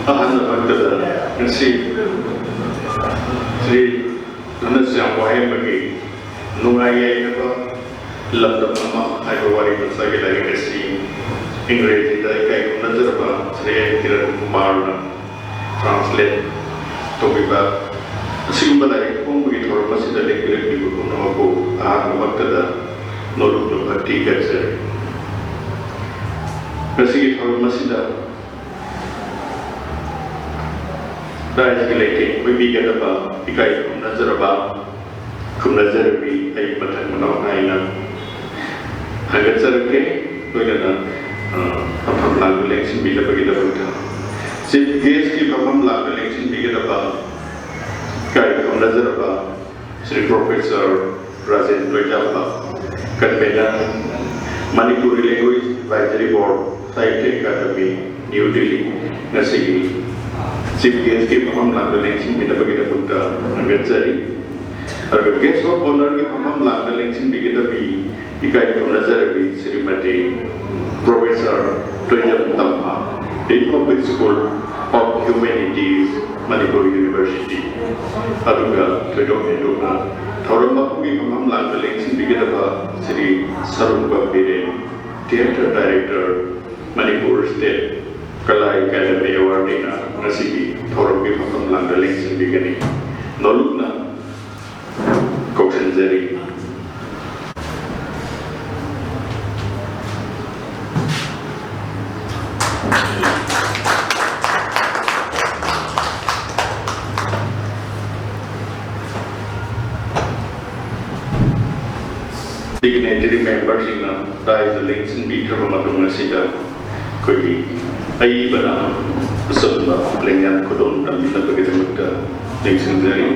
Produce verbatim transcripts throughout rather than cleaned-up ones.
ꯑꯍꯥꯟꯕꯃꯛꯇꯗ ꯉꯁꯤ ꯁ꯭ꯔꯤ ꯙꯅꯁ꯭ꯌꯥꯝ ꯋꯥꯍꯦꯡꯕꯒꯤ ꯅꯨꯡꯉꯥꯏ ꯌꯥꯏꯐꯕ ꯂꯝꯗꯝ ꯑꯃ ꯍꯥꯏꯕ ꯋꯥꯔꯤ ꯃꯆꯥꯒꯤ ꯂꯥꯏꯔꯤꯛ ꯑꯁꯤ ꯏꯪꯒ꯭ꯔꯦꯖꯤꯗ ꯏꯀꯥꯏ ꯈꯨꯝꯅꯖꯔꯕ ꯁ꯭ꯔꯤ ꯑꯦꯟ ꯀꯤꯔꯟ ꯀꯨꯃꯥꯔꯅ translate ꯇꯧꯕꯤꯕ ꯑꯁꯤꯒꯨꯝꯕ ꯂꯥꯏꯔꯤꯛ ꯐꯣꯡꯕꯒꯤ ꯊꯧꯔꯝ ꯑꯁꯤꯗ ꯂꯦꯡꯕꯤꯔꯛꯂꯤꯕ ꯄꯨꯝꯅꯃꯛꯄꯨ ꯑꯍꯥꯟꯕꯃꯛꯇꯗ ꯅꯣꯂꯨꯛꯅ ꯚꯛꯇꯤ ꯀꯠꯆꯔꯤ꯫ ꯉꯁꯤꯒꯤ ꯊꯧꯔꯝ ꯑꯁꯤꯗ ꯔꯥꯏꯖꯒꯤ ꯂꯩꯇꯦꯡ ꯑꯣꯏꯕꯤꯒꯗꯕ ꯏꯀꯥꯏ ꯈꯨꯝꯅꯖꯔꯕ ꯈꯨꯝꯅꯖꯔꯕꯤ ꯑꯩ ꯃꯊꯪ ꯃꯅꯥꯎ ꯅꯥꯏꯅ ꯍꯥꯏꯒꯠꯆꯔꯛꯀꯦ꯫ ꯂꯣꯏꯅꯅ, ꯑ, ꯐꯝꯐꯝ ꯂꯥꯡꯗ ꯂꯦꯡꯁꯤꯟꯕꯤꯅꯕꯒꯤꯗꯃꯛꯇ chief guest ꯀꯤ ꯐꯝꯐꯝ ꯂꯥꯡꯗ ꯂꯦꯡꯁꯤꯟꯕꯤꯒꯗꯕ ꯏꯀꯥꯏ ꯈꯨꯝꯅꯖꯔꯕ Shri professor Rajen Toijamba, convener, Manipuri Language Advisory Board, Sahitya Academy, New Delhi, ꯉꯁꯤꯒꯤ chief guest ꯀꯤ ꯐꯝꯐꯝ ꯂꯥꯡꯗ ꯂꯦꯡꯁꯤꯟꯕꯤꯅꯕꯒꯤꯗꯃꯛꯇ ꯊꯥꯒꯠꯆꯔꯤ꯫ ꯑꯗꯨꯒ guest of honour ꯒꯤ ꯐꯝꯐꯝ ꯂꯥꯡꯗ ꯂꯦꯡꯁꯤꯟꯕꯤꯒꯗꯕꯤ ꯏꯀꯥꯏ ꯈꯨꯝꯅꯖꯔꯕꯤ Shrimati professor Toijam Tampha, Dean of the School of Humanities, Manipur University꯫ ꯑꯗꯨꯒ ꯊꯣꯏꯗꯣꯛ ꯍꯦꯟꯗꯣꯛꯅ ꯊꯧꯔꯝ ꯑꯗꯨꯒꯤ ꯐꯝꯐꯝ ꯂꯥꯡꯗ ꯂꯦꯡꯁꯤꯟꯕꯤꯒꯗꯕ Shri Sarungbam Biren, Theatre Director, Manipur State Kala Academy Awardee ꯅ ꯉꯁꯤꯒꯤ ꯊꯧꯔꯝꯒꯤ ꯐꯝꯐꯝ ꯂꯥꯡꯗ ꯂꯦꯡꯁꯤꯟꯕꯤꯒꯅꯤ꯫ ꯅꯣꯂꯨꯛꯅ ꯀꯧꯁꯤꯟꯖꯔꯤ꯫ Dignitary member ꯁꯤꯡꯅ ꯗꯥꯏꯁꯇ ꯂꯦꯡꯁꯤꯟꯕꯤꯈ꯭ꯔꯕ ꯃꯇꯨꯡ ꯑꯁꯤꯗ ꯑꯩꯈꯣꯏꯒꯤ ꯑꯏꯕꯅ ꯑꯆꯝꯕ ꯂꯦꯡꯌꯥꯟ ꯈꯨꯗꯣꯜ ꯇꯝꯕꯤꯅꯕꯒꯤꯗꯃꯛꯇ ꯂꯦꯡꯁꯤꯟꯖꯔꯤ꯫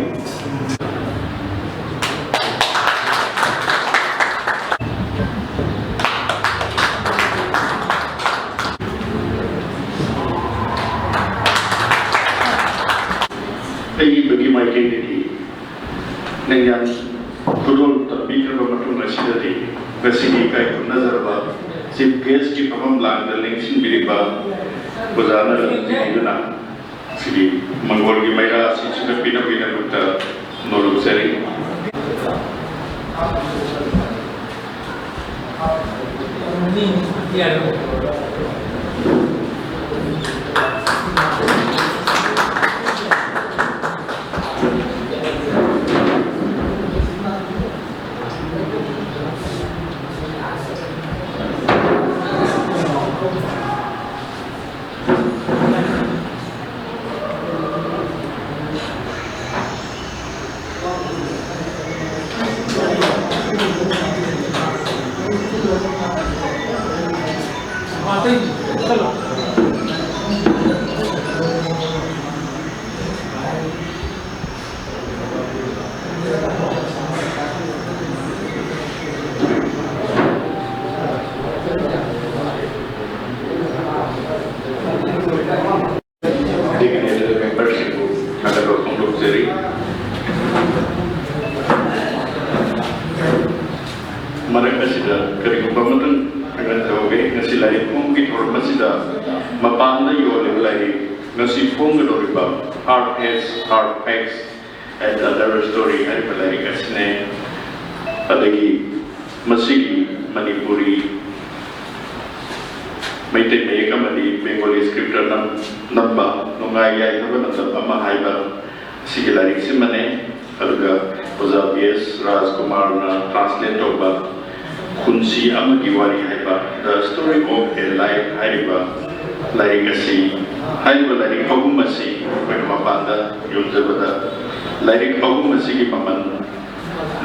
ꯑꯏꯕꯒꯤ ꯃꯥꯏꯀꯩꯗꯒꯤ ꯂꯦꯡꯌꯥꯟ ꯈꯨꯗꯣꯜ ꯇꯝꯕꯤꯈ꯭ꯔꯕ ꯃꯇꯨꯡ ꯑꯁꯤꯗꯗꯤ ꯉꯁꯤꯒꯤ ꯏꯀꯥꯏ ꯈꯨꯝꯅꯖꯔꯕ chief guest ꯀꯤ ꯐꯝꯐꯝ ꯂꯥꯡꯗ ꯂꯦꯡꯁꯤꯟꯕꯤꯔꯤꯕ ꯑꯣꯖꯥꯅ ꯂꯝꯖꯤꯡꯕꯤꯗꯨꯅ ꯃꯪꯒꯣꯜꯒꯤ ꯃꯩꯔꯥ ꯑꯁꯤ ꯁꯤꯡꯒꯠꯄꯤꯅꯕꯒꯤꯗꯃꯛꯇ ꯅꯣꯂꯨꯛꯆꯔꯤ꯫ Dignitaries, memberꯁꯤꯡꯕꯨ ꯊꯥꯒꯠꯄ ꯐꯣꯡꯗꯣꯛꯆꯔꯤ꯫ ꯃꯔꯛ ꯑꯁꯤꯗ ꯀꯔꯤꯒꯨꯝꯕ ꯑꯃꯇꯪ ꯊꯥꯒꯠꯆꯍꯧꯒꯦ꯫ ꯉꯁꯤ ꯂꯥꯏꯔꯤꯛ ꯐꯣꯡꯕꯒꯤ ꯊꯧꯔꯝ ꯑꯁꯤꯗ ꯃꯄꯥꯟꯗ ꯌꯣꯜꯂꯤꯕ ꯂꯥꯏꯔꯤꯛ, ꯉꯁꯤ ꯐꯣꯡꯒꯗꯧꯔꯤꯕ Hard Heads, Hard Facts and the Other Story ꯍꯥꯏꯔꯤꯕ ꯂꯥꯏꯔꯤꯛ ꯑꯁꯤꯅꯦ꯫ ꯑꯗꯒꯤ ꯃꯁꯤꯒꯤ ꯃꯅꯤꯄꯨꯔꯤ ꯃꯩꯇꯩ ꯃꯌꯦꯛ ꯑꯃꯗꯤ Bengali script ꯅꯝ-, ꯅꯝꯕ ꯅꯨꯡꯉꯥꯏ ꯌꯥꯏꯐꯕ ꯂꯝꯗꯝ ꯑꯃ ꯍꯥꯏꯕ ꯑꯁꯤꯒꯤ ꯂꯥꯏꯔꯤꯛꯁꯤꯃꯅꯦ꯫ ꯑꯗꯨꯒ ꯑꯣꯖꯥ ꯕꯤ ꯑꯦꯁ ꯔꯥꯖꯀꯨꯃꯥꯔꯅ translate ꯇꯧꯕ ꯄꯨꯟꯁꯤ ꯑꯃꯒꯤ ꯋꯥꯔꯤ ꯍꯥꯏꯕ The Story of a Life ꯍꯥꯏꯔꯤꯕ ꯂꯥꯏꯔꯤꯛ ꯑꯁꯤ, ꯍꯥꯏꯔꯤꯕ ꯂꯥꯏꯔꯤꯛ ꯑꯍꯨꯝ ꯑꯁꯤ ꯑꯩꯈꯣꯏꯅ ꯃꯄꯥꯟꯗ ꯌꯣꯟꯖꯕꯗ ꯂꯥꯏꯔꯤꯛ ꯑꯍꯨꯝ ꯑꯁꯤꯒꯤ ꯃꯃꯜ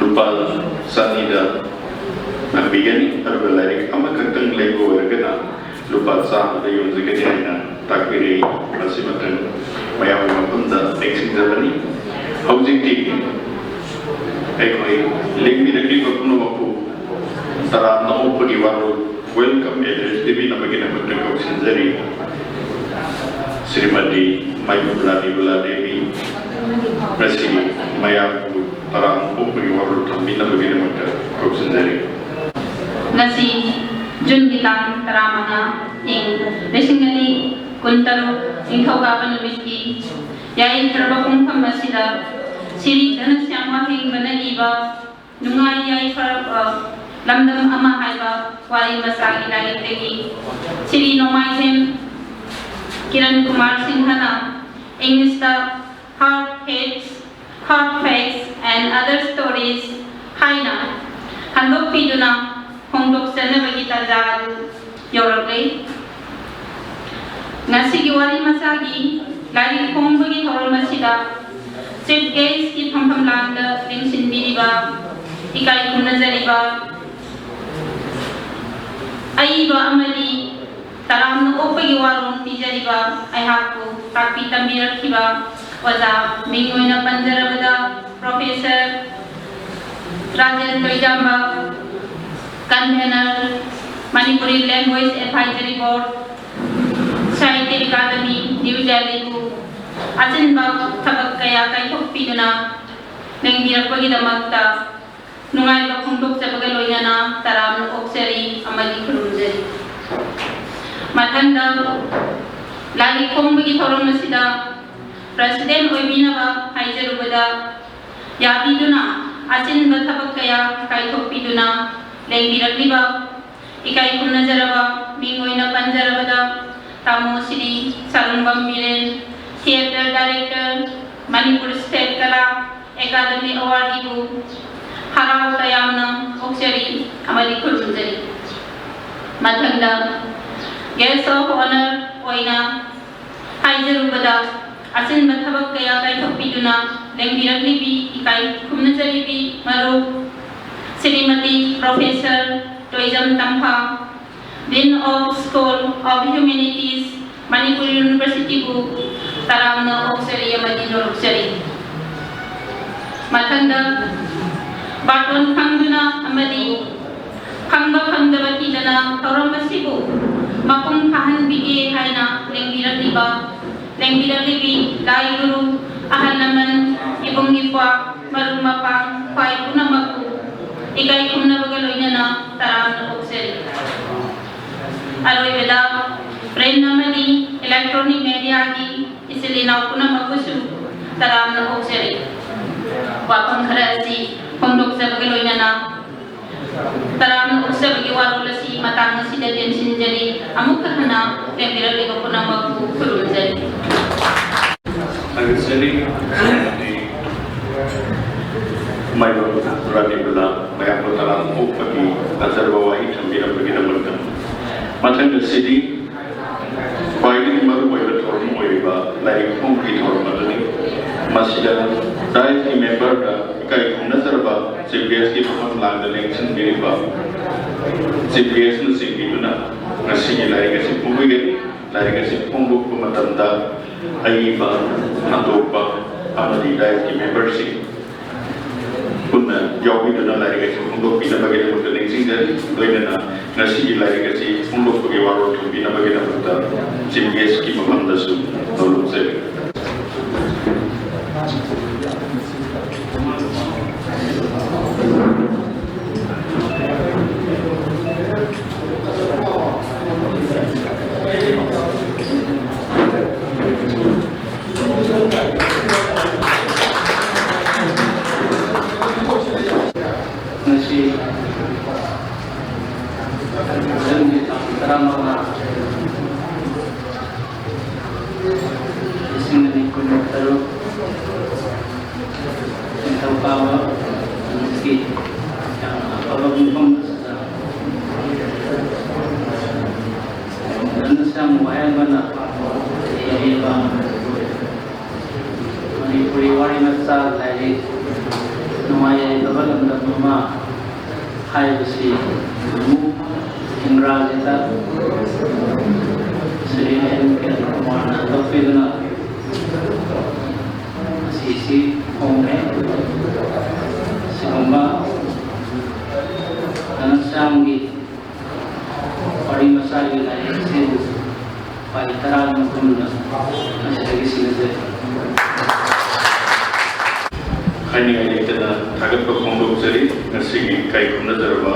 ꯂꯨꯄꯥ ꯆꯅꯤꯗ ꯐꯪꯕꯤꯒꯅꯤ꯫ ꯑꯗꯨꯒ ꯂꯥꯏꯔꯤꯛ ꯑꯃꯈꯛꯇꯪ ꯂꯩꯕ ꯑꯣꯏꯔꯒꯅ ꯂꯨꯄꯥ ꯆꯥꯝꯃꯗ ꯌꯣꯟꯖꯒꯅꯤ ꯍꯥꯏꯅ ꯇꯥꯛꯄꯤꯔꯛꯏ꯫ ꯃꯁꯤꯃꯇꯪ ꯃꯌꯥꯝꯒꯤ ꯃꯐꯝꯗ ꯅꯤꯡꯁꯤꯡꯖꯕꯅꯤ꯫ ꯍꯧꯖꯤꯛꯇꯤ ꯑꯩꯈꯣꯏ ꯂꯦꯡꯕꯤꯔꯛꯂꯤꯕ ꯄꯨꯝꯅꯃꯛꯄꯨ ꯇꯔꯥꯝꯅ ꯑꯣꯛꯄꯒꯤ ꯋꯥꯔꯣꯜ, welcome address ꯄꯤꯕꯤꯅꯕꯒꯤꯗꯃꯛꯇ ꯀꯧꯁꯤꯟꯖꯔꯤ꯫ ꯁ꯭ꯔꯤꯃꯇꯤ ꯃꯥꯏꯕꯝ ꯔꯥꯅꯤ ꯕꯂꯥꯗꯦꯕꯤ ꯉꯁꯤꯒꯤ ꯃꯌꯥꯝꯕꯨ ꯇꯔꯥꯝꯅ ꯑꯣꯛꯄꯒꯤ ꯋꯥꯔꯣꯜ ꯊꯝꯕꯤꯅꯕꯒꯤꯗꯃꯛꯇ ꯀꯧꯁꯤꯟꯖꯔꯤ꯫ ꯉꯁꯤ ꯖꯨꯟꯒꯤ ꯇꯥꯡ ꯇꯔꯥꯃꯉꯥ, ꯏꯪ ꯂꯤꯁꯤꯡ ꯑꯅꯤ ꯀꯨꯟꯇꯔꯨꯛ, ꯅꯤꯡꯊꯧꯀꯥꯕ ꯅꯨꯃꯤꯠꯀꯤ ꯌꯥꯏꯐꯔꯕ ꯄꯨꯡꯐꯝ ꯑꯁꯤꯗ ꯁꯤꯔꯤ ꯙꯅꯁ꯭ꯌꯥꯝ ꯋꯥꯍꯦꯡꯕꯅ ꯏꯕ ꯅꯨꯡꯉꯥꯏ ꯌꯥꯏꯐꯔꯕ ꯂꯝꯗꯝ ꯑꯃ ꯍꯥꯏꯕ ꯋꯥꯔꯤ ꯃꯆꯥꯒꯤ ꯂꯥꯏꯔꯤꯛꯇꯒꯤ ꯁꯤꯔꯤ ꯅꯣꯡꯃꯥꯏꯊꯦꯝ ꯀꯤꯔꯟ ꯀꯨꯃꯥꯔ ꯁꯤꯡꯍꯅ ꯏꯪꯂꯤꯁꯇ Hard Facts, Hard Facts and Other Stories ꯍꯥꯏꯅ ꯍꯟꯗꯣꯛꯄꯤꯗꯨꯅ ꯐꯣꯡꯗꯣꯛꯆꯅꯕꯒꯤ ꯇꯥꯟꯖꯥ ꯑꯗꯨ ꯌꯧꯔꯛꯂꯦ꯫ ꯉꯁꯤꯒꯤ ꯋꯥꯔꯤ ꯃꯆꯥꯒꯤ ꯂꯥꯏꯔꯤꯛ ꯐꯣꯡꯕꯒꯤ ꯊꯧꯔꯝ ꯑꯁꯤꯗ Chief Guestꯀꯤ ꯐꯝꯐꯝ ꯂꯥꯡꯗ ꯂꯦꯡꯁꯤꯟꯕꯤꯔꯤꯕ ꯏꯀꯥꯏ ꯈꯨꯝꯅꯖꯔꯤꯕ ꯑꯏꯕ ꯑꯃꯗꯤ ꯇꯔꯥꯝꯅ ꯑꯣꯛꯄꯒꯤ ꯋꯥꯔꯣꯜ ꯄꯤꯖꯔꯤꯕ ꯑꯩꯍꯥꯛꯄꯨ ꯇꯥꯛꯄꯤ ꯇꯝꯕꯤꯔꯛꯈꯤꯕ ꯑꯣꯖꯥ, ꯃꯤꯡ ꯑꯣꯏꯅ ꯄꯟꯖꯔꯕꯗ Professor Rajen Toijamba, Convener, Manipuri Language Advisory Board, Sahitya Academy, New Delhi ꯕꯨ ꯑꯆꯤꯟꯕ ꯊꯕꯛ ꯀꯌꯥ ꯀꯥꯏꯊꯣꯛꯄꯤꯗꯨꯅ ꯂꯦꯡꯕꯤꯔꯛꯄꯒꯤꯗꯃꯛꯇ ꯅꯨꯡꯉꯥꯏꯕ ꯐꯣꯡꯗꯣꯛꯆꯕꯒ ꯂꯣꯏꯅꯅ ꯇꯔꯥꯝꯅ ꯑꯣꯛꯆꯔꯤ ꯑꯃꯗꯤ ꯈꯨꯔꯨꯝꯖꯔꯤ꯫ ꯃꯊꯪꯗ ꯂꯥꯏꯔꯤꯛ ꯐꯣꯡꯕꯒꯤ ꯊꯧꯔꯝ ꯑꯁꯤꯗ President ꯑꯣꯏꯕꯤꯅꯕ ꯍꯥꯏꯖꯔꯨꯕꯗ ꯌꯥꯕꯤꯗꯨꯅ ꯑꯆꯤꯟꯕ ꯊꯕꯛ ꯀꯌꯥ ꯀꯥꯏꯊꯣꯛꯄꯤꯗꯨꯅ ꯂꯦꯡꯕꯤꯔꯛꯂꯤꯕ ꯏꯀꯥꯏ ꯈꯨꯝꯅꯖꯔꯕ ꯃꯤꯡ ꯑꯣꯏꯅ ꯄꯟꯖꯔꯕꯗ ꯇꯥꯃꯣ Shri ꯁꯥꯔꯨꯡꯕꯝ Biren, Theatre Director, Manipur State Kala Academy Award ꯕꯨ ꯍꯔꯥꯎ ꯇꯌꯥꯝꯅ ꯑꯣꯛꯆꯔꯤ ꯑꯃꯗꯤ ꯈꯨꯔꯨꯝꯖꯔꯤ꯫ ꯃꯊꯪꯗ Guest of Honour ꯑꯣꯏꯅ ꯍꯥꯏꯖꯔꯨꯕꯗ ꯑꯆꯤꯟꯕ ꯊꯕꯛ ꯀꯌꯥ ꯀꯥꯏꯊꯣꯛꯄꯤꯗꯨꯅ ꯂꯦꯡꯕꯤꯔꯛꯂꯤꯕꯤ ꯏꯀꯥꯏ ꯈꯨꯝꯅꯖꯔꯤꯕꯤ ꯃꯔꯨꯞ Shrimati Professor Toijam Tampha, Dean of School of Humanities, Manipur University ꯕꯨ ꯇꯔꯥꯝꯅ ꯑꯣꯛꯆꯔꯤ ꯑꯃꯗꯤ ꯅꯣꯂꯨꯛꯆꯔꯤ꯫ ꯃꯊꯪꯗ ꯕꯥꯇꯣꯟ ꯐꯪꯗꯨꯅ ꯑꯃꯗꯤ ꯐꯪꯕ ꯐꯪꯗꯕ ꯊꯤꯗꯅ ꯊꯧꯔꯝ ꯑꯁꯤꯕꯨ ꯃꯄꯨꯡ ꯐꯥꯍꯟꯕꯤꯒꯦ ꯍꯥꯏꯅ ꯂꯦꯡꯕꯤꯔꯛꯂꯤꯕ, ꯂꯦꯡꯕꯤꯔꯛꯂꯤꯕꯤ ꯂꯥꯏ ꯒꯨꯔꯨ, ꯑꯍꯜ ꯂꯃꯟ, ꯏꯕꯨꯡ ꯏꯄ꯭ꯋꯥ, ꯃꯔꯨꯞ ꯃꯄꯥꯡ, ꯈ꯭ꯋꯥꯏ ꯄꯨꯝꯅꯃꯛꯄꯨ ꯏꯀꯥꯏ ꯈꯨꯝꯅꯕꯒ ꯂꯣꯏꯅꯅ ꯇꯔꯥꯝꯅ ꯑꯣꯛꯆꯔꯤ꯫ ꯑꯔꯣꯏꯕꯗ print ꯑꯃꯗꯤ Electronic mediaꯒꯤ ꯏꯆꯤꯜ ꯏꯅꯥꯎ ꯄꯨꯝꯅꯃꯛꯄꯨꯁꯨ ꯇꯔꯥꯝꯅ ꯑꯣꯛꯆꯔꯤ꯫ ꯋꯥꯐꯝ ꯈꯔ ꯑꯁꯤ ꯐꯣꯡꯗꯣꯛꯆꯕꯒ ꯂꯣꯏꯅꯅ ꯇꯔꯥꯝꯅ ꯑꯣꯛꯆꯕꯒꯤ ꯋꯥꯔꯣꯜ ꯑꯁꯤ ꯃꯇꯥꯡ ꯑꯁꯤꯗ ꯇꯦꯟꯁꯤꯟꯖꯔꯤ꯫ ꯑꯃꯨꯛꯀ ꯍꯟꯅ ꯂꯦꯡꯕꯤꯔꯛꯂꯤꯕ ꯄꯨꯝꯅꯃꯛꯄꯨ ꯈꯨꯔꯨꯝꯖꯔꯤ꯫ ꯊꯥꯒꯠꯆꯔꯤ꯫ ꯃꯥꯏꯕꯝ ꯔꯥꯅꯤꯕꯂꯥ ꯃꯌꯥꯝꯕꯨ ꯇꯔꯥꯝꯅ ꯑꯣꯛꯄꯒꯤ ꯐꯖꯔꯕ ꯋꯥꯍꯩ ꯊꯝꯕꯤꯔꯝꯕꯒꯤꯗꯃꯛꯇ꯫ ꯃꯊꯪ ꯑꯁꯤꯗꯤ ꯈ꯭ꯋꯥꯏꯗꯒꯤ ꯃꯔꯨꯑꯣꯏꯕ ꯊꯧꯔꯝ ꯑꯣꯏꯔꯤꯕ ꯂꯥꯏꯔꯤꯛ ꯐꯣꯡꯕꯒꯤ ꯊꯧꯔꯝ ꯑꯗꯨꯅꯤ꯫ ꯃꯁꯤꯗ ꯗꯥꯏꯁꯀꯤ ꯃꯦꯝꯕꯔꯗ ꯏꯀꯥꯏ ꯈꯨꯝꯅꯖꯔꯕ ꯆꯤꯐ ꯒꯦꯁꯀꯤ ꯃꯐꯝ ꯂꯥꯡꯗ ꯂꯦꯡꯁꯤꯟꯕꯤꯔꯤꯕ ꯆꯤꯐ ꯒꯦꯁꯅꯆꯤꯡꯕꯤꯗꯨꯅ ꯉꯁꯤꯒꯤ ꯂꯥꯏꯔꯤꯛ ꯑꯁꯤ ꯐꯣꯡꯕꯤꯒꯅꯤ꯫ ꯂꯥꯏꯔꯤꯛ ꯑꯁꯤ ꯐꯣꯡꯗꯣꯛꯄ ꯃꯇꯝꯗ ꯑꯏꯕ, ꯍꯟꯗꯣꯛꯄ ꯑꯃꯗꯤ ꯗꯥꯏꯁꯀꯤ ꯃꯦꯝꯕꯔꯁꯤꯡ ꯄꯨꯟꯅ ꯌꯥꯎꯕꯤꯗꯨꯅ ꯂꯥꯏꯔꯤꯛ ꯑꯁꯤ ꯐꯣꯡꯗꯣꯛꯄꯤꯅꯕꯒꯤꯗꯃꯛꯇ ꯅꯤꯡꯁꯤꯡꯖꯔꯤ꯫ ꯂꯣꯏꯅꯅ ꯉꯁꯤꯒꯤ ꯂꯥꯏꯔꯤꯛ ꯑꯁꯤ ꯐꯣꯡꯗꯣꯛꯄꯒꯤ ꯋꯥꯔꯣꯜ ꯊꯝꯕꯤꯅꯕꯒꯤꯗꯃꯛꯇ ꯆꯤꯐ ꯒꯦꯁꯀꯤ ꯃꯐꯝꯗꯁꯨ ꯅꯣꯂꯨꯛꯆꯔꯤ꯫ ꯉꯁꯤ ꯖꯨꯟꯒꯤ ꯇꯥꯡ ꯇꯔꯥꯃꯉꯥ, ꯂꯤꯁꯤꯡ ꯑꯅꯤ ꯀꯨꯟꯇꯔꯨꯛ, ꯅꯤꯡꯊꯧꯀꯥꯕ ꯅꯨꯃꯤꯠꯀꯤ ꯌꯥꯝꯅ ꯑꯐꯕ ꯃꯐꯝ ꯑꯁꯤꯗ ꯅꯁꯥ ꯋꯥꯍꯦꯡꯕꯅ ꯏꯔꯤꯕ ꯃꯅꯤꯄꯨꯔꯤ ꯋꯥꯔꯤ ꯃꯆꯥ ꯂꯥꯏꯔꯤꯛ ꯅꯨꯡꯉꯥꯏ ꯌꯥꯏꯐꯕ ꯂꯝꯗꯝ ꯑꯃ ꯍꯥꯏꯕꯁꯤ ꯑꯃꯨꯛ ꯏꯪꯒ꯭ꯔꯥꯖꯤꯗ ꯁ꯭ꯔꯤ ꯑꯦꯟ ꯀꯦꯟꯗ꯭ꯔꯀꯨꯃꯥꯔꯅ ꯍꯟꯗꯣꯛꯄꯤꯗꯨꯅ ꯃꯁꯤꯁꯤ ꯐꯣꯡꯈ꯭ꯔꯦ꯫ ꯁꯤꯒꯨꯝꯕ ꯙꯅꯁ꯭ꯌꯥꯝꯒꯤ ꯋꯥꯔꯤ ꯃꯆꯥꯒꯤ ꯂꯥꯏꯔꯤꯛ ꯑꯁꯤꯕꯨ ꯄꯥꯔꯤ ꯇꯔꯥꯒꯤ ꯃꯐꯝꯗ ꯃꯁꯤꯗꯒꯤ ꯁꯤꯟꯅꯖꯔꯤ꯫ ꯍꯥꯏꯅꯤꯡꯉꯥꯏ ꯂꯩꯇꯅ ꯊꯥꯒꯠꯄ ꯐꯣꯡꯗꯣꯛꯆꯔꯤ꯫ ꯉꯁꯤꯒꯤ ꯏꯀꯥꯏ ꯈꯨꯝꯅꯖꯔꯕ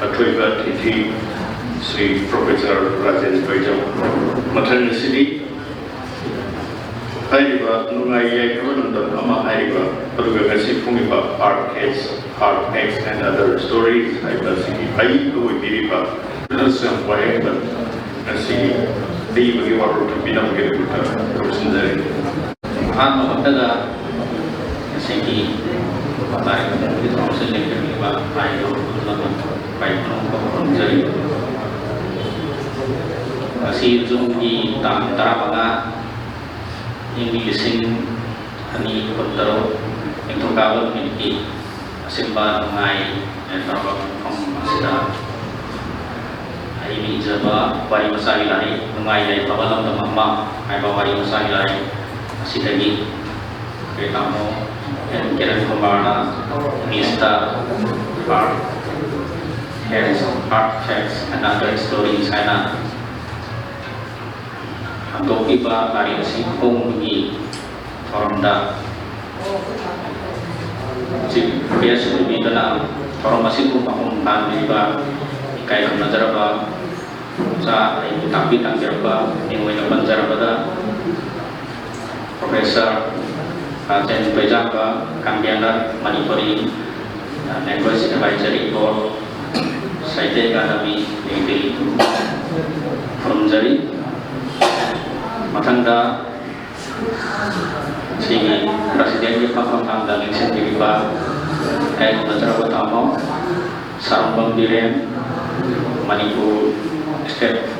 ꯑꯊꯣꯏꯕ ꯑꯇꯤꯊꯤ ꯁ꯭ꯔꯤ ꯄ꯭ꯔꯣꯐꯦꯁꯔ ꯔꯥꯖꯦꯟ ꯕꯩꯖꯝ꯫ ꯃꯊꯪ ꯑꯁꯤꯗꯤ ꯍꯥꯏꯔꯤꯕ ꯅꯨꯡꯉꯥꯏ ꯌꯥꯏꯐꯕ ꯂꯝꯗꯝ ꯑꯃ ꯍꯥꯏꯔꯤꯕ, ꯑꯗꯨꯒ ꯉꯁꯤ ꯐꯣꯡꯉꯤꯕ Artfacts, Artfacts and Other Stories ꯍꯥꯏꯕ ꯑꯁꯤꯒꯤ ꯑꯏꯕ ꯑꯣꯏꯕꯤꯔꯤꯕ ꯔꯁ ꯌꯥꯝ ꯋꯥꯍꯦꯡꯕ ꯉꯁꯤꯒꯤ ꯑꯏꯕꯒꯤ ꯋꯥꯔꯣꯜ ꯇꯝꯕꯤꯅꯕꯒꯤꯗꯃꯛꯇ ꯈꯨꯔꯨꯝꯖꯔꯤ꯫ ꯑꯍꯥꯟꯕ ꯃꯛꯇꯗ ꯉꯁꯤꯒꯤ ꯂꯥꯏꯔꯤꯛ ꯐꯣꯡꯕꯒꯤ ꯊꯧꯔꯝꯁꯤꯗ ꯂꯦꯡꯕꯤꯔꯛꯂꯤꯕ ꯍꯥꯏꯔꯤꯕ ꯄꯨꯝꯅꯃꯛ ꯈ꯭ꯋꯥꯏ ꯈꯨꯔꯨꯝꯖꯔꯤ꯫ ꯉꯁꯤ ꯖꯨꯟꯒꯤ ꯇꯥꯡ ꯇꯔꯥꯃꯉꯥ, ꯏꯪ ꯂꯤꯁꯤꯡ ꯑꯅꯤ ꯀꯨꯟꯇꯔꯨꯛ, ꯅꯤꯡꯊꯧꯀꯥꯕ ꯅꯨꯃꯤꯠꯀꯤ ꯑꯁꯤꯒꯨꯝꯕ ꯅꯨꯡꯉꯥꯏ ꯌꯥꯏꯐꯕ ꯃꯐꯝ ꯑꯁꯤꯗ ꯑꯩꯅ ꯏꯖꯕ ꯋꯥꯔꯤ ꯃꯆꯥꯒꯤ ꯂꯥꯏꯔꯤꯛ, ꯅꯨꯡꯉꯥꯏ ꯌꯥꯏꯐꯕ ꯂꯝꯗꯝ ꯑꯃ ꯍꯥꯏꯕ ꯋꯥꯔꯤ ꯃꯆꯥꯒꯤ ꯂꯥꯏꯔꯤꯛ ꯑꯁꯤꯗꯒꯤ ꯑꯩꯈꯣꯏ ꯇꯥꯃꯣ ꯑꯦꯟ ꯀꯤꯔꯟ ꯀꯨꯃꯥꯔꯅ ꯏꯪꯂꯤꯁꯇ Artfacts, Artfacts and Other Stories ꯍꯥꯏꯅ ꯍꯟꯗꯣꯛꯄꯤꯕ ꯂꯥꯏꯔꯤꯛ ꯑꯁꯤ ꯐꯣꯡꯕꯒꯤ ꯊꯧꯔꯝꯗ ꯆꯤꯐ ꯒꯦꯁ ꯑꯣꯏꯕꯤꯗꯨꯅ ꯊꯧꯔꯝ ꯑꯁꯤꯕꯨ ꯃꯄꯨꯡ ꯐꯥꯍꯟꯕꯤꯕ ꯏꯀꯥꯏ ꯈꯨꯝꯅꯖꯔꯕ ꯑꯣꯖꯥ, ꯑꯩꯕꯨ ꯇꯥꯛꯄꯤ ꯇꯝꯕꯤꯔꯝꯕ ꯃꯤꯡ ꯑꯣꯏꯅ ꯄꯟꯖꯔꯕꯗ professor Rajen Beijamba, convener, Manipuri Language Advisory Board, Sahitya Akademi, new Delhi ꯈꯨꯔꯨꯝꯖꯔꯤ꯫ ꯃꯊꯪꯗ ꯁꯤꯒꯤ ꯄ꯭ꯔꯁꯤꯗꯦꯟꯒꯤ ꯐꯝꯐꯝ ꯂꯥꯡꯗ ꯂꯦꯡꯁꯤꯟꯕꯤꯔꯤꯕ ꯏꯀꯥꯏ ꯈꯨꯝꯅꯖꯔꯕ ꯇꯥꯃꯣ ꯁꯥꯔꯝꯕꯝ ꯕꯤꯔꯦꯟ, ꯃꯅꯤꯄꯨꯔ ꯁ꯭ꯇꯦꯠ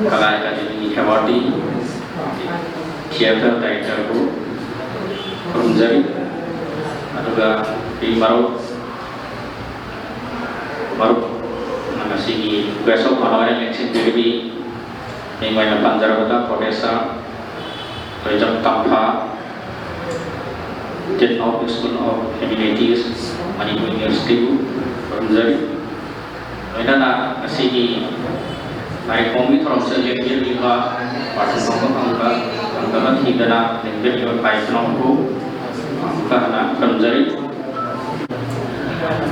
ꯀꯂꯥ ꯑꯦꯀꯥꯗꯦꯃꯤꯒꯤ ꯑꯦꯋꯥꯔꯗꯤ, ꯊꯤꯌꯦꯇꯔ ꯗꯥꯏꯔꯦꯛꯇꯔꯕꯨ ꯈꯨꯔꯨꯝꯖꯔꯤ꯫ ꯑꯗꯨꯒ ꯑꯩ ꯃꯔꯨꯞ ꯃꯔꯨꯞ ꯉꯁꯤꯒꯤ Guest of Honour ꯂꯦꯡꯁꯤꯟꯕꯤꯔꯤꯕꯤ ꯃꯤꯡ ꯑꯣꯏꯅ ꯄꯟꯖꯔꯕꯗ professor Toijam Tampha, Dean of School of Humanities, Manipur ꯌꯨꯅꯤꯚꯔꯁꯤꯇꯤꯕꯨ ꯈꯨꯔꯨꯝꯖꯔꯤ꯫ ꯂꯣꯏꯅꯅ ꯉꯁꯤꯒꯤ ꯂꯥꯏꯔꯤꯛ ꯐꯣꯡꯕꯒꯤ ꯊꯧꯔꯝꯁꯤꯗ ꯂꯦꯡꯕꯤꯔꯛꯂꯤꯕ ꯄꯥꯔꯇꯤ ꯐꯪꯕ ꯐꯪꯕ ꯐꯪꯗꯕ ꯊꯤꯗꯅ ꯂꯦꯡꯕꯤꯔꯛꯂꯤꯕ ꯏꯄꯥ ꯏꯄꯨꯅꯕꯨ ꯑꯃꯨꯛꯀ ꯍꯟꯅ ꯈꯨꯔꯨꯝꯖꯔꯤ꯫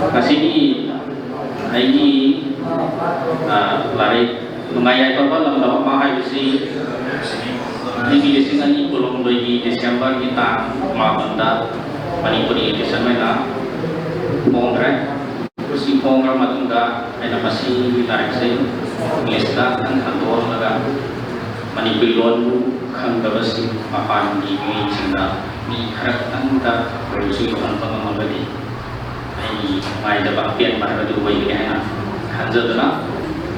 ꯉꯁꯤꯒꯤ ꯑꯩꯒꯤ ꯑ, ꯂꯥꯏꯔꯤꯛ ꯅꯨꯡꯉꯥꯏ ꯌꯥꯏꯐꯕ ꯂꯝꯗꯝ ꯑꯃ ꯍꯥꯏꯕꯁꯤ ꯏꯪ ꯂꯤꯁꯤꯡ ꯑꯅꯤ ꯀꯨꯟꯍꯨꯝꯗꯣꯏꯒꯤ ꯗꯤꯁꯦꯝꯕꯔꯒꯤ ꯇꯥꯡ ꯃꯥꯄꯟꯗ ꯃꯅꯤꯄꯨꯔꯤ ꯑꯦꯗꯤꯁꯟ ꯑꯣꯏꯅ ꯐꯣꯡꯈ꯭ꯔꯦ꯫ ꯃꯁꯤ ꯐꯣꯡꯈ꯭ꯔ ꯃꯇꯨꯡꯗ ꯑꯩꯅ ꯃꯁꯤꯒꯤ ꯂꯥꯏꯔꯤꯛꯁꯦ ꯏꯪꯂꯤꯁꯇ ꯈꯤꯇꯪ ꯍꯟꯗꯣꯛꯍꯜꯂꯒ ꯃꯅꯤꯄꯨꯔꯤ ꯂꯣꯟꯕꯨ ꯈꯪꯗꯕꯁꯤꯡ, ꯃꯄꯥꯟꯒꯤ ꯃꯤꯑꯣꯏꯁꯤꯡꯗ ꯃꯤ ꯈꯔ ꯈꯤꯇꯪꯗ ꯑꯣꯏꯔꯁꯨ ꯌꯧꯍꯟꯕ ꯉꯝꯃꯒꯗꯤ ꯑꯩꯒꯤ ꯅꯨꯡꯉꯥꯏꯖꯕ ꯑꯄꯦꯟꯕ ꯍꯥꯏꯕꯗꯨ ꯑꯣꯏꯒꯅꯤ ꯍꯥꯏꯅ ꯈꯟꯖꯗꯨꯅ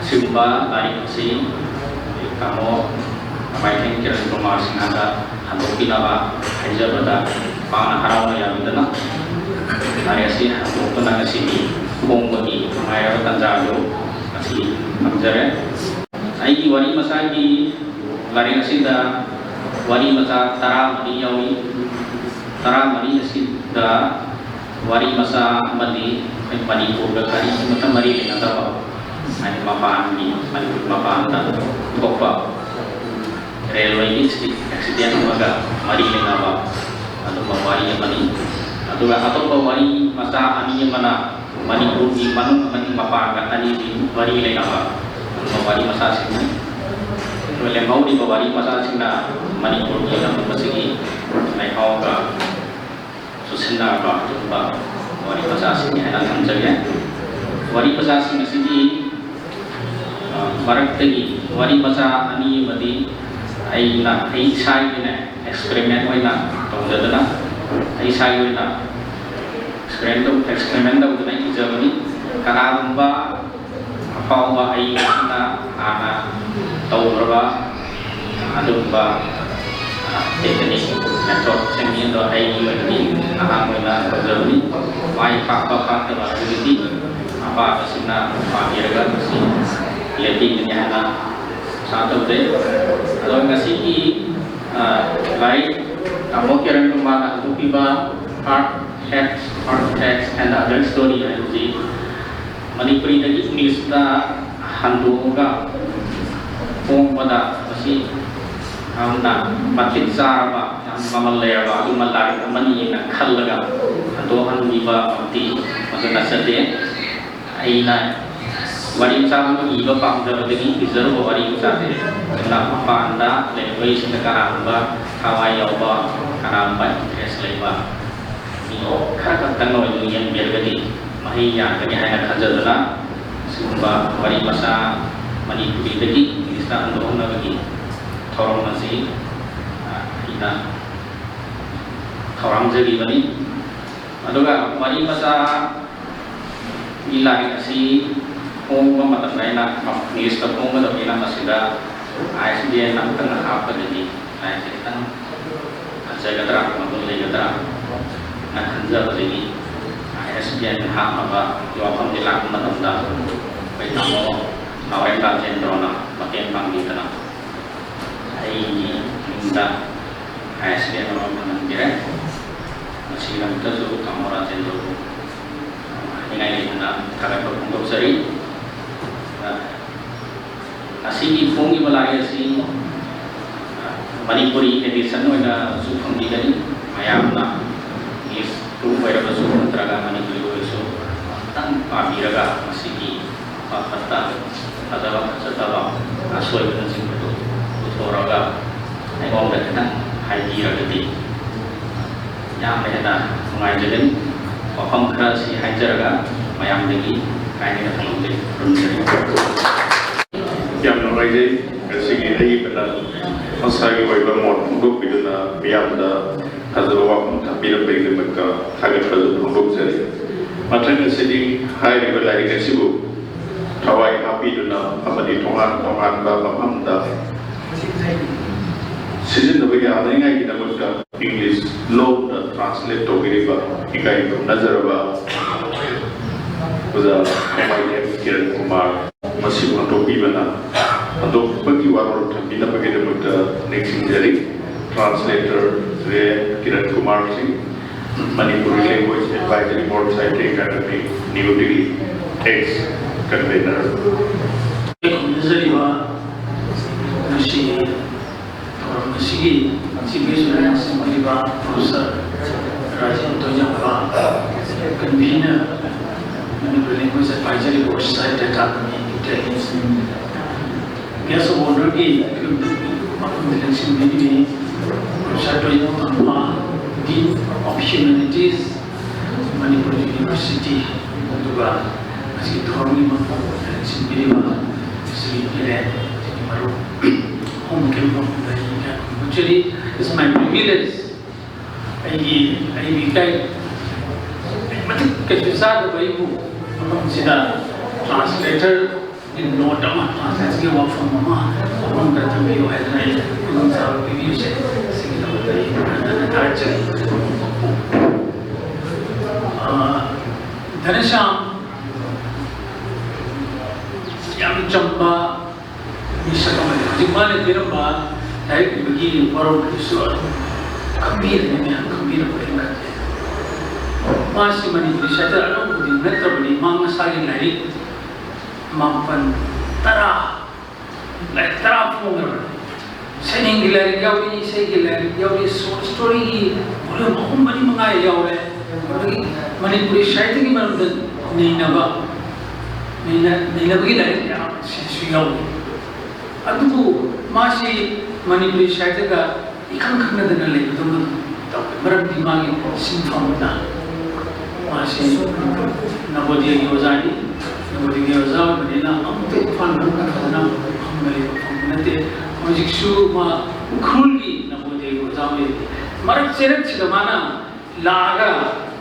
ꯑꯁꯤꯒꯨꯝꯕ ꯂꯥꯏꯔꯤꯛ ꯑꯁꯤ ꯇꯥꯃꯣ ꯃꯥꯏꯊꯦꯡ ꯀꯤꯔꯟ ꯀꯨꯃꯥꯔ ꯁꯤꯡꯍꯗ ꯍꯟꯗꯣꯛꯄꯤꯅꯕ ꯍꯥꯏꯖꯕꯗ ꯃꯍꯥꯛꯅ ꯍꯔꯥꯎꯅ ꯌꯥꯕꯤꯗꯨꯅ ꯂꯥꯏꯔꯤꯛ ꯑꯁꯤ ꯍꯟꯗꯣꯛꯇꯨꯅ ꯉꯁꯤꯗꯤ ꯐꯣꯡꯕꯒꯤ ꯅꯨꯡꯉꯥꯏꯔꯕ ꯇꯥꯟꯖꯥꯗꯨ ꯉꯁꯤ ꯐꯪꯖꯔꯦ꯫ ꯑꯩꯒꯤ ꯋꯥꯔꯤ ꯃꯆꯥꯒꯤ ꯂꯥꯏꯔꯤꯛ ꯑꯁꯤꯗ ꯋꯥꯔꯤ ꯃꯆꯥ ꯇꯔꯥꯃꯔꯤ ꯌꯥꯎꯏ꯫ ꯇꯔꯥꯃꯔꯤ ꯑꯁꯤꯗ ꯋꯥꯔꯤ ꯃꯆꯥ ꯑꯃꯗꯤ ꯑꯩꯈꯣꯏ ꯃꯅꯤꯄꯨꯔꯒ ꯀꯔꯤꯃꯠꯇ ꯃꯔꯤ ꯂꯩꯅꯗꯕ, ꯍꯥꯏꯗꯤ ꯃꯄꯥꯟꯒꯤ, ꯃꯅꯤꯄꯨꯔ ꯃꯄꯥꯟꯗ ꯊꯣꯛꯄ ꯔꯦꯜꯋꯦꯒꯤ ꯑꯦꯛꯁꯤꯗꯦꯟ ꯑꯃꯒ ꯃꯔꯤ ꯂꯩꯅꯕ ꯑꯗꯨꯝꯕ ꯋꯥꯔꯤ ꯑꯃꯅꯤ꯫ ꯑꯗꯨꯒ ꯑꯇꯣꯞꯄ ꯋꯥꯔꯤ ꯃꯆꯥ ꯑꯅꯤ ꯑꯃꯅ ꯃꯅꯤꯄꯨꯔꯒꯤ ꯃꯅꯨꯡ ꯑꯃꯗꯤ ꯃꯄꯥꯟꯒ ꯑꯅꯤꯒꯤ ꯃꯔꯤ ꯂꯩꯅꯕ ꯑꯗꯨꯒꯨꯝꯕ ꯋꯥꯔꯤ ꯃꯆꯥꯁꯤꯡꯅꯤ꯫ ꯑꯗꯨꯒ ꯂꯦꯝꯍꯧꯔꯤꯕ ꯋꯥꯔꯤ ꯃꯆꯥꯁꯤꯡꯅ ꯃꯅꯤꯄꯨꯔꯒꯤ ꯂꯝꯗꯝ ꯑꯁꯤꯒꯤ ꯂꯩꯍꯥꯎꯒ ꯆꯨꯁꯤꯟꯅꯔꯕ ꯑꯗꯨꯒꯨꯝꯕ ꯋꯥꯔꯤ ꯃꯆꯥꯁꯤꯡꯅꯤ ꯍꯥꯏꯅ ꯊꯝꯖꯒꯦ꯫ ꯋꯥꯔꯤ ꯃꯆꯥꯁꯤꯡ ꯑꯁꯤꯒꯤ, ꯑ, ꯃꯔꯛꯇꯒꯤ ꯋꯥꯔꯤ ꯃꯆꯥ ꯑꯅꯤ ꯑꯃꯗꯤ ꯑꯩꯅ, ꯑꯩ ꯏꯁꯥꯒꯤ ꯑꯣꯏꯅ ꯑꯦꯛꯁꯄꯦꯔꯤꯃꯦꯟ ꯑꯣꯏꯅ ꯇꯧꯖꯗꯅ, ꯑꯩ ꯏꯁꯥꯒꯤ ꯑꯣꯏꯅ ꯑꯦꯛꯁꯄꯦꯔꯤꯃꯦꯟ ꯇꯧ-, ꯑꯦꯛꯁꯄꯦꯔꯤꯃꯦꯟ ꯇꯧꯗꯨꯅ ꯏꯖꯕꯅꯤ꯫ ꯀꯅꯥꯒꯨꯝꯕ ꯑꯐꯥꯎꯕ ꯑꯏꯕꯁꯤꯡꯅ ꯍꯥꯟꯅ ꯇꯧꯈ꯭ꯔꯕ ꯑꯗꯨꯒꯨꯝꯕ, ꯑ, ꯇꯦꯛꯅꯤꯛ, ꯃꯦꯊꯣꯠꯁꯤꯡ ꯑꯗꯣ ꯑꯩꯒꯤ ꯑꯣꯏꯅꯗꯤ ꯑꯍꯥꯟꯕ ꯑꯣꯏꯅ ꯇꯧꯖꯕꯅꯤ꯫ ꯃꯥꯏ ꯄꯥꯛꯄ ꯄꯥꯛꯇꯕ ꯍꯥꯏꯕꯗꯨꯗꯤ ꯑꯄꯥꯕꯁꯤꯡꯅ ꯄꯥꯕꯤꯔꯒ ꯃꯁꯤ ꯂꯦꯞꯄꯤꯒꯅꯤ ꯍꯥꯏꯅ ꯑꯥꯁꯥ ꯇꯧꯖꯩ꯫ ꯑꯗꯣ ꯉꯁꯤꯒꯤ, ꯑ, ꯂꯥꯏꯔꯤꯛ ꯇꯥꯃꯣ ꯀꯤꯔꯟ ꯀꯨꯃꯥꯔꯅ ꯍꯧꯗꯣꯛꯄꯤꯕ Hard Facts, Hard Facts and Other Story ꯍꯥꯏꯕꯁꯤ ꯃꯅꯤꯄꯨꯔꯤꯗꯒꯤ ꯏꯪꯂꯤꯁꯇ ꯍꯟꯗꯣꯛꯑꯒ ꯐꯣꯡꯕꯗ ꯃꯁꯤ ꯌꯥꯝꯅ ꯃꯇꯤꯛ ꯆꯥꯔꯕ, ꯌꯥꯝ ꯃꯃꯜ ꯂꯩꯔꯕ ꯑꯗꯨꯒꯨꯝꯕ ꯂꯥꯏꯔꯤꯛ ꯑꯃꯅꯤꯅ ꯈꯜꯂꯒ ꯍꯟꯗꯣꯛꯍꯟꯕꯤꯕ ꯑꯃꯗꯤ ꯃꯗꯨ ꯅꯠꯆꯗꯦ꯫ ꯑꯩꯅ ꯋꯥꯔꯤ ꯃꯆꯥ ꯑꯃ ꯏꯕ ꯄꯥꯝꯖꯕꯗꯒꯤ ꯏꯖꯔꯨꯕ ꯋꯥꯔꯤ ꯃꯆꯥꯁꯦ꯫ ꯑꯗꯨꯅ ꯃꯄꯥꯟꯗ ꯂꯩꯔꯤꯕꯁꯤꯡꯗ ꯀꯅꯥꯒꯨꯝꯕ ꯊꯋꯥꯏ ꯌꯥꯎꯕ, ꯀꯅꯥꯒꯨꯝꯕ interest ꯂꯩꯕ ꯃꯤꯑꯣꯏ ꯈꯔ ꯈꯛꯇꯪ ꯑꯣꯏꯅ ꯌꯦꯡꯕꯤꯔꯒꯗꯤ ꯃꯍꯩ ꯌꯥꯟꯒꯅꯤ ꯍꯥꯏꯅ ꯈꯟꯖꯗꯨꯅ, ꯁꯤꯒꯨꯝꯕ ꯋꯥꯔꯤ ꯃꯆꯥ ꯃꯅꯤꯄꯨꯔꯤꯗꯒꯤ ꯏꯪꯂꯤꯁꯇ ꯍꯟꯗꯣꯛꯍꯟꯅꯕꯒꯤ ꯊꯧꯔꯝ ꯑꯁꯤ, ꯑ, ꯑꯩꯅ ꯊꯧꯔꯥꯡꯖꯔꯤꯕꯅꯤ꯫ ꯑꯗꯨꯒ ꯋꯥꯔꯤ ꯃꯆꯥ ꯒꯤ ꯂꯥꯏꯔꯤꯛ ꯑꯁꯤ ꯐꯣꯡꯕ ꯃꯇꯝꯗ ꯑꯩꯅ ꯏꯪꯂꯤꯁꯇ ꯐꯣꯡꯒꯗꯕꯅꯤꯅ ꯃꯁꯤꯗ ISBN ꯑꯃꯇꯪ ꯍꯥꯞꯄꯒꯗꯤ ꯂꯥꯏꯔꯤꯛꯁꯦ ꯈꯤꯇꯪ ꯐꯖꯒꯗ꯭ꯔꯥ, ꯃꯒꯨꯟ ꯂꯩꯒꯗ꯭ꯔꯥ ꯅ ꯈꯟꯖꯕꯗꯒꯤ ISBN ꯍꯥꯞꯅꯕꯒꯤ ꯋꯥꯐꯝꯗꯤ ꯂꯥꯛꯄ ꯃꯇꯝꯗ ꯑꯩꯈꯣꯏ ꯇꯥꯃꯣ ꯅꯥꯎꯔꯦꯝ ꯔꯥꯖꯦꯟꯗ꯭ꯔꯣꯅ ꯃꯇꯦꯡ ꯄꯥꯡꯕꯤꯗꯅ ꯑꯩꯒꯤ ꯌꯨꯝꯗ ISBN ꯑꯃ ꯐꯪꯍꯟꯕꯤꯔꯦ꯫ ꯃꯁꯤꯒꯤꯗꯃꯛꯇꯁꯨ ꯇꯥꯃꯣ ꯔꯥꯖꯦꯟꯗ꯭ꯔꯕꯨ ꯍꯥꯏꯅꯤꯡꯉꯥꯏ ꯂꯩꯇꯅ ꯊꯥꯒꯠꯄ ꯐꯣꯡꯗꯣꯛꯆꯔꯤ꯫ ꯑꯁꯤꯒꯤ ꯐꯣꯡꯉꯤꯕ ꯂꯥꯏꯔꯤꯛ ꯑꯁꯤ ꯃꯅꯤꯄꯨꯔꯤ edition ꯑꯣꯏꯅꯁꯨ ꯐꯪꯕꯤꯒꯅꯤ꯫ ꯃꯌꯥꯝꯅ ꯏꯪꯂꯤꯁ ꯑꯣꯏꯔꯕꯁꯨ ꯅꯠꯇ꯭ꯔꯒ ꯃꯅꯤꯄꯨꯔꯤ ꯑꯣꯏꯔꯁꯨ ꯑꯃꯨꯛꯇꯪ ꯄꯥꯕꯤꯔꯒ ꯃꯁꯤꯒꯤ ꯑꯐ ꯐꯠꯇ, ꯐꯖꯕ ꯐꯖꯗꯕ, ꯑꯁꯣꯏꯕꯅꯆꯤꯡꯕꯗꯨ ꯄꯨꯊꯣꯔꯒ ꯑꯩꯉꯣꯟꯗ ꯈꯤꯇꯪ ꯍꯥꯏꯕꯤꯔꯒꯗꯤ ꯌꯥꯝꯅ ꯍꯦꯟꯅ ꯅꯨꯡꯉꯥꯏꯖꯒꯅꯤ꯫ ꯋꯥꯐꯝ ꯈꯔ ꯑꯁꯤ ꯍꯥꯏꯖꯔꯒ ꯃꯌꯥꯝꯗꯒꯤ ꯀꯥꯏꯅ ꯊꯝꯖꯒꯦ꯫ ꯈꯨꯔꯨꯝꯖꯔꯤ꯫ ꯌꯥꯝ ꯅꯨꯡꯉꯥꯏꯖꯩ꯫ ꯉꯁꯤꯒꯤ ꯑꯏꯕꯅ ꯃꯁꯥꯒꯤ ꯑꯣꯏꯕ ꯃꯣꯠ ꯐꯣꯡꯗꯣꯛꯄꯤꯗꯨꯅ ꯃꯤꯌꯥꯝꯗ ꯐꯖꯕ ꯋꯥꯐꯝ ꯊꯝꯕꯤꯔꯝꯕꯒꯤꯗꯃꯛꯇ ꯊꯥꯒꯠꯄꯁꯨ ꯐꯣꯡꯗꯣꯛꯆꯔꯤ꯫ ꯃꯊꯪ ꯑꯁꯤꯗꯤ ꯍꯥꯏꯔꯤꯕ ꯂꯥꯏꯔꯤꯛ ꯑꯁꯤꯕꯨ ꯊꯋꯥꯏ ꯍꯥꯞꯄꯤꯗꯨꯅ ꯑꯃꯗꯤ ꯇꯣꯉꯥꯟ ꯇꯣꯉꯥꯟꯕ ꯃꯐꯝꯗ ꯁꯤꯖꯤꯟꯅꯕ ꯌꯥꯅꯉꯥꯏꯒꯤꯗꯃꯛꯇ ꯏꯪꯂꯤꯁ ꯂꯣꯟꯗ translate ꯇꯧꯕꯤꯔꯤꯕ ꯏꯀꯥꯏ ꯈꯨꯝꯅꯖꯔꯕ ꯑꯣꯖꯥ ꯑꯦꯝ ꯑꯥꯏ ꯑꯦꯐ ꯀꯤꯔꯟ ꯀꯨꯃꯥꯔ ꯃꯁꯤꯕꯨ ꯍꯟꯗꯣꯛꯄꯤꯕꯅ ꯍꯟꯗꯣꯛꯄꯒꯤ ꯋꯥꯔꯣꯜ ꯊꯝꯕꯤꯅꯕꯒꯤꯗꯃꯛꯇ ꯅꯤꯡꯁꯤꯡꯖꯔꯤ꯫ Translator ꯔꯦ ꯀꯤꯔꯟ ꯀꯨꯃꯥꯔ ꯁꯤꯡ, Manipuri Language Advisory Board, Sahitya Academy, New Delhi, ex convener꯫ ꯈꯨꯝꯅꯖꯔꯤꯕ ꯉꯁꯤ ꯊꯧꯔꯝ ꯑꯁꯤꯒꯤ chief guest ꯑꯣꯏꯅ ꯂꯥꯛꯆꯕꯤꯔꯤꯕ Professor Rajen ꯇꯣꯏꯖꯝꯕ, convener Manipur Language Advisory Board, Sahitya Akademi, Delhi꯫ Guest of Honourꯒꯤ ꯃꯐꯝꯗ ꯂꯦꯡꯁꯤꯟꯕꯤꯔꯤꯕꯤ Professor ꯇꯣꯏꯅꯥꯎ Tampha, Dean of Humanities, Manipur University, ꯑꯗꯨꯒ ꯃꯁꯤꯒꯤ ꯊꯧꯔꯝꯒꯤ ꯃꯐꯝꯗ ꯂꯦꯡꯁꯤꯟꯕꯤꯔꯤꯕ ꯁ꯭ꯔꯤ ꯀꯤꯔꯦꯟ, ꯃꯔꯨꯞ ꯑꯍꯨꯝꯃꯛꯀꯤ ꯃꯐꯝꯗ ꯑꯩ ꯏꯀꯥꯏ ꯈꯨꯝꯅꯖꯔꯤ꯫ It's my privilege, ꯑꯩꯒꯤ ꯑꯩꯕꯨ ꯏꯀꯥꯏ, ꯑꯩ ꯃꯇꯤꯛ ꯀꯩꯁꯨ ꯆꯥꯗꯕ ꯑꯩꯕꯨ ꯃꯐꯝꯁꯤꯗ translator ꯒꯤ note ꯑꯃ, translation ꯒꯤ ꯋꯥꯐꯝ ꯑꯃ ꯃꯐꯝꯗ ꯊꯝꯕꯤꯌꯨ ꯍꯥꯏꯗꯅ ꯑꯩ ꯈꯨꯗꯣꯡꯆꯥꯕ ꯄꯤꯕꯤꯕꯁꯦ, ꯁꯤꯒꯤꯗꯃꯛꯇ ꯑꯩ ꯍꯟꯅ ꯍꯟꯅ ꯊꯥꯒꯠꯆꯔꯤ꯫ ꯑꯥ, ꯙꯅꯁ꯭ꯌꯥꯝ ꯌꯥꯝ ꯆꯝꯕ ꯃꯤꯁꯛ ꯑꯃꯅꯤ꯫ ꯍꯧꯖꯤꯛ ꯃꯥꯅ ꯄꯤꯔꯝꯕ ꯂꯥꯏꯔꯤꯛ ꯏꯕꯒꯤ ꯋꯥꯔꯣꯜꯗꯨꯁꯨ ꯑꯗꯨꯝ ꯈꯪꯕꯤꯔꯅꯤ, ꯃꯌꯥꯝ ꯈꯪꯕꯤꯔꯝꯒꯅꯤ ꯈꯜꯂꯤ꯫ ꯃꯥꯁꯤ ꯃꯅꯤꯄꯨꯔꯤ ꯁꯥꯍꯤꯇ꯭ꯌ ꯑꯅꯧꯕꯗꯤ ꯅꯠꯇ꯭ꯔꯕꯅꯤ, ꯃꯥ ꯃꯁꯥꯒꯤ ꯂꯥꯏꯔꯤꯛ ꯃꯥꯄꯟ, ꯇꯔꯥ, ꯂꯥꯏꯔꯤꯛ ꯇꯔꯥ ꯐꯣꯡꯈ꯭ꯔꯕꯅꯤ꯫ ꯁꯩꯔꯦꯡꯒꯤ ꯂꯥꯏꯔꯤꯛ ꯌꯥꯎꯔꯤ, ꯏꯁꯩꯒꯤ ꯂꯥꯏꯔꯤꯛ ꯌꯥꯎꯔꯤ, short story ꯒꯤ volume ꯑꯍꯨꯝ, ꯃꯔꯤ, ꯃꯉꯥ ꯌꯥꯎꯔꯦ꯫ ꯑꯗꯒꯤ ꯃꯅꯤꯄꯨꯔꯤ ꯁꯥꯍꯤꯇ꯭ꯌꯒꯤ ꯃꯔꯝꯗ ꯅꯩꯅꯕ, ꯅꯩꯅ-, ꯅꯩꯅꯕꯒꯤ ꯂꯥꯏꯔꯤꯛ ꯃꯌꯥꯝ ꯁꯤꯁꯨ ꯌꯥꯎꯔꯤ꯫ ꯑꯗꯨꯕꯨ ꯃꯥꯁꯤ ꯃꯅꯤꯄꯨꯔꯤ ꯁꯥꯍꯤꯇ꯭ꯌꯗ ꯏꯈꯪ ꯈꯪꯅꯗꯅ ꯂꯩꯕꯗꯧꯅ ꯇꯧꯏ꯫ ꯃꯔꯝꯗꯤ ꯃꯥꯒꯤ ꯁꯤꯟꯐꯝꯅ ꯃꯥꯁꯤ ꯅꯕꯣꯗꯤꯌꯥꯒꯤ ꯑꯣꯖꯥꯅꯤ꯫ ꯅꯕꯣꯗꯤꯌꯥꯒꯤ ꯑꯣꯖꯥ ꯑꯣꯏꯕꯅꯤꯅ ꯑꯃꯨꯛꯇ ꯏꯝꯐꯥꯜ ꯃꯅꯨꯡꯗ ꯐꯖꯅ ꯐꯝꯕ ꯂꯩꯕ ꯐꯪꯕ ꯅꯠꯇꯦ꯫ ꯍꯧꯖꯤꯛꯁꯨ ꯃꯥ ꯎꯈ꯭ꯔꯨꯜꯒꯤ ꯅꯕꯣꯗꯤꯌꯥꯒꯤ ꯑꯣꯖꯥ ꯑꯣꯏꯔꯤ꯫ ꯃꯔꯛ ꯆꯩꯔꯛꯁꯤꯗ ꯃꯥꯅ ꯂꯥꯛꯑꯒ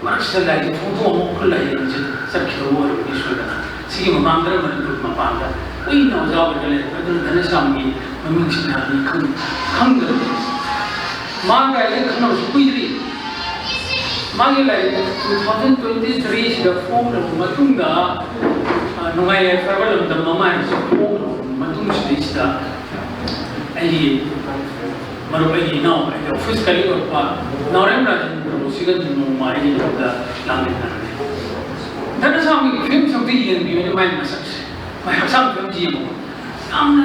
ꯃꯔꯛꯁꯤꯗ ꯂꯥꯏꯔꯤꯛ ꯐꯣꯡꯗꯣꯛꯑꯝꯃ ꯎꯈ꯭ꯔꯨꯜ ꯂꯥꯏꯌꯦꯡꯁꯦ ꯆꯠꯈꯤꯗꯧꯕ ꯑꯣꯏꯔꯕꯅꯤ ꯁꯣꯏꯗꯅ꯫ ꯁꯤꯒꯤ ꯃꯃꯥꯡꯗ ꯃꯅꯤꯄꯨꯔ ꯃꯄꯥꯟꯗ ꯀꯨꯏꯅ ꯑꯣꯖꯥ ꯑꯣꯏꯔꯒ ꯂꯩꯔꯝꯃꯦ꯫ ꯑꯗꯨꯅ ꯙꯅꯁ꯭ꯌꯥꯝꯒꯤ ꯃꯃꯤꯡꯁꯤꯅ ꯑꯩ ꯈꯪ-, ꯈꯪꯗꯕꯅꯤ꯫ ꯃꯥꯒ ꯑꯩꯒ ꯈꯪꯅꯕꯁꯨ ꯀꯨꯏꯗ꯭ꯔꯤ꯫ ꯃꯥꯒꯤ ꯂꯥꯏꯔꯤꯛ two thousand twenty three ꯁꯤꯗ ꯐꯣꯡꯂꯕ ꯃꯇꯨꯡꯗ, ꯑ, ꯅꯨꯡꯉꯥꯏ ꯌꯥꯏꯐꯔꯕ ꯂꯝꯗꯝ ꯑꯃ ꯍꯥꯏꯕꯁꯤ ꯐꯣꯡꯂꯕ ꯃꯇꯨꯡꯁꯤꯗꯩꯁꯤꯗ ꯑꯩꯒꯤ ꯃꯔꯨꯞ, ꯑꯩꯒꯤ ꯏꯅꯥꯎ, ꯑꯩꯒꯤ office colleague ꯑꯣꯏꯔꯛꯄ ꯅꯥꯎꯔꯦꯝ ꯔꯥꯖꯦꯟꯗ꯭ꯔ ꯄ꯭ꯔꯚꯨꯁꯤꯒ ꯅꯣꯡꯃ ꯑꯩꯒꯤ ꯌꯨꯝꯗ ꯂꯥꯛꯃꯤꯟꯅꯔꯝꯃꯤ꯫ ꯙꯅꯁ꯭ꯌꯥꯝꯒꯤ ꯐꯤꯕꯝꯁꯦ ꯑꯝꯇ ꯌꯦꯡꯕꯤꯌꯨꯅꯦ, ꯃꯥꯏ ꯃꯁꯛꯁꯦ, ꯃꯥꯏ ꯍꯛꯆꯥꯡ ꯐꯤꯕꯝꯁꯦ ꯌꯦꯡꯉꯣ꯫ ꯌꯥꯝꯅ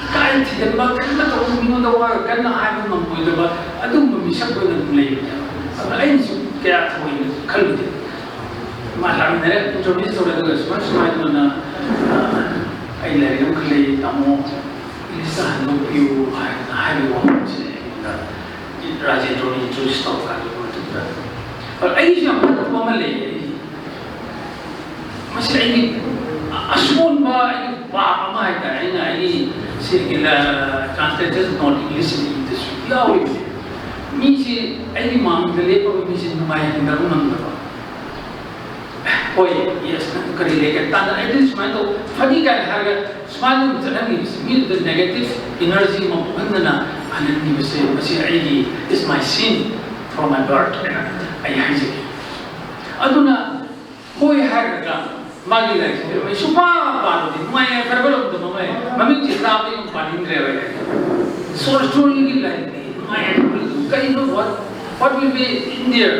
ꯏꯀꯥꯏ ꯊꯤꯒꯟꯕ, ꯀꯔꯤꯝꯇ ꯇꯧꯕ, ꯃꯤꯉꯣꯟꯗ ꯋꯥꯒ ꯀꯟꯅ ꯍꯥꯏꯕ ꯉꯝꯃꯣꯏꯗꯕ ꯑꯗꯨꯒꯨꯝꯕ ꯃꯤꯁꯛ ꯑꯣꯏꯅ ꯑꯗꯨꯝ ꯂꯩꯕꯅꯦꯕ꯫ ꯑꯗꯣ ꯑꯩꯅꯁꯨ ꯀꯌꯥ ꯊꯑꯣꯏꯅ ꯈꯜꯂꯨꯗꯦ꯫ ꯃꯥ ꯂꯥꯛꯃꯤꯟꯅꯔꯦ, introduce ꯇꯧꯔꯦ, ꯑꯗꯨꯒ ꯁꯨꯃꯥꯏ ꯁꯨꯃꯥꯏꯅ ꯇꯧꯗꯅ, ꯑ, "ꯑꯩ ꯂꯥꯏꯔꯤꯛ ꯑꯃꯈꯛ ꯂꯩ ꯇꯥꯃꯣ, English ꯇ ꯍꯟꯗꯣꯛꯄꯤꯌꯨ" ꯍꯥꯏꯅ ꯍꯥꯏꯕꯒꯤ ꯋꯥꯐꯝꯁꯦ ꯑꯩꯉꯣꯟꯗ ꯔꯥꯖꯦꯟꯗ꯭ꯔꯣꯅ introduce ꯇꯧꯔꯀꯥꯟꯗ ꯃꯇꯝꯗ, ꯑꯗꯣ ꯑꯩꯒꯤꯁꯨ ꯌꯥꯝ ꯐꯠꯇꯕ ꯑꯃ ꯂꯩ꯫ ꯑꯩꯒꯤ, ꯃꯁꯤ ꯑꯩꯒꯤ ꯑꯁꯣꯟꯕ, ꯑꯩꯒꯤ ꯄꯥꯞ ꯑꯃ ꯍꯥꯏꯇꯥꯔꯦ꯫ ꯑꯩꯅ ꯑꯩꯒꯤ ꯁꯤꯒꯤ, ꯑ, translated note English ꯏꯕꯗꯁꯨ ꯌꯥꯎꯔꯤꯕꯅꯤ꯫ ꯃꯤꯁꯤ ꯑꯩꯒꯤ ꯃꯥꯡꯗ ꯂꯦꯞꯄꯒ ꯃꯤꯁꯤ ꯅꯨꯡꯉꯥꯏꯍꯟꯗꯕ ꯉꯝꯗꯕ꯫ ꯍꯣꯏ, yes, ꯅꯪ ꯀꯔꯤ ꯂꯩꯒꯦ? ꯇꯥꯟꯅ, ꯑꯩꯗꯤ ꯁꯨꯃꯥꯏꯅ ꯇꯧ, funny ꯀꯥꯏꯅ ꯍꯥꯏꯔꯒ ꯁꯨꯃꯥꯏꯅ ꯑꯗꯨꯝ ꯆꯠꯍꯟꯈꯤꯕꯁꯦ, ꯃꯤꯗꯨꯗ negative energy ꯑꯃ ꯄꯨꯍꯟꯗꯅ ꯍꯜꯍꯟꯈꯤꯕꯁꯦ, ꯃꯁꯤ ꯑꯩꯒꯤ, it's my sin from my birth ꯍꯥꯏꯅ ꯑꯩ ꯍꯥꯏꯖꯒꯦ꯫ ꯑꯗꯨꯅ ꯍꯣꯏ ꯍꯥꯏꯔꯒ ꯃꯥꯒꯤ ꯂꯥꯏꯔꯤꯛꯁꯦ ꯑꯩ ꯁꯨꯡꯄꯥ ꯄꯥꯗꯕꯤ ꯅꯨꯡꯉꯥꯏ ꯌꯥꯏꯐꯔꯕ ꯂꯝꯗꯝ ꯑꯃ ꯍꯥꯏ, ꯃꯃꯤꯡꯁꯦ ꯇꯥꯕꯗ ꯑꯗꯨꯝ ꯄꯥꯅꯤꯡꯗ꯭ꯔꯦꯕ ꯑꯩ꯫ Short story ꯒꯤ ꯂꯥꯏꯔꯤꯛꯅꯤ, ꯅꯨꯡꯉꯥꯏ ꯌꯥꯏꯐꯔꯕ ꯂꯝꯗꯝ꯫ ꯀꯩꯅꯣ, what, what will be in there?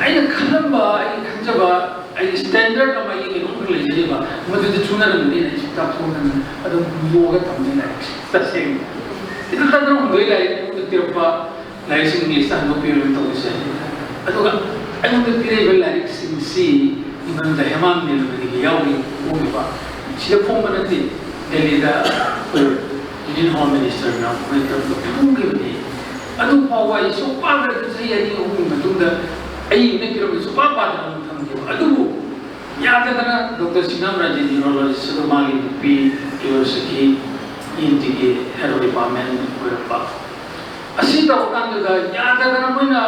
ꯑꯩꯅ ꯈꯜꯂꯝꯕ, ꯑꯩꯅ ꯈꯟꯖꯕ, ꯑꯩꯒꯤ standard ꯑꯃ, ꯑꯩꯒꯤ ꯀꯩꯅꯣꯝꯈꯛ ꯂꯩꯖꯔꯤꯕ, ꯃꯗꯨꯗ ꯆꯨꯅꯔꯝꯒꯅꯤꯅ ꯑꯩꯁꯨ ꯆꯥꯛꯊꯣꯛꯅ ꯑꯗꯨꯝ ꯌꯣꯛꯑꯒ ꯊꯝꯖꯩ ꯂꯥꯏꯔꯤꯛꯁꯦ꯫ ꯇꯁꯦꯡꯅ ꯁꯤꯗ ꯇꯔꯥꯍꯨꯝꯗꯣꯏ ꯂꯥꯏꯔꯤꯛ ꯑꯩꯉꯣꯟꯗ ꯄꯤꯔꯛꯄ ꯂꯥꯏꯔꯤꯛꯁꯤꯡ English ꯇ ꯍꯟꯗꯣꯛꯄꯤꯔꯣꯅ ꯇꯧꯕꯁꯦ꯫ ꯑꯗꯨꯒ ꯑꯩꯉꯣꯟꯗ ꯄꯤꯔꯛꯏꯕ ꯂꯥꯏꯔꯤꯛꯁꯤꯡꯁꯤ ꯏꯪꯂꯟꯗ ꯍꯦꯃꯥꯝ ꯅꯤꯂꯃꯅꯤꯒꯤ ꯌꯥꯎꯔꯤ ꯐꯣꯡꯉꯤꯕ꯫ ꯁꯤꯗ ꯐꯣꯡꯕ ꯅꯠꯇꯦ, ꯗꯦꯜꯂꯤꯗ ꯑꯩꯈꯣꯏ Indian Home Minister ꯅ ꯑꯩꯈꯣꯏ ꯇꯧꯔꯒ ꯐꯣꯡꯈꯤꯕꯅꯤ꯫ ꯑꯗꯨ ꯐꯥꯎꯕ ꯑꯩ ꯁꯨꯡꯄꯥ ꯄꯥꯗ꯭ꯔꯤ꯫ ꯆꯍꯤ ꯑꯅꯤ ꯑꯍꯨꯝꯒꯤ ꯃꯇꯨꯡꯗ ꯑꯩ ꯏꯃꯦ ꯄꯤꯔꯝꯕ ꯁꯨꯡꯄꯥ ꯄꯥꯗꯅ ꯑꯗꯨꯝ ꯊꯝꯈꯤꯕ꯫ ꯑꯗꯨꯕꯨ ꯌꯥꯗꯗꯅ ꯗꯣꯛꯇꯔ ꯁꯤꯡꯉꯥꯝ ꯔꯥꯖꯦꯟ neurologist ꯑꯗꯣ ꯃꯥꯒꯤ ꯅꯨꯄꯤ ꯀꯤꯌꯣꯁꯥꯀꯤ ENT ꯒꯤ head of department ꯑꯣꯏꯔꯛꯄ꯫ ꯑꯁꯤ ꯇꯧꯔꯀꯥꯟꯗꯨꯗ ꯌꯥꯗꯗꯅ ꯃꯣꯏꯅ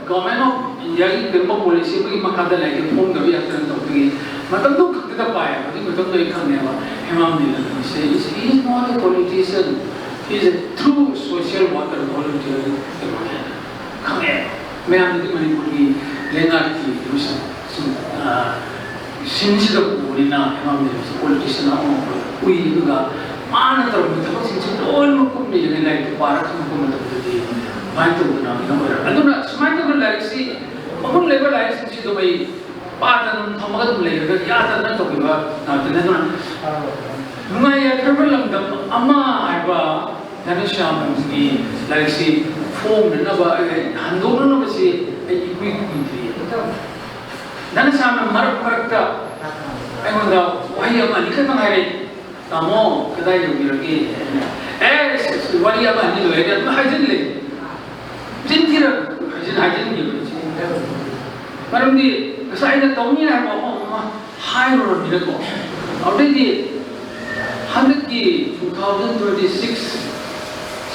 Government of India ꯒꯤ ꯀꯔꯤꯒꯨꯝꯕ policy ꯑꯃꯒꯤ ꯃꯈꯥꯗ ꯂꯥꯏꯔꯤꯛꯁꯦ ꯐꯣꯡꯗꯕ ꯌꯥꯗꯅ ꯇꯧꯕꯒꯤ ꯃꯇꯝꯗꯨ ꯈꯛꯇꯗ ꯄꯥꯏꯌꯦꯕ꯫ ꯑꯗꯨꯒꯤ ꯃꯇꯝꯗꯣ ꯑꯩ ꯈꯪꯉꯦꯕ꯫ ꯍꯦꯃꯥꯝ ꯅꯤꯂꯃꯅꯤ ꯁꯦ, he is not a politician, he is a true social worker, volunteer ꯀꯩꯅꯣꯅꯦ꯫ ꯈꯪꯉꯦ꯫ ꯃꯌꯥꯝꯗꯗꯤ ꯃꯅꯤꯄꯨꯔꯒꯤ ꯂꯩꯉꯥꯛꯀꯤ ꯃꯤꯁꯛ ꯁꯨꯝ, ꯑ, ꯁꯤꯟꯁꯤꯗ ꯎꯕꯅꯤꯅ ꯍꯦꯃꯥꯝ ꯅꯤꯂꯃꯅꯤ ꯁꯦ politician ꯑꯃ ꯑꯣꯏꯅ ꯎꯏ꯫ ꯑꯗꯨꯒ ꯃꯥꯅ ꯇꯧꯔꯝꯕ ꯊꯕꯛꯁꯤꯡꯁꯦ ꯂꯣꯏꯅꯃꯛ ꯀꯨꯞꯅ ꯌꯦꯡꯉꯦ꯫ ꯂꯥꯏꯔꯤꯛꯇ ꯄꯥꯔ ꯈꯪꯉꯛꯄ ꯃꯇꯝꯗꯗꯤ ꯑꯗꯨꯃꯥꯏꯅ ꯇꯧꯗꯅ ꯀꯩꯅꯣ ꯑꯣꯏꯔꯦ꯫ ꯑꯗꯨꯅ ꯁꯨꯃꯥꯏꯅ ꯇꯧꯕ ꯂꯥꯏꯔꯤꯛꯁꯤ, ꯃꯒꯨꯟ ꯂꯩꯕ ꯂꯥꯏꯔꯤꯛꯁꯤꯡꯁꯤ ꯑꯗꯨꯝ ꯑꯩ ꯄꯥꯗꯅ ꯑꯗꯨꯝ ꯊꯝꯃꯒ ꯑꯗꯨꯝ ꯂꯩꯔꯒ ꯌꯥꯗꯗꯅ ꯇꯧꯈꯤꯕ ꯉꯥꯛꯇꯅꯤ꯫ ꯑꯗꯨꯅ ꯅꯨꯡꯉꯥꯏ ꯌꯥꯏꯐꯔꯕ ꯂꯝꯗꯝ ꯑꯃ ꯍꯥꯏꯕ ꯘꯅꯁ꯭ꯌꯥꯝꯒꯤ ꯂꯥꯏꯔꯤꯛꯁꯤ ꯐꯣꯡꯅꯅꯕ, ꯑꯩ ꯍꯟꯗꯣꯛꯅꯅꯕꯁꯤ ꯑꯩ ꯏꯀꯨꯏ ꯀꯨꯏꯗ꯭ꯔꯤ꯫ ꯙꯅꯁ꯭ꯌꯥꯝꯅ ꯃꯔꯛ ꯃꯔꯛꯇ ꯑꯩꯉꯣꯟꯗ ꯋꯥꯍꯩ ꯑꯃ ꯑꯅꯤ ꯈꯛꯇꯪ ꯍꯥꯏꯔꯛꯏ, "ꯇꯥꯃꯣ, ꯀꯗꯥꯏ ꯌꯧꯕꯤꯔꯒꯦ?" ꯍꯥꯏꯅ꯫ "ꯑꯦ, ꯋꯥꯔꯤ ꯑꯃ ꯑꯅꯤ ꯂꯣꯏꯔꯦ," ꯑꯗꯨꯝ ꯍꯥꯏꯖꯤꯜꯂꯦ꯫ ꯆꯤꯟ ꯊꯤꯔ ꯍꯥꯏꯖꯤꯟ-, ꯍꯥꯏꯖꯤꯟꯈꯤꯕꯅꯤ꯫ ꯃꯔꯝꯗꯤ ꯉꯁꯥꯏ ꯑꯩꯅ ꯇꯧꯅꯤ ꯍꯥꯏꯕ ꯋꯥꯐꯝ ꯑꯃ ꯍꯥꯏꯔꯨꯔꯕꯅꯤꯅꯀꯣ꯫ ꯑꯗꯨꯗꯩꯗꯤ ꯍꯟꯗꯛꯀꯤ two thousand twenty six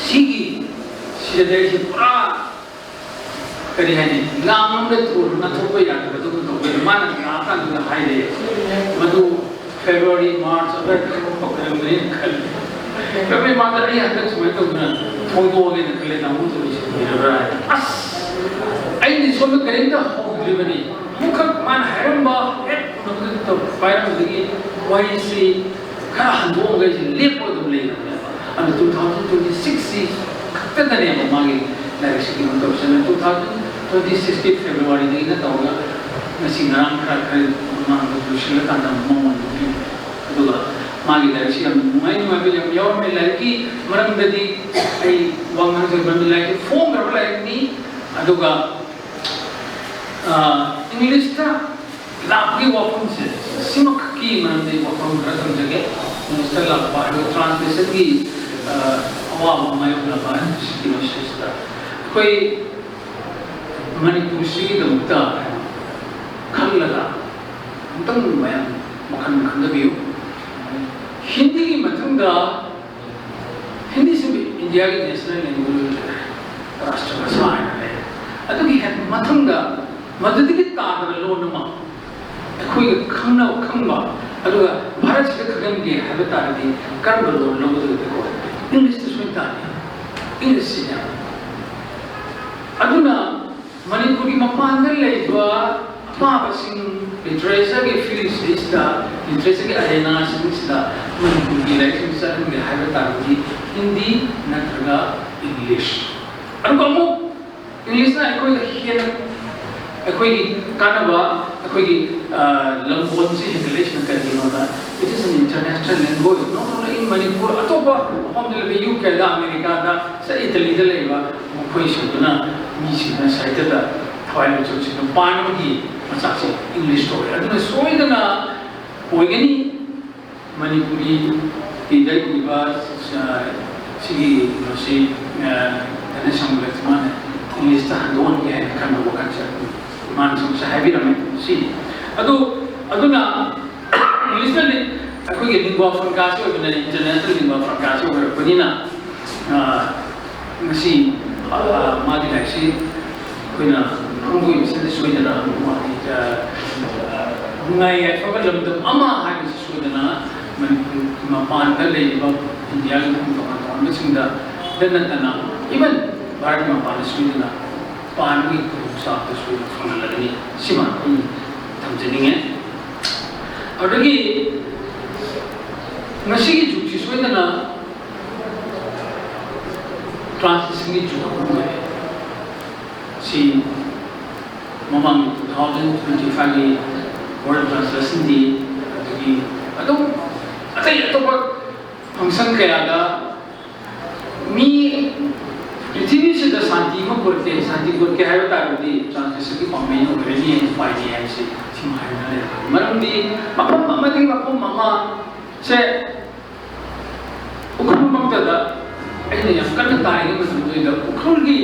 ꯁꯤꯒꯤ ꯁꯤꯗꯗꯤ ꯑꯩꯁꯦ ꯄꯨꯔꯥ, ꯀꯔꯤ ꯍꯥꯏꯅꯤ, ꯂꯥꯡ ꯑꯃꯗ ꯇꯣꯔ ꯅꯥꯊꯣꯛꯄ ꯌꯥꯗꯕ ꯑꯗꯨꯒꯨꯝ ꯇꯧꯕꯅ ꯃꯥꯅ ꯂꯥꯛꯑꯀꯥꯟꯗꯨꯗ ꯍꯥꯏꯔꯛꯑꯦ꯫ ꯃꯗꯨ February, March, April ꯐꯥꯎ ꯑꯣꯏꯔꯝꯒꯅꯤꯅ ꯈꯜꯂꯤ꯫ February, March ꯑꯩ ꯍꯟꯗꯛ ꯁꯨꯃꯥꯏꯅ ꯇꯧꯗꯅ ꯐꯣꯡꯗꯣꯛꯑꯒꯦꯅ ꯈꯜꯂꯦ, ꯇꯥꯃꯣ ꯇꯧꯔꯤꯁꯦ ꯀꯨꯏꯔꯕ꯭ꯔꯥ ꯍꯥꯏꯅ꯫ ꯑꯁ! ꯑꯩꯗꯤ ꯁꯣꯝꯗ ꯀꯔꯤꯝꯇ ꯍꯧꯗ꯭ꯔꯤꯕꯅꯤ꯫ ꯑꯃꯨꯛꯈꯛ ꯃꯥꯅ ꯍꯥꯏꯔꯝꯕ ꯍꯦꯛ ꯃꯗꯨꯗ ꯄꯥꯏꯔꯝꯕꯗꯒꯤ ꯋꯥꯔꯤꯁꯤ ꯈꯔ ꯍꯟꯗꯣꯛꯑꯒ ꯑꯩꯁꯦ ꯂꯦꯞꯄ ꯑꯗꯨꯝ ꯂꯩꯔꯕꯅꯦꯕ꯫ ꯑꯗꯨ two thousand twenty six ꯁꯤ ꯈꯛꯇꯗꯅꯦꯕ ꯃꯥꯒꯤ ꯂꯥꯏꯔꯤꯛꯁꯤ ꯀꯩꯅꯣ ꯇꯧꯔꯤꯁꯦ꯫ Two thousand twenty six ꯀꯤ February ꯗꯒꯤꯅ ꯇꯧꯔꯒ ꯉꯁꯤ ꯉꯔꯥꯡ ꯈꯔ ꯈꯔ ꯃꯃꯥꯡꯗ ꯂꯣꯏꯁꯤꯜꯂꯀꯥꯟꯗ ꯑꯃꯨꯛ ꯃꯉꯣꯟꯗ ꯄꯤꯕ꯫ ꯑꯗꯨꯒ ꯃꯥꯒꯤ ꯂꯥꯏꯔꯤꯛꯁꯤ ꯌꯥꯝ ꯅꯨꯡꯉꯥꯏ ꯅꯨꯡꯉꯥꯏꯕ ꯌꯥꯝ ꯌꯥꯎꯔꯝꯃꯦ꯫ ꯂꯥꯏꯔꯤꯛꯀꯤ ꯃꯔꯝꯗꯗꯤ ꯑꯩ ꯋꯥ ꯉꯥꯡꯖꯕ ꯂꯥꯏꯔꯤꯛꯁꯤ ꯐꯣꯡꯈ꯭ꯔꯕ ꯂꯥꯏꯔꯤꯛꯅꯤ꯫ ꯑꯗꯨꯒ, ꯑ, English ꯇ ꯂꯥꯛꯄꯒꯤ ꯋꯥꯐꯝꯁꯦ, ꯁꯤꯃꯈꯛꯀꯤ ꯃꯔꯝꯗ ꯑꯩ ꯋꯥꯐꯝ ꯈꯔ ꯊꯝꯖꯒꯦ꯫ English ꯇ ꯂꯥꯛꯄ ꯍꯥꯏꯕ translation ꯒꯤ, ꯑ, ꯑꯋꯥꯕ ꯃꯥꯌꯣꯛꯅꯕ ꯍꯥꯏꯕꯁꯤꯒꯤ ꯃꯁꯤꯗ ꯑꯩꯈꯣꯏ ꯃꯅꯤꯄꯨꯔꯁꯤꯒꯤꯗꯃꯛꯇ ꯈꯜꯂꯒ ꯑꯃꯨꯛꯇꯪ ꯃꯌꯥꯝ ꯋꯥꯈꯜ ꯈꯟꯊꯕꯤꯌꯨ꯫ ꯍꯤꯟꯗꯤꯒꯤ ꯃꯊꯪꯗ, ꯍꯤꯟꯗꯤꯁꯤ ꯏꯟꯗꯤꯌꯥꯒꯤ national language ꯑꯣꯏꯔꯦ, ꯔꯥꯁꯇ꯭ꯔ ꯚꯥꯁꯥ ꯍꯥꯏꯅ ꯂꯩ꯫ ꯑꯗꯨꯒꯤ ꯍꯦꯛ ꯃꯊꯪꯗ ꯃꯗꯨꯗꯒꯤ ꯇꯥꯗꯕ ꯂꯣꯟ ꯑꯃ ꯑꯩꯈꯣꯏꯒ ꯈꯪꯅꯕ, ꯈꯪꯕ, ꯑꯗꯨꯒ ꯚꯥꯔꯠꯁꯤꯗ ꯈꯪꯍꯟꯒꯦ ꯍꯥꯏꯕ ꯇꯥꯔꯗꯤ ꯀꯔꯝꯕ ꯂꯣꯟ ꯂꯧꯒꯗꯒꯦꯀꯣ? English ꯇ ꯁꯣꯏ ꯇꯥꯅꯤ꯫ English ꯁꯤꯅꯦ꯫ ꯑꯗꯨꯅ ꯃꯅꯤꯄꯨꯔꯒꯤ ꯃꯄꯥꯟꯗ ꯂꯩꯕ ꯑꯄꯥꯕꯁꯤꯡ, literature ꯒꯤ field ꯁꯤꯗꯩꯁꯤꯗ, literature ꯒꯤ arena ꯁꯤꯡꯁꯤꯗ ꯃꯅꯤꯄꯨꯔꯒꯤ ꯂꯥꯏꯔꯤꯛꯁꯤꯡ ꯆꯠꯍꯟꯒꯦ ꯍꯥꯏꯕ ꯇꯥꯔꯒꯗꯤ ꯍꯤꯟꯗꯤ ꯅꯠꯇ꯭ꯔꯒ English꯫ ꯑꯗꯨꯒ ꯑꯃꯨꯛ English ꯅ ꯑꯩꯈꯣꯏꯗ ꯍꯦꯟꯅ ꯑꯩꯈꯣꯏꯒꯤ ꯀꯥꯟꯅꯕ, ꯑꯩꯈꯣꯏꯒꯤ, ꯑ, ꯂꯝꯕꯣꯟꯁꯦ ꯍꯦꯟꯒꯠꯂꯛꯏꯁꯤꯅ ꯀꯔꯤꯒꯤꯅꯣꯗ, it is an international language, not only in Manipur, ꯑꯇꯣꯞꯄ ꯃꯐꯝꯗ ꯂꯩꯕ ꯌꯨ ꯀꯦꯗ, ꯑꯃꯦꯔꯤꯀꯥꯗ, ꯏꯇꯂꯤꯗ ꯂꯩꯕ ꯃꯈꯣꯏꯁꯤꯡꯗꯨꯅ, ꯃꯤꯁꯤꯡꯅ ꯁꯥꯍꯤꯇ꯭ꯌꯗ ꯊꯋꯥꯏ ꯂꯨꯆꯣꯡꯁꯤꯡꯗꯨ ꯄꯥꯟꯕꯒꯤ ꯃꯆꯥꯛꯁꯦ ꯏꯪꯂꯤꯁꯇ ꯑꯣꯏ꯫ ꯑꯗꯨꯅ ꯁꯣꯏꯗꯅ ꯑꯣꯏꯒꯅꯤ꯫ ꯃꯅꯤꯄꯨꯔꯤꯒꯤꯗ ꯏꯕ, ꯑ, ꯁꯤꯒꯤ ꯀꯩꯅꯣꯁꯤ, ꯑ, ꯒꯅꯦꯁ ꯁꯥꯃꯨꯔꯦꯁ ꯃꯥꯅ ꯏꯪꯂꯤꯁꯇ ꯍꯟꯗꯣꯛꯍꯟꯒꯦ ꯍꯥꯏꯅ ꯈꯟꯕ ꯋꯥꯈꯜꯁꯦ ꯃꯥꯅ ꯁꯨꯝꯁꯦ ꯍꯥꯏꯕꯤꯔꯝꯃꯦ꯫ ꯁꯤꯅꯤ꯫ ꯑꯗꯨ, ꯑꯗꯨꯅ ꯏꯪꯂꯤꯁꯇꯗꯤ ꯑꯩꯈꯣꯏꯒꯤ lingua francaꯁꯤ ꯑꯣꯏꯕꯅ, international lingua francaꯁꯤ ꯑꯣꯏꯔꯛꯄꯅꯤꯅ, ꯑ, ꯉꯁꯤ, ꯑ, ꯃꯥꯒꯤ ꯂꯥꯏꯔꯤꯛꯁꯤ ꯑꯩꯈꯣꯏꯅ ꯈꯪꯗꯣꯛꯏꯕꯁꯤꯗ ꯁꯣꯏꯗꯅ ꯅꯨꯡꯉꯥꯏ, ꯑ, ꯅꯨꯡꯉꯥꯏ ꯌꯥꯏꯐꯕ ꯂꯝꯗꯝ ꯑꯃ ꯍꯥꯏꯕꯁꯤ ꯁꯣꯏꯗꯅ ꯃꯅꯤꯄꯨꯔꯒꯤ ꯃꯄꯥꯟꯗ ꯂꯩꯔꯤꯕ ꯏꯟꯗꯤꯌꯥꯒꯤ ꯃꯐꯝ ꯇꯣꯉꯥꯟ ꯇꯣꯉꯥꯟꯕꯁꯤꯡꯗ ꯗ ꯅꯠꯇꯅ, even ꯚꯥꯔꯠꯀꯤ ꯃꯄꯥꯟꯗ ꯁꯣꯏꯗꯅ ꯄꯥꯟꯕꯒꯤ ꯈꯨꯗꯣꯡꯆꯥꯕꯗꯨ ꯁꯣꯏꯗꯅ ꯐꯪꯍꯜꯂꯒꯅꯤ꯫ ꯁꯤꯃ ꯑꯩ ꯊꯝꯖꯅꯤꯡꯉꯦ꯫ ꯑꯗꯨꯗꯒꯤ ꯉꯁꯤꯒꯤ ꯖꯨꯛꯁꯤ ꯁꯣꯏꯗꯅ translationꯒꯤ ꯖꯨꯛ ꯑꯃ ꯑꯣꯏꯔꯦ꯫ ꯁꯤ ꯃꯃꯥꯡꯒꯤ two thousand twenty fiveꯀꯤ World Translation Day, ꯑꯗꯒꯤ ꯑꯗꯨꯝ ꯑꯇꯩ ꯑꯇꯣꯞꯄ function ꯀꯌꯥꯗ ꯃꯤ ꯄ꯭ꯔꯤꯊꯤꯕꯤꯁꯤꯗ ꯁꯥꯟꯇꯤ ꯑꯃ ꯄꯨꯔꯛꯀꯦ, ꯁꯥꯟꯇꯤ ꯄꯨꯔꯛꯀꯦ ꯍꯥꯏꯕ ꯇꯥꯔꯒꯗꯤ translationꯒꯤ ꯄꯥꯝꯕꯩꯅ ꯑꯣꯏꯔꯅꯤ ꯍꯥꯏꯅ ꯄꯥꯏꯅꯤ ꯍꯥꯏꯕꯁꯤ ꯁꯤꯃ ꯍꯥꯏꯅ ꯂꯩꯔꯦ꯫ ꯃꯔꯝꯗꯤ ꯃꯐꯝ ꯑꯃꯗꯒꯤ ꯃꯐꯝ ꯑꯃꯁꯦ ꯎꯈ꯭ꯔꯨꯜꯃꯛꯇꯗ ꯑꯩꯅ ꯌꯥꯝ ꯀꯟꯅ ꯇꯥꯏꯅ ꯃꯇꯝꯗꯨꯗ ꯎꯈ꯭ꯔꯨꯜꯒꯤ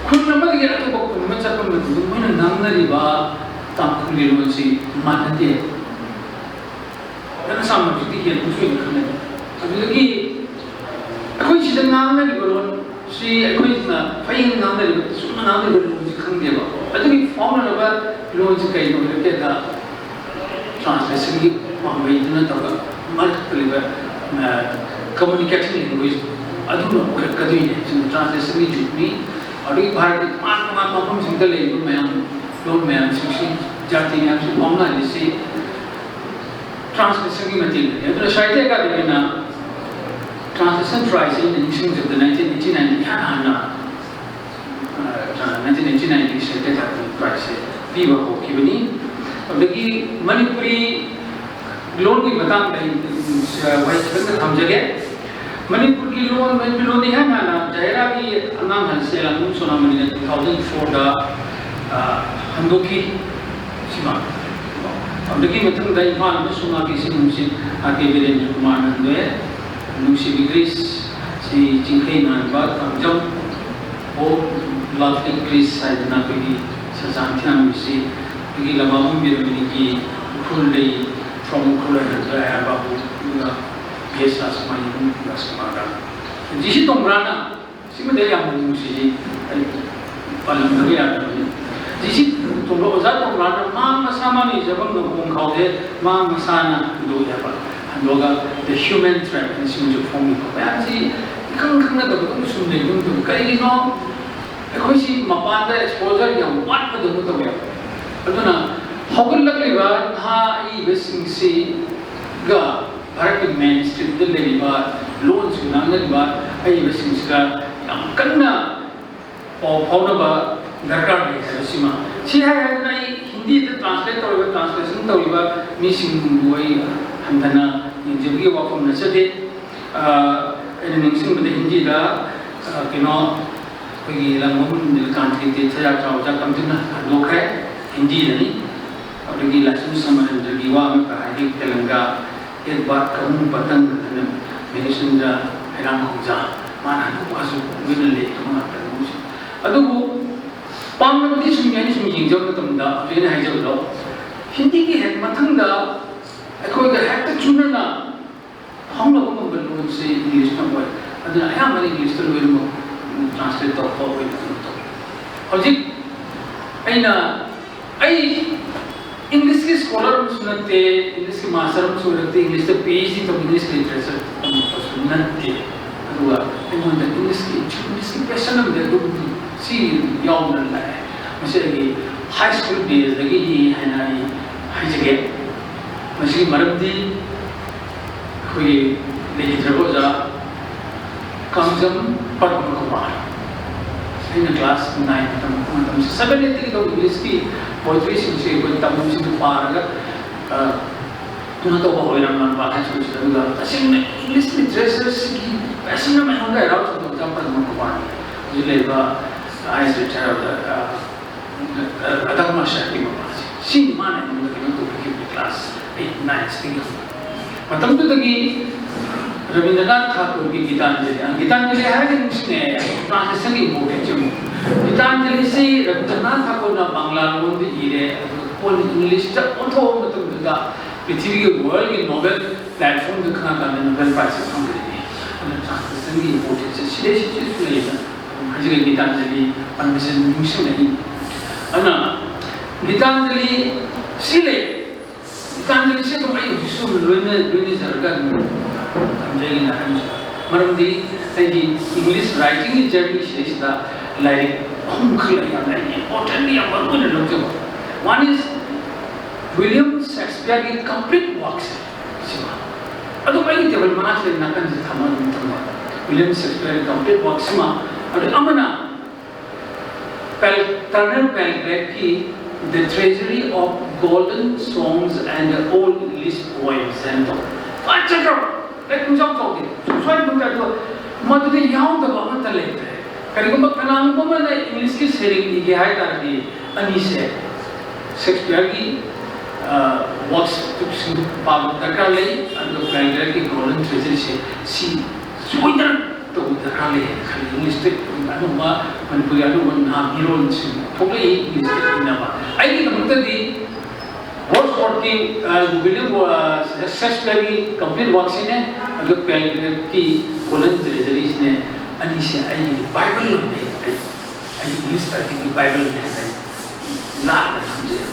ꯈꯨꯟ ꯑꯃꯗꯒꯤ ꯑꯇꯣꯞꯄ ꯈꯨꯟ ꯑꯃ ꯆꯠꯄ ꯃꯇꯝꯗ ꯃꯣꯏꯅ ꯉꯥꯡꯅꯔꯤꯕ ꯇꯥꯡꯈꯨꯜꯒꯤ ꯂꯣꯟꯁꯤ ꯃꯥꯟꯅꯗꯦ꯫ ꯅꯪ ꯁꯥꯃꯟꯁꯤꯗꯤ ꯍꯦꯟꯅꯁꯨ ꯍꯦꯟꯅ ꯈꯪꯅꯩ꯫ ꯑꯗꯨꯗꯒꯤ ꯑꯩꯈꯣꯏ ꯁꯤꯗ ꯉꯥꯡꯅꯔꯤꯕ ꯂꯣꯟ ꯁꯤ ꯑꯩꯈꯣꯏꯅ ꯐꯩꯅ ꯉꯥꯡꯅꯔꯤꯕ, ꯆꯨꯝꯅ ꯉꯥꯡꯅꯔꯤꯕ ꯂꯣꯟꯁꯤ ꯈꯪꯗꯦꯕ꯫ ꯑꯗꯨꯒꯤ ꯐꯥꯎꯅꯅꯕ ꯂꯣꯟꯁꯤ ꯀꯩꯅꯣ ꯍꯥꯏꯔꯀꯦꯗ translationꯒꯤ ꯄꯥꯝꯕꯩꯗꯨꯅ ꯇꯧꯔꯒ ꯃꯔꯛꯇ ꯂꯩꯕ, ꯑ, communication language ꯑꯗꯨꯅ ꯑꯣꯏꯔꯛꯀꯗꯣꯏꯅꯦ꯫ ꯁꯤꯅ translationꯒꯤ ꯖꯨꯛꯅꯤ꯫ ꯑꯗꯨꯒꯤ ꯚꯥꯔꯠꯀꯤ ꯇꯣꯉꯥꯟ ꯇꯣꯉꯥꯟꯕ ꯃꯐꯝꯁꯤꯡꯗ ꯂꯩꯔꯤꯕ ꯃꯌꯥꯝ, ꯂꯣꯟ ꯃꯌꯥꯝꯁꯤꯡꯁꯤ, ꯖꯥꯇꯤ ꯃꯌꯥꯝꯁꯤ ꯐꯥꯎꯅꯍꯜꯂꯤꯁꯤ translationꯒꯤ ꯃꯇꯦꯡꯗꯒꯤ꯫ ꯑꯗꯨꯅ ꯁꯥꯍꯤꯇ꯭ꯌ ꯑꯀꯥꯗꯃꯤꯅ translation prize ꯑꯩꯅ ꯅꯤꯡꯁꯤꯡꯖꯕꯗ nineteen eighty nineꯒꯤ ꯏꯍꯥꯟ ꯍꯥꯟꯅ, ꯑ, nineteen eighty nineꯒꯤ ꯁꯥꯍꯤꯇ꯭ꯌ ꯑꯀꯥꯗꯃꯤ prizeꯁꯦ ꯄꯤꯕ ꯍꯧꯈꯤꯕꯅꯤ꯫ ꯑꯗꯒꯤ ꯃꯅꯤꯄꯨꯔꯤ ꯂꯣꯟꯒꯤ ꯃꯇꯥꯡꯗ ꯑꯩ, ꯑ, ꯋꯥꯍꯩ ꯈꯤꯇꯪꯒ ꯊꯝꯖꯒꯦ꯫ ꯃꯅꯤꯄꯨꯔꯒꯤ ꯂꯣꯟ, ꯃꯅꯤꯄꯨꯔꯤ ꯂꯣꯟꯗ ꯏꯍꯥꯟ ꯍꯥꯟꯅ ꯖꯍꯦꯔꯥꯒꯤ ꯑꯉꯥꯡ ꯍꯥꯏꯁꯦ ꯂꯥꯡꯕꯝ ꯁꯣꯅꯥꯃꯅꯤꯅ two thousand fourꯗ, ꯑ, ꯍꯟꯗꯣꯛꯈꯤ꯫ ꯁꯤꯃ꯫ ꯑꯗꯨꯗꯒꯤ ꯃꯊꯪꯗ ꯏꯝꯐꯥꯜ ꯑꯃꯁꯨꯡ ꯃꯥꯒꯤ ꯏꯁꯩ ꯅꯨꯡꯁꯤꯠ ꯑꯥꯔ ꯀꯦ ꯕꯤꯔꯦꯟꯗ꯭ꯔ ꯀꯨꯃꯥꯔꯅ ꯍꯟꯗꯣꯛꯑꯦ꯫ ꯅꯨꯡꯁꯤꯕꯤ ꯒ꯭ꯔꯤꯁ, ꯁꯤ ꯆꯤꯡꯈꯩ ꯉꯥꯟꯕ ꯀꯥꯡꯖꯝ, ꯑꯣ ꯂꯚꯂꯤ ꯒ꯭ꯔꯤꯁ ꯍꯥꯏꯗꯅ ꯑꯩꯈꯣꯏꯒꯤ ꯁꯆꯥꯟ ꯊꯤꯌꯥꯝꯒꯤꯁꯤ ꯑꯩꯈꯣꯏꯒꯤ ꯂꯃꯥꯕꯝ ꯕꯤꯔꯃꯅꯤꯒꯤ ꯎꯈ꯭ꯔꯨꯜꯗꯩ, from ꯎꯈ꯭ꯔꯨꯜ ꯍꯥꯏꯅ ꯍꯥꯏꯕ, ꯑꯗꯨꯒ ꯒꯦꯁ ꯔꯥꯖꯀꯨꯃꯥꯔ, ꯔꯥꯖꯀꯨꯃꯥꯔꯒ ꯖꯤ ꯁꯤ ꯇꯣꯡꯕ꯭ꯔꯥꯅ ꯁꯤꯃꯗꯤ ꯑꯩ ꯌꯥꯝ ꯅꯨꯡꯁꯤꯖꯩ, ꯑꯩ ꯄꯜꯂꯝꯗꯕ ꯌꯥꯗꯕꯅꯤ꯫ ꯖꯤ ꯁꯤ ꯇꯣꯝꯕ, ꯑꯣꯖꯥ ꯇꯣꯝꯕꯅ ꯃꯥ ꯃꯁꯥ ꯃꯥꯅ ꯏꯖꯕ ꯉꯝꯐꯝ ꯈꯥꯎꯗꯦ, ꯃꯥ ꯃꯁꯥꯅ ꯍꯟꯗꯣꯛꯑꯦꯕ꯫ ꯍꯟꯗꯣꯛꯑꯒ The Human Thread ꯍꯥꯏꯅ ꯁꯤꯃꯁꯨ ꯐꯣꯡꯉꯤꯀꯣ꯫ ꯃꯌꯥꯝꯁꯤ ꯏꯈꯪ ꯈꯪꯅꯗꯕꯗꯧꯅ ꯁꯨꯝ ꯂꯩꯕꯒꯨꯝ ꯇꯧꯏ꯫ ꯀꯔꯤꯒꯤꯅꯣ? ꯑꯩꯈꯣꯏꯁꯤ ꯃꯄꯥꯟꯗ exposure ꯌꯥꯝ ꯋꯥꯠꯄꯗꯧꯅ ꯇꯧꯋꯦꯕ꯫ ꯑꯗꯨꯅ ꯍꯧꯒꯠꯂꯛꯂꯤꯕ ꯅꯍꯥ ꯑꯏꯕꯁꯤꯡꯁꯤꯒ ꯚꯥꯔꯠꯀꯤ ꯃꯦꯟ ꯁ꯭ꯇ꯭ꯔꯤꯝꯗ ꯂꯩꯔꯤꯕ ꯂꯣꯟꯁꯤꯡ ꯉꯥꯡꯅꯔꯤꯕ ꯑꯏꯕꯁꯤꯡꯁꯤꯒ ꯌꯥꯝ ꯀꯟꯅ ꯄꯥꯎ ꯐꯥꯎꯅꯕ ꯗꯔꯀꯥꯔ ꯂꯩ ꯍꯥꯏꯕꯁꯤꯃ꯫ ꯁꯤ ꯍꯥꯏ ꯍꯥꯏꯗꯅ ꯑꯩ ꯍꯤꯟꯗꯤꯗ translate ꯇꯧꯔꯤꯕ, translation ꯇꯧꯔꯤꯕ ꯃꯤꯁꯤꯡꯕꯨ ꯑꯩ ꯍꯟꯊꯅ ꯌꯦꯡꯖꯕꯒꯤ ꯋꯥꯐꯝ ꯅꯠꯆꯗꯦ꯫ ꯑ, ꯑꯩꯅ ꯅꯤꯡꯁꯤꯡꯕꯗ ꯍꯤꯟꯗꯤꯗ, ꯑ, ꯀꯩꯅꯣ, ꯑꯩꯈꯣꯏꯒꯤ ꯂꯥꯡꯕꯝ ꯅꯤꯂꯀꯥꯟꯊꯒꯤ ꯇꯤꯔꯊ ꯌꯥꯇ꯭ꯔꯥ ꯑꯣꯖꯥ ꯀꯝꯖꯤꯠꯅ ꯍꯟꯗꯣꯛꯈ꯭ꯔꯦ, ꯍꯤꯟꯗꯤꯗꯅꯤ꯫ ꯑꯗꯒꯤ ꯂꯥꯏꯁ꯭ꯔꯝ ꯁꯃꯔꯦꯟꯗ꯭ꯔꯒꯤ ꯋꯥ ꯑꯃ ꯍꯥꯏꯗꯤ ꯇꯦꯂꯪꯒꯥ, ꯑꯦꯛ ꯕꯥꯠ ꯀꯍꯨꯝ ꯄꯇꯪ ꯍꯥꯏꯅ ꯃꯍꯦꯁꯟꯗ꯭ꯔ ꯍꯩꯔꯥꯡ ꯈꯣꯡꯖꯥ, ꯃꯥꯅ ꯍꯟꯗꯣꯛꯄꯁꯨ ꯂꯣꯏꯅ ꯂꯩ, ꯑꯃ ꯉꯥꯛꯇꯅꯤ ꯃꯣꯏꯁꯦ꯫ ꯑꯗꯨꯕꯨ ꯄꯥꯝꯂꯕꯗꯤ ꯁꯨꯝ ꯑꯩꯅ ꯁꯨꯝ ꯌꯦꯡꯖꯕ ꯃꯇꯝꯗ ꯍꯧꯖꯤꯛ ꯑꯩꯅ ꯍꯥꯏꯖꯕꯗꯣ, ꯍꯤꯟꯗꯤꯒꯤ ꯍꯦꯛ ꯃꯊꯪꯗ ꯑꯩꯈꯣꯏꯒ ꯍꯦꯛꯇ ꯆꯨꯅꯅ ꯐꯥꯎꯅꯕ ꯉꯝꯕ ꯂꯣꯟꯁꯤ ꯏꯪꯂꯤꯁꯅ ꯑꯣꯏ꯫ ꯑꯗꯨꯅ ꯑꯌꯥꯝꯕꯅ ꯏꯪꯂꯤꯁꯇ ꯂꯣꯏꯅꯃꯛ translate ꯇꯧꯔꯛꯄ ꯑꯣꯏꯅ ꯀꯩꯅꯣ ꯇꯧꯏ꯫ ꯍꯧꯖꯤꯛ ꯑꯩꯅ, ꯑꯩ ꯏꯪꯂꯤꯁꯀꯤ scholar ꯑꯃꯁꯨ ꯅꯠꯇꯦ, ꯏꯪꯂꯤꯁꯀꯤ master ꯑꯃꯁꯨ ꯑꯣꯏꯔꯛꯇꯦ, ꯏꯪꯂꯤꯁꯇ PhD ꯇꯧꯕ, ꯏꯪꯂꯤꯁ literature ꯇꯝꯃꯛꯄꯁꯨ ꯅꯠꯇꯦ꯫ ꯑꯗꯨꯒ ꯑꯩꯉꯣꯟꯗ ꯏꯪꯂꯤꯁꯀꯤ, ꯏꯪꯂꯤꯁꯀꯤ passion ꯑꯃꯗꯤ ꯑꯗꯨꯝ ꯁꯤ ꯌꯥꯎꯗꯅ ꯂꯥꯛꯑꯦ꯫ ꯃꯁꯤ ꯑꯩꯒꯤ high school days ꯗꯒꯤꯅꯤ ꯍꯥꯏꯅ ꯑꯩ ꯍꯥꯏꯖꯒꯦ꯫ ꯃꯁꯤꯒꯤ ꯃꯔꯝꯗꯤ ꯑꯩꯈꯣꯏꯒꯤ ꯂꯩꯈꯤꯗ꯭ꯔꯕ ꯑꯣꯖꯥ ꯀꯥꯡꯖꯝ ꯄꯗꯃ ꯀꯨꯃꯥꯔ, ꯑꯩꯅ class nine ꯇꯝꯃꯛꯄ ꯃꯇꯝꯁꯤ, seven eight ꯇꯒꯤ ꯇꯧ ꯏꯪꯂꯤꯁꯀꯤ poetry ꯁꯤꯡꯁꯤ ꯑꯩꯈꯣꯏ ꯇꯝꯕꯁꯤꯡꯗꯨ ꯄꯥꯔꯒ, ꯑ, ꯀꯩꯅꯣ ꯇꯧꯕ ꯍꯧꯔꯝꯃꯕ high school ꯁꯤꯗ꯫ ꯑꯗꯨꯒ ꯇꯁꯦꯡꯅ English literature ꯁꯤꯒꯤ passion ꯑꯃ ꯑꯩꯉꯣꯟꯗ ꯑꯦꯔꯥꯎꯁ ꯑꯣꯏꯕ ꯑꯣꯖꯥ ꯄꯗꯃ ꯀꯨꯃꯥꯔꯅꯤ꯫ ꯍꯧꯖꯤꯛ ꯂꯩꯔꯤꯕ IAS retired ꯑꯣꯖꯥ, ꯑ, ꯑ, ꯔꯥꯙꯥ ꯃꯥꯁꯇꯔꯒꯤ ꯃꯄꯥꯁꯦ꯫ ꯁꯤ ꯃꯥꯅ ꯑꯩꯉꯣꯟꯗ ꯀꯩꯅꯣ ꯇꯧꯕꯤꯈꯤꯕꯅꯤ, class eight, nine ꯁꯤꯗꯒꯤ ꯍꯧꯅ꯫ ꯃꯇꯝꯗꯨꯗꯒꯤ ꯔꯕꯤꯟꯗ꯭ꯔꯅꯥꯊ ꯊꯥꯀꯨꯔꯒꯤ ꯒꯤꯇꯥꯟꯖꯂꯤ, ꯑ, ꯒꯤꯇꯥꯟꯖꯂꯤ ꯍꯥꯏꯔꯒ ꯅꯤꯡꯁꯤꯡꯉꯦ, translation ꯒꯤ importance ꯑꯃꯨꯛ꯫ ꯒꯤꯇꯥꯟꯖꯂꯤꯁꯤ ꯔꯕꯤꯟꯗ꯭ꯔꯅꯥꯊ ꯊꯥꯀꯨꯔꯅ ꯕꯪꯒ꯭ꯂꯥ ꯂꯣꯟꯗ ꯏꯔꯦ, ꯑꯗꯨꯒ ꯀꯣꯟꯅ English ꯇ ꯑꯣꯟꯊꯣꯛꯑꯕ ꯃꯇꯝꯗꯨꯗ ꯄ꯭ꯔꯤꯊꯤꯕꯤꯒꯤ, world ꯒꯤ Nobel platform ꯗ ꯈꯪꯉꯀꯥꯟꯗ Nobel Prize ꯁꯦ ꯐꯪꯒꯗꯣꯏꯅꯤ꯫ ꯑꯗꯨꯅ translation ꯒꯤ importance ꯁꯦ ꯁꯤꯗꯩ ꯁꯤꯗꯁꯨ ꯂꯩꯌꯦꯅ ꯑꯗꯨꯝ ꯍꯥꯏꯖꯔꯤꯕ ꯒꯤꯇꯥꯟꯖꯂꯤ ꯄꯟꯕꯁꯦ ꯑꯗꯨꯝ ꯅꯤꯡꯁꯤꯡꯂꯛꯏ꯫ ꯑꯗꯨꯅ ꯒꯤꯇꯥꯟꯖꯂꯤ ꯁꯤ ꯂꯩ꯫ ꯒꯤꯇꯥꯟꯖꯂꯤꯁꯦ ꯑꯗꯨꯝ ꯑꯩ ꯍꯧꯖꯤꯛꯁꯨ ꯂꯣꯏꯅ-, ꯂꯣꯏꯅꯖꯔꯒ ꯑꯗꯨꯝ ꯊꯝꯖꯩ ꯅꯥꯀꯟꯁꯤꯗ꯫ ꯃꯔꯝꯗꯤ ꯑꯩꯒꯤ English writing ꯒꯤ journey ꯁꯤꯗꯩꯁꯤꯗ ꯂꯥꯏꯔꯤꯛ ꯑꯍꯨꯝꯈꯛ ꯂꯩ, ꯌꯥꯝꯅ ꯑꯩꯒꯤ important, ꯌꯥꯝ ꯃꯔꯨ ꯑꯣꯏꯅ ꯂꯧꯖꯕ꯫ One is William Shakespeare ꯒꯤ complete work ꯁꯦ, ꯁꯤꯃ꯫ ꯑꯗꯨꯝ ꯑꯩꯒꯤ table ꯃꯅꯥꯛꯁꯤꯗ ꯅꯥꯀꯟꯁꯤꯗ ꯊꯝꯃ ꯑꯗꯨꯝ ꯊꯝꯕ꯫ William Shakespeare ꯒꯤ complete work ꯁꯤꯃ꯫ ꯑꯗꯨ ꯑꯃꯅ Pal-, Turner Palgrave ꯀꯤ The Treasury of Golden Songs and Old English Poems ꯍꯥꯏꯅ ꯇꯧꯕ꯫ ꯐꯖꯈ꯭ꯔꯕ, ꯂꯥꯏꯔꯤꯛ ꯄꯨꯡꯆꯥꯎ ꯆꯥꯎꯗꯦ, ꯁ꯭ꯋꯥꯏ ꯄꯨꯡ ꯇꯔꯥ, ꯑꯗꯨꯒ ꯃꯗꯨꯗ ꯌꯥꯎꯗꯕ ꯑꯃꯠꯇ ꯂꯩꯇ꯭ꯔꯦ꯫ ꯀꯔꯤꯒꯨꯝꯕ ꯀꯅꯥꯒꯨꯝꯕ ꯑꯃꯅ English ꯀꯤ ꯁꯩꯔꯦꯡ ꯏꯒꯦ ꯍꯥꯏ ꯇꯥꯔꯗꯤ, ꯑꯅꯤꯁꯦ, Shakespeare ꯒꯤ, ꯑ, works ꯁꯤꯡꯗꯨ ꯄꯥꯕ ꯗꯔꯀꯥꯔ ꯂꯩ, ꯑꯗꯨꯒ Palgrave ꯀꯤ Golden Treasury ꯁꯦ ꯁꯤ ꯁꯣꯏꯗꯅ ꯇꯧꯕ ꯗꯔꯀꯥꯔ ꯂꯩ ꯍꯥꯏꯅ ꯈꯜꯂꯤ꯫ English ꯇ ꯑꯅꯧꯕ, ꯃꯅꯤꯄꯨꯔꯒꯤ ꯑꯅꯧꯕ ꯅꯍꯥ ꯃꯤꯔꯣꯜꯁꯤꯡ ꯊꯣꯛꯂꯛꯏ English ꯇ ꯏꯅꯕ꯫ ꯑꯩꯒꯤꯗꯃꯛꯇꯗꯤ Wordsworth ꯀꯤ, ꯑ, William, ꯑ, Shakespeare ꯒꯤ complete work ꯁꯤꯅꯦ, ꯑꯗꯨꯒ Palgrave ꯀꯤ Golden Treasury ꯁꯤꯅꯦ, ꯑꯅꯤꯁꯦ ꯑꯩꯒꯤ Bible ꯑꯣꯏꯅ ꯑꯩ, ꯑꯩ English ꯂꯥꯏꯔꯤꯛꯀꯤ Bible ꯑꯣꯏꯅ ꯑꯩ ꯂꯥꯠꯅ ꯊꯝꯖꯩ꯫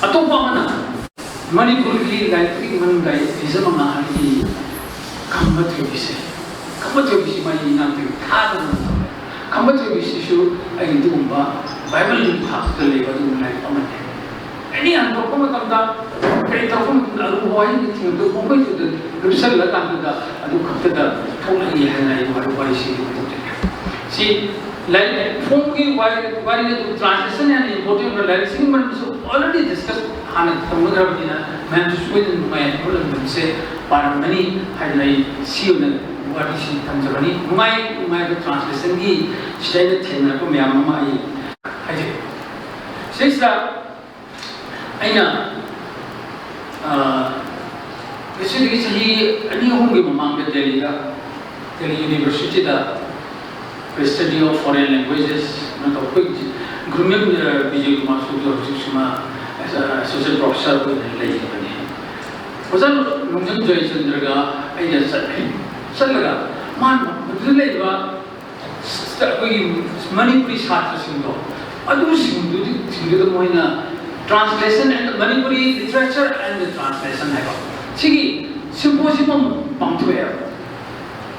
ꯑꯇꯣꯞꯄ ꯑꯃꯅ ꯃꯅꯤꯄꯨꯔꯒꯤ ꯂꯥꯏꯔꯤꯛꯀꯤ ꯃꯅꯨꯡꯗ ꯑꯩ ꯄꯤꯖ ꯃꯉꯥ ꯍꯥꯏꯔꯗꯤ ꯈꯝꯕ ꯊꯣꯏꯕꯤꯁꯦ, ꯈꯝꯕ ꯊꯣꯏꯕꯤꯁꯤ ꯃꯥꯒꯤ ꯏꯅꯥꯛꯇꯒꯤ ꯊꯥꯗꯅ ꯊꯝꯃꯦ꯫ ꯈꯝꯕ ꯊꯣꯏꯕꯤꯁꯤꯁꯨ ꯑꯩꯒꯤ ꯑꯗꯨꯒꯨꯝꯕ Bible ꯒꯤ ꯊꯥꯛꯇ ꯂꯩꯕ ꯑꯗꯨꯒꯨꯝꯕ ꯂꯥꯏꯔꯤꯛ ꯑꯃꯅꯤ꯫ ꯑꯦꯅꯤ ꯍꯟꯗꯣꯛꯄ ꯃꯇꯝꯗ, ꯀꯔꯤ ꯇꯧꯕ ꯃꯇꯝꯗ ꯑꯔꯨꯕ ꯋꯥꯍꯩ ꯊꯤꯕꯗ ꯃꯈꯣꯏꯗꯨꯗ ꯂꯨꯞꯁꯜꯂꯀꯥꯟꯗꯨꯗ ꯑꯗꯨ ꯈꯛꯇꯗ ꯊꯣꯛꯂꯛꯏ ꯍꯥꯏꯅ ꯑꯩ ꯋꯥꯔꯤ, ꯋꯥꯔꯤꯁꯤ ꯍꯧꯗꯣꯛꯆꯒꯦ꯫ ꯁꯤ ꯂꯥꯏꯔꯤꯛ ꯐꯣꯡꯒꯤ ꯋꯥꯔꯤ, ꯋꯥꯔꯤ ꯑꯗꯨ translation ꯌꯥꯝꯅ important ꯑꯣꯏꯕ, ꯂꯥꯏꯔꯤꯛꯁꯤꯒꯤ ꯃꯔꯝꯗꯁꯨ already discuss ꯍꯥꯟꯅ ꯇꯧꯅꯈ꯭ꯔꯕꯅꯤꯅ ꯃꯌꯥꯝꯁꯨ ꯁꯣꯏꯗꯅ ꯅꯨꯡꯉꯥꯏ ꯈꯣꯠꯂꯝꯗꯕꯁꯦ ꯄꯥꯔꯝꯒꯅꯤ ꯍꯥꯏꯗꯅ ꯑꯩ ꯁꯤ ꯑꯣꯏꯅ ꯋꯥꯔꯤꯁꯤ ꯊꯝꯖꯕꯅꯤ꯫ ꯅꯨꯡꯉꯥꯏ ꯅꯨꯡꯉꯥꯏꯕ translation ꯒꯤ ꯁꯤꯗ ꯑꯩꯅ ꯊꯦꯡꯅꯔꯛꯄ ꯃꯌꯥꯝ ꯑꯃ ꯑꯩ ꯍꯥꯏꯖꯒꯦ꯫ ꯁꯤꯗꯩꯁꯤꯗ ꯑꯩꯅ ꯉꯁꯤꯗꯒꯤ ꯆꯍꯤ ꯑꯅꯤ ꯑꯍꯨꯝꯒꯤ ꯃꯃꯥꯡꯗ ꯗꯦꯜꯂꯤꯗ, ꯗꯦꯜꯂꯤ ꯌꯨꯅꯤꯚꯔꯁꯤꯇꯤꯗ Study of Foreign Languages ꯅ ꯇꯧꯕ ꯑꯩꯈꯣꯏꯒꯤ ꯒ꯭ꯔꯨꯃꯤꯡ, ꯕꯤꯖꯦ ꯀꯨꯃꯥꯔ ꯁꯨꯗꯣ ꯍꯧꯖꯤꯛꯁꯨ ꯃꯥ ꯑꯦꯁꯣꯁꯤꯌꯦꯠ ꯄ꯭ꯔꯣꯐꯦꯁꯔ ꯑꯣꯏꯅ ꯂꯩꯔꯤꯕꯅꯤ꯫ ꯑꯣꯖꯥ ꯅꯣꯡꯖꯝ ꯖꯌꯆꯟꯗ꯭ꯔꯒ ꯑꯩꯅ ꯆꯠꯂꯦ꯫ ꯆꯠꯂꯒ ꯃꯥꯅ ꯃꯗꯨꯗ ꯂꯩꯔꯤꯕ ꯑꯩꯈꯣꯏꯒꯤ ꯃꯅꯤꯄꯨꯔꯤ ꯁꯥꯇ꯭ꯔꯁꯤꯡꯗꯣ, ꯑꯗꯨꯁꯤꯡꯗꯨꯗꯤ, ꯁꯤꯡꯗꯨꯗ ꯃꯣꯏꯅ Translation and Manipuri Literature and Translation ꯍꯥꯏꯕ ꯁꯤꯒꯤ ꯁꯤꯝꯄꯣꯖꯤꯌꯝ ꯑꯃ ꯄꯥꯡꯊꯣꯛꯑꯦꯕ꯫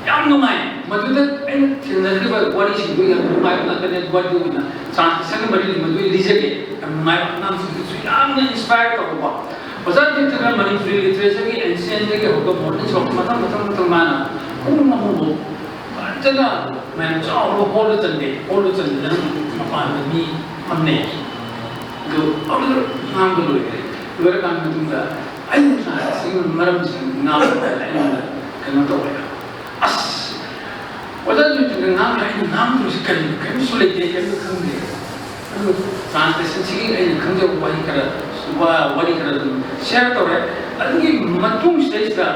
ꯌꯥꯝ ꯅꯨꯡꯉꯥꯏ꯫ ꯃꯗꯨꯗ ꯑꯩꯅ ꯊꯦꯡꯅꯈꯤꯕ ꯋꯥꯔꯤꯁꯤꯡꯗꯨ ꯌꯥꯝ ꯅꯨꯡꯉꯥꯏꯕ ꯉꯥꯛꯇꯅꯦ꯫ ꯋꯥꯔꯤꯗꯨ ꯑꯣꯏꯅ ꯇ꯭ꯔꯥꯟꯁꯂꯦꯁꯟꯒꯤ ꯃꯔꯤ ꯃꯗꯨ ꯂꯤꯖꯒꯦ꯫ ꯌꯥꯝ ꯅꯨꯡꯉꯥꯏꯕ ꯑꯉꯥꯡꯁꯤꯡꯗꯁꯨ ꯌꯥꯝꯅ ꯏꯟꯁꯄꯥꯌꯔ ꯇꯧꯕ꯫ ꯑꯣꯖꯥ ꯖꯌꯆꯟꯗ꯭ꯔ ꯃꯅꯤꯄꯨꯔꯤ ꯂꯤꯇꯔꯦꯆꯔꯒꯤ ꯑꯦꯟꯁꯤꯌꯦꯟꯗꯒꯤ ꯍꯧꯔꯒ ꯃꯣꯗꯔꯟ ꯁꯣꯛ ꯃꯊꯪ ꯃꯊꯪ ꯃꯊꯪ ꯃꯥꯅ ꯄꯨꯡ ꯑꯃꯃꯨꯛ ꯐꯖꯅ ꯃꯌꯥꯝ ꯆꯥꯎꯕ ꯍꯣꯜꯗ ꯆꯟꯗꯦ꯫ ꯍꯣꯜꯗ ꯆꯟꯗꯅ ꯃꯄꯥꯟꯗ ꯃꯤ ꯐꯝꯅꯩ꯫ ꯑꯗꯨ ꯑꯗꯨꯗ ꯉꯥꯡꯕ ꯂꯣꯏꯈ꯭ꯔꯦ꯫ ꯂꯣꯏꯔꯀꯥꯟꯗ ꯃꯇꯨꯡꯗ ꯑꯩꯅ ꯇ꯭ꯔꯥꯟꯁꯂꯦꯁꯟꯒꯤ ꯃꯔꯝꯁꯤꯡ ꯉꯥꯡꯕ ꯀꯥꯟꯗ ꯑꯩꯉꯣꯟꯗ ꯀꯩꯅꯣ ꯇꯧꯋꯦ꯫ ꯑꯁ, ꯑꯣꯖꯥ ꯖꯌꯆꯟꯗ꯭ꯔ ꯉꯥꯡꯈ꯭ꯔꯦ, ꯑꯩꯅ ꯉꯥꯡꯗꯣꯏꯁꯤ ꯀꯔꯤꯅꯣ? ꯀꯔꯤꯝꯁꯨ ꯂꯩꯇꯦ, ꯀꯔꯤꯝꯁꯨ ꯈꯪꯗꯦ꯫ ꯑꯗꯨ ꯇ꯭ꯔꯥꯟꯁꯂꯦꯁꯟꯁꯤꯒꯤ ꯑꯩꯅ ꯈꯪꯖꯕ ꯋꯥꯍꯩ ꯈꯔ, ꯋꯥ-, ꯋꯥꯔꯤ ꯈꯔ ꯑꯗꯨꯝ ꯁꯤꯌꯔ ꯇꯧꯔꯦ꯫ ꯑꯗꯨꯒꯤ ꯃꯇꯨꯡꯁꯤꯗꯩꯁꯤꯗ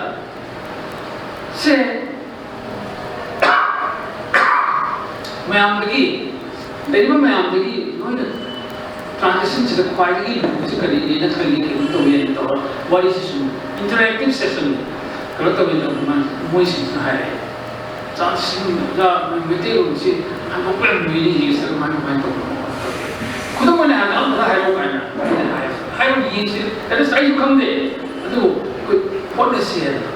ꯁꯦ ꯃꯌꯥꯝꯗꯒꯤ, ꯂꯩꯔꯤꯕ ꯃꯌꯥꯝꯗꯒꯤ ꯅꯣꯏꯅ ꯇ꯭ꯔꯥꯟꯖꯦꯛꯁꯟꯁꯤꯗ ꯈ꯭ꯋꯥꯏꯗꯒꯤ ꯂꯨꯕꯁꯤ ꯀꯔꯤꯅꯦꯅ ꯈꯜꯂꯤ, ꯀꯩꯅꯣ ꯇꯧꯋꯦꯅ ꯇꯧꯔ ꯋꯥꯔꯤꯁꯤ ꯁꯨꯝ ꯏꯟꯇꯔꯦꯛꯇꯤꯞ ꯁꯦꯁꯟ ꯀꯩꯅꯣ ꯇꯧꯋꯦꯅ ꯇꯧꯕ ꯃꯥꯅ ꯃꯣꯏꯁꯤꯡꯁꯤꯅ ꯍꯥꯏꯔꯛꯑꯦ꯫ ꯇ꯭ꯔꯥꯟꯖꯦꯛꯁꯟ ꯑꯣꯖꯥ ꯃꯩꯇꯩꯂꯣꯟꯁꯤ ꯍꯟꯗꯣꯛꯄ ꯌꯥꯝ ꯂꯨꯏꯅꯦ, ꯏꯪꯂꯤꯁꯇ ꯀꯃꯥꯏ ꯀꯃꯥꯏꯅ ꯇꯧꯕꯅꯣ? ꯈꯨꯗꯝ ꯑꯣꯏꯅ ꯍꯥꯟꯅ ꯑꯝꯇ ꯍꯥꯏꯔꯛꯑꯣ ꯀꯥꯏꯅ ꯑꯩꯅ ꯍꯥꯏ-, ꯍꯥꯏꯔꯣ ꯌꯦꯡꯁꯤ꯫ ꯑꯗꯨꯁꯨ ꯑꯩꯁꯨ ꯈꯪꯗꯦ꯫ ꯑꯗꯨꯕꯨ ꯑꯩꯈꯣꯏ ꯍꯣꯠꯅꯁꯤ ꯍꯥꯏꯅ꯫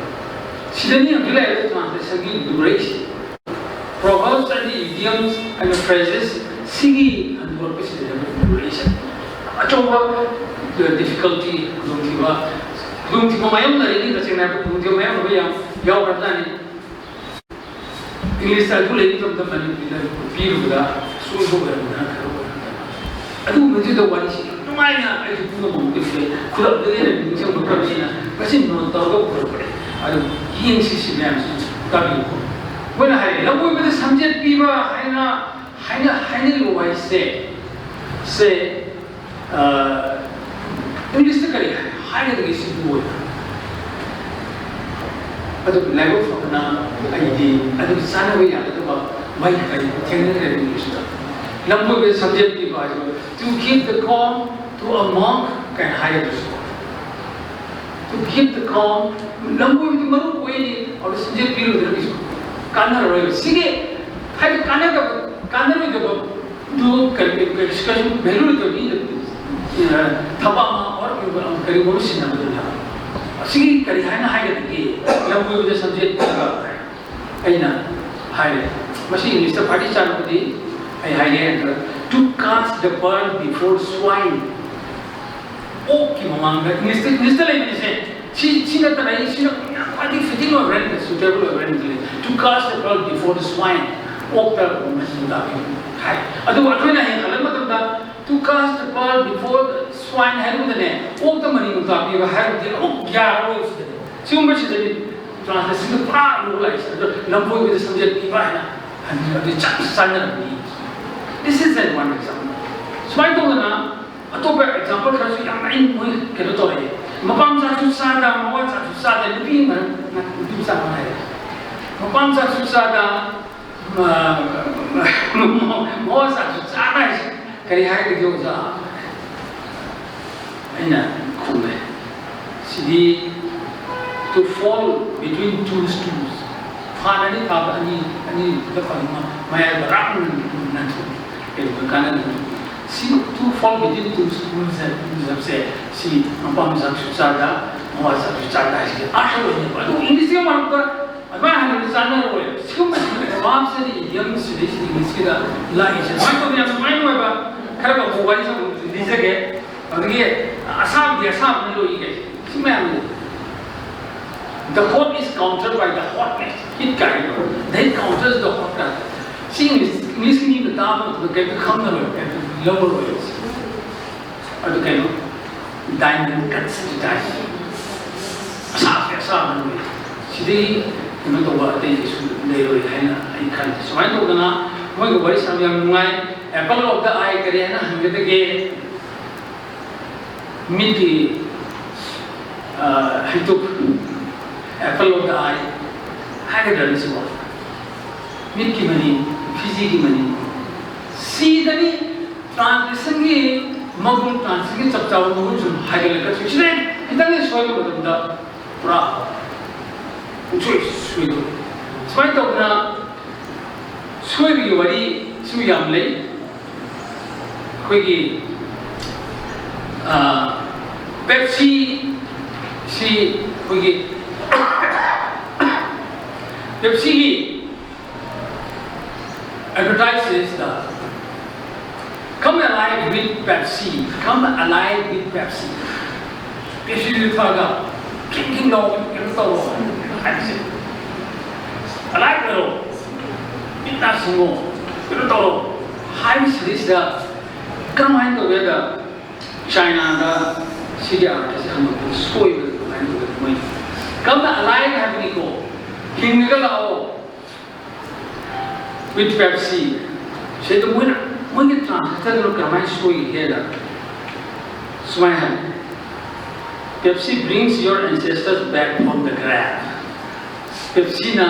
ꯁꯤꯗꯅꯤ ꯍꯧꯖꯤꯛ ꯂꯩꯔꯤꯕ ꯇ꯭ꯔꯥꯟꯁꯂꯦꯁꯟꯒꯤ ꯂꯨꯔꯛꯏꯁꯤ꯫ Proverbs and idioms and phrases ꯁꯤꯒꯤ ꯍꯟꯗꯣꯔꯛꯄꯁꯤꯗꯅꯦꯕ ꯂꯨꯔꯛꯏꯁꯦ꯫ ꯑꯆꯧꯕ ꯗꯤꯐꯤꯀꯜꯇꯤ, ꯈꯨꯗꯣꯡꯊꯤꯕ, ꯈꯨꯗꯣꯡꯊꯤꯕ ꯃꯥꯌꯣꯛꯅꯔꯤꯅꯤ꯫ ꯇꯁꯦꯡꯅ ꯍꯥꯏꯔꯕꯗ ꯈꯨꯗꯣꯡꯊꯤꯕ ꯃꯥꯌꯣꯛꯅꯕ ꯌꯥꯝ ꯌꯥꯎꯈ꯭ꯔꯕꯖꯥꯠꯅꯤ꯫ ꯏꯪꯂꯤꯁꯇ ꯑꯗꯨ ꯂꯩꯕ ꯃꯇꯝꯗ ꯃꯅꯤꯄꯨꯔꯤꯗ ꯄꯤꯔꯨꯕꯗ ꯁꯣꯏꯕ ꯑꯣꯏꯔꯝꯗꯅ ꯈꯔ ꯑꯣꯏꯔꯝꯗꯅ꯫ ꯑꯗꯨꯒꯨꯝꯕꯗꯨꯗ ꯋꯥꯔꯤꯁꯦ ꯌꯥꯝ ꯅꯨꯡꯉꯥꯏꯅ ꯑꯩꯁꯨ ꯄꯨꯝꯅꯃꯛ ꯈꯨꯗꯛꯇꯨꯗ ꯈꯨꯗꯛꯇꯨꯗ ꯑꯩꯅ ꯅꯤꯡꯁꯤꯡꯕ ꯈꯔꯁꯤꯅ ꯉꯁꯤ ꯅꯣꯠ ꯇꯧꯔꯒ ꯄꯨꯔꯛꯄꯅꯦ꯫ ꯑꯗꯨ ꯌꯦꯡꯁꯤ ꯁꯤ ꯃꯌꯥꯝꯁꯤ ꯇꯥꯕꯤꯌꯨꯀꯣ꯫ ꯃꯣꯏꯅ ꯍꯥꯏꯔꯦ, ꯂꯝꯀꯣꯏꯕꯗ ꯁꯝꯆꯦꯠ ꯄꯤꯕ ꯍꯥꯏꯅ, ꯍꯥꯏꯅ, ꯍꯥꯏꯅꯔꯤꯕ ꯋꯥꯔꯤꯁꯦ, ꯁꯦ, ꯏꯪꯂꯤꯁꯇ ꯀꯔꯤ ꯍꯥꯏꯒꯗꯒꯦ ꯁꯤꯕꯨ ꯑꯣꯏꯅ? ꯑꯗꯨ ꯂꯥꯏꯕꯛ ꯐꯕꯅ ꯑꯩꯗꯤ ꯑꯗꯨ ꯆꯥꯅꯕ ꯌꯥꯒꯗꯕ ꯃꯍꯩ ꯀꯔꯤ ꯊꯦꯡꯅꯈ꯭ꯔꯦ ꯏꯪꯂꯤꯁꯇ? ꯂꯝꯕꯣꯏꯕꯗ ꯁꯝꯖꯦꯠ ꯄꯤꯕ ꯍꯥꯏꯕ, "To give the corn to a monk" ꯀꯥꯏꯅ ꯍꯥꯏꯒꯗ꯭ꯔꯁꯨ, "To give the corn", ꯂꯝꯕꯣꯏꯕꯗꯤ ꯃꯔꯨ ꯀꯣꯛꯏꯅꯤ, ꯑꯗꯨ ꯁꯝꯖꯦꯠ ꯄꯤꯔꯨꯗ꯭ꯔꯒꯁꯨ ꯀꯥꯟꯅꯔꯣꯏꯕ꯫ ꯁꯤꯒꯤ ꯍꯥꯏꯗꯤ ꯀꯥꯟꯅꯗꯕ, ꯀꯥꯟꯅꯔꯣꯏꯗꯕ ꯑꯗꯨ ꯀꯔꯤ, ꯀꯔꯤ, ꯀꯔꯤ discussion value ꯂꯩꯇꯕ ꯃꯤꯗ, ꯑ, ꯊꯕꯛ ꯑꯃ or ꯀꯔꯤꯒꯨꯝꯕ ꯑꯃ ꯁꯤꯟꯅꯕꯗꯨꯅꯦꯕ꯫ ꯑꯁꯤꯒꯤ ꯀꯔꯤ ꯍꯥꯏꯅ ꯍꯥꯏꯒꯗꯒꯦ? ꯂꯝꯕꯣꯏꯕꯗ ꯁꯝꯖꯦꯠ ꯄꯤꯕ ꯍꯥꯏ꯫ ꯑꯩꯅ ꯍꯥꯏꯔꯦ, ꯃꯁꯤ ꯏꯪꯂꯤꯁꯇ ꯈ꯭ꯋꯥꯏꯗꯒꯤ ꯆꯥꯟꯅꯕꯗꯤ ꯑꯩ ꯍꯥꯏꯒꯦ ꯍꯥꯏꯔꯒ, "To cast the pearl before swine"꯫ ꯑꯣꯛꯀꯤ ꯃꯃꯥꯡꯗ, ꯏꯪꯂꯤꯁꯇ, ꯏꯪꯂꯤꯁꯇ ꯂꯩꯕꯅꯤꯁꯦ꯫ ꯁꯤ, ꯁꯤ ꯅꯠꯇꯅ ꯑꯩ, ꯁꯤꯅ ꯌꯥꯝ ꯈ꯭ꯋꯥꯏꯗꯒꯤ fitting ꯑꯣꯏꯕ ꯍꯥꯏꯔꯒ, suitable ꯑꯣꯏꯕ ꯍꯥꯏꯔꯒꯗꯤ, "To cast the pearl before the swine"꯫ ꯑꯣꯛꯇ ꯃꯆꯤꯟ ꯇꯥꯛꯄꯤꯌꯨ ꯍꯥꯏ꯫ ꯑꯗꯨꯕꯨ ꯑꯩꯈꯣꯏꯅ ꯍꯌꯦꯡ ꯍꯜꯂꯛꯄ ꯃꯇꯝꯗ, "To cast the pearl before the swine" ꯍꯥꯏꯔꯨꯕꯗꯅꯦ, ꯑꯣꯛꯇ ꯃꯔꯤꯃꯨꯛ ꯇꯥꯛꯄꯤꯕ ꯍꯥꯏꯔꯨꯕꯗꯤ ꯑꯃꯨꯛ ꯌꯥꯔꯔꯣꯏ ꯁꯤꯗꯗꯤ꯫ ꯁꯤꯒꯨꯝꯕꯁꯤꯗꯗꯤ translationꯗ ꯄꯨꯔꯥ ꯂꯨꯕ ꯂꯥꯛꯏꯁꯦ꯫ ꯑꯗꯣ ꯂꯝꯕꯣꯏꯕꯗ ꯁꯝꯖꯦꯠ ꯄꯤꯕ ꯍꯥꯏꯅ ꯑꯗꯨꯗꯤ ꯆꯞ ꯆꯥꯟꯅꯔꯝꯃꯤ꯫ This is an one example. ꯁꯨꯃꯥꯏꯅ ꯇꯧꯗꯅ ꯑꯇꯣꯞꯄ example ꯈꯔꯁꯨ ꯌꯥꯝ ꯑꯩ ꯃꯣꯏ ꯀꯩꯅꯣ ꯇꯧꯔꯛꯑꯦ꯫ ꯃꯄꯥ ꯃꯆꯥꯁꯨ ꯆꯥꯗ, ꯃꯋꯥ ꯆꯥꯁꯨ ꯆꯥꯗ, ꯅꯨꯄꯤ ꯑꯃ, ꯅꯨꯄꯤ ꯃꯆꯥ ꯑꯃ ꯍꯥꯏꯔꯦ꯫ ꯃꯄꯥ ꯃꯆꯥꯁꯨ ꯆꯥꯗ, ꯃ-, ꯃ-, ꯃꯋꯥ ꯆꯥꯁꯨ ꯆꯥꯗ ꯍꯥꯏꯁꯦ ꯀꯔꯤ ꯍꯥꯏꯒꯗꯒꯦ ꯑꯣꯖꯥ? ꯑꯩꯅ ꯈꯨꯝꯃꯦ, ꯁꯤꯗꯤ "To fall between two stools"꯫ ꯐꯥꯟ ꯑꯅꯤ ꯊꯥꯕ, ꯑꯅꯤ, ꯑꯅꯤꯗꯨꯗ ꯐꯪꯕ ꯃꯌꯥꯏ ꯕꯔꯥꯛ ꯅꯟꯊꯣꯛꯏ꯫ ꯀꯩꯒꯨꯝꯕ ꯀꯥꯟꯅꯗꯕ꯫ ꯁꯤ "To fall between two stools" ꯍꯥꯏꯕꯁꯦ ꯁꯤ ꯃꯄꯥ ꯃꯆꯥꯁꯨ ꯆꯥꯗ, ꯃꯋꯥ ꯆꯥꯁꯨ ꯆꯥꯗ ꯍꯥꯏꯁꯤꯗꯤ ꯑꯥꯔꯊ ꯑꯣꯏꯅꯦꯕ꯫ ꯑꯗꯨ ꯏꯪꯂꯤꯁꯀꯤ ꯃꯔꯛꯇ ꯑꯗꯨꯃꯥꯏꯅ ꯍꯥꯏꯅꯕꯗꯤ ꯆꯥꯟꯅꯔꯣꯏ꯫ ꯁꯤꯒꯨꯝꯕꯁꯤꯡ verb ꯁꯤꯗꯤ idiom ꯁꯤꯗꯩꯁꯤꯗ ꯏꯪꯂꯤꯁꯀꯤꯗ ꯂꯥꯛꯏꯁꯦ꯫ ꯁꯨꯃꯥꯏꯅ ꯇꯧꯗꯅ ꯌꯥꯝ ꯅꯨꯡꯉꯥꯏ ꯅꯨꯡꯉꯥꯏꯕ ꯈꯔ ꯈꯛ ꯋꯥꯔꯤ ꯁꯥꯕ ꯂꯤꯖꯒꯦ꯫ ꯑꯗꯒꯤ ꯑꯁꯥꯕꯗꯤ ꯑꯁꯥꯕꯅ ꯂꯣꯏ ꯀꯩ ꯁꯤ ꯃꯌꯥꯝꯁꯦ꯫ "The hot is countered by the hotness." Heat ꯀꯥꯏꯅ "The heat counters the hot" ꯀꯥꯏꯅ꯫ ꯁꯤ ꯏꯪꯂꯤꯁ, ꯏꯪꯂꯤꯁꯀꯤ ꯃꯤꯅ ꯇꯥꯕ ꯃꯇꯝꯗ ꯀꯩꯝꯇ ꯈꯪꯉꯔꯣꯏ, ꯀꯩꯝꯇ ꯂꯧꯔꯔꯣꯏ꯫ ꯑꯗꯨ ꯀꯩꯅꯣ, diamond cuts the diamond. ꯑꯁꯥꯕꯁꯦ ꯑꯁꯥꯕ ꯅꯨꯃꯤꯠ꯫ ꯁꯤꯗꯤ ꯀꯩꯅꯣ ꯇꯧꯕ ꯑꯇꯩ ꯀꯩꯁꯨ ꯂꯩꯔꯣꯏ ꯍꯥꯏꯅ ꯑꯩ ꯈꯜꯂꯤ꯫ ꯁꯨꯃꯥꯏꯅ ꯇꯧꯗꯅ ꯃꯣꯏꯒ ꯋꯥꯔꯤ ꯁꯥꯕ ꯌꯥꯝ ꯅꯨꯡꯉꯥꯏ꯫ Apple of the eye ꯀꯔꯤ ꯍꯥꯏꯅ ꯍꯪꯒꯗꯒꯦ? ꯃꯤꯠꯀꯤ ꯍꯩꯇꯨꯞ, apple of the eye ꯍꯥꯏꯒꯗ꯭ꯔꯥ ꯁꯤꯕꯣ? ꯃꯤꯠꯀꯤ ꯃꯅꯤ, ꯐꯤꯖꯤꯒꯤ ꯃꯅꯤ꯫ ꯁꯤꯗꯅꯤ translationꯒꯤ ꯃꯒꯨꯟ, translationꯒꯤ ꯆꯞ ꯆꯥꯕ ꯃꯒꯨꯟ ꯁꯨꯝ ꯍꯥꯏꯒꯠꯂꯛꯀꯗꯣꯏꯁꯦ꯫ ꯁꯤꯗ ꯈꯤꯇꯪ ꯁꯣꯏꯕ ꯃꯇꯝꯗ ꯄꯨꯔꯥ ꯄꯨꯡꯁꯣꯏ ꯁꯣꯏꯗꯣꯏ꯫ ꯁꯨꯃꯥꯏꯅ ꯇꯧꯗꯅ ꯁꯣꯏꯕꯒꯤ ꯋꯥꯔꯤ ꯁꯨ ꯌꯥꯝ ꯂꯩ꯫ ꯑꯩꯈꯣꯏꯒꯤ ꯄꯦꯞꯁꯤ ꯁꯤ ꯑꯩꯈꯣꯏꯒꯤ ꯄꯦꯞꯁꯤꯒꯤ advertise ꯁꯤꯗ "Come alive with Pepsi, come alive with Pepsi." ꯄꯦꯞꯁꯤꯗꯨ ꯊꯛꯑꯒ ꯈꯤꯡ ꯈꯤꯡ ꯂꯥꯎ, ꯀꯩꯅꯣ ꯇꯧꯔꯣ ꯍꯥꯏꯕꯁꯦ꯫ "Alive ꯑꯣꯏꯔꯣ, ꯃꯤꯠ ꯅꯥ ꯁꯤꯡꯉꯣ, ꯀꯩꯅꯣ ꯇꯧꯔꯣ" ꯍꯥꯏꯕꯁꯤꯗꯩꯁꯤꯗ ꯀꯔꯝꯍꯥꯏꯅ ꯇꯧꯒꯦꯗ, ꯆꯥꯏꯅꯥꯗ ꯁꯤꯒꯤ ꯑꯥꯔꯊꯁꯦ ꯍꯟꯗꯣꯛꯄꯗ ꯁꯣꯏꯕꯗ ꯀꯃꯥꯏꯅ ꯇꯧꯒꯦ? ꯃꯣꯏ "Come alive" ꯍꯥꯏꯕꯅꯤꯀꯣ, "ꯍꯤꯡꯉꯒ ꯂꯥꯛꯑꯣ with Pepsi" ꯁꯤꯗ ꯃꯣꯏꯅ, ꯃꯣꯏꯒꯤ translatorꯗꯨꯅ ꯀꯃꯥꯏꯅ ꯁꯣꯏꯒꯦꯗ ꯁꯨꯃꯥꯏꯅ ꯍꯥꯏ, "Pepsi brings your ancestors back from the grave." ꯄꯦꯞꯁꯤꯅ,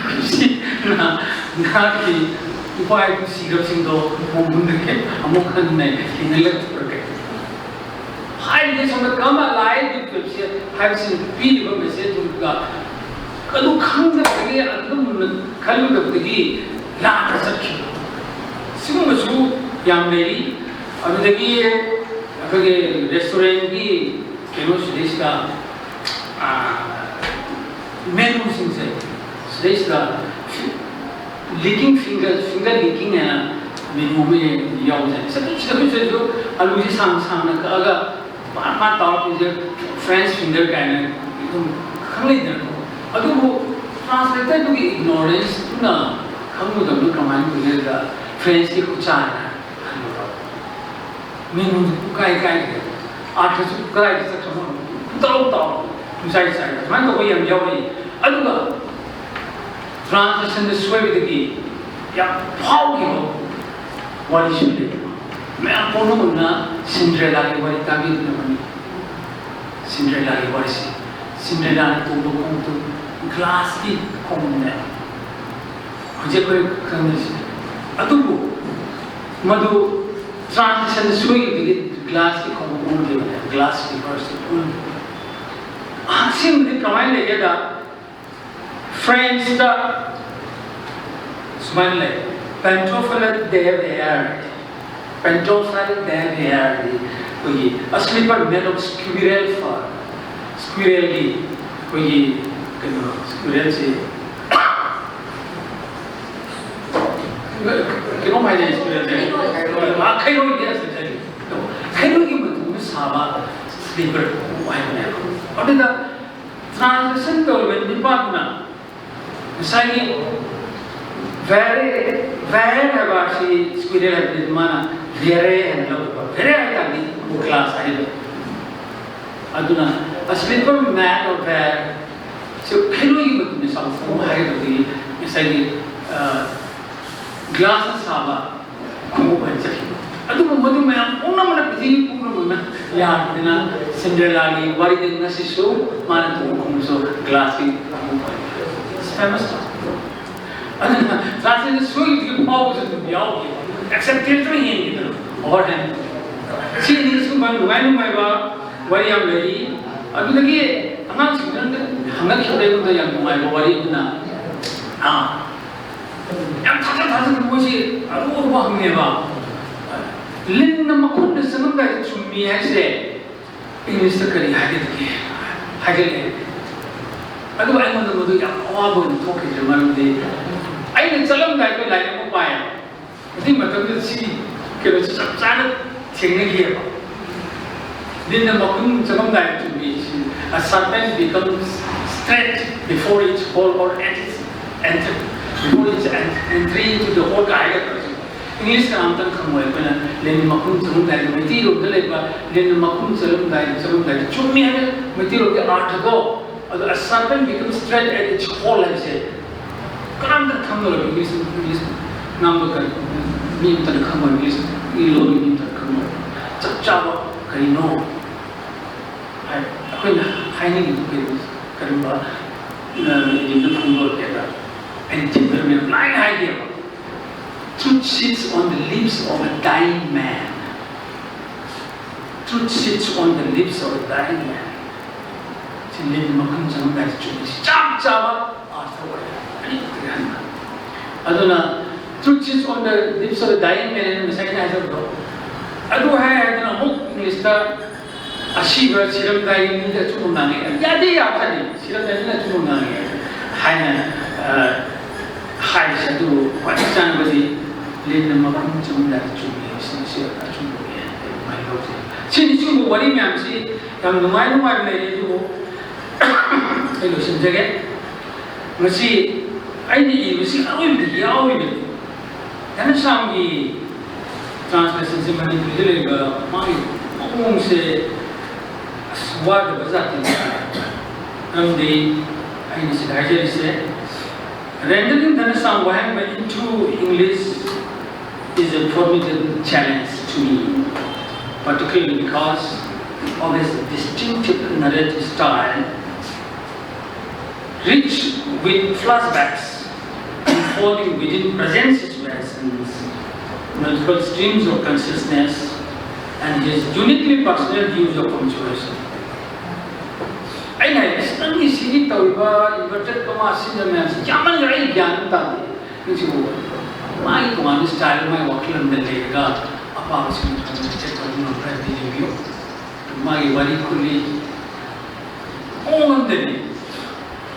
ꯄꯦꯞꯁꯤꯅ ꯅꯍꯥꯛꯀꯤ ꯏꯄꯥ ꯏꯄꯨ ꯁꯤꯈ꯭ꯔꯕꯁꯤꯡꯗꯣ ꯃꯣꯡꯍꯨꯟꯗꯒꯤ ꯑꯃꯨꯛ ꯍꯟꯅ ꯍꯤꯡꯍꯜꯂꯛꯄ꯭ꯔꯒꯦ ꯍꯥꯏꯔꯤꯗꯤ꯫ ꯁꯣꯝꯗ "Come alive with Pepsi" ꯍꯥꯏꯕꯁꯤꯅ ꯄꯤꯔꯤꯕ messageꯗꯨꯒ ꯑꯗꯨ ꯈꯪꯗꯕꯗꯒꯤ, ꯑꯗꯨ ꯃꯨꯟꯅ ꯈꯜꯂꯨꯗꯕꯗꯒꯤ ꯂꯥꯟꯅ ꯆꯠꯈꯤꯕ ꯁꯤꯒꯨꯝꯕꯁꯨ ꯌꯥꯝ ꯂꯩꯔꯤ꯫ ꯑꯗꯨꯗꯒꯤ ꯑꯩꯈꯣꯏꯒꯤ restaurantꯀꯤ ꯀꯩꯅꯣꯁꯤꯗꯩꯁꯤꯗ menuꯁꯤꯡꯁꯦ, ꯁꯤꯗꯩꯁꯤꯗ "Licking finger, finger licking" ꯍꯥꯏꯅ menu ꯑꯃ ꯌꯥꯎꯖꯩ꯫ ꯁꯤꯗꯩꯁꯤꯗ ꯑꯩꯈꯣꯏꯁꯤꯗꯁꯨ ꯑꯂꯨꯁꯤ ꯁꯥꯡ ꯁꯥꯡꯅ ꯀꯛꯑꯒ ꯄꯥ ꯄꯥ ꯇꯧꯔꯛꯄꯁꯦ French finger ꯀꯥꯏꯅ ꯑꯗꯨꯝ ꯈꯪꯅꯩꯗꯅꯀꯣ꯫ ꯑꯗꯨꯕꯨ translatorꯗꯨꯒꯤ ignoranceꯗꯨꯅ ꯈꯪꯉꯨꯗꯕꯗꯨ ꯀꯃꯥꯏꯅ ꯇꯧꯒꯦꯗ Frenchꯀꯤ ꯈꯨꯠꯁꯥ ꯍꯥꯏꯅ ꯈꯟꯕ ꯌꯥꯎꯋꯦ꯫ Menuꯗꯨ ꯄꯨꯡꯀꯥꯏ ꯀꯥꯏꯈ꯭ꯔꯦ, ꯑꯥꯔꯊꯁꯨ ꯀꯗꯥꯏꯗ ꯆꯠꯈ꯭ꯔꯕꯅꯣ ꯈꯪꯗꯦ꯫ ꯄꯨꯡꯇꯧ ꯇꯧꯔ, ꯄꯨꯡꯆꯥꯏ ꯆꯥꯏꯔ, ꯁꯨꯃꯥꯏꯅ ꯇꯧꯕ ꯌꯥꯝ ꯌꯥꯎꯔꯛꯏ꯫ ꯑꯗꯨꯒ translationꯗ ꯁꯣꯏꯕꯗꯒꯤ ꯌꯥꯝ ꯐꯥꯎꯈꯤꯕ ꯋꯥꯔꯤꯁꯨ ꯂꯩ꯫ ꯃꯌꯥꯝ ꯄꯨꯝꯅꯃꯛꯅ ꯁꯤꯟꯗ꯭ꯔꯦꯂꯥꯒꯤ ꯋꯥꯔꯤ ꯇꯥꯕꯤꯔꯝꯒꯅꯤ꯫ ꯁꯤꯟꯗ꯭ꯔꯦꯂꯥꯒꯤ ꯋꯥꯔꯤꯁꯤ, ꯁꯤꯟꯗ꯭ꯔꯦꯂꯥꯅ ꯇꯣꯡꯕ ꯈꯣꯡꯎꯞꯇꯨ ꯒ꯭ꯂꯥꯁꯀꯤ ꯈꯣꯡꯎꯞꯅꯦ꯫ ꯍꯧꯖꯤꯛ ꯑꯩꯈꯣꯏ ꯈꯪꯅꯔꯤꯁꯦ꯫ ꯑꯗꯨꯕꯨ ꯃꯗꯨ ꯇ꯭ꯔꯥꯟꯖꯤꯁꯟ ꯁꯣꯏꯈꯤꯕꯗꯒꯤ ꯒ꯭ꯂꯥꯁꯀꯤ ꯈꯣꯡꯎꯞ ꯑꯣꯟꯈꯤꯕꯅꯦ, ꯒ꯭ꯂꯥꯁ ꯁ꯭ꯂꯤꯄꯔꯁꯇ ꯑꯣꯟꯈꯤꯕꯅꯦ꯫ ꯑꯁꯦꯡꯕꯗꯤ ꯀꯃꯥꯏꯅ ꯂꯩꯒꯦꯗ, ꯐ꯭ꯔꯦꯟꯁꯇ ꯁꯨꯃꯥꯏꯅ ꯂꯩ, "Pantoufle de verre, pantoufle de verre", ꯑꯩꯈꯣꯏꯒꯤ "A slipper made of squirrel fur", ꯁ꯭ꯀ꯭ꯋꯤꯔꯦꯜꯒꯤ, ꯑꯩꯈꯣꯏꯒꯤ ꯀꯩꯅꯣ, ꯁ꯭ꯀ꯭ꯋꯤꯔꯦꯜꯁꯤ ꯀꯩꯅꯣꯝ ꯍꯥꯏꯅꯩ, ꯁ꯭ꯀ꯭ꯋꯤꯔꯦꯜꯁꯦ꯫ ꯑꯥ, ꯈꯩꯔꯣꯏꯒꯤ, ꯑꯁ, ꯈꯩꯔꯣꯏꯒꯤ ꯃꯇꯨꯅ ꯁꯥꯕ ꯁ꯭ꯂꯤꯄꯔ ꯍꯥꯏꯕꯅꯦꯕ꯫ ꯑꯗꯨꯗ ꯇ꯭ꯔꯥꯟꯁꯂꯦꯁꯟ ꯇꯧꯔꯤꯕ ꯅꯤꯄꯥꯗꯨꯅ ꯉꯁꯥꯏꯒꯤ ꯚꯦꯔꯦ, ꯚꯦꯔꯦ ꯍꯥꯏꯕ ꯑꯁꯤ ꯁ꯭ꯀ꯭ꯋꯤꯔꯦꯜ ꯍꯥꯏꯕꯗꯤ ꯃꯥꯅ ꯚꯦꯔꯦ ꯍꯥꯏꯅ ꯂꯧꯕ, ꯚꯦꯔꯦ ꯍꯥꯏ ꯇꯥꯔꯗꯤ ꯒ꯭ꯂꯥꯁ ꯍꯥꯏꯕ꯫ ꯑꯗꯨꯅ "A slipper made of verre", ꯁꯤ ꯈꯩꯔꯣꯏꯒꯤ ꯃꯇꯨꯅ ꯁꯥꯕ ꯈꯣꯡꯎꯞ ꯍꯥꯏꯒꯗꯕꯗꯤ ꯉꯁꯥꯏꯒꯤ, ꯑ, ꯒ꯭ꯂꯥꯁꯅ ꯁꯥꯕ ꯈꯣꯡꯎꯞ ꯍꯥꯏꯅ ꯆꯠꯈꯤꯕ꯫ ꯑꯗꯨꯕꯨ ꯃꯗꯨ ꯃꯌꯥꯝ ꯄꯨꯝꯅꯃꯛꯅ, ꯄ꯭ꯔꯤꯊꯤꯕꯤ ꯄꯨꯝꯅꯃꯛꯅ ꯌꯥꯗꯅ ꯁꯤꯟꯗ꯭ꯔꯦꯂꯥꯒꯤ ꯋꯥꯔꯤꯗ ꯉꯁꯤꯁꯨ ꯃꯥꯅ ꯇꯣꯡꯕ ꯈꯣꯡꯎꯞꯁꯨ ꯒ꯭ꯂꯥꯁꯀꯤ ꯈꯣꯡꯎꯞ ꯑꯣꯏ꯫ It's famous. ꯑꯗꯨꯅ ꯇ꯭ꯔꯥꯟꯁꯂꯦꯁꯟ ꯁꯣꯏꯈꯤꯕ ꯐꯥꯎꯕꯁꯨ ꯑꯗꯨꯝ ꯌꯥꯎꯈꯤ꯫ ꯑꯦꯛꯁꯦꯞꯇꯦꯟꯁꯇ ꯌꯦꯡꯈꯤꯗꯅ ꯑꯣꯚꯔ ꯍꯦꯟ꯫ ꯁꯤ ꯑꯅꯤ ꯁꯨꯝꯕ ꯅꯨꯡꯉꯥꯏ ꯅꯨꯡꯉꯥꯏꯕ ꯋꯥꯔꯤ ꯌꯥꯝ ꯂꯩꯔꯤ꯫ ꯑꯗꯨꯗꯒꯤ ꯑꯉꯥꯡꯁꯤꯡꯗ ꯍꯪꯉꯛꯈꯤꯕꯗ ꯑꯩꯉꯣꯟꯗ ꯌꯥꯝ ꯅꯨꯡꯉꯥꯏꯕ ꯋꯥꯔꯤ ꯑꯃꯅ, ꯑꯥ, ꯌꯥꯝ ꯊꯥꯖ ꯊꯥꯖꯗꯅ ꯃꯣꯏꯁꯤ ꯑꯔꯨ ꯑꯔꯨꯕ ꯍꯪꯉꯦꯕ꯫ "ꯂꯤꯟꯅ ꯃꯈꯨꯠꯅ ꯆꯪꯉꯝꯗꯥꯏꯗ ꯆꯨꯝꯃꯤ" ꯍꯥꯏꯁꯦ ꯏꯪꯂꯤꯁꯇ ꯀꯔꯤ ꯍꯥꯏꯒꯗꯒꯦ ꯍꯥꯏꯒꯠꯂꯛꯑꯦ꯫ ꯑꯗꯨꯒ ꯑꯩꯉꯣꯟꯗ ꯃꯗꯨ ꯌꯥꯝ ꯑꯋꯥꯕ ꯑꯣꯏꯅ ꯊꯣꯛꯈꯤꯗ꯭ꯔꯦ, ꯃꯔꯝꯗꯤ ꯑꯩꯅ ꯆꯠꯂꯝꯗꯥꯏꯗ ꯂꯥꯏꯔꯤꯛ ꯑꯃ ꯄꯥꯏꯌꯦ꯫ ꯑꯗꯨꯒꯤ ꯃꯇꯝꯗꯨꯗ ꯁꯤ ꯀꯩꯅꯣꯁꯤ ꯆꯞ ꯆꯥꯅ ꯊꯦꯡꯅꯈꯤꯑꯕ꯫ ꯂꯤꯟꯅ ꯃꯈꯨꯟ ꯆꯪꯉꯝꯗꯥꯏꯗ ꯆꯨꯝꯃꯤ꯫ "A serpent becomes straight before its hole or at its entry, before its en-, entry into the hole" ꯀꯥꯏꯒ ꯇꯧꯔꯤꯁꯦ꯫ ꯏꯪꯂꯤꯁ ꯀꯅꯥꯝꯇꯪ ꯈꯪꯉꯣꯏ꯫ ꯑꯩꯈꯣꯏꯅ ꯂꯤꯟ ꯃꯈꯨꯟ ꯆꯪꯉꯝꯗꯥꯏꯗ, ꯃꯩꯇꯩꯂꯣꯟꯗ ꯂꯩꯕ "ꯂꯤꯟ ꯃꯈꯨꯟ ꯆꯪꯉꯝꯗꯥꯏꯗ", ꯆꯪꯉꯝꯗꯥꯏꯗ ꯆꯨꯝꯃꯤ ꯍꯥꯏꯕ ꯃꯩꯇꯩꯂꯣꯟꯒꯤ ꯑꯥꯔꯊꯗꯣ꯫ ꯑꯗꯣ "A serpent becomes straight at its hole" ꯍꯥꯏꯕꯁꯦ ꯀꯅꯥꯝꯇ ꯈꯪꯉꯔꯣꯏ꯫ ꯏꯪꯂꯤꯁ, ꯏꯪꯂꯤꯁ ꯉꯥꯡꯕ ꯀꯔꯤ ꯃꯤ ꯑꯃꯇꯅ ꯈꯪꯉꯣꯏ, ꯏꯪꯂꯤꯁꯀꯤ ꯂꯣꯟꯒꯤ ꯃꯤ ꯑꯃꯇꯅ ꯈꯪꯉꯣꯏ꯫ ꯆꯞ ꯆꯥꯕ ꯀꯔꯤꯅꯣ ꯍꯥꯏ, ꯑꯩꯈꯣꯏꯅ ꯍꯥꯏꯅꯤꯡꯉꯤꯕ ꯀꯔꯤ, ꯀꯔꯤꯒꯨꯝꯕ ꯏꯗꯤꯟꯗ ꯐꯣꯡꯗꯣꯔꯛꯀꯦꯗ, ꯑꯩꯅ ꯊꯤꯡꯕ ꯃꯌꯥꯝ ꯂꯥꯏꯅ ꯍꯥꯏꯒꯦꯕ꯫ Truth sits on the lips of a dying man. Truth sits on the lips of a dying man. ꯁꯤ ꯂꯤꯟ ꯃꯈꯨꯟ ꯆꯪꯉꯝꯗꯥꯏꯗ ꯆꯨꯝꯃꯤ꯫ ꯁꯤ ꯆꯞ ꯆꯥꯕ ꯑꯥꯔꯊ ꯑꯣꯏꯔꯦ꯫ ꯑꯅꯤꯃꯛꯇꯒꯤ ꯍꯟꯕ꯫ ꯑꯗꯨꯅ, "Truth sits on the lips of a dying man" ꯍꯥꯏꯅ ꯉꯁꯥꯏ ꯑꯩꯅ ꯍꯥꯏꯖꯕꯗꯣ, ꯑꯗꯨ ꯍꯥꯏ ꯍꯥꯏꯗꯅ ꯑꯃꯨꯛ ꯏꯪꯂꯤꯁꯇ ꯑꯁꯤꯕ ꯁꯤꯔꯝꯗꯥꯏꯒꯤ ꯃꯤꯗ ꯑꯆꯨꯝꯕ ꯉꯥꯡꯉꯦ꯫ ꯌꯥꯗꯦ, ꯌꯥꯕ ꯌꯥꯗꯦ꯫ ꯁꯤꯔꯝꯗꯥꯏ ꯃꯤꯅ ꯑꯆꯨꯝꯕ ꯉꯥꯡꯉꯦ ꯍꯥꯏꯅ, ꯑ, ꯍꯥꯏꯔꯤꯁꯦ꯫ ꯑꯗꯨꯕꯨ ꯈ꯭ꯋꯥꯏꯗꯒꯤ ꯆꯥꯟꯅꯕꯗꯤ ꯂꯤꯟꯅ ꯃꯈꯨꯟ ꯆꯪꯉꯝꯗꯥꯏꯗ ꯆꯨꯝꯃꯤ ꯍꯥꯏꯕꯁꯤꯅ ꯁꯤ ꯑꯆꯨꯝꯕꯅꯤ ꯍꯥꯏꯅ ꯑꯩ ꯑꯗꯨꯃꯥꯏꯅ ꯂꯧꯖꯩ꯫ ꯁꯤꯅꯤ ꯁꯤꯒꯨꯝꯕ ꯋꯥꯔꯤ ꯃꯌꯥꯝꯁꯤ ꯌꯥꯝ ꯅꯨꯡꯉꯥꯏ ꯅꯨꯡꯉꯥꯏꯕ ꯂꯩꯔꯦ, ꯑꯗꯨꯕꯨ ꯑꯩ ꯂꯣꯏꯁꯤꯟꯖꯒꯦ꯫ ꯃꯁꯤ ꯑꯩꯅ ꯏꯕꯁꯤ ꯑꯔꯣꯏꯕꯗ ꯌꯥꯎꯔꯤꯕꯅꯤ꯫ ꯘꯅꯁ꯭ꯌꯥꯝꯒꯤ translationꯁꯦ ꯃꯅꯤꯄꯨꯔꯤꯗ ꯂꯩꯕ ꯃꯥꯒꯤ ꯃꯑꯣꯡꯁꯦ ꯑꯁ ꯋꯥꯗꯕ ꯖꯥꯇꯤꯅꯤ꯫ ꯃꯔꯝꯗꯤ ꯑꯩꯅ ꯁꯤꯗ ꯍꯥꯏꯖꯔꯤꯁꯦ, Rendering Ghanshyam Wahengbei into English is a formidable challenge to me, particularly because of his distinctive narrative style, rich with flashbacks, unfolding within present situations, multiple streams of consciousness, and his uniquely personal use of punctuation. ꯑꯩꯅ ꯍꯥꯏ, "ꯑꯁ, ꯅꯪꯒꯤ ꯁꯤꯒꯤ ꯇꯧꯔꯤꯕ inverted comma ꯁꯤꯖꯤꯟꯅ ꯃꯌꯥꯝꯁꯤ ꯌꯥꯝꯃꯟꯈ꯭ꯔꯦ, ꯑꯩ ꯒ꯭ꯌꯥꯟ ꯑꯃ ꯇꯥꯗꯦ꯫ ꯅꯪꯁꯤꯕꯨ ꯃꯥꯒꯤ ꯇꯣꯉꯥꯟꯕ style, ꯃꯥꯒꯤ ꯋꯥꯈꯜꯂꯣꯟꯗ ꯂꯩꯔꯒ ꯑꯄꯥꯕꯁꯤꯡ translate ꯇꯧꯕ ꯉꯝꯕ꯭ꯔꯥ ꯍꯥꯏꯕꯗꯨ ꯌꯦꯡꯕꯤꯌꯨ꯫ ꯃꯥꯒꯤ ꯋꯥꯔꯤ ꯈꯨꯂꯤ ꯃꯑꯣꯡ ꯑꯃꯗꯅꯤ꯫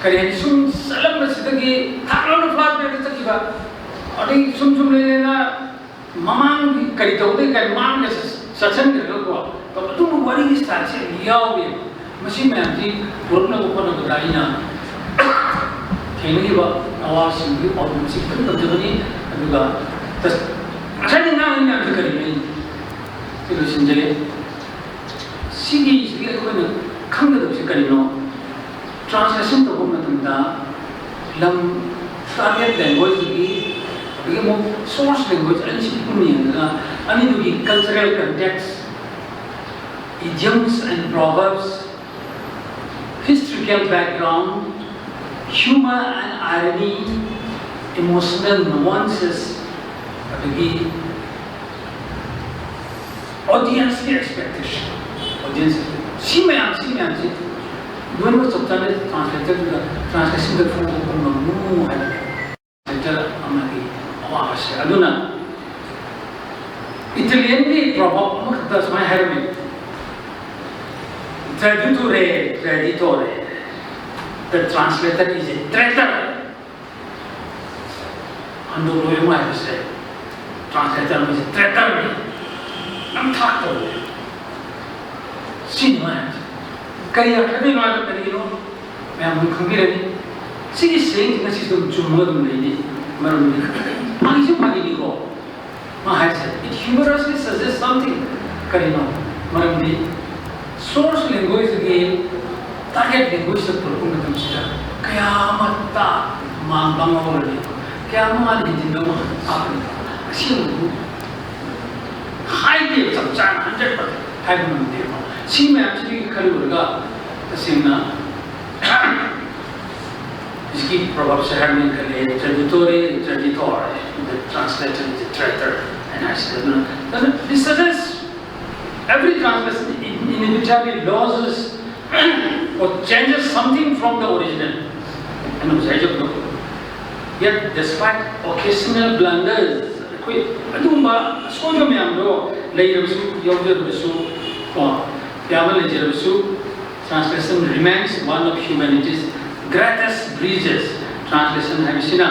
ꯀꯔꯤ ꯍꯥꯏꯅꯤ, ꯁꯨꯝ ꯆꯠꯂꯝꯕꯁꯤꯗꯒꯤ ꯊꯥꯛ ꯂꯥꯎꯅ flashbackꯇ ꯆꯠꯈꯤꯕ, ꯑꯗꯒꯤ ꯁꯨꯝ ꯁꯨꯝ ꯂꯩ ꯂꯩꯅ ꯃꯃꯥꯡꯒꯤ ꯀꯔꯤ ꯇꯧꯗꯣꯏ ꯀꯥꯏ ꯃꯥꯡꯗ ꯆꯠꯁꯟꯈ꯭ꯔꯒꯀꯣ, ꯑꯗꯨꯒꯨꯝꯕ ꯋꯥꯔꯤꯒꯤ styleꯁꯦ ꯌꯥꯎꯋꯦꯕ꯫ ꯃꯁꯤ ꯃꯌꯥꯝꯁꯤ ꯄꯨꯔꯛꯅꯕ ꯍꯣꯠꯅꯕꯗ ꯑꯩꯅ ꯊꯦꯡꯅꯈꯤꯕ ꯑꯋꯥꯕꯁꯤꯡꯗꯨꯒꯤ ꯄꯥꯎꯗꯝꯁꯤ ꯈꯤꯇꯪ ꯇꯝꯖꯕꯅꯤ꯫ ꯑꯗꯨꯒ ꯇꯁ-, ꯉꯁꯥꯏꯅ ꯉꯥꯡꯉꯤ ꯃꯌꯥꯝꯁꯤ ꯀꯔꯤꯅꯣ? ꯑꯩ ꯁꯤ ꯂꯣꯏꯁꯤꯟꯖꯒꯦ꯫ ꯁꯤꯒꯤꯁꯤꯒꯤ ꯑꯩꯈꯣꯏꯅ ꯈꯪꯒꯗꯕꯁꯤ ꯀꯔꯤꯅꯣ? Translation ꯇꯧꯕ ꯃꯇꯝꯗ ꯂꯝ target languageꯇꯒꯤ ꯑꯗꯒꯤ ꯑꯃꯨꯛ source language ꯑꯅꯤꯁꯤ ꯄꯨꯟꯅ ꯌꯦꯡꯉꯒ ꯑꯅꯤꯗꯨꯒꯤ cultural context, idioms and proverbs, historical background, humor and irony, emotional nuances, ꯑꯗꯒꯤ audienceꯀꯤ expectation, audience ꯁꯤ ꯃꯌꯥꯝ ꯁꯤ ꯃꯌꯥꯝꯁꯤ ꯂꯣꯏꯅꯃꯛ ꯆꯞ ꯆꯥꯅ translatorꯗꯨꯗ translationꯗ ꯐꯣꯡꯗꯣꯛꯄ ꯉꯝꯃꯨ ꯍꯥꯏꯕꯅꯦ꯫ Translator ꯑꯃꯒꯤ ꯑꯋꯥꯕꯁꯦ꯫ ꯑꯗꯨꯅ Italianꯒꯤ proverb ꯑꯃꯈꯛꯇ ꯁꯨꯃꯥꯏꯅ ꯍꯥꯏꯔꯝꯃꯤ, "Traditore, traditore, the translator is a traitor." ꯍꯟꯗꯣꯛꯂꯣꯏ ꯑꯃ ꯍꯥꯏꯕꯁꯦ translator ꯑꯃꯁꯦ traitorꯅꯤ, ꯅꯝꯊꯥꯛ ꯇꯧꯕ꯫ ꯁꯤꯅꯤ ꯃꯥ ꯍꯥꯏꯕꯁꯦ꯫ ꯀꯔꯤ ꯑꯔꯊꯗꯩꯅꯣ ꯍꯥꯏꯕ ꯀꯔꯤꯒꯤꯅꯣ ꯃꯌꯥꯝ ꯑꯗꯨꯝ ꯈꯪꯕꯤꯔꯅꯤ꯫ ꯁꯤꯒꯤ sayingꯁꯤ ꯉꯁꯤꯁꯨ ꯑꯗꯨꯝ ꯆꯨꯝꯃꯒ ꯑꯗꯨꯝ ꯂꯩꯅꯤ꯫ ꯃꯔꯝꯗꯤ ꯐꯥꯒꯤꯁꯨ ꯐꯥꯒꯤꯅꯤꯀꯣ꯫ ꯃꯥ ꯍꯥꯏꯁꯦ, "It humorously suggests something." ꯀꯔꯤꯅꯣ? ꯃꯔꯝꯗꯤ source language,ꯒꯤ target languagehueꯗ ꯄꯨꯔꯛꯄ ꯃꯇꯝꯁꯤꯗ ꯀꯌꯥ ꯑꯃ ꯇꯥ ꯃꯥꯡꯕ ꯉꯧꯔꯅꯤ, ꯀꯌꯥ ꯑꯃ ꯃꯥꯅ ꯍꯦꯟꯖꯤꯟꯕ ꯉꯝꯕ ꯇꯥꯛꯀꯅꯤ꯫ ꯑꯁꯤꯒꯨꯝꯕꯗꯨ ꯍꯥꯏꯗꯦ ꯆꯞ ꯆꯥꯅ hundred percent ꯍꯥꯏꯕ ꯉꯝꯗꯦꯕ꯫ ꯁꯤ ꯃꯌꯥꯝꯁꯤꯗꯒꯤ ꯈꯜꯂꯨꯔꯒ ꯇꯁꯦꯡꯅ ꯍꯧꯖꯤꯛꯀꯤ proverbꯁꯦ ꯍꯥꯏꯕꯅꯤ ꯈꯜꯂꯦ, "Traditore, traditore, the translator is a traitor," ꯍꯥꯏꯅ ꯍꯥꯏꯁꯤꯗ꯫ ꯑꯗꯨꯅ, ꯑꯗꯨꯅ this suggests every translation in- inevitably loses or changes something from the original. ꯑꯩꯅ ꯉꯁꯥꯏ ꯍꯥꯏꯖꯕꯗꯣ꯫ Yet, despite occasional blunders, ꯑꯩꯈꯣꯏ ꯑꯗꯨꯒꯨꯝꯕ ꯑꯁꯣꯏꯕ ꯃꯌꯥꯝꯗꯣ ꯂꯩꯔꯕꯁꯨ, ꯌꯥꯎꯖꯔꯕꯁꯨ, ꯀꯣ, ꯌꯥꯝꯅ ꯂꯩꯖꯔꯕꯁꯨ, translation remains one of humanity's greatest bridges. Translation ꯍꯥꯏꯕꯁꯤꯅ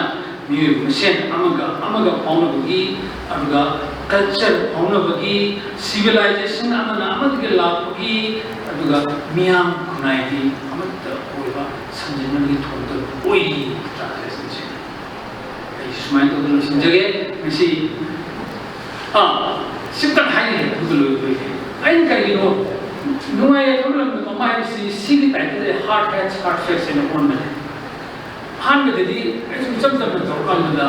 ꯃꯤꯑꯣꯏꯕ ꯃꯁꯦꯟ ꯑꯃꯒ ꯑꯃꯒ ꯐꯥꯎꯅꯕꯒꯤ, ꯑꯗꯨꯒ culture ꯐꯥꯎꯅꯕꯒꯤ, civilization ꯑꯃꯅ ꯑꯃꯗꯒꯤ ꯂꯥꯛꯄꯒꯤ, ꯑꯗꯨꯒ ꯃꯤꯌꯥꯝ ꯈꯨꯟꯅꯥꯏꯒꯤ ꯑꯃꯠꯇ ꯑꯣꯏꯕ ꯁꯝꯖꯤꯟꯅꯕꯒꯤ ꯊꯣꯡꯗ ꯑꯣꯏꯔꯤ꯫ Translationꯁꯦ ꯑꯩ ꯁꯨꯃꯥꯏꯅ ꯇꯧꯗꯅ ꯂꯣꯏꯁꯤꯟꯖꯒꯦ꯫ ꯉꯁꯤ ꯑꯥ ꯁꯤꯝꯇꯪ ꯍꯥꯏꯅꯤꯡꯉꯦ, ꯑꯗꯨꯒ ꯂꯣꯏꯕ ꯑꯣꯏꯒꯦ꯫ ꯑꯩꯅ ꯀꯔꯤꯒꯤꯅꯣ ꯅꯨꯡꯉꯥꯏ ꯌꯥꯏꯐꯕ ꯂꯝꯗꯝ ꯑꯃ ꯍꯥꯏꯕꯁꯤ ꯁꯤꯒꯤ ꯇꯥꯏꯞꯇꯗꯤ hard facts, hard facts ꯍꯥꯏꯅ ꯑꯣꯟꯕꯅꯦ꯫ ꯑꯍꯥꯟꯕꯗꯗꯤ ꯑꯩꯁꯨ ꯏꯆꯝ ꯆꯝꯅ ꯇꯧꯔꯀꯥꯟꯗꯨꯗ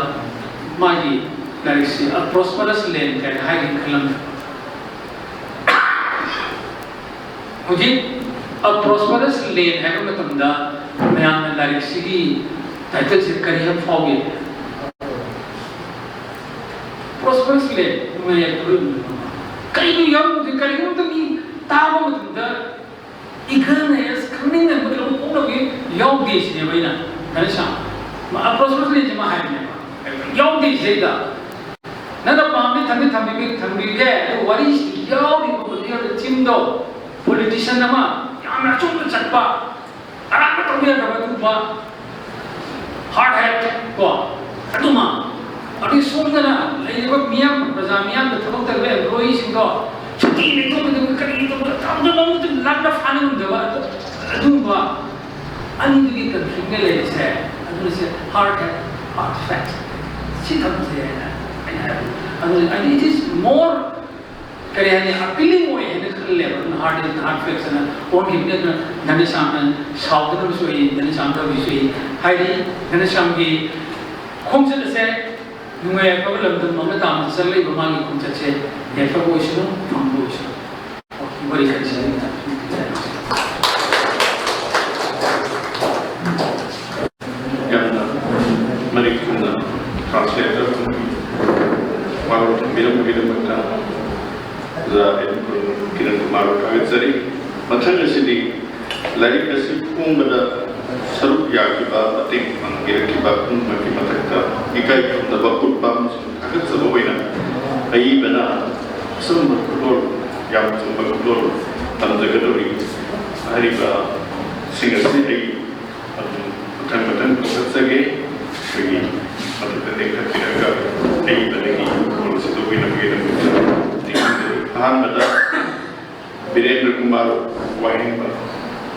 ꯃꯥꯒꯤ ꯂꯥꯏꯔꯤꯛꯁꯤ A Prosperous Land ꯀꯥꯏꯅ ꯍꯥꯏꯒꯦꯅ ꯈꯜꯂꯝꯃꯦ꯫ ꯍꯧꯖꯤꯛ A Prosperous Land ꯍꯥꯏꯕ ꯃꯇꯝꯗ ꯃꯌꯥꯝꯅ ꯂꯥꯏꯔꯤꯛꯁꯤꯒꯤ ꯇꯥꯏꯇꯜꯁꯦ ꯀꯔꯤ ꯍꯥꯏꯕ ꯐꯥꯎꯒꯦ? Prosperous Land, ꯅꯨꯡꯉꯥꯏ ꯌꯥꯏꯐꯕ ꯂꯝꯗꯝ꯫ ꯀꯔꯤꯅꯣ ꯌꯥꯎꯔꯝꯗꯣꯏ? ꯀꯔꯤꯒꯨꯝꯕ ꯃꯤ ꯇꯥꯕ ꯃꯇꯝꯗ eagerness, ꯈꯪꯅꯤꯡꯅꯕꯒꯤ ꯂꯧꯕ ꯄꯣꯛꯅꯕꯒꯤ ꯌꯥꯎꯗꯦ ꯁꯤꯅꯦꯕ ꯑꯩꯅ ꯈꯜꯂꯤꯁꯦ꯫ ꯃꯥ Prosperous Land ꯁꯦ ꯃꯥ ꯍꯥꯏꯕꯅꯦꯕ, ꯌꯥꯎꯗꯦ ꯁꯤꯗꯩꯗ꯫ ꯅꯪꯅ ꯄꯥꯝꯃꯤ ꯊꯝꯕꯤ ꯊꯝꯕꯤ ꯊꯝꯕꯤꯒꯦ, ꯑꯗꯨ ꯋꯥꯔꯤꯁꯤ ꯌꯥꯎꯔꯤꯕ political theme ꯗꯣ, politician ꯑꯃ ꯌꯥꯝꯅ ꯑꯆꯨꯝꯕ ꯆꯠꯄ, ꯑꯔꯥꯟꯕ ꯇꯧꯕ ꯌꯥꯗꯕ ꯑꯗꯨꯒꯨꯝꯕ hard hat ꯀꯣ, ꯑꯗꯨꯃ꯫ ꯑꯗꯨꯒꯤ ꯁꯣꯝꯗꯅ ꯂꯩꯔꯤꯕ ꯃꯤꯌꯥꯝ, ꯄ꯭ꯔꯖꯥ ꯃꯤꯌꯥꯝꯗ ꯊꯕꯛ ꯇꯧꯔꯤꯕ employee ꯁꯤꯡꯗꯣ ꯁꯨꯇꯤ ꯂꯩꯊꯣꯛꯀꯗꯕ ꯀꯔꯤ ꯇꯧꯕ ꯇꯧꯗꯅ ꯃꯗꯨ ꯂꯥꯛꯅ ꯐꯥꯅ ꯉꯝꯗꯕ ꯑꯗꯨ-, ꯑꯗꯨꯒꯨꯝꯕ ꯑꯅꯤꯗꯨꯒꯤ conflict ꯅ ꯂꯩꯔꯤꯁꯦ꯫ ꯑꯗꯨꯅ ꯁꯤ hard hat, hard fact ꯁꯤ ꯊꯝꯁꯦ ꯍꯥꯏꯅ ꯑꯩꯅ ꯍꯥꯏꯕ꯫ ꯑꯗꯨ, and it is more, ꯀꯔꯤ ꯍꯥꯏꯅꯤ, appealing ꯑꯣꯏ ꯍꯥꯏꯅ ꯈꯜꯂꯦꯕ꯫ ꯑꯗꯨꯅ hard hat, hard fact ꯅ ꯑꯣꯟꯈꯤꯕꯅꯤ꯫ ꯑꯗꯨꯅ ꯙꯅꯦꯁ꯭ꯌꯥꯝꯅ ꯁꯥꯎꯗꯅꯕꯁꯨ ꯑꯩ, ꯙꯅꯦꯁ꯭ꯌꯥꯝ ꯀꯧꯕꯤꯁꯨ ꯑꯩ ꯍꯥꯏꯔꯤ꯫ ꯙꯅꯦꯁ꯭ꯌꯥꯝꯒꯤ ꯈꯣꯡꯆꯠ ꯑꯁꯦ ꯅꯨꯡꯉꯥꯏ ꯌꯥꯏꯐꯕ ꯂꯝꯗꯝ ꯑꯃ ꯇꯥꯟꯅ ꯆꯠꯂꯛꯏꯕ ꯃꯥꯒꯤ ꯈꯣꯡꯆꯠꯁꯦ ꯌꯥꯏꯐꯕ ꯑꯣꯏꯁꯅꯨ, ꯐꯪꯕ ꯑꯣꯏꯁꯅꯨ꯫ ꯋꯥꯔꯤ ꯈꯔ ꯁꯥꯖꯦꯟ꯫ ꯌꯥꯝꯅ ꯃꯔꯤꯛ ꯆꯨꯝꯅ translator ꯋꯥꯔꯣꯜ ꯊꯝꯕꯤꯔꯝꯕꯒꯤꯗꯃꯛꯇ ꯑꯣꯖꯥ ꯑꯦꯟ ꯀꯤꯔꯟ ꯀꯨꯃꯥꯔꯕꯨ ꯊꯥꯒꯠꯆꯔꯤ꯫ ꯃꯊꯪ ꯑꯁꯤꯗꯤ ꯂꯥꯏꯔꯤꯛ ꯑꯁꯤ ꯐꯣꯡꯕꯗ ꯁꯔꯨꯛ ꯌꯥꯈꯤꯕ, ꯃꯇꯦꯡ ꯄꯥꯡꯕꯤꯔꯛꯈꯤꯕ ꯄꯨꯝꯅꯃꯛꯀꯤ ꯃꯊꯛꯇ ꯏꯀꯥꯏ ꯈꯨꯝꯅꯕ ꯎꯠꯄ ꯑꯃꯁꯨꯡ ꯊꯥꯒꯠꯆꯕ ꯑꯣꯏꯅ ꯑꯏꯕꯅ ꯑꯆꯝꯕ ꯈꯨꯗꯣꯜ, ꯌꯥꯝ ꯆꯨꯝꯕ ꯈꯨꯗꯣꯜ ꯇꯝꯖꯒꯗꯧꯔꯤ꯫ ꯍꯥꯏꯔꯤꯕꯁꯤꯡ ꯑꯁꯤ ꯑꯩ ꯑꯗꯨꯝ ꯃꯊꯪ ꯃꯊꯪ ꯀꯧꯔꯛꯆꯒꯦ꯫ ꯑꯩꯈꯣꯏꯒꯤ ꯃꯊꯛꯇ ꯂꯦꯡꯈꯠꯄꯤꯔꯒ ꯑꯏꯕꯗꯒꯤ ꯈꯨꯗꯣꯜ ꯑꯁꯤ ꯂꯧꯕꯤꯅꯕꯒꯤꯗꯃꯛꯇ ꯑꯍꯥꯟꯕꯗ ꯕꯤꯔꯦꯟꯗ꯭ꯔ ꯀꯨꯃꯥꯔ ꯋꯥꯍꯦꯡꯕꯝ,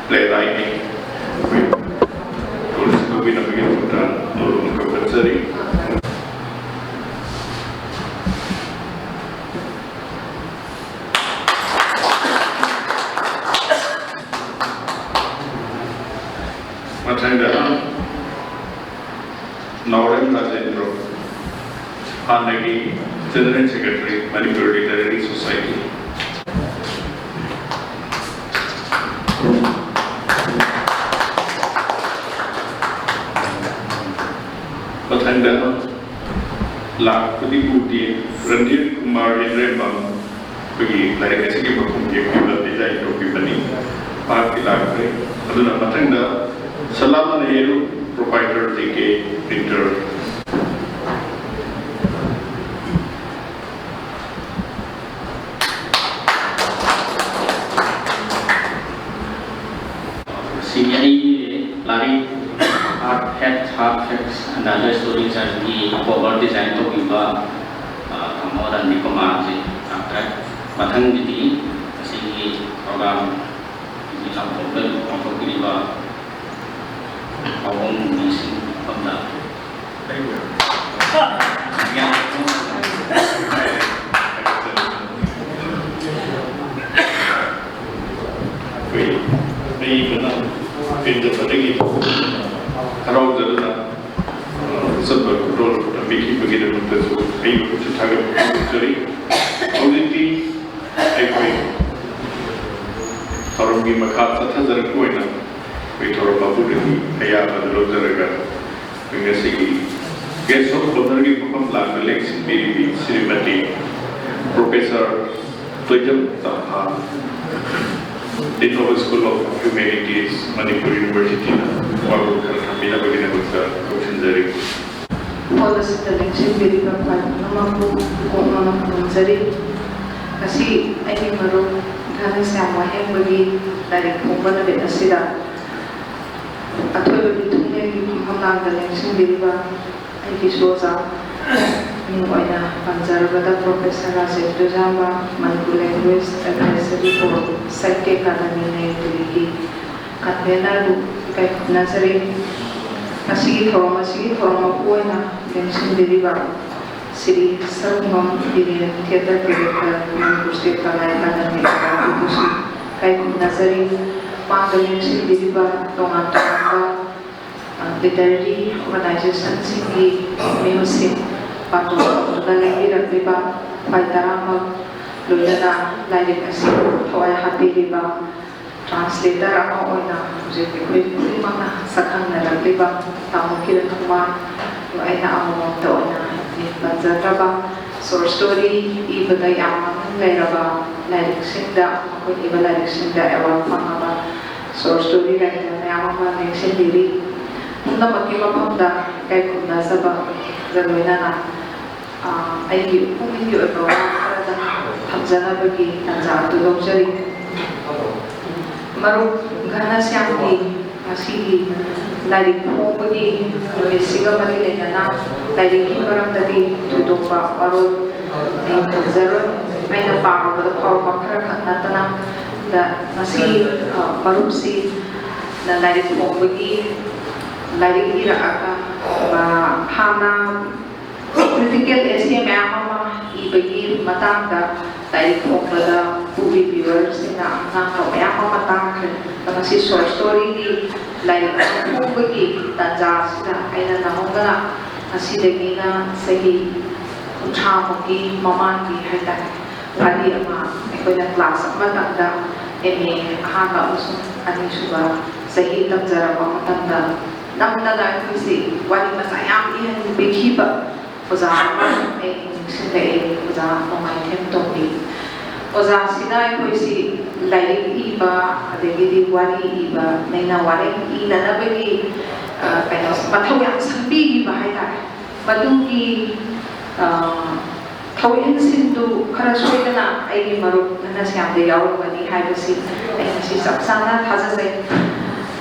playwright ꯅꯤ꯫ ꯑꯩꯈꯣꯏ ꯇꯨꯔꯤꯁ ꯀꯧꯕꯤꯅꯕꯒꯤꯗꯃꯛꯇ ꯇꯣꯂꯣꯝ ꯀꯧꯔꯛꯆꯔꯤ꯫ ꯃꯊꯪꯗ ꯅꯥꯎꯔꯦꯝ ꯔꯥꯖꯦꯟꯗ꯭ꯔꯣ꯫ ꯍꯥꯟꯅꯒꯤ General Secretary, Manipur Literary Society꯫ ꯃꯊꯪꯗ ꯂꯥꯛꯄꯗꯤ ꯎꯗꯦ, ꯔꯟꯖꯤꯠ ꯀꯨꯃꯥꯔ ꯏꯟꯗ꯭ꯔꯦꯝꯕꯝ꯫ ꯑꯩꯈꯣꯏꯒꯤ ꯂꯥꯏꯔꯤꯛ ꯑꯁꯤꯒꯤ ꯃꯈꯨꯝ ꯌꯦꯛꯄꯤꯕ, design ꯇꯧꯕꯤꯕꯅꯤ꯫ ꯃꯍꯥꯛꯇꯤ ꯂꯥꯛꯇ꯭ꯔꯦ꯫ ꯑꯗꯨꯅ ꯃꯊꯪꯗ Salam Nehru, proprietor, J K Printer꯫ ꯁꯤꯒꯤ ꯑꯩꯒꯤ ꯂꯥꯏꯔꯤꯛ Hard Facts, Hard Facts and Other Stories ꯒꯤ cover design ꯇꯧꯕꯤꯕ, ꯑ, ꯇꯥꯃꯣ ꯔꯟꯗꯤꯞ ꯀꯨꯃꯥꯔꯁꯦ ꯂꯥꯛꯇ꯭ꯔꯦ꯫ ꯃꯊꯪꯒꯤꯗꯤ ꯑꯁꯤꯒꯤ program ꯒꯤ ꯂꯥꯎꯊꯣꯛꯄ-, ꯂꯥꯎꯊꯣꯛꯄꯤꯔꯤꯕ ꯄꯥꯎꯈꯣꯡ ꯃꯤꯁꯤꯡ ꯃꯐꯝꯗ ꯑꯩꯈꯣꯏ, ꯑꯩ ꯐꯖꯅ ꯄꯦꯟꯖꯕꯗꯒꯤ ꯍꯔꯥꯎꯖꯗꯨꯅ, ꯑ, ꯑꯆꯝꯕ ꯈꯨꯗꯣꯜ ꯇꯝꯕꯤꯈꯤꯕꯒꯤꯗꯃꯛꯇꯁꯨ ꯑꯩ ꯃꯈꯣꯏꯁꯨ ꯊꯥꯒꯠꯄ ꯐꯣꯡꯗꯣꯛꯆꯔꯤ꯫ ꯍꯧꯖꯤꯛꯇꯤ ꯑꯩꯈꯣꯏ ꯊꯧꯔꯝꯒꯤ ꯃꯈꯥ ꯆꯠꯊꯖꯔꯛꯄ ꯑꯣꯏꯅ ꯑꯩꯈꯣꯏ ꯊꯧꯔꯝ ꯃꯄꯨꯗꯒꯤ ꯑꯌꯥꯕ ꯑꯗꯨ ꯂꯧꯖꯔꯒ, ꯑꯩꯈꯣꯏ ꯉꯁꯤꯒꯤ Guest of Honour ꯒꯤ ꯃꯐꯝ ꯂꯥꯡꯗ ꯂꯦꯡꯁꯤꯟꯕꯤꯔꯤꯕꯤ Shrimati Professor Toijam Tampha, Dean of School of Humanities, Manipur University ꯅ ꯋꯥꯔꯣꯜ ꯈꯔ ꯊꯝꯕꯤꯅꯕꯒꯤꯗꯃꯛꯇ ꯀꯧꯁꯤꯟꯖꯔꯤ꯫ ꯍꯣꯜ ꯑꯁꯤꯗ ꯂꯦꯡꯁꯤꯟꯕꯤꯔꯤꯕ ꯈ꯭ꯋꯥꯏ ꯄꯨꯝꯅꯃꯛꯄꯨ ꯀꯣꯛꯅꯅ ꯈꯨꯔꯨꯝꯖꯔꯤ꯫ ꯉꯁꯤ ꯑꯩꯒꯤ ꯃꯔꯨꯞ ꯘꯅꯁ꯭ꯌꯥꯝ ꯋꯥꯍꯦꯡꯕꯒꯤ ꯂꯥꯏꯔꯤꯛ ꯐꯣꯡꯕ ꯅꯨꯃꯤꯠ ꯑꯁꯤꯗ ꯑꯊꯣꯏꯕꯒꯤ ꯊꯨꯡꯂꯦꯟꯒꯤ ꯐꯝꯐꯝ ꯂꯥꯡꯗ ꯂꯦꯡꯁꯤꯟꯕꯤꯔꯤꯕ ꯑꯩꯒꯤꯁꯨ ꯑꯣꯖꯥ ꯃꯤꯡ ꯑꯣꯏꯅ ꯄꯟꯖꯔꯕꯗ Professor Rajendra Jamba, Manipur Language Advisory Board, Sahitya Academy, new ꯗꯤꯜꯂꯤꯒꯤ convener ꯕꯨ ꯏꯀꯥꯏ ꯈꯨꯝꯅꯖꯔꯤ꯫ ꯉꯁꯤꯒꯤ ꯊꯧꯔꯝ ꯑꯁꯤꯒꯤ ꯊꯧꯔꯝ ꯃꯄꯨ ꯑꯣꯏꯅ ꯂꯦꯡꯁꯤꯟꯕꯤꯔꯤꯕ Shri Sarungbam Biren, Theatre Director, Manipur State Kala Academy, ꯑꯗꯨꯁꯨ ꯏꯀꯥꯏ ꯈꯨꯝꯅꯖꯔꯤ꯫ ꯃꯥꯡꯗ ꯂꯦꯡꯁꯤꯟꯕꯤꯔꯤꯕ ꯇꯣꯉꯥꯟ ꯇꯣꯉꯥꯟꯕ, ꯑ, literary organization ꯁꯤꯡꯒꯤ ꯃꯤꯍꯨꯠꯁꯤꯡ, ꯄꯥꯟꯖꯣꯜ ꯇꯧꯗꯨꯅ ꯂꯦꯡꯕꯤꯔꯛꯂꯤꯕ ꯈ꯭ꯋꯥꯏ ꯇꯔꯥꯃꯛ, ꯂꯣꯏꯅꯅ ꯂꯥꯏꯔꯤꯛ ꯑꯁꯤ ꯊꯋꯥꯏ ꯍꯥꯞꯄꯤꯔꯤꯕ translator ꯑꯃ ꯑꯣꯏꯅ ꯍꯧꯖꯤꯛ ꯑꯩꯈꯣꯏ ꯈꯨꯗꯤꯡꯃꯛꯅ ꯁꯛꯈꯪꯅꯔꯛꯂꯤꯕ ꯇꯥꯃꯣ ꯀꯤꯔꯟ ꯀꯨꯃꯥꯔ, ꯑꯗꯣ ꯑꯩꯅ ꯑꯃꯃꯝꯇ ꯑꯣꯏꯅ ꯃꯤꯡ ꯄꯟꯖꯗ꯭ꯔꯕ, short story ꯏꯕꯗ ꯌꯥꯝ ꯃꯃꯤꯡ ꯂꯩꯔꯕ, ꯂꯥꯏꯔꯤꯛꯁꯤꯡꯗ, ꯃꯈꯣꯏꯅ ꯏꯕ ꯂꯥꯏꯔꯤꯛꯁꯤꯡꯗ award ꯐꯪꯉꯕ short story writer ꯃꯌꯥꯝ ꯑꯃ ꯂꯦꯡꯁꯤꯟꯕꯤꯔꯤ꯫ ꯄꯨꯝꯅꯃꯛꯀꯤ ꯃꯐꯝꯗ ꯏꯀꯥꯏ ꯈꯨꯝꯅꯖꯕꯒ ꯂꯣꯏꯅꯅ ꯑ, ꯑꯩꯒꯤ ꯄꯨꯛꯅꯤꯡꯒꯤ ꯑꯣꯏꯕ ꯋꯥ ꯈꯔꯗꯪ ꯊꯝꯖꯅꯕꯒꯤ ꯇꯥꯟꯖꯥ ꯑꯗꯨ ꯂꯧꯖꯔꯤ꯫ ꯃꯔꯨꯞ ꯘꯅꯁ꯭ꯌꯥꯝꯒꯤ ꯉꯁꯤꯒꯤ ꯂꯥꯏꯔꯤꯛ ꯐꯣꯡꯕꯒꯤ ꯅꯨꯃꯤꯠꯁꯤꯒ ꯃꯔꯤ ꯂꯩꯅꯅ ꯂꯥꯏꯔꯤꯛꯀꯤ ꯃꯔꯝꯗꯗꯤ ꯊꯣꯏꯗꯣꯛꯄ ꯋꯥꯔꯣꯜ ꯑꯩ ꯊꯝꯖꯔꯣꯏ꯫ ꯑꯩꯅ ꯄꯥꯔꯨꯕꯗ ꯐꯥꯎꯕ ꯈꯔ ꯈꯛ ꯅꯠꯇꯅ, ꯗ ꯉꯁꯤ, ꯑ, ꯃꯔꯨꯞꯁꯤ ꯂꯥꯏꯔꯤꯛ ꯐꯣꯡꯕꯒꯤ ꯂꯥꯏꯔꯤꯛ ꯏꯔꯛꯑꯒ, ꯑ, ꯍꯥꯟꯅ critical essay ꯃꯌꯥꯝ ꯑꯃ ꯏꯕꯒꯤ ꯃꯇꯥꯡꯗ ꯂꯥꯏꯔꯤꯛ ꯐꯣꯡꯕꯗ book reviewerꯁꯤꯡꯅ ꯉꯥꯡꯕ ꯃꯌꯥꯝ ꯑꯃ ꯇꯥꯈ꯭ꯔꯦ꯫ ꯑꯗꯣ ꯉꯁꯤ short storyꯒꯤ ꯂꯥꯏꯔꯤꯛ ꯑꯃ ꯐꯣꯡꯕꯒꯤ ꯇꯥꯟꯖꯥ ꯑꯁꯤꯗ ꯑꯩꯅ ꯅꯍꯧꯗꯅ ꯉꯁꯤꯗꯒꯤꯅ ꯆꯍꯤ ꯀꯨꯟꯊ꯭ꯔꯥꯃꯨꯛꯀꯤ ꯃꯃꯥꯡꯒꯤ ꯍꯥꯏꯇꯥꯔꯦ, ꯋꯥꯔꯤ ꯑꯃ ꯑꯩꯈꯣꯏꯅ class ꯑꯃꯇꯪꯗ M A ꯑꯍꯥꯟꯕ ꯑꯃꯁꯨꯡ ꯑꯅꯤꯁꯨꯕ ꯆꯍꯤ ꯇꯝꯖꯔꯛꯄ ꯃꯇꯝꯗ ꯅꯝꯗꯅ ꯑꯩꯈꯣꯏꯁꯤ ꯋꯥꯔꯤ ꯃꯆꯥ ꯌꯥꯝ ꯏꯍꯟꯕꯤꯈꯤꯕ ꯑꯣꯖꯥ ꯑꯃ ꯑꯩ ꯅꯤꯡꯁꯤꯡꯂꯛꯑꯦ, ꯑꯣꯖꯥ ꯅꯣꯡꯃꯥꯏꯊꯦꯝ ꯇꯣꯝꯕꯤ꯫ ꯑꯣꯖꯥꯁꯤꯅ ꯑꯩꯈꯣꯏꯁꯤ ꯂꯥꯏꯔꯤꯛ ꯏꯕ, ꯑꯗꯒꯤꯗꯤ ꯋꯥꯔꯤ ꯏꯕ, ꯅꯩꯅ ꯋꯥꯔꯦꯡ ꯏꯅꯅꯕꯒꯤ, ꯑ, ꯀꯩꯅꯣ, ꯃꯊꯧ ꯌꯥꯝ ꯁꯪꯕꯤꯈꯤꯕ ꯍꯥꯏꯇꯥꯔꯦ꯫ ꯃꯗꯨꯒꯤ, ꯑ, ꯊꯧꯑꯣꯡꯁꯤꯡꯗꯨ ꯈꯔ ꯁꯣꯏꯗꯅ ꯑꯩꯒꯤ ꯃꯔꯨꯞ ꯘꯅꯁ꯭ꯌꯥꯝꯗ ꯌꯥꯎꯔꯝꯒꯅꯤ ꯍꯥꯏꯕꯁꯤ ꯑꯩ ꯉꯁꯤ ꯆꯞ ꯆꯥꯅ ꯊꯥꯖꯖꯩ꯫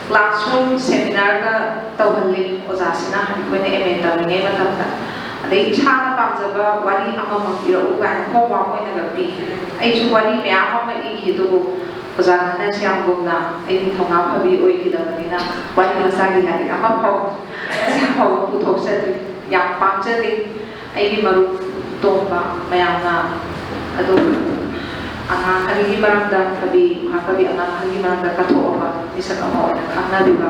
Classroom seminarꯒ ꯇꯧꯍꯜꯂꯤ ꯑꯣꯖꯥꯁꯤꯅ, ꯑꯩꯈꯣꯏꯅ M A ꯇꯝꯂꯤꯉꯩ ꯃꯇꯝꯗ꯫ ꯑꯗꯩ ꯏꯁꯥꯅ ꯄꯥꯝꯖꯕ ꯋꯥꯔꯤ ꯑꯃꯃꯝ ꯏꯔꯛꯎ ꯀꯥꯏꯅ homework ꯑꯣꯏꯅꯒ ꯄꯤ꯫ ꯑꯩꯁꯨ ꯋꯥꯔꯤ ꯃꯌꯥꯝ ꯑꯃ ꯏꯈꯤ, ꯑꯗꯨꯕꯨ ꯑꯣꯖꯥ ꯘꯅꯁ꯭ꯌꯥꯝꯒꯨꯝꯅ ꯑꯩꯗꯤ ꯊꯧꯅꯥ ꯐꯕꯤ ꯑꯣꯏꯈꯤꯗꯕꯅꯤꯅ ꯋꯥꯔꯤ ꯃꯆꯥꯒꯤ ꯂꯥꯏꯔꯤꯛ ꯑꯃꯐꯥꯎ ꯉꯁꯤ ꯐꯥꯎꯕ ꯄꯨꯊꯣꯛꯆꯗ꯭ꯔꯤ꯫ ꯌꯥꯝ ꯄꯥꯝꯖꯔꯤ꯫ ꯑꯩꯒꯤ ꯃꯔꯨꯞ ꯇꯣꯝꯕ ꯃꯌꯥꯝꯅ ꯑꯗꯨꯝ ꯑꯉꯥꯡ ꯑꯅꯤꯒꯤ ꯃꯔꯝꯗ ꯀꯕꯤ, ꯃꯍꯥꯀꯕꯤ ꯑꯉꯥꯡ ꯑꯍꯜꯒꯤ ꯃꯔꯝꯗ ꯀꯠꯊꯣꯛꯑꯕ ꯃꯤꯁꯛ ꯑꯃ ꯑꯣꯏꯅ ꯈꯪꯅꯕꯤꯕ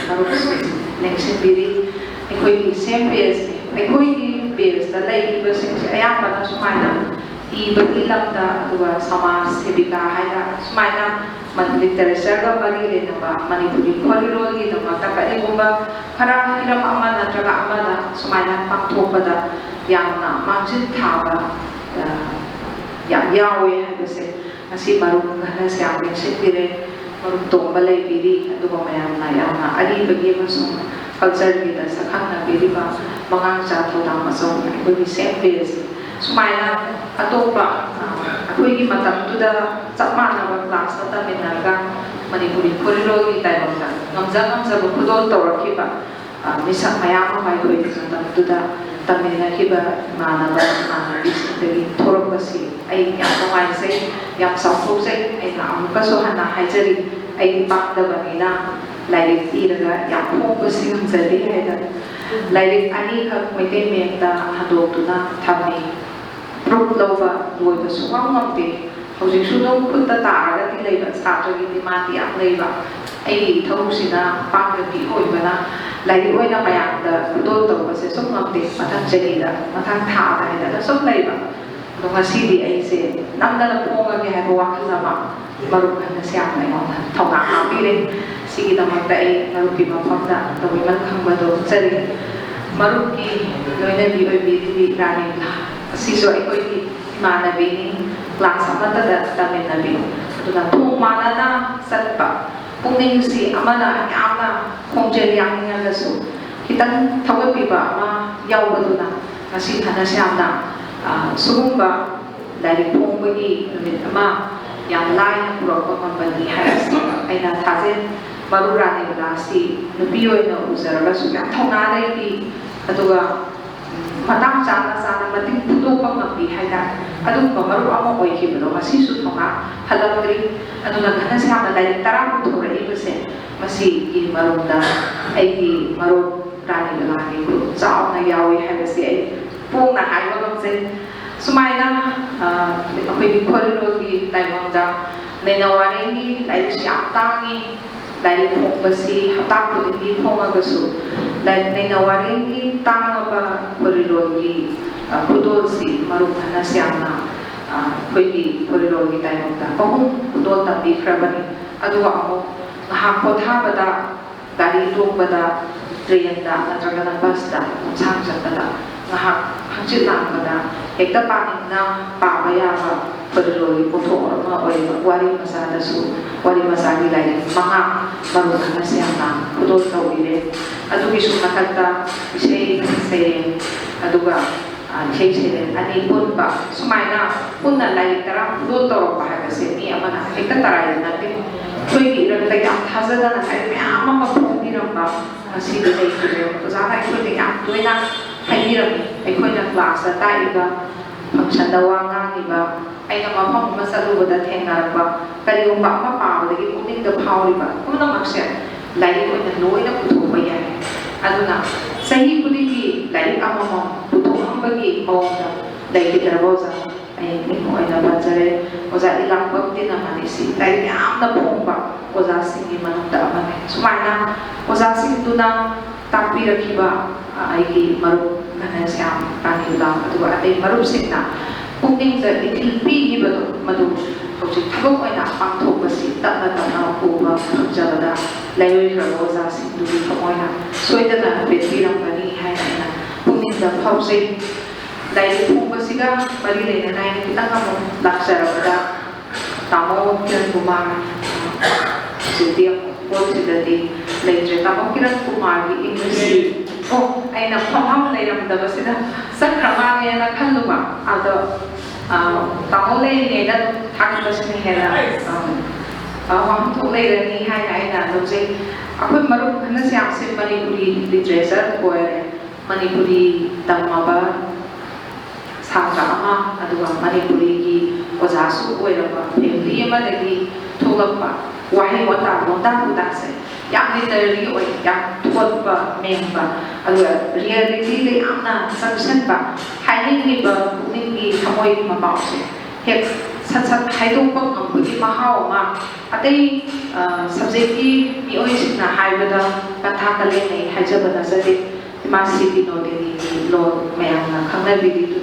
ꯃꯔꯨꯞꯁꯤꯡ ꯂꯦꯡꯁꯤꯟꯕꯤꯔꯤ꯫ ꯑꯩꯈꯣꯏꯒꯤ same bageꯅꯤ꯫ ꯑꯩꯈꯣꯏꯒꯤ ꯄꯦꯖꯇ ꯂꯩꯔꯤꯕꯁꯤꯡꯁꯦ ꯑꯌꯥꯝꯕꯅ ꯁꯨꯃꯥꯏꯅ ꯏꯕꯒꯤ ꯂꯝꯗ, ꯑꯗꯨꯒ ꯁꯃꯥꯖ ꯁꯦꯕꯤꯀꯥ ꯍꯥꯏꯅ ꯁꯨꯃꯥꯏꯅ ꯂꯤꯇꯔꯦꯆꯔꯒ ꯃꯔꯤ ꯂꯩꯅꯕ, ꯃꯅꯤꯄꯨꯔꯤ ꯈꯣꯔꯤꯔꯣꯜꯒꯤꯗꯃꯛꯇ ꯀꯔꯤꯒꯨꯝꯕ ꯈꯔ ꯍꯤꯔꯝ ꯑꯃ ꯅꯠꯇ꯭ꯔꯒ ꯑꯃꯗ ꯁꯨꯃꯥꯏꯅ ꯄꯥꯡꯊꯣꯛꯄꯗ ꯌꯥꯝꯅ ꯃꯥꯡꯖꯤꯜ ꯊꯥꯕ ꯌꯥꯝ ꯌꯥꯎꯋꯦ ꯍꯥꯏꯕꯁꯦ ꯉꯁꯤ ꯃꯔꯨꯞ ꯈꯔꯁꯦ ꯌꯥꯝ ꯅꯤꯡꯁꯤꯡꯕꯤꯔꯦ꯫ ꯃꯔꯨꯞ ꯇꯣꯝꯕ ꯂꯩꯕꯤꯔꯤ, ꯑꯗꯨꯒ ꯃꯌꯥꯝꯅ ꯌꯥꯝꯅ ꯑꯔꯤꯕꯒꯤ ꯑꯃꯁꯨꯡ ꯀꯜꯆꯔꯒꯤꯗ ꯁꯛꯈꯪꯅꯕꯤꯔꯤꯕ ꯃꯉꯥꯡꯆꯥ ꯊꯧꯗꯥꯝ ꯑꯆꯧ, ꯑꯩꯈꯣꯏꯒꯤ ꯁꯦꯝ ꯄꯦꯖ꯫ ꯁꯨꯃꯥꯏꯅ ꯑꯇꯣꯞꯄ ꯑꯩꯈꯣꯏꯒꯤ ꯃꯇꯝꯗꯨꯗ ꯆꯞ ꯃꯥꯟꯅꯕ ꯀ꯭ꯂꯥꯁꯇ ꯇꯝꯃꯤꯟꯅꯔꯒ ꯃꯅꯤꯄꯨꯔꯤ ꯈꯣꯔꯤꯔꯣꯜꯒꯤ ꯇꯥꯏꯕꯪꯗ ꯉꯝꯖ ꯉꯝꯖꯕ ꯈꯨꯗꯣꯜ ꯇꯧꯔꯛꯈꯤꯕ ꯃꯤꯁꯛ ꯃꯌꯥꯝ ꯑꯃ ꯑꯩꯈꯣꯏꯒꯤ ꯃꯇꯝꯗꯨꯗ ꯇꯝꯃꯤꯟꯅꯈꯤꯕ ꯏꯃꯥꯟꯅꯕ ꯏꯃꯥꯟꯅꯕꯤꯁꯤꯡꯗꯒꯤ ꯊꯣꯔꯛꯄꯁꯤ ꯑꯩ ꯌꯥꯝ ꯅꯨꯡꯉꯥꯏꯖꯩ, ꯌꯥꯝ ꯆꯥꯎꯊꯣꯛꯆꯩ꯫ ꯑꯩꯅ ꯑꯃꯨꯛꯀꯁꯨ ꯍꯟꯅ ꯍꯥꯏꯖꯔꯤ, ꯑꯩꯗꯤ ꯄꯥꯡꯗꯕꯅꯤꯅ ꯂꯥꯏꯔꯤꯛ ꯏꯔꯒ ꯌꯥꯝ ꯐꯣꯡꯕꯁꯤ ꯉꯝꯖꯗꯦ ꯍꯥꯏꯗꯅ꯫ ꯂꯥꯏꯔꯤꯛ ꯑꯅꯤꯈꯛ ꯃꯩꯇꯩ ꯃꯌꯦꯛꯇ ꯍꯟꯗꯣꯛꯇꯨꯅ ꯊꯝꯃꯤ꯫ ꯄ꯭ꯔꯨꯐ ꯂꯧꯕ ꯂꯣꯏꯕ ꯁꯨꯡꯉꯝ ꯉꯝꯗꯦ꯫ ꯍꯧꯖꯤꯛꯁꯨ ꯑꯗꯨꯝ ꯈꯨꯠꯇ ꯇꯥꯔꯒꯗꯤ ꯂꯩꯕ, ꯁꯥꯇ꯭ꯔꯒꯤ ꯗꯤꯃꯥꯟꯗꯤ ꯌꯥꯝ ꯂꯩꯕ꯫ ꯑꯩꯒꯤ ꯏꯊꯧꯁꯤꯅ ꯄꯥꯡꯒꯜꯒꯤ ꯑꯣꯏꯕꯅ ꯂꯥꯏꯔꯤꯛ ꯑꯣꯏꯅ ꯃꯌꯥꯝꯗ ꯈꯨꯗꯣꯜ ꯇꯧꯕꯁꯦ ꯁꯨꯝ ꯉꯝꯗꯦ꯫ ꯃꯊꯪ ꯆꯍꯤꯗ, ꯃꯊꯪ ꯊꯥꯗ ꯍꯥꯏꯗꯅ ꯁꯨꯝ ꯂꯩꯕ꯫ ꯑꯗꯣ ꯉꯁꯤꯗꯤ ꯑꯩꯁꯦ ꯅꯝꯗꯅ ꯐꯣꯡꯉꯒꯦ ꯍꯥꯏꯕ ꯋꯥꯈꯜ ꯑꯃ ꯃꯔꯨꯞ ꯍꯟꯅꯁꯦ ꯌꯥꯝꯅ ꯑꯩꯉꯣꯟꯗ ꯊꯧꯅꯥ ꯍꯥꯞꯄꯤꯔꯦ꯫ ꯁꯤꯒꯤꯗꯃꯛꯇ ꯑꯩ ꯃꯔꯨꯞꯀꯤ ꯃꯐꯝꯗ ꯇꯧꯕꯤꯃꯜ ꯈꯪꯕꯗꯣ ꯎꯠꯆꯔꯤ꯫ ꯃꯔꯨꯞꯀꯤ ꯂꯣꯏꯅꯕꯤ ꯑꯣꯏꯕꯤꯔꯤꯕꯤ ꯔꯥꯅꯤ ꯕꯂꯥ ꯑꯁꯤꯁꯨ ꯑꯩꯈꯣꯏꯒꯤ ꯏꯃꯥꯟꯅꯕꯤꯅꯤ, ꯀ꯭ꯂꯥꯁ ꯑꯃꯠꯇꯗ ꯇꯝꯃꯤꯟꯅꯕꯤ꯫ ꯑꯗꯨꯅ ꯊꯣꯡ ꯃꯥꯟꯅꯅ ꯆꯠꯄ, ꯄꯨꯛꯅꯤꯡꯁꯤ ꯑꯃꯅ ꯌꯥꯝꯅ ꯈꯣꯡꯖꯦꯜ ꯌꯥꯡꯅꯤꯡꯉꯒꯁꯨ ꯈꯤꯇꯪ ꯊꯧꯒꯠꯄꯤꯕ ꯑꯃ ꯌꯥꯎꯕꯗꯨꯅ ꯉꯁꯤ ꯍꯟꯅꯁꯦ ꯌꯥꯝꯅ, ꯑ, ꯁꯤꯒꯨꯝꯕ ꯂꯥꯏꯔꯤꯛ ꯐꯣꯡꯕꯒꯤ ꯅꯨꯃꯤꯠ ꯑꯃ ꯌꯥꯝ ꯂꯥꯏꯅ ꯄꯨꯔꯛꯄ ꯉꯝꯕꯅꯤ ꯍꯥꯏꯕꯁꯤ ꯑꯩꯅ ꯊꯥꯖꯩ꯫ ꯃꯔꯨꯞ ꯔꯥꯅꯤ ꯕꯂꯥꯁꯤ ꯅꯨꯄꯤ ꯑꯣꯏꯅ ꯎꯖꯔꯒꯁꯨ ꯌꯥꯝ ꯊꯧꯅꯥ ꯂꯩꯕꯤ, ꯑꯗꯨꯒ ꯃꯇꯥꯡ ꯆꯥꯅ ꯆꯥꯅ ꯃꯇꯤꯛ ꯐꯣꯡꯗꯣꯛꯄ ꯉꯝꯕꯤ ꯍꯥꯏꯇꯥꯔꯦ꯫ ꯑꯗꯨꯒꯨꯝꯕ ꯃꯔꯨꯞ ꯑꯃ ꯑꯣꯏꯈꯤꯕꯗꯣ ꯉꯁꯤꯁꯨ ꯊꯧꯅꯥ ꯍꯜꯂꯛꯇ꯭ꯔꯤ꯫ ꯑꯗꯨꯅ ꯉꯟꯅꯁꯦ ꯌꯥꯝꯅ ꯂꯥꯏꯔꯤꯛ ꯇꯔꯥ ꯄꯨꯊꯣꯔꯛꯏꯕꯁꯦ ꯃꯁꯤꯒꯤ ꯃꯔꯨꯝꯗ ꯑꯩꯒꯤ ꯃꯔꯨꯞ ꯔꯥꯅꯤ ꯕꯂꯥꯒꯤ ꯈꯨꯠ ꯆꯥꯎꯅ ꯌꯥꯎꯏ ꯍꯥꯏꯕꯁꯤ ꯑꯩ ꯐꯣꯡꯅ ꯍꯥꯏꯕ ꯉꯝꯖꯩ꯫ ꯁꯨꯃꯥꯏꯅ, ꯑ, ꯑꯩꯈꯣꯏꯒꯤ ꯈꯣꯔꯤꯂꯣꯟꯒꯤ ꯇꯥꯏꯕꯪꯗ ꯅꯩꯅ ꯋꯥꯔꯦꯡꯒꯤ ꯂꯥꯏꯔꯤꯛꯁꯤ ꯌꯥꯝ ꯇꯥꯡꯉꯤ꯫ ꯂꯥꯏꯔꯤꯛ ꯐꯣꯡꯕꯁꯤ ꯍꯞꯇꯥ ꯈꯨꯗꯤꯡꯒꯤ ꯐꯣꯡꯉꯒꯁꯨ ꯂꯥꯏꯅ ꯋꯥꯔꯦꯡꯒꯤ ꯇꯥꯡꯉꯕ ꯈꯣꯔꯤꯂꯣꯟꯒꯤ, ꯑ, ꯈꯨꯗꯣꯜꯁꯤ ꯃꯔꯨꯞ ꯍꯟꯅ ꯁꯤꯌꯥꯝꯅ, ꯑ, ꯑꯩꯈꯣꯏꯒꯤ ꯈꯣꯔꯤꯂꯣꯟꯒꯤ ꯇꯥꯏꯕꯪꯗ ꯑꯍꯨꯝ ꯈꯨꯗꯣꯜ ꯇꯝꯕꯤꯈ꯭ꯔꯕꯅꯤ꯫ ꯑꯗꯨꯒ ꯑꯃꯨꯛ ꯉꯥꯏꯍꯥꯛ ꯄꯣꯊꯥꯕꯗ ꯒꯥꯔꯤ ꯇꯣꯡꯕꯗ, ꯇ꯭ꯔꯦꯟꯗ ꯅꯠꯇ꯭ꯔꯒꯅ ꯕꯁꯇ ꯂꯝꯁꯥꯡ ꯆꯠꯄꯗ ꯉꯥꯏꯍꯥꯛ ꯍꯪꯆꯤꯠ ꯂꯥꯡꯕꯗ ꯍꯦꯛꯇ ꯄꯥꯅꯤꯡꯅ ꯄꯥꯕ ꯌꯥꯕ ꯈꯣꯔꯤꯂꯣꯟꯒꯤ ꯄꯣꯠꯊꯣꯛ ꯑꯃ ꯑꯣꯏꯔꯤꯕ ꯋꯥꯔꯤ ꯃꯆꯥꯗꯁꯨ ꯋꯥꯔꯤ ꯃꯆꯥꯒꯤ ꯂꯥꯏꯔꯤꯛ ꯃꯉꯥ ꯃꯔꯨꯞ ꯍꯟꯅ ꯁꯤꯌꯥꯝꯅ ꯈꯨꯗꯣꯜ ꯇꯧꯕꯤꯔꯦ꯫ ꯑꯗꯨꯒꯤꯁꯨ ꯃꯊꯛꯇ ꯏꯁꯩ ꯁꯩꯔꯦꯡ, ꯑꯗꯨꯒ, ꯑ, ꯏꯁꯩ ꯁꯩꯔꯦꯡ ꯑꯅꯤ ꯄꯨꯟꯕ, ꯁꯨꯃꯥꯏꯅ ꯄꯨꯟꯅ ꯂꯥꯏꯔꯤꯛ ꯇꯔꯥ ꯈꯨꯗꯣꯜ ꯇꯧꯔꯛꯄ ꯍꯥꯏꯕꯁꯦ ꯃꯤ ꯑꯃꯅ ꯍꯦꯛꯇ ꯇꯔꯥꯏꯕ ꯅꯠꯇꯦ꯫ ꯑꯩꯈꯣꯏꯒꯤ ꯏꯔꯛꯇ ꯌꯥꯝ ꯊꯥꯖꯗꯅ ꯂꯥꯏꯔꯤꯛ ꯃꯌꯥꯝ ꯑꯃ ꯐꯣꯡꯕꯤꯔꯝꯕ ꯉꯁꯤꯗꯤ ꯂꯩꯈꯤꯗ꯭ꯔꯦ꯫ ꯑꯣꯖꯥꯅ ꯑꯩꯈꯣꯏꯗ ꯌꯥꯝ ꯇꯣꯏꯅ ꯍꯥꯏꯕꯤꯔꯝꯃꯤ꯫ ꯑꯩꯈꯣꯏꯅ ꯀ꯭ꯂꯥꯁꯇ ꯇꯥꯛꯏꯕ ꯐꯪꯁꯟꯗ ꯋꯥ ꯉꯥꯡꯉꯤꯕ, ꯑꯩꯅ ꯃꯐꯝ ꯑꯃ ꯆꯠꯂꯨꯕꯗ ꯊꯦꯡꯅꯔꯛꯄ, ꯀꯔꯤꯒꯨꯝꯕ ꯑꯃ ꯄꯥꯕꯗꯒꯤ ꯄꯨꯛꯅꯤꯡꯗ ꯐꯥꯎꯔꯤꯕ ꯄꯨꯝꯅꯃꯛꯁꯦ ꯂꯥꯏꯔꯤꯛ ꯑꯣꯏꯅ ꯂꯣꯏꯅ ꯄꯨꯊꯣꯛꯄ ꯌꯥꯏ꯫ ꯑꯗꯨꯅ ꯆꯍꯤ ꯈꯨꯗꯤꯡꯒꯤ ꯂꯥꯏꯔꯤꯛ ꯑꯃꯃꯝ ꯄꯨꯊꯣꯛꯂꯝꯕꯒꯤ ꯃꯑꯣꯡꯗ ꯂꯩꯈꯤꯗ꯭ꯔꯕ ꯑꯣꯖꯥ ꯑꯩ ꯃꯤꯡ ꯑꯣꯏꯅ ꯄꯟꯖꯔꯦ꯫ ꯑꯣꯖꯥ ꯏꯂꯥꯡꯕꯝ ꯇꯤꯅꯃꯅꯤꯁꯤ ꯂꯥꯏꯔꯤꯛ ꯌꯥꯝꯅ ꯐꯣꯡꯕ ꯑꯣꯖꯥꯁꯤꯡꯒꯤ ꯃꯅꯨꯡꯗ ꯑꯃꯅꯤ꯫ ꯁꯨꯃꯥꯏꯅ ꯑꯣꯖꯥꯁꯤꯡꯗꯨꯅ ꯇꯥꯛꯄꯤꯔꯛꯈꯤꯕ, ꯑ, ꯑꯩꯒꯤ ꯃꯔꯨꯞ ꯘꯅꯁ꯭ꯌꯥꯝ ꯇꯥꯅꯤꯕ, ꯑꯗꯨꯒ ꯑꯇꯩ ꯃꯔꯨꯞꯁꯤꯡꯅ ꯄꯨꯛꯅꯤꯡꯗ ꯏꯊꯤꯜ ꯄꯤꯈꯤꯕꯗꯣ, ꯃꯗꯨ ꯍꯧꯖꯤꯛ ꯊꯕꯛ ꯑꯣꯏꯅ ꯄꯥꯡꯊꯣꯛꯄꯁꯤ ꯇꯞꯅ ꯇꯞꯅ ꯎꯕ ꯐꯪꯖꯕꯗ ꯂꯩꯔꯣꯏꯈ꯭ꯔꯕ ꯑꯣꯖꯥꯁꯤꯡꯗꯨꯒꯤ ꯊꯃꯣꯏꯅ ꯁꯣꯏꯗꯅ ꯄꯦꯟꯕꯤꯔꯝꯒꯅꯤ ꯍꯥꯏꯅ ꯑꯩꯅ ꯄꯨꯛꯅꯤꯡꯗ ꯐꯥꯎꯖꯩ꯫ ꯂꯥꯏꯔꯤꯛ ꯐꯣꯡꯕꯁꯤꯒ ꯃꯔꯤ ꯂꯩꯅꯅ ꯑꯩꯅ ꯈꯤꯇꯪ ꯑꯃꯨꯛ ꯂꯥꯛꯆꯔꯕꯗ, ꯇꯥꯃꯣ ꯀꯤꯔꯟ ꯀꯨꯃꯥꯔ, ꯍꯧꯖꯤꯛꯇꯤ ꯑꯃꯨꯛ ꯄꯣꯠꯁꯤꯗꯗꯤ ꯂꯩꯇ꯭ꯔꯦ꯫ ꯇꯥꯃꯣ ꯀꯤꯔꯟ ꯀꯨꯃꯥꯔꯒꯤ ꯏꯪꯂꯤꯁꯁꯤ, ꯑꯣ, ꯑꯩꯅ ꯐꯝꯐꯝ ꯂꯩꯔꯝꯗꯕꯁꯤꯗ ꯆꯠꯈ꯭ꯔ ꯃꯥꯜꯂꯦꯅ ꯈꯜꯂꯨꯕ꯫ ꯑꯗꯣ, ꯑ, ꯇꯥꯃꯣ ꯂꯩꯔꯤꯉꯩꯗ ꯑꯗꯨꯝ ꯊꯥꯒꯠꯄꯁꯤꯅ ꯍꯦꯟꯅ, ꯑ, ꯑ, ꯋꯥꯍꯟꯊꯣꯛ ꯂꯩꯔꯅꯤ ꯍꯥꯏꯅ ꯑꯩꯅ ꯂꯧꯖꯩ꯫ ꯑꯩꯈꯣꯏ ꯃꯔꯨꯞ ꯍꯟꯅꯁꯤ ꯌꯥꯝꯁꯦ ꯃꯅꯤꯄꯨꯔꯤ ꯂꯤꯇꯔꯦꯆꯔ ꯑꯣꯏꯔꯦ꯫ ꯃꯅꯤꯄꯨꯔꯤ ꯇꯝꯃꯕ ꯁꯥꯇ꯭ꯔ ꯑꯃ, ꯑꯗꯨꯒ ꯃꯅꯤꯄꯨꯔꯤꯒꯤ ꯑꯣꯖꯥꯁꯨ ꯑꯣꯏꯔꯕ ꯐꯦꯃꯤꯂꯤ ꯑꯃꯗꯒꯤ ꯊꯣꯛꯂꯛꯄ ꯋꯥꯍꯩ ꯋꯥꯇꯥ, ꯂꯣꯟꯗꯥ ꯄꯨꯗꯥꯁꯦ ꯌꯥꯝ ꯂꯤꯇꯔꯦꯔꯤ ꯑꯣꯏ, ꯌꯥꯝ ꯊꯣꯠꯄ ꯃꯦꯟꯕ, ꯑꯗꯨꯒ ꯔꯤꯌꯦꯂꯤꯇꯤꯗ ꯌꯥꯝꯅ ꯆꯪꯁꯤꯟꯕ, ꯍꯥꯏꯅꯤꯡꯂꯤꯕ ꯄꯨꯛꯅꯤꯡꯒꯤ ꯊꯃꯣꯏꯒꯤ ꯃꯄꯥꯎꯁꯦ ꯍꯦꯛ ꯁꯠ ꯁꯠ ꯍꯥꯏꯗꯣꯛꯄ ꯉꯝꯕꯒꯤ ꯃꯍꯥꯎ ꯑꯃ, ꯑꯇꯩ ꯁꯕꯖꯦꯛꯀꯤ ꯃꯤꯑꯣꯏꯁꯤꯡꯅ ꯍꯥꯏꯕꯗ ꯄꯟꯊꯥ ꯀꯂꯦꯟꯅꯩ ꯍꯥꯏꯖꯕ ꯅꯠꯆꯗꯦ꯫ ꯏꯃꯥ ꯁꯤ ꯕꯤꯅꯣꯗꯤꯅꯤꯒꯤ ꯂꯣꯟ ꯃꯌꯥꯝꯅ ꯈꯪꯅꯕꯤꯔꯤꯗꯨ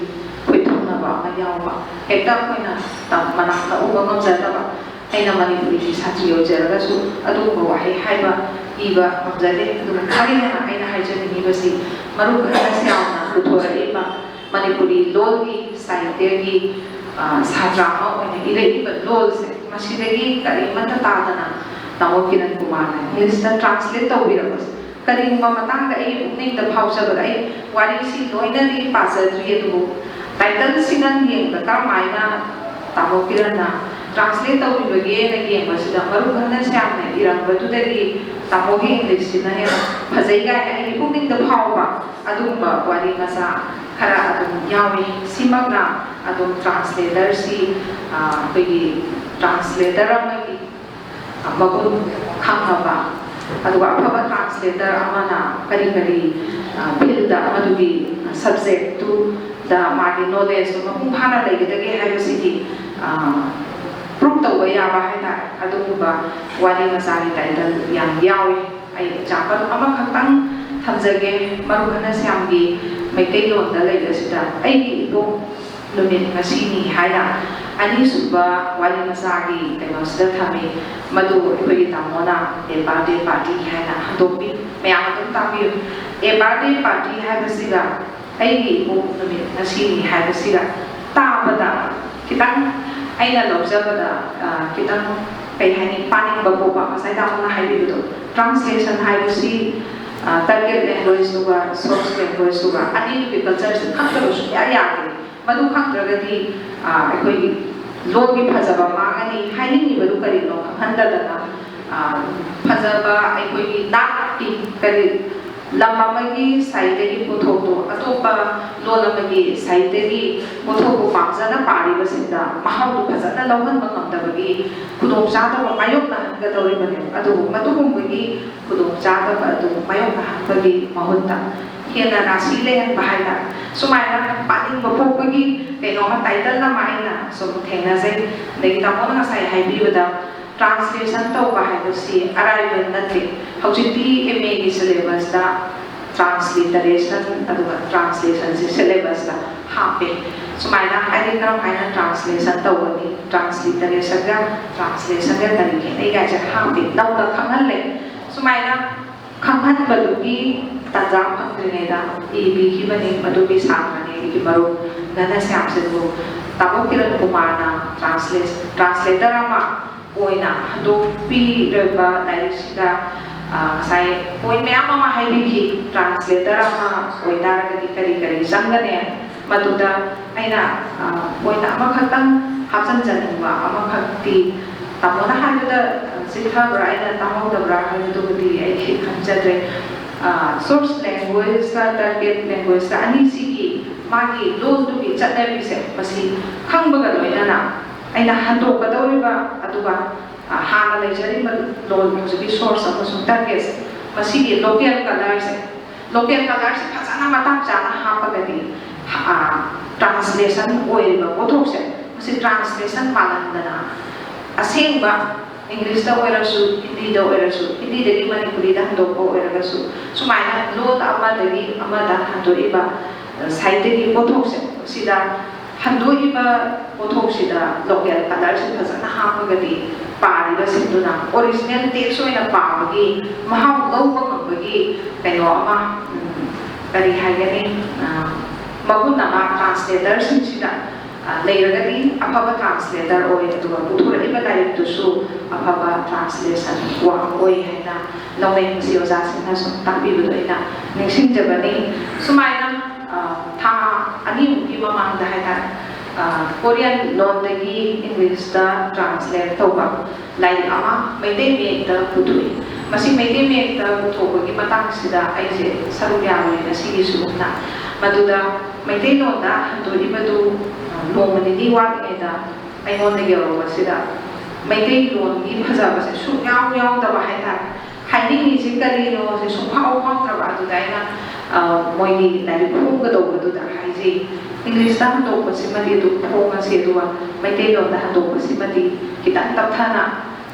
ꯈꯣꯏꯊꯨꯝꯅꯕ ꯑꯃ ꯌꯥꯎꯕ, ꯍꯦꯛꯇ ꯑꯩꯈꯣꯏꯅ ꯃꯅꯥꯛ ꯅꯛꯎꯕ ꯉꯝꯖꯗꯕ꯫ ꯑꯩꯅ ꯃꯅꯤꯄꯨꯔꯤꯒꯤ ꯁꯥꯇ꯭ꯔꯤ ꯑꯣꯏꯖꯔꯒꯁꯨ ꯑꯗꯨꯒꯨꯝꯕ ꯋꯥꯍꯩ ꯍꯥꯏꯕ ꯏꯕ ꯉꯝꯖꯗꯦ꯫ ꯑꯗꯨꯕꯨ ꯈ꯭ꯋꯥꯏꯗꯒꯤ ꯍꯦꯟꯅ ꯑꯩꯅ ꯍꯥꯏꯖꯅꯤꯡꯉꯤꯕꯁꯤ ꯃꯔꯨꯞ ꯍꯟꯅ ꯁ꯭ꯌꯥꯝꯅ ꯄꯨꯊꯣꯔꯛꯏꯕ ꯃꯅꯤꯄꯨꯔꯤ ꯂꯣꯟꯒꯤ ꯁꯥꯍꯤꯇ꯭ꯌꯒꯤ ꯁꯥꯇ꯭ꯔ ꯑꯃ ꯑꯣꯏꯅ ꯏꯔꯛꯏꯕ ꯂꯣꯜꯁꯦ, ꯃꯁꯤꯗꯒꯤ ꯀꯔꯤꯃꯠꯇ ꯇꯥꯗꯅ ꯇꯥꯃꯣ ꯀꯤꯔꯟ ꯀꯨꯃꯥꯔꯅ ꯏꯪꯂꯤꯁꯇ ꯇ꯭ꯔꯥꯟꯁꯂꯦꯠ ꯇꯧꯕꯤꯔꯛꯄꯁꯦ꯫ ꯀꯔꯤꯒꯨꯝꯕ ꯃꯇꯥꯡꯗ ꯑꯩꯒꯤ ꯄꯨꯛꯅꯤꯡꯗ ꯐꯥꯎꯖꯕꯗ, ꯑꯩ ꯋꯥꯔꯤꯁꯤ ꯂꯣꯏꯅꯗꯤ ꯄꯥꯖꯗ꯭ꯔꯤ, ꯑꯗꯨꯕꯨ ꯇꯥꯏꯇꯜꯁꯤꯅ ꯌꯦꯡꯕꯗ ꯀꯔꯝꯍꯥꯏꯅ ꯇꯥꯃꯣ ꯀꯤꯔꯟꯅ ꯇ꯭ꯔꯥꯟꯁꯂꯦꯠ ꯇꯧꯕꯤꯕꯒꯦꯅ ꯌꯦꯡꯕꯁꯤꯗ, ꯃꯔꯨꯞ ꯍꯟꯅ ꯁ꯭ꯌꯥꯝꯅ ꯏꯔꯝꯕꯗꯨꯗꯒꯤ ꯇꯥꯃꯣꯒꯤ ꯏꯪꯂꯤꯁꯁꯤꯅ ꯍꯦꯟꯅ ꯐꯖꯩ ꯀꯥꯏꯅ ꯑꯩꯒꯤ ꯄꯨꯛꯅꯤꯡꯗ ꯐꯥꯎꯕ ꯑꯗꯨꯒꯨꯝꯕ ꯋꯥꯔꯤ ꯃꯆꯥ ꯈꯔ ꯑꯗꯨꯝ ꯌꯥꯎꯏ꯫ ꯁꯤꯃꯛꯅ ꯑꯗꯨꯝ ꯇ꯭ꯔꯥꯟꯁꯂꯦꯇꯔꯁꯤ, ꯑꯩꯈꯣꯏꯒꯤ ꯇ꯭ꯔꯥꯟꯁꯂꯦꯇꯔ ꯑꯃꯒꯤ ꯃꯒꯨꯟ ꯈꯪꯉꯕ, ꯑꯗꯨꯒ ꯑꯐꯕ ꯇ꯭ꯔꯥꯟꯁꯂꯦꯇꯔ ꯑꯃꯅ ꯀꯔꯤ ꯀꯔꯤ ꯐꯤꯜꯗ ꯃꯗꯨꯒꯤ ꯁꯕꯖꯦꯛꯇꯨꯗ ꯃꯥꯒꯤ ꯅꯣꯂꯦꯖꯇꯨ ꯃꯄꯨꯡ ꯐꯥꯅ ꯂꯩꯒꯗꯒꯦ ꯍꯥꯏꯕꯁꯤꯒꯤ ꯄ꯭ꯔꯨꯞ ꯇꯧꯕ ꯌꯥꯕ ꯍꯥꯏꯇꯥꯔꯦ꯫ ꯑꯗꯨꯒꯨꯝꯕ ꯋꯥꯔꯤ ꯃꯆꯥꯒꯤ ꯇꯥꯏꯇꯜ ꯌꯥꯝ ꯌꯥꯎꯏ꯫ ꯑꯩ ꯑꯦꯛꯖꯥꯝꯄꯜ ꯑꯃꯈꯛꯇꯪ ꯊꯝꯖꯒꯦ꯫ ꯃꯔꯨꯞ ꯍꯟꯅ ꯁ꯭ꯌꯥꯝꯒꯤ ꯃꯩꯇꯩꯂꯣꯟꯗ ꯂꯩꯕꯁꯤꯗ "ꯑꯩꯒꯤ ꯏꯄꯣꯛ ꯅꯨꯃꯤꯠ ꯉꯁꯤꯅꯤ" ꯍꯥꯏꯅ ꯑꯅꯤꯁꯨꯕ ꯋꯥꯔꯤ ꯃꯆꯥꯒꯤ ꯀꯩꯅꯣꯁꯤꯗ ꯊꯝꯃꯤ꯫ ꯃꯗꯨ ꯑꯩꯈꯣꯏꯒꯤ ꯇꯥꯃꯣꯅ "ꯑꯦ ꯕꯥꯔꯗꯦ ꯄꯥꯔꯇꯤ" ꯍꯥꯏꯅ ꯍꯟꯗꯣꯛꯄꯤ꯫ ꯃꯌꯥꯝ ꯑꯗꯨꯝ ꯇꯥꯕꯤꯌꯨ꯫ "ꯑꯦ ꯕꯥꯔꯗꯦ ꯄꯥꯔꯇꯤ" ꯍꯥꯏꯕꯁꯤꯒ "ꯑꯩꯒꯤ ꯏꯄꯣꯛ ꯅꯨꯃꯤꯠ ꯉꯁꯤꯅꯤ" ꯍꯥꯏꯕꯁꯤꯒ ꯇꯥꯕꯗ ꯈꯤꯇꯪ, ꯑꯩꯅ ꯂꯧꯖꯕꯗ, ꯑ, ꯈꯤꯇꯪ, ꯀꯩ ꯍꯥꯏꯅꯤ, ꯄꯥꯅꯤꯡꯕ ꯄꯣꯛꯄ, ꯉꯁꯥꯏ ꯇꯥꯃꯣꯅ ꯍꯥꯏꯕꯤꯕꯗꯣ꯫ ꯇ꯭ꯔꯥꯟꯁꯂꯦꯁꯟ ꯍꯥꯏꯕꯁꯤ, ꯑ, ꯇꯥꯔꯒꯦꯠ ꯂꯦꯡꯒ꯭ꯋꯦꯖꯇꯨꯒ ꯁꯣꯔꯁ ꯂꯦꯡꯒ꯭ꯋꯦꯖꯇꯨꯒ ꯑꯅꯤꯗꯨꯒꯤ ꯀꯜꯆꯔꯁꯦ ꯈꯪꯗꯕ ꯁꯨꯡꯌꯥ ꯌꯥꯗꯦ꯫ ꯃꯗꯨ ꯈꯪꯗ꯭ꯔꯒꯗꯤ, ꯑ, ꯑꯩꯈꯣꯏꯒꯤ ꯂꯣꯟꯒꯤ ꯐꯖꯕ ꯃꯥꯡꯉꯅꯤ꯫ ꯍꯥꯏꯅꯤꯡꯉꯤꯕꯗꯨ ꯀꯔꯤꯅꯣ ꯈꯪꯍꯟꯗꯗꯅ, ꯑ, ꯐꯖꯕ ꯑꯩꯈꯣꯏꯒꯤ ꯅꯥꯠꯀꯤ ꯀꯔꯤ ꯂꯝ ꯑꯃꯒꯤ ꯁꯥꯍꯤꯇ꯭ꯌꯒꯤ ꯄꯣꯠꯊꯣꯛꯇꯣ ꯑꯇꯣꯞꯄ ꯂꯣꯟ ꯑꯃꯒꯤ ꯁꯥꯍꯤꯇ꯭ꯌꯒꯤ ꯄꯣꯠꯊꯣꯛꯄꯨ ꯄꯥꯝꯖꯅ ꯄꯥꯔꯤꯕꯁꯤꯡꯗ ꯃꯍꯥꯎꯗꯨ ꯐꯖꯅ ꯂꯧꯍꯟꯕ ꯉꯝꯗꯕꯒꯤ ꯈꯨꯗꯣꯡꯆꯥꯗꯕ ꯃꯥꯌꯣꯛꯅꯍꯟꯒꯗꯧꯔꯤꯕꯅꯦꯕ꯫ ꯑꯗꯨꯕꯨ ꯃꯗꯨꯒꯨꯝꯕꯒꯤ ꯈꯨꯗꯣꯡꯆꯥꯗꯕ ꯑꯗꯨ ꯃꯥꯌꯣꯛꯅꯍꯟꯕꯒꯤ ꯃꯍꯨꯠꯇ, ꯍꯦꯟꯅ ꯔꯥꯁꯤ ꯂꯩꯍꯟꯕ ꯍꯥꯏꯇꯥꯔꯦ꯫ ꯁꯨꯃꯥꯏꯅ ꯄꯥꯅꯤꯡꯕ ꯄꯣꯛꯄꯒꯤ ꯀꯩꯅꯣꯝꯃ, ꯇꯥꯏꯇꯜ ꯑꯃ ꯑꯩꯅ ꯁꯨꯝ ꯊꯦꯡꯅꯖꯩ꯫ ꯑꯗꯒꯤ ꯇꯥꯃꯣꯅ ꯉꯁꯥꯏ ꯍꯥꯏꯕꯤꯕꯗ, ꯇ꯭ꯔꯥꯟꯁꯂꯦꯁꯟ ꯇꯧꯕ ꯍꯥꯏꯕꯁꯤ ꯑꯔꯥꯏꯕ ꯅꯠꯇꯦ꯫ ꯍꯧꯖꯤꯛꯇꯤ ꯑꯦꯝ ꯑꯦꯒꯤ ꯁꯤꯂꯦꯕꯁꯇ ꯇ꯭ꯔꯥꯟꯁꯂꯤꯇꯔꯦꯁꯟ ꯑꯗꯨꯒ ꯇ꯭ꯔꯥꯟꯁꯂꯦꯁꯟꯁꯦ ꯁꯤꯂꯦꯕꯁꯇ ꯍꯥꯞꯄꯦ꯫ ꯁꯨꯃꯥꯏꯅ ꯍꯥꯏꯗꯤ ꯀꯔꯝ ꯍꯥꯏꯅ ꯇ꯭ꯔꯥꯟꯁꯂꯦꯁꯟ ꯇꯧꯒꯅꯤ, ꯇ꯭ꯔꯥꯟꯁꯂꯤꯇꯔꯦꯁꯟꯒ ꯇ꯭ꯔꯥꯟꯁꯂꯦꯁꯟꯒ ꯀꯔꯤ ꯈꯦꯠꯅꯩ ꯀꯥꯏꯁꯦ ꯍꯥꯞꯄꯦ, ꯅꯧꯅ ꯈꯪꯍꯜꯂꯦ꯫ ꯁꯨꯃꯥꯏꯅ ꯈꯪꯍꯟꯕꯗꯨꯒꯤ ꯇꯥꯟꯖꯥ ꯐꯪꯗ꯭ꯔꯤꯉꯩꯗ ꯏꯕꯤꯈꯤꯕꯅꯤ꯫ ꯃꯗꯨꯒꯤ ꯁꯥꯇ꯭ꯔꯅꯤ ꯑꯩꯒꯤ ꯃꯔꯨꯞ ꯒꯅꯁ꯭ꯌꯥꯝꯁꯤꯕꯨ ꯇꯥꯃꯣ ꯀꯤꯔꯟ ꯀꯨꯃꯥꯔꯅ ꯇ꯭ꯔꯥꯟꯁꯂꯦ-, ꯇ꯭ꯔꯥꯟꯁꯂꯦꯇꯔ ꯑꯃ ꯑꯣꯏꯅ ꯍꯟꯗꯣꯛꯄꯤꯔꯕ ꯂꯥꯏꯔꯤꯛꯁꯤꯗ, ꯑ, ꯉꯁꯥꯏ ꯄꯣꯏꯟ ꯃꯌꯥꯝ ꯑꯃ ꯍꯥꯏꯕꯤꯈꯤ꯫ ꯇ꯭ꯔꯥꯟꯁꯂꯦꯇꯔ ꯑꯃ ꯑꯣꯏꯇꯥꯔꯒꯗꯤ ꯀꯔꯤ ꯀꯔꯤ ꯆꯪꯒꯅꯤ? ꯃꯗꯨꯗ ꯑꯩꯅ, ꯑ, ꯄꯣꯏꯟ ꯑꯃꯈꯛꯇꯪ ꯍꯥꯞꯆꯤꯟꯖꯅꯤꯡꯕ ꯑꯃꯈꯛꯇꯤ, ꯇꯥꯃꯣꯅ ꯍꯥꯏꯕꯗ, ꯑ, ꯆꯤꯠꯊꯕ꯭ꯔꯥ, ꯑꯩꯅ ꯇꯥꯍꯧꯗꯕ꯭ꯔꯥ ꯍꯥꯏꯕꯗꯨꯕꯨꯗꯤ ꯑꯩ ꯈꯪꯖꯗ꯭ꯔꯦ꯫ ꯑ, ꯁꯣꯔꯁ ꯂꯦꯡꯒ꯭ꯋꯦꯖꯀ ꯇꯥꯔꯒꯦꯠ ꯂꯦꯡꯒ꯭ꯋꯦꯖꯀ ꯑꯅꯤꯁꯤꯒꯤ ꯃꯥꯒꯤ ꯂꯣꯟꯗꯨꯒꯤ ꯆꯠꯅꯕꯤꯁꯦ, ꯃꯁꯤ ꯈꯪꯕꯒ ꯂꯣꯏꯅꯅ ꯑꯩꯅ ꯍꯟꯗꯣꯛꯀꯗꯧꯔꯤꯕ, ꯑꯗꯨꯒ, ꯑ, ꯍꯥꯟꯅ ꯂꯩꯖꯔꯤꯕ ꯂꯣꯟ, ꯍꯧꯖꯤꯛꯀꯤ ꯁꯣꯔꯁ ꯑꯃꯁꯨꯡ ꯇꯥꯔꯒꯦꯠꯁꯦ, ꯃꯁꯤꯒꯤ ꯂꯣꯀꯦꯜ ꯀꯂꯔꯁꯦ, ꯂꯣꯀꯦꯜ ꯀꯂꯔꯁꯦ ꯐꯖꯅ ꯃꯇꯥꯡ ꯆꯥꯅ ꯍꯥꯞꯄꯒꯗꯤ, ꯑ, ꯇ꯭ꯔꯥꯟꯁꯂꯦꯁꯟ ꯑꯣꯏꯔꯤꯕ ꯄꯣꯠꯊꯣꯛꯁꯦ, ꯃꯁꯤ ꯇ꯭ꯔꯥꯟꯁꯂꯦꯁꯟ ꯃꯥꯜꯍꯟꯗꯅ ꯑꯁꯦꯡꯕ ꯏꯪꯂꯤꯁꯇ ꯑꯣꯏꯔꯁꯨ, ꯍꯤꯟꯗꯤꯗ ꯑꯣꯏꯔꯁꯨ, ꯍꯤꯟꯗꯤꯗꯒꯤ ꯃꯅꯤꯄꯨꯔꯤꯗ ꯍꯟꯗꯣꯛꯄ ꯑꯣꯏꯔꯒꯁꯨ, ꯁꯨꯃꯥꯏꯅ ꯂꯣꯟ ꯑꯃꯗꯒꯤ ꯑꯃꯗ ꯍꯟꯗꯣꯛꯏꯕ, ꯑ, ꯁꯥꯍꯤꯇ꯭ꯌꯒꯤ ꯄꯣꯠꯊꯣꯛꯁꯦ, ꯁꯤꯗ ꯍꯟꯗꯣꯛꯏꯕ ꯄꯣꯠꯊꯣꯛꯁꯤꯗ ꯂꯣꯀꯦꯜ ꯀꯂꯔꯁꯤ ꯐꯖꯅ ꯍꯥꯞꯄꯒꯗꯤ, ꯄꯥꯔꯤꯕꯁꯤꯡꯗꯨꯅ ꯑꯣꯔꯤꯖꯤꯅꯦꯜ ꯇꯦꯛꯁ ꯑꯣꯏꯅ ꯄꯥꯕꯒꯤ ꯃꯍꯥꯎ ꯂꯧꯕ ꯉꯝꯕꯒꯤ ꯀꯩꯅꯣ ꯑꯃ, ꯎꯝ, ꯀꯔꯤ ꯍꯥꯏꯒꯅꯤ, ꯑ, ꯃꯒꯨꯟ ꯑꯃ ꯇ꯭ꯔꯥꯟꯁꯂꯦꯇꯔꯁꯤꯡꯁꯤꯗ, ꯑ, ꯂꯩꯔꯒꯗꯤ ꯑꯐꯕ ꯇ꯭ꯔꯥꯟꯁꯂꯦꯇꯔ ꯑꯣꯏ, ꯑꯗꯨꯒ ꯄꯨꯊꯣꯔꯛꯏꯕ ꯂꯥꯏꯔꯤꯛꯇꯨꯁꯨ ꯑꯐꯕ ꯇ꯭ꯔꯥꯟꯁꯂꯦꯁꯟ ꯋꯥꯔꯛ ꯑꯣꯏ ꯍꯥꯏꯅ ꯂꯧꯅꯩ꯫ ꯃꯁꯤ ꯑꯣꯖꯥꯁꯤꯡꯅ ꯁꯨꯝ ꯇꯥꯛꯄꯤꯕꯗꯣ ꯑꯩꯅ ꯅꯤꯡꯁꯤꯡꯖꯕꯅꯤ꯫ ꯁꯨꯃꯥꯏꯅ, ꯑ, ꯊꯥ ꯑꯅꯤꯃꯨꯛꯀꯤ ꯃꯃꯥꯡꯗ ꯍꯥꯏꯇꯥꯔꯦ, ꯑ, ꯀꯣꯔꯤꯌꯟ ꯂꯣꯟꯗꯒꯤ ꯏꯪꯂꯤꯁꯇ ꯇ꯭ꯔꯥꯟꯁꯂꯦꯠ ꯇꯧꯕ ꯂꯥꯏꯔꯤꯛ ꯑꯃ ꯃꯩꯇꯩ ꯃꯌꯦꯛꯇ ꯄꯨꯊꯣꯛꯏ꯫ ꯃꯁꯤ ꯃꯩꯇꯩ ꯃꯌꯦꯛꯇ ꯄꯨꯊꯣꯛꯄꯒꯤ ꯃꯇꯥꯡꯁꯤꯗ ꯑꯩꯁꯦ ꯁꯔꯨꯛ ꯌꯥꯔꯨꯔꯦ ꯉꯁꯤꯒꯤ ꯁꯤꯒꯨꯝꯅ꯫ ꯃꯗꯨꯗ ꯃꯩꯇꯩꯂꯣꯟꯗ ꯍꯟꯗꯣꯛꯏꯕꯗꯨ, ꯑ, ꯅꯣꯡꯃ ꯅꯤꯅꯤ ꯋꯥꯠꯂꯤꯉꯩꯗ ꯑꯩꯉꯣꯟꯗ ꯌꯧꯔꯛꯄꯁꯤꯗ ꯃꯩꯇꯩꯂꯣꯟꯒꯤ ꯐꯖꯕꯁꯦ ꯁꯨꯛꯌꯥꯎ ꯌꯥꯎꯗꯕ ꯍꯥꯏꯇꯥꯔꯦ꯫ ꯍꯥꯏꯅꯤꯡꯉꯤꯁꯦ ꯀꯔꯤꯅꯣꯁꯦ ꯁꯨꯡꯐꯥꯎ ꯐꯥꯎꯗ꯭ꯔꯕ꯫ ꯑꯗꯨꯗ ꯑꯩꯅ, ꯑ, ꯃꯣꯏꯒꯤ ꯂꯥꯏꯔꯤꯛ ꯐꯣꯡꯒꯗꯧꯕꯗꯨꯗ ꯍꯥꯏꯖꯩ꯫ ꯏꯪꯂꯤꯁꯇ ꯍꯟꯗꯣꯛꯄꯁꯤꯃꯗꯤ ꯑꯗꯨꯝ ꯐꯣꯡꯉꯁꯤ, ꯑꯗꯨꯒ ꯃꯩꯇꯩꯂꯣꯟꯗ ꯍꯟꯗꯣꯛꯄꯁꯤꯃꯗꯤ ꯈꯤꯇꯪ ꯇꯞꯊꯅ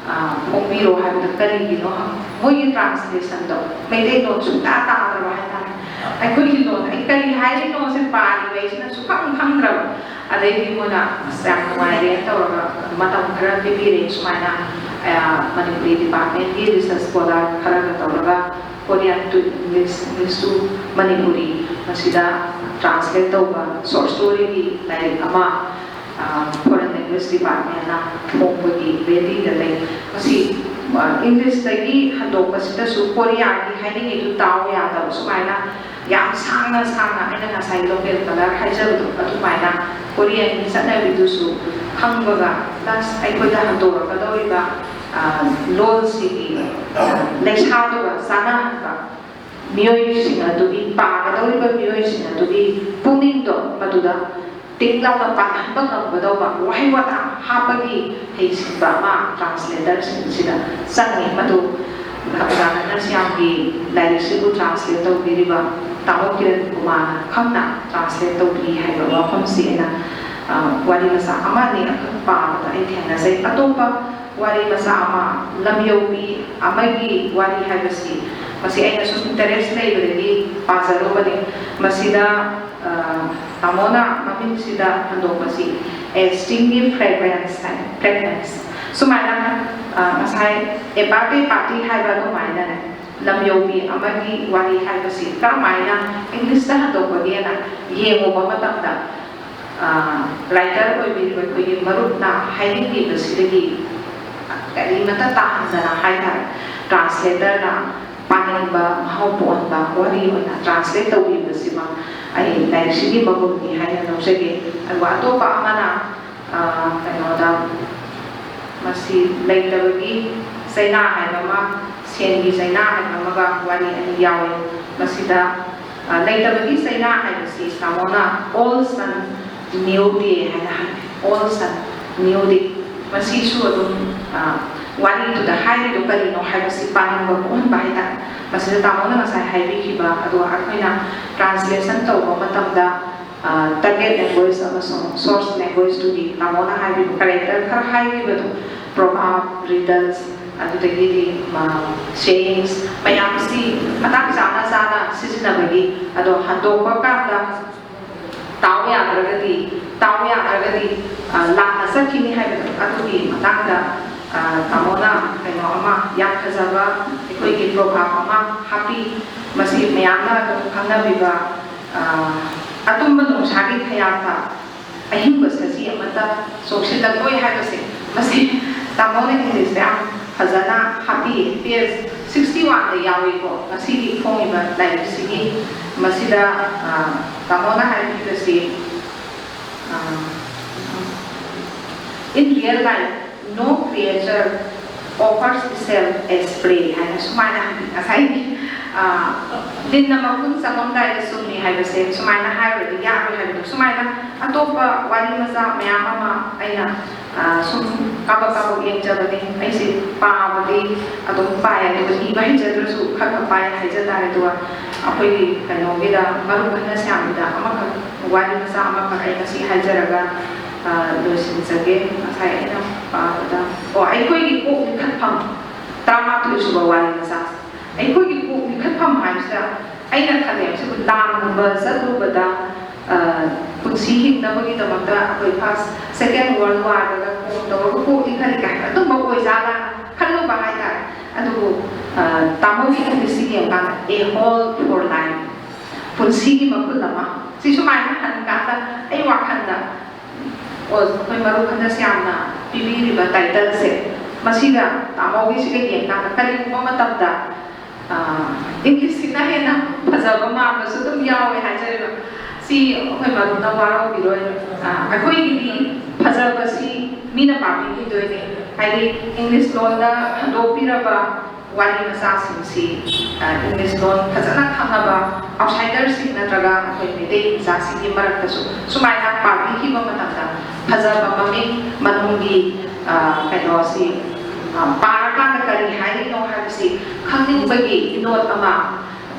ꯐꯣꯡꯕꯤꯔꯣ ꯍꯥꯏꯕꯗ ꯀꯔꯤꯒꯤꯅꯣ? ꯃꯣꯏꯒꯤ ꯇ꯭ꯔꯥꯟꯁꯂꯦꯁꯟꯗꯣ ꯃꯩꯇꯩꯂꯣꯟ ꯁꯨꯡꯇꯥ ꯇꯥꯗ꯭ꯔꯕ ꯍꯥꯏꯇꯥꯔꯦ꯫ ꯑꯩꯈꯣꯏꯒꯤ ꯂꯣꯟ ꯑꯩ ꯀꯔꯤ ꯍꯥꯏꯔꯤꯅꯣꯁꯦ ꯄꯥꯔꯤꯕ ꯑꯩꯁꯤꯅ ꯁꯨꯈꯪ ꯈꯪꯗ꯭ꯔꯕ꯫ ꯑꯗꯩꯗꯤ ꯃꯣꯏꯅ ꯑꯁ ꯌꯥꯝ ꯅꯨꯡꯉꯥꯏꯔꯦꯅ ꯇꯧꯔꯒ ꯃꯇꯝ ꯈꯔ ꯄꯤꯕꯤꯔꯦ꯫ ꯁꯨꯃꯥꯏꯅ ꯃꯅꯤꯄꯨꯔꯤ ꯗꯤꯄꯥꯔꯠꯃꯦꯟꯒꯤ ꯔꯤꯁꯔꯁ ꯁ꯭ꯀꯣꯂꯔ ꯈꯔꯒ ꯇꯧꯔꯒ Korean to English, English to Manipuri, ꯃꯁꯤꯗ ꯇ꯭ꯔꯥꯟꯁꯂꯦꯠ ꯇꯧꯕ ꯁꯣꯔꯠ ꯁ꯭ꯇꯣꯔꯤꯒꯤ ꯂꯥꯏꯔꯤꯛ ꯑꯃ ꯐꯣꯔꯦꯟ ꯂꯦꯡꯒ꯭ꯋꯦꯖ ꯗꯤꯄꯥꯔꯠꯃꯦꯟꯅ ꯐꯣꯡꯕꯒꯤ ꯔꯦꯗꯤꯗ ꯂꯩ꯫ ꯃꯁꯤ ꯏꯪꯂꯤꯁꯇꯒꯤ ꯍꯟꯗꯣꯛꯄꯁꯤꯗꯁꯨ ꯀꯣꯔꯤꯌꯥꯒꯤ ꯍꯥꯏꯅꯤꯡꯉꯤꯗꯨ ꯇꯥꯎ ꯌꯥꯗꯕ, ꯁꯨꯃꯥꯏꯅ ꯌꯥꯝ ꯁꯥꯡꯅ ꯁꯥꯡꯅ ꯑꯩꯅ ꯉꯁꯥꯏ ꯂꯣꯀꯦꯜ ꯀꯂꯔ ꯍꯥꯏꯖꯕꯗꯣ ꯑꯗꯨꯃꯥꯏꯅ ꯀꯣꯔꯤꯌꯟꯒꯤ ꯆꯠꯅꯕꯤꯗꯨꯁꯨ ꯈꯪꯕꯒ ꯄ꯭ꯂꯁ ꯑꯩꯈꯣꯏꯗ ꯍꯟꯗꯣꯔꯛꯀꯗꯧꯔꯤꯕ ꯂꯣꯜꯁꯤꯒꯤ ꯂꯩꯁꯥꯗꯨꯒ ꯆꯥꯟꯅꯍꯟꯕ, ꯃꯤꯑꯣꯏꯁꯤꯡ ꯑꯗꯨꯒꯤ, ꯄꯥꯒꯗꯧꯔꯤꯕ ꯃꯤꯑꯣꯏꯁꯤꯡ ꯑꯗꯨꯒꯤ ꯄꯨꯛꯅꯤꯡꯗꯣ ꯃꯗꯨꯗ ꯇꯤꯛ ꯂꯥꯎꯅ ꯄꯥꯜꯍꯟꯕ ꯉꯝꯒꯗꯧꯕ ꯋꯥꯍꯩ ꯋꯥꯇꯥ ꯍꯥꯞꯄꯒꯤ ꯍꯩꯁꯤꯡꯕ ꯑꯃ ꯇ꯭ꯔꯥꯟꯁꯂꯦꯇꯔꯁꯤꯡꯁꯤꯗ ꯆꯪꯉꯤ꯫ ꯃꯗꯨ ꯑꯣꯖꯥ ꯅꯁꯤꯌꯥꯝꯒꯤ ꯂꯥꯏꯔꯤꯛꯁꯤꯕꯨ ꯇ꯭ꯔꯥꯟꯁꯂꯦꯠ ꯇꯧꯕꯤꯔꯤꯕ ꯇꯥꯃꯣ ꯀꯤꯔꯟ ꯀꯨꯃꯥꯔꯅ ꯈꯪꯅ ꯇ꯭ꯔꯥꯟꯁꯂꯦꯠ ꯇꯧꯕꯤ ꯍꯥꯏꯕ ꯋꯥꯐꯝꯁꯤ ꯑꯩꯅ ꯋꯥꯔꯤ ꯃꯆꯥ ꯑꯃ ꯑꯅꯤ ꯑꯈꯛ ꯄꯥꯕꯗ ꯑꯩ ꯊꯦꯡꯅꯖꯩ꯫ ꯑꯇꯣꯞꯄ ꯋꯥꯔꯤ ꯃꯆꯥ ꯑꯃ, ꯂꯝꯌꯧꯕꯤ ꯑꯃꯒꯤ ꯋꯥꯔꯤ ꯍꯥꯏꯕꯁꯤ, ꯃꯁꯤ ꯑꯩꯅ ꯁꯨꯝ ꯏꯟꯇꯔꯦꯁ ꯂꯩꯕꯗꯒꯤ ꯄꯥꯖꯔꯨꯕꯅꯤ꯫ ꯃꯁꯤꯗ ꯇꯥꯃꯣꯅ ꯃꯃꯤꯡꯁꯤꯗ ꯍꯟꯗꯣꯛꯄꯁꯤ ꯑꯦ ꯁ꯭ꯇꯤꯡꯒꯤ ꯐ꯭ꯔꯦꯒ꯭ꯔꯦꯟꯁ ꯍꯥꯏ, ꯐ꯭ꯔꯦꯒ꯭ꯔꯦꯟꯁ꯫ ꯁꯨꯃꯥꯏꯅ ꯉꯁꯥꯏ ꯑꯦ ꯕꯥꯔꯗꯦ ꯄꯥꯔꯇꯤ ꯍꯥꯏꯕ ꯑꯗꯨꯃꯥꯏꯅꯅꯦ, ꯂꯝꯌꯧꯕꯤ ꯑꯃꯒꯤ ꯋꯥꯔꯤ ꯍꯥꯏꯕꯁꯤ ꯀꯔꯝꯍꯥꯏꯅ ꯏꯪꯂꯤꯁꯇ ꯍꯟꯗꯣꯛꯄꯒꯦꯅ ꯌꯦꯡꯉꯨꯕ ꯃꯇꯝꯗ, ꯔꯥꯏꯇꯔ ꯑꯣꯏꯕꯤꯔꯤꯕ ꯑꯩꯈꯣꯏꯒꯤ ꯃꯔꯨꯞꯅ ꯍꯥꯏꯅꯤꯡꯂꯤꯕꯁꯤꯗꯒꯤ ꯀꯔꯤꯃꯠꯇ ꯇꯥꯍꯟꯗꯅ ꯍꯥꯏꯇꯥꯔꯦ, ꯇ꯭ꯔꯥꯟꯁꯂꯦꯇꯔꯅ ꯄꯥꯅꯤꯡꯕ ꯃꯍꯥꯎ ꯄꯣꯛꯍꯟꯕ ꯋꯥꯔꯤ ꯑꯣꯏꯅ ꯇ꯭ꯔꯥꯟꯁꯂꯦꯠ ꯇꯧꯕꯤꯕꯁꯤꯃ ꯑꯩ ꯂꯥꯏꯔꯤꯛꯁꯤꯒꯤ ꯃꯒꯨꯟꯅꯤ ꯍꯥꯏꯅ ꯂꯧꯖꯒꯦ꯫ ꯑꯗꯨꯒ ꯑꯇꯣꯞꯄ ꯑꯃꯅ ꯀꯩꯅꯣꯗ ꯃꯁꯤ ꯂꯩꯇꯕꯒꯤ ꯆꯩꯅꯥ ꯍꯥꯏꯕ ꯑꯃ, ꯁꯦꯟꯒꯤ ꯆꯩꯅꯥ ꯍꯥꯏꯕ ꯑꯃꯒ ꯋꯥꯔꯤ ꯑꯅꯤ ꯌꯥꯎꯏ꯫ ꯃꯁꯤꯗ ꯂꯩꯇꯕꯒꯤ ꯆꯩꯅꯥ ꯍꯥꯏꯕꯁꯤ ꯁꯥꯃꯣꯅ old sun new day ꯍꯥꯏꯅ ꯍꯥꯏ꯫ Old sun new day꯫ ꯃꯁꯤꯁꯨ ꯑꯗꯨꯝ ꯋꯥꯔꯤꯗꯨꯗ ꯍꯥꯏꯔꯤꯗꯨ ꯀꯔꯤꯅꯣ ꯍꯥꯏꯕꯁꯤ ꯄꯥꯅꯤꯡꯕ ꯄꯣꯛꯍꯟꯕ ꯍꯥꯏꯇꯥꯔꯦ꯫ ꯃꯁꯤꯗ ꯇꯥꯃꯣꯅ ꯉꯁꯥꯏ ꯍꯥꯏꯕꯤꯈꯤꯕ ꯑꯗꯣ ꯑꯩꯈꯣꯏꯅ translation ꯇꯧꯕ ꯃꯇꯝꯗ target language ꯑꯃꯁꯨꯡ source language ꯇꯨꯒꯤ ꯇꯥꯃꯣꯅ ꯍꯥꯏꯕꯤꯕ character ꯈꯔ ꯍꯥꯏꯈꯤꯕꯗꯣ, proverb, riddles, ꯑꯗꯨꯗꯒꯤꯗꯤ sayings ꯃꯌꯥꯝꯁꯤ ꯃꯇꯥꯡ ꯆꯥꯅ ꯆꯥꯅ ꯁꯤꯖꯤꯟꯅꯕꯒꯤ, ꯑꯗꯣ ꯍꯟꯗꯣꯛꯄ ꯀꯥꯟꯗ ꯇꯥꯎ ꯌꯥꯗ꯭ꯔꯒꯗꯤ, ꯇꯥꯎ ꯌꯥꯗ꯭ꯔꯒꯗꯤ ꯂꯥꯟꯅ ꯆꯠꯈꯤꯅꯤ ꯍꯥꯏꯕꯗꯣ, ꯑꯗꯨꯒꯤ ꯃꯇꯥꯡꯗ ꯇꯥꯃꯣꯅ ꯀꯩꯅꯣ ꯑꯃ ꯌꯥꯝ ꯐꯖꯕ ꯑꯩꯈꯣꯏꯒꯤ proverb ꯑꯃ ꯍꯥꯞꯄꯤ꯫ ꯃꯁꯤ ꯃꯌꯥꯝꯅ ꯑꯗꯨꯝ ꯈꯪꯅꯕꯤꯕ, ꯑꯇꯨꯝꯕ ꯅꯣꯡꯁꯥꯒꯤ ꯈꯌꯥꯠꯇ ꯑꯍꯤꯡꯕ ꯁꯖꯤ ꯑꯃꯠꯇ ꯆꯣꯡꯁꯤꯜꯂꯛꯂꯣꯏ ꯍꯥꯏꯕꯁꯦ, ꯃꯁꯤ ꯇꯥꯃꯣꯅ English ꯇ ꯌꯥꯝ ꯐꯖꯅ ꯍꯥꯞꯄꯤ꯫ Page sixty one ꯗ ꯌꯥꯎꯏꯀꯣ, ꯉꯁꯤꯒꯤ ꯐꯣꯡꯉꯤꯕ ꯂꯥꯏꯔꯤꯛꯁꯤꯒꯤ꯫ ꯃꯁꯤꯗ ꯇꯥꯃꯣꯅ ꯍꯥꯏꯕꯤꯕꯁꯤ, "In real life, no creature offers itself as prey" ꯍꯥꯏꯅ ꯁꯨꯃꯥꯏꯅ ꯍꯥꯏꯕꯤ꯫ ꯉꯁꯥꯏꯒꯤ ꯂꯤꯟꯅ ꯃꯈꯨꯟ ꯆꯪꯉꯝꯗꯥꯏꯗ ꯆꯨꯝꯃꯤ ꯍꯥꯏꯕꯁꯦ ꯁꯨꯃꯥꯏꯅ ꯍꯥꯏꯔꯨꯔꯗꯤ ꯌꯥꯔꯣꯏ ꯍꯥꯏꯕꯗꯣ, ꯁꯨꯃꯥꯏꯅ ꯑꯇꯣꯞꯄ ꯋꯥꯔꯤ ꯃꯆꯥ ꯃꯌꯥꯝ ꯑꯃ ꯑꯩꯅ ꯁꯨꯝ ꯀꯥꯕꯛ ꯀꯥꯕꯛ ꯌꯦꯡꯖꯕꯅꯤ꯫ ꯑꯩꯁꯦ ꯄꯥꯕꯗꯤ ꯑꯗꯨꯝ ꯄꯥꯏ, ꯑꯗꯨꯒ ꯏꯕ ꯍꯩꯖꯗ꯭ꯔꯁꯨ ꯈꯔ ꯈꯔ ꯄꯥꯏ ꯍꯥꯏꯖ ꯇꯥꯔꯦ꯫ ꯑꯗꯨꯒ ꯑꯩꯈꯣꯏꯒꯤ ꯀꯩꯅꯣꯒꯤꯗ, ꯃꯔꯨꯞ ꯍꯟꯅ ꯁ꯭ꯌꯥꯝꯒꯤꯗ ꯑꯃꯈꯛ, ꯋꯥꯔꯤ ꯃꯆꯥ ꯑꯃꯈꯛ ꯑꯩ ꯉꯁꯤ ꯍꯥꯏꯖꯔꯒ ꯂꯣꯏꯁꯤꯟꯖꯒꯦ꯫ ꯉꯁꯥꯏ ꯑꯩꯅ ꯄꯥꯕꯗ, ꯑꯣ, ꯑꯩꯈꯣꯏꯒꯤ ꯀꯣꯛ ꯂꯤꯈꯠꯐꯝ, ꯇꯔꯥꯃꯥꯊꯣꯏ ꯁꯨꯕ ꯋꯥꯔꯤ ꯃꯆꯥ꯫ ꯑꯩꯈꯣꯏꯒꯤ ꯀꯣꯛ ꯂꯤꯈꯠꯐꯝ ꯍꯥꯏꯕꯁꯤꯗ ꯑꯩꯅ ꯈꯜꯂꯦ, ꯁꯤꯕꯨ ꯂꯥꯟꯒꯨꯝꯕ ꯆꯠꯂꯨꯕꯗ ꯄꯨꯟꯁꯤ ꯍꯤꯡꯅꯕꯒꯤꯗꯃꯛꯇ ꯑꯩꯈꯣꯏ first, second world war ꯗꯒ ꯀꯣꯛ ꯇꯧꯔꯒ ꯀꯣꯛ ꯂꯤꯈꯠꯂꯤ ꯀꯥꯏꯅ ꯑꯗꯨꯝꯕ ꯑꯣꯏꯖꯥꯠꯂꯥꯅ ꯈꯜꯂꯨꯕ ꯍꯥꯏꯇꯥꯔꯦ꯫ ꯑꯗꯨꯕꯨ ꯇꯥꯃꯣꯒꯤ English ꯁꯤ ꯌꯦꯡꯉꯀꯥꯟꯗ "A hole for life", ꯄꯨꯟꯁꯤꯒꯤ ꯃꯈꯨꯜ ꯑꯃ, ꯁꯤ ꯁꯨꯃꯥꯏꯅ ꯍꯟꯀꯥꯟꯗ ꯑꯩ ꯋꯥꯈꯜꯗ, ꯑꯣ, ꯑꯩꯈꯣꯏ ꯃꯔꯨꯞ ꯍꯟꯗꯛꯁꯦ ꯌꯥꯝꯅ ꯄꯤꯕꯤꯔꯤꯕ title ꯁꯦ, ꯃꯁꯤꯒ ꯇꯥꯃꯣꯒꯤꯁꯤꯒ ꯌꯦꯡꯀꯥꯟꯗ ꯀꯔꯤꯒꯨꯝꯕ ꯃꯇꯝꯗ English ꯁꯤꯅ ꯍꯦꯟꯅ ꯐꯖꯕ ꯃꯥꯟꯕꯁꯨ ꯑꯗꯨꯝ ꯌꯥꯎꯋꯦ ꯍꯥꯏꯖꯔꯤꯕ꯫ ꯁꯤ ꯑꯩꯈꯣꯏ ꯃꯔꯨꯞꯅ ꯋꯥꯔꯧꯕꯤꯔꯣꯏ꯫ ꯑꯩꯈꯣꯏꯒꯤꯗꯤ ꯐꯖꯕꯁꯤ ꯃꯤꯅ ꯄꯥꯕꯤꯈꯤꯗꯣꯏꯅꯦ꯫ ꯍꯥꯏꯗꯤ English ꯂꯣꯟꯗ ꯍꯟꯗꯣꯛꯄꯤꯔꯕ ꯋꯥꯔꯤ ꯃꯆꯥꯁꯤꯡꯁꯤ English ꯂꯣꯟ ꯐꯖꯅ ꯈꯪꯉꯕ outsider ꯁꯤꯡ ꯅꯠꯇ꯭ꯔꯒ ꯑꯩꯈꯣꯏ ꯃꯩꯇꯩ ꯃꯆꯥꯁꯤꯡꯒꯤ ꯃꯔꯛꯇꯁꯨ ꯁꯨꯃꯥꯏꯅ ꯄꯥꯕꯤꯈꯤꯕ ꯃꯇꯝꯗ ꯐꯖꯕ ꯃꯃꯤꯡ ꯃꯅꯨꯡꯒꯤ ꯀꯩꯅꯣꯁꯤ ꯄꯥꯔꯀꯥꯟꯗ ꯀꯔꯤ ꯍꯥꯏꯔꯤꯅꯣ ꯍꯥꯏꯕꯁꯤ ꯈꯪꯅꯤꯡꯕꯒꯤ ꯏꯅꯣꯠ ꯑꯃ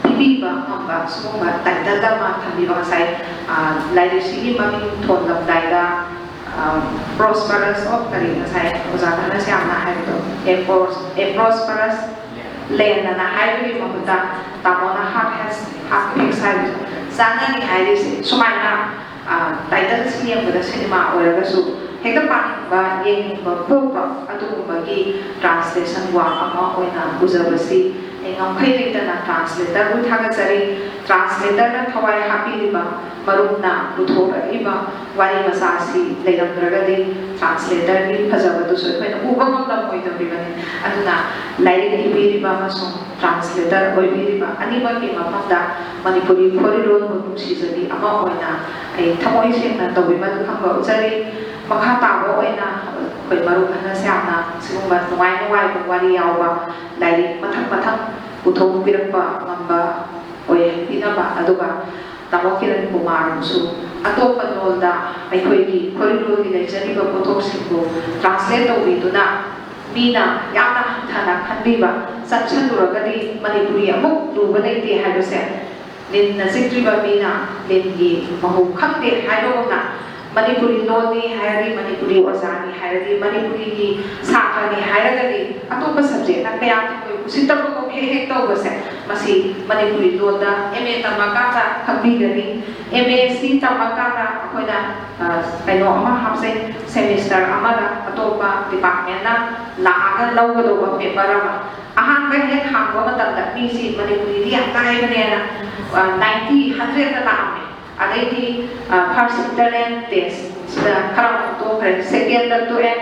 ꯄꯤꯕꯤꯕ ꯉꯝꯕ ꯁꯤꯒꯨꯝꯕ ꯇꯥꯏꯇꯜ ꯑꯃ ꯊꯝꯕꯤꯕ꯫ ꯉꯁꯥꯏ ꯂꯥꯏꯔꯤꯛꯁꯤꯒꯤ ꯃꯃꯤꯡ ꯊꯣꯟꯂꯝꯗꯥꯏꯗ prosperous of ꯀꯔꯤ, ꯉꯁꯥꯏ ꯑꯣꯖꯥ ꯙꯅꯁ꯭ꯌꯥꯝꯅ ꯍꯥꯏꯕꯗꯣ, a prosperous land ꯑꯅ ꯍꯥꯏꯕꯒꯤ ꯃꯍꯨꯠꯇ ꯇꯥꯃꯣꯅ heart has heart fix ꯍꯥꯏꯕꯗꯣ ꯆꯥꯟꯅꯅꯤ ꯍꯥꯏꯔꯤꯁꯦ꯫ ꯁꯨꯃꯥꯏꯅ ꯇꯥꯏꯇꯜꯁꯤ ꯌꯦꯡꯕꯗ ꯁꯤꯅꯦꯃꯥ ꯑꯣꯏꯔꯒꯁꯨ ꯍꯦꯛꯇ ꯄꯥꯅꯤꯡꯕ, ꯌꯦꯡꯅꯤꯡꯕ ꯄꯣꯛꯄ ꯑꯗꯨꯒꯨꯝꯕꯒꯤ translation work ꯑꯃ ꯑꯣꯏꯅ ꯎꯖꯕꯁꯤ ꯑꯩ ꯉꯝꯈꯩ ꯂꯩꯇꯅ translatorꯕꯨ ꯊꯥꯒꯠꯆꯔꯤ꯫ Translatorꯅ ꯊꯋꯥꯏ ꯍꯥꯞꯄꯤꯔꯤꯕ ꯃꯔꯨꯞꯅ ꯄꯨꯊꯣꯔꯛꯏꯕ ꯋꯥꯔꯤ ꯃꯆꯥꯁꯤ ꯂꯩꯔꯝꯗ꯭ꯔꯒꯗꯤ translatorꯒꯤ ꯐꯖꯕꯗꯨꯁꯨ ꯑꯩꯈꯣꯏꯅ ꯎꯕ ꯉꯝꯂꯝꯃꯣꯏꯗꯧꯔꯤꯕꯅꯤ꯫ ꯑꯗꯨꯅ ꯂꯥꯏꯔꯤꯛ ꯏꯕꯤꯔꯤꯕ ꯑꯃꯁꯨꯡ translator ꯑꯣꯏꯕꯤꯔꯤꯕ ꯑꯅꯤꯃꯛꯀꯤ ꯃꯐꯝꯗ ꯃꯅꯤꯄꯨꯔꯤ ꯈꯣꯔꯤꯂꯣꯟꯕꯨ ꯅꯨꯡꯁꯤꯖꯕꯤ ꯑꯃ ꯑꯣꯏꯅ ꯑꯩ ꯊꯃꯣꯏ ꯁꯦꯡꯅ ꯇꯧꯕꯤꯃꯜ ꯈꯪꯕ ꯎꯠꯆꯔꯤ꯫ ꯃꯈꯥ ꯇꯥꯕ ꯑꯣꯏꯅ ꯑꯩꯈꯣꯏ ꯃꯔꯨꯞ ꯙꯅꯁ꯭ꯌꯥꯝꯅ ꯁꯤꯒꯨꯝꯕ ꯅꯨꯡꯉꯥꯏ ꯅꯨꯡꯉꯥꯏꯕ ꯋꯥꯔꯤ ꯌꯥꯎꯕ ꯂꯥꯏꯔꯤꯛ ꯃꯊꯪ ꯃꯊꯪ ꯄꯨꯊꯣꯛꯄꯤꯔꯛꯄ ꯉꯝꯕ ꯑꯣꯏꯍꯟꯕꯤꯅꯕ, ꯑꯗꯨꯒ ꯇꯥꯃꯣ ꯀꯤꯔꯟ ꯀꯨꯃꯥꯔꯕꯨꯁꯨ ꯑꯇꯣꯞꯄ ꯂꯣꯜꯗ ꯑꯩꯈꯣꯏꯒꯤ ꯈꯣꯔꯤꯂꯣꯟꯒꯤ ꯂꯩꯖꯔꯤꯕ ꯄꯣꯠꯊꯣꯛꯁꯤꯡꯕꯨ translate ꯇꯧꯕꯤꯗꯨꯅ ꯃꯤꯅ ꯌꯥꯝꯅ ꯍꯟꯊꯅ ꯈꯟꯕꯤꯕ, ꯆꯪꯁꯤꯜꯂꯨꯔꯒꯗꯤ ꯃꯅꯤꯄꯨꯔꯤ ꯑꯃꯨꯛ ꯂꯨꯕ ꯂꯩꯇꯦ ꯍꯥꯏꯕꯁꯦ ꯂꯤꯟꯅ ꯆꯤꯛꯇ꯭ꯔꯤꯕ ꯃꯤꯅ ꯂꯤꯟꯒꯤ ꯃꯍꯨ ꯈꯪꯗꯦ ꯍꯥꯏꯕꯒꯨꯝꯅ, ꯃꯅꯤꯄꯨꯔꯤ ꯂꯣꯟꯅꯤ ꯍꯥꯏꯔꯗꯤ, ꯃꯅꯤꯄꯨꯔꯤ ꯑꯣꯖꯥꯅꯤ ꯍꯥꯏꯔꯗꯤ, ꯃꯅꯤꯄꯨꯔꯤꯒꯤ ꯁꯥꯇ꯭ꯔꯅꯤ ꯍꯥꯏꯔꯒꯗꯤ ꯑꯇꯣꯞꯄ subjectꯅ ꯀꯌꯥ ꯊꯣꯏ ꯎꯁꯤꯠꯇꯕꯒꯨꯝ ꯍꯦꯛ ꯍꯦꯛ ꯇꯧꯕꯁꯦ, ꯃꯁꯤ ꯃꯅꯤꯄꯨꯔꯤ ꯂꯣꯟꯗ M A ꯇꯝꯃꯀꯥꯟꯗ ꯈꯪꯕꯤꯒꯅꯤ꯫ M A ꯁꯤ ꯇꯝꯃꯀꯥꯟꯗ ꯑꯩꯈꯣꯏꯅ ꯀꯩꯅꯣ ꯑꯃ ꯍꯥꯞꯆꯩ, semester ꯑꯃꯗ ꯑꯇꯣꯞꯄ departmentꯅ ꯂꯥꯛꯑꯒ ꯂꯧꯒꯗꯧꯕ paper ꯑꯃ꯫ ꯑꯍꯥꯟꯕ ꯍꯦꯛ ꯍꯥꯡꯕ ꯃꯇꯝꯗ ꯃꯤꯁꯤ ꯃꯅꯤꯄꯨꯔꯤꯗꯤ ꯌꯥꯝ ꯂꯥꯏꯕꯅꯦꯅ ninety, hundredꯇ ꯂꯥꯛꯑꯝꯃꯦ꯫ ꯑꯗꯩꯗꯤ first internal test ꯁꯤꯗ ꯈꯔ ꯑꯃꯨꯛ ꯇꯣꯛꯈ꯭ꯔꯦ, secondꯗ ꯇꯣꯛꯑꯦ,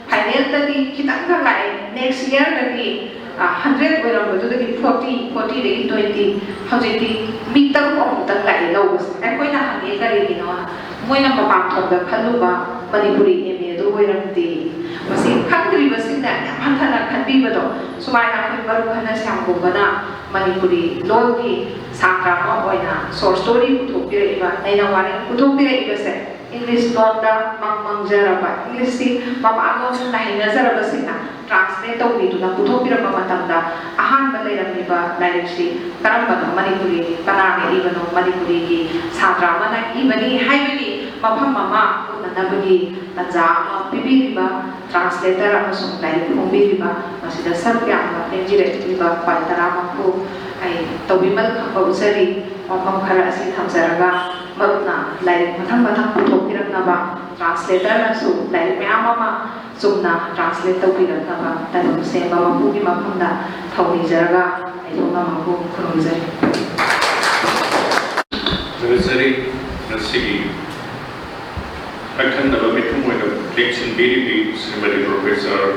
finalꯗꯗꯤ ꯈꯤꯇꯪꯒ ꯂꯥꯛꯑꯦ꯫ Next yearꯗꯗꯤ hundred ꯑꯣꯏꯔꯝꯕꯗꯨꯗꯒꯤ forty, fortyꯗꯒꯤ twenty, ꯍꯧꯖꯤꯛꯇꯤ ꯃꯤ ꯇꯔꯨꯛ ꯑꯃꯨꯛꯇꯪ ꯂꯥꯛꯑꯦ ꯂꯧꯕꯁꯦ꯫ ꯑꯩꯈꯣꯏꯅ ꯍꯪꯉꯦ ꯀꯔꯤꯒꯤꯅꯣꯅ, ꯃꯣꯏꯅ ꯃꯄꯥꯟ ꯊꯣꯡꯗ ꯈꯜꯂꯨꯕ ꯃꯅꯤꯄꯨꯔꯤ M Aꯗꯨ ꯑꯣꯏꯔꯝꯗꯦ꯫ ꯃꯁꯤ ꯈꯪꯗ꯭ꯔꯤꯕꯁꯤꯡꯅ ꯌꯥꯝ ꯍꯟꯊꯅ ꯈꯟꯕꯤꯕꯗꯣ, ꯁꯨꯃꯥꯏꯅ ꯑꯩꯈꯣꯏ ꯃꯔꯨꯞ ꯙꯅꯁ꯭ꯌꯥꯝꯒꯨꯝꯕꯅ ꯃꯅꯤꯄꯨꯔꯤ ꯂꯣꯜꯒꯤ ꯁꯥꯇ꯭ꯔ ꯑꯃ ꯑꯣꯏꯅ short story ꯄꯨꯊꯣꯛꯄꯤꯔꯛꯏꯕ, ꯅꯩꯅ ꯋꯥꯔꯦꯡ ꯄꯨꯊꯣꯛꯄꯤꯔꯛꯏꯕꯁꯦ English ꯂꯣꯟꯗ ꯃꯪ ꯃꯪꯖꯔꯕ, Englishꯁꯤ ꯃꯄꯥꯟꯂꯣꯝꯗ ꯍꯩꯅꯖꯔꯕꯁꯤꯡꯅ ꯇ꯭ꯔꯥꯟꯁꯂꯦꯠ ꯇꯧꯕꯤꯗꯨꯅ ꯄꯨꯊꯣꯛꯄꯤꯔꯛꯄ ꯃꯇꯝꯗ ꯑꯍꯥꯟꯕ ꯂꯩꯔꯝꯂꯤꯕ ꯂꯥꯏꯔꯤꯛꯁꯤ ꯀꯔꯝꯕꯅꯣ, ꯃꯅꯤꯄꯨꯔꯤ ꯀꯅꯥꯅ ꯏꯕꯅꯣ, ꯃꯅꯤꯄꯨꯔꯤꯒꯤ ꯁꯥꯇ꯭ꯔ ꯑꯃꯅ ꯏꯕꯅꯤ ꯍꯥꯏꯕꯒꯤ ꯃꯐꯝ ꯑꯃ ꯎꯠꯅꯅꯕꯒꯤ ꯇꯥꯟꯖꯥ ꯑꯃ ꯄꯤꯕꯤꯔꯤꯕ ꯇ꯭ꯔꯥꯟꯁꯂꯦꯇꯔ ꯑꯃꯁꯨꯡ ꯂꯥꯏꯔꯤꯛ ꯐꯣꯡꯕꯤꯔꯤꯕ ꯃꯁꯤꯗ ꯁꯔꯨꯛ ꯌꯥꯅꯕ ꯂꯦꯡꯕꯤꯔꯛꯂꯤꯕ ꯄꯥꯏ ꯇꯔꯥꯃꯛꯄꯨ ꯑꯩ ꯇꯧꯕꯤꯃꯜ ꯈꯪꯕ ꯎꯠꯆꯔꯤ꯫ ꯋꯥꯐꯝ ꯈꯔ ꯑꯁꯤ ꯊꯝꯖꯔꯒ ꯃꯔꯨꯞꯅ ꯂꯥꯏꯔꯤꯛ ꯃꯊꯪ ꯃꯊꯪ ꯄꯨꯊꯣꯛꯄꯤꯔꯛꯅꯕ, ꯇ꯭ꯔꯥꯟꯁꯂꯦꯇꯔꯅꯁꯨ ꯂꯥꯏꯔꯤꯛ ꯃꯌꯥꯝ ꯑꯃ ꯆꯨꯝꯅ ꯇ꯭ꯔꯥꯟꯁꯂꯦꯠ ꯇꯧꯕꯤꯔꯛꯅꯕ ꯇꯥꯏꯕꯪ ꯁꯦꯝꯕ ꯃꯄꯨꯒꯤ ꯃꯐꯝꯗ ꯊꯧꯅꯤꯖꯔꯒ ꯂꯩꯊꯣꯛꯅ ꯃꯄꯨ ꯈꯨꯔꯨꯝꯖꯔꯤ꯫ ꯊꯥꯒꯠꯆꯔꯤ꯫ ꯉꯁꯤꯒꯤ ꯑꯈꯟꯅꯕ ꯃꯤꯐꯝ ꯑꯣꯏꯅ ꯂꯦꯡꯁꯤꯟꯕꯤꯔꯤꯕꯤ ꯁ꯭ꯔꯤꯃꯇꯤ ꯄ꯭ꯔꯣꯐꯦꯁꯔ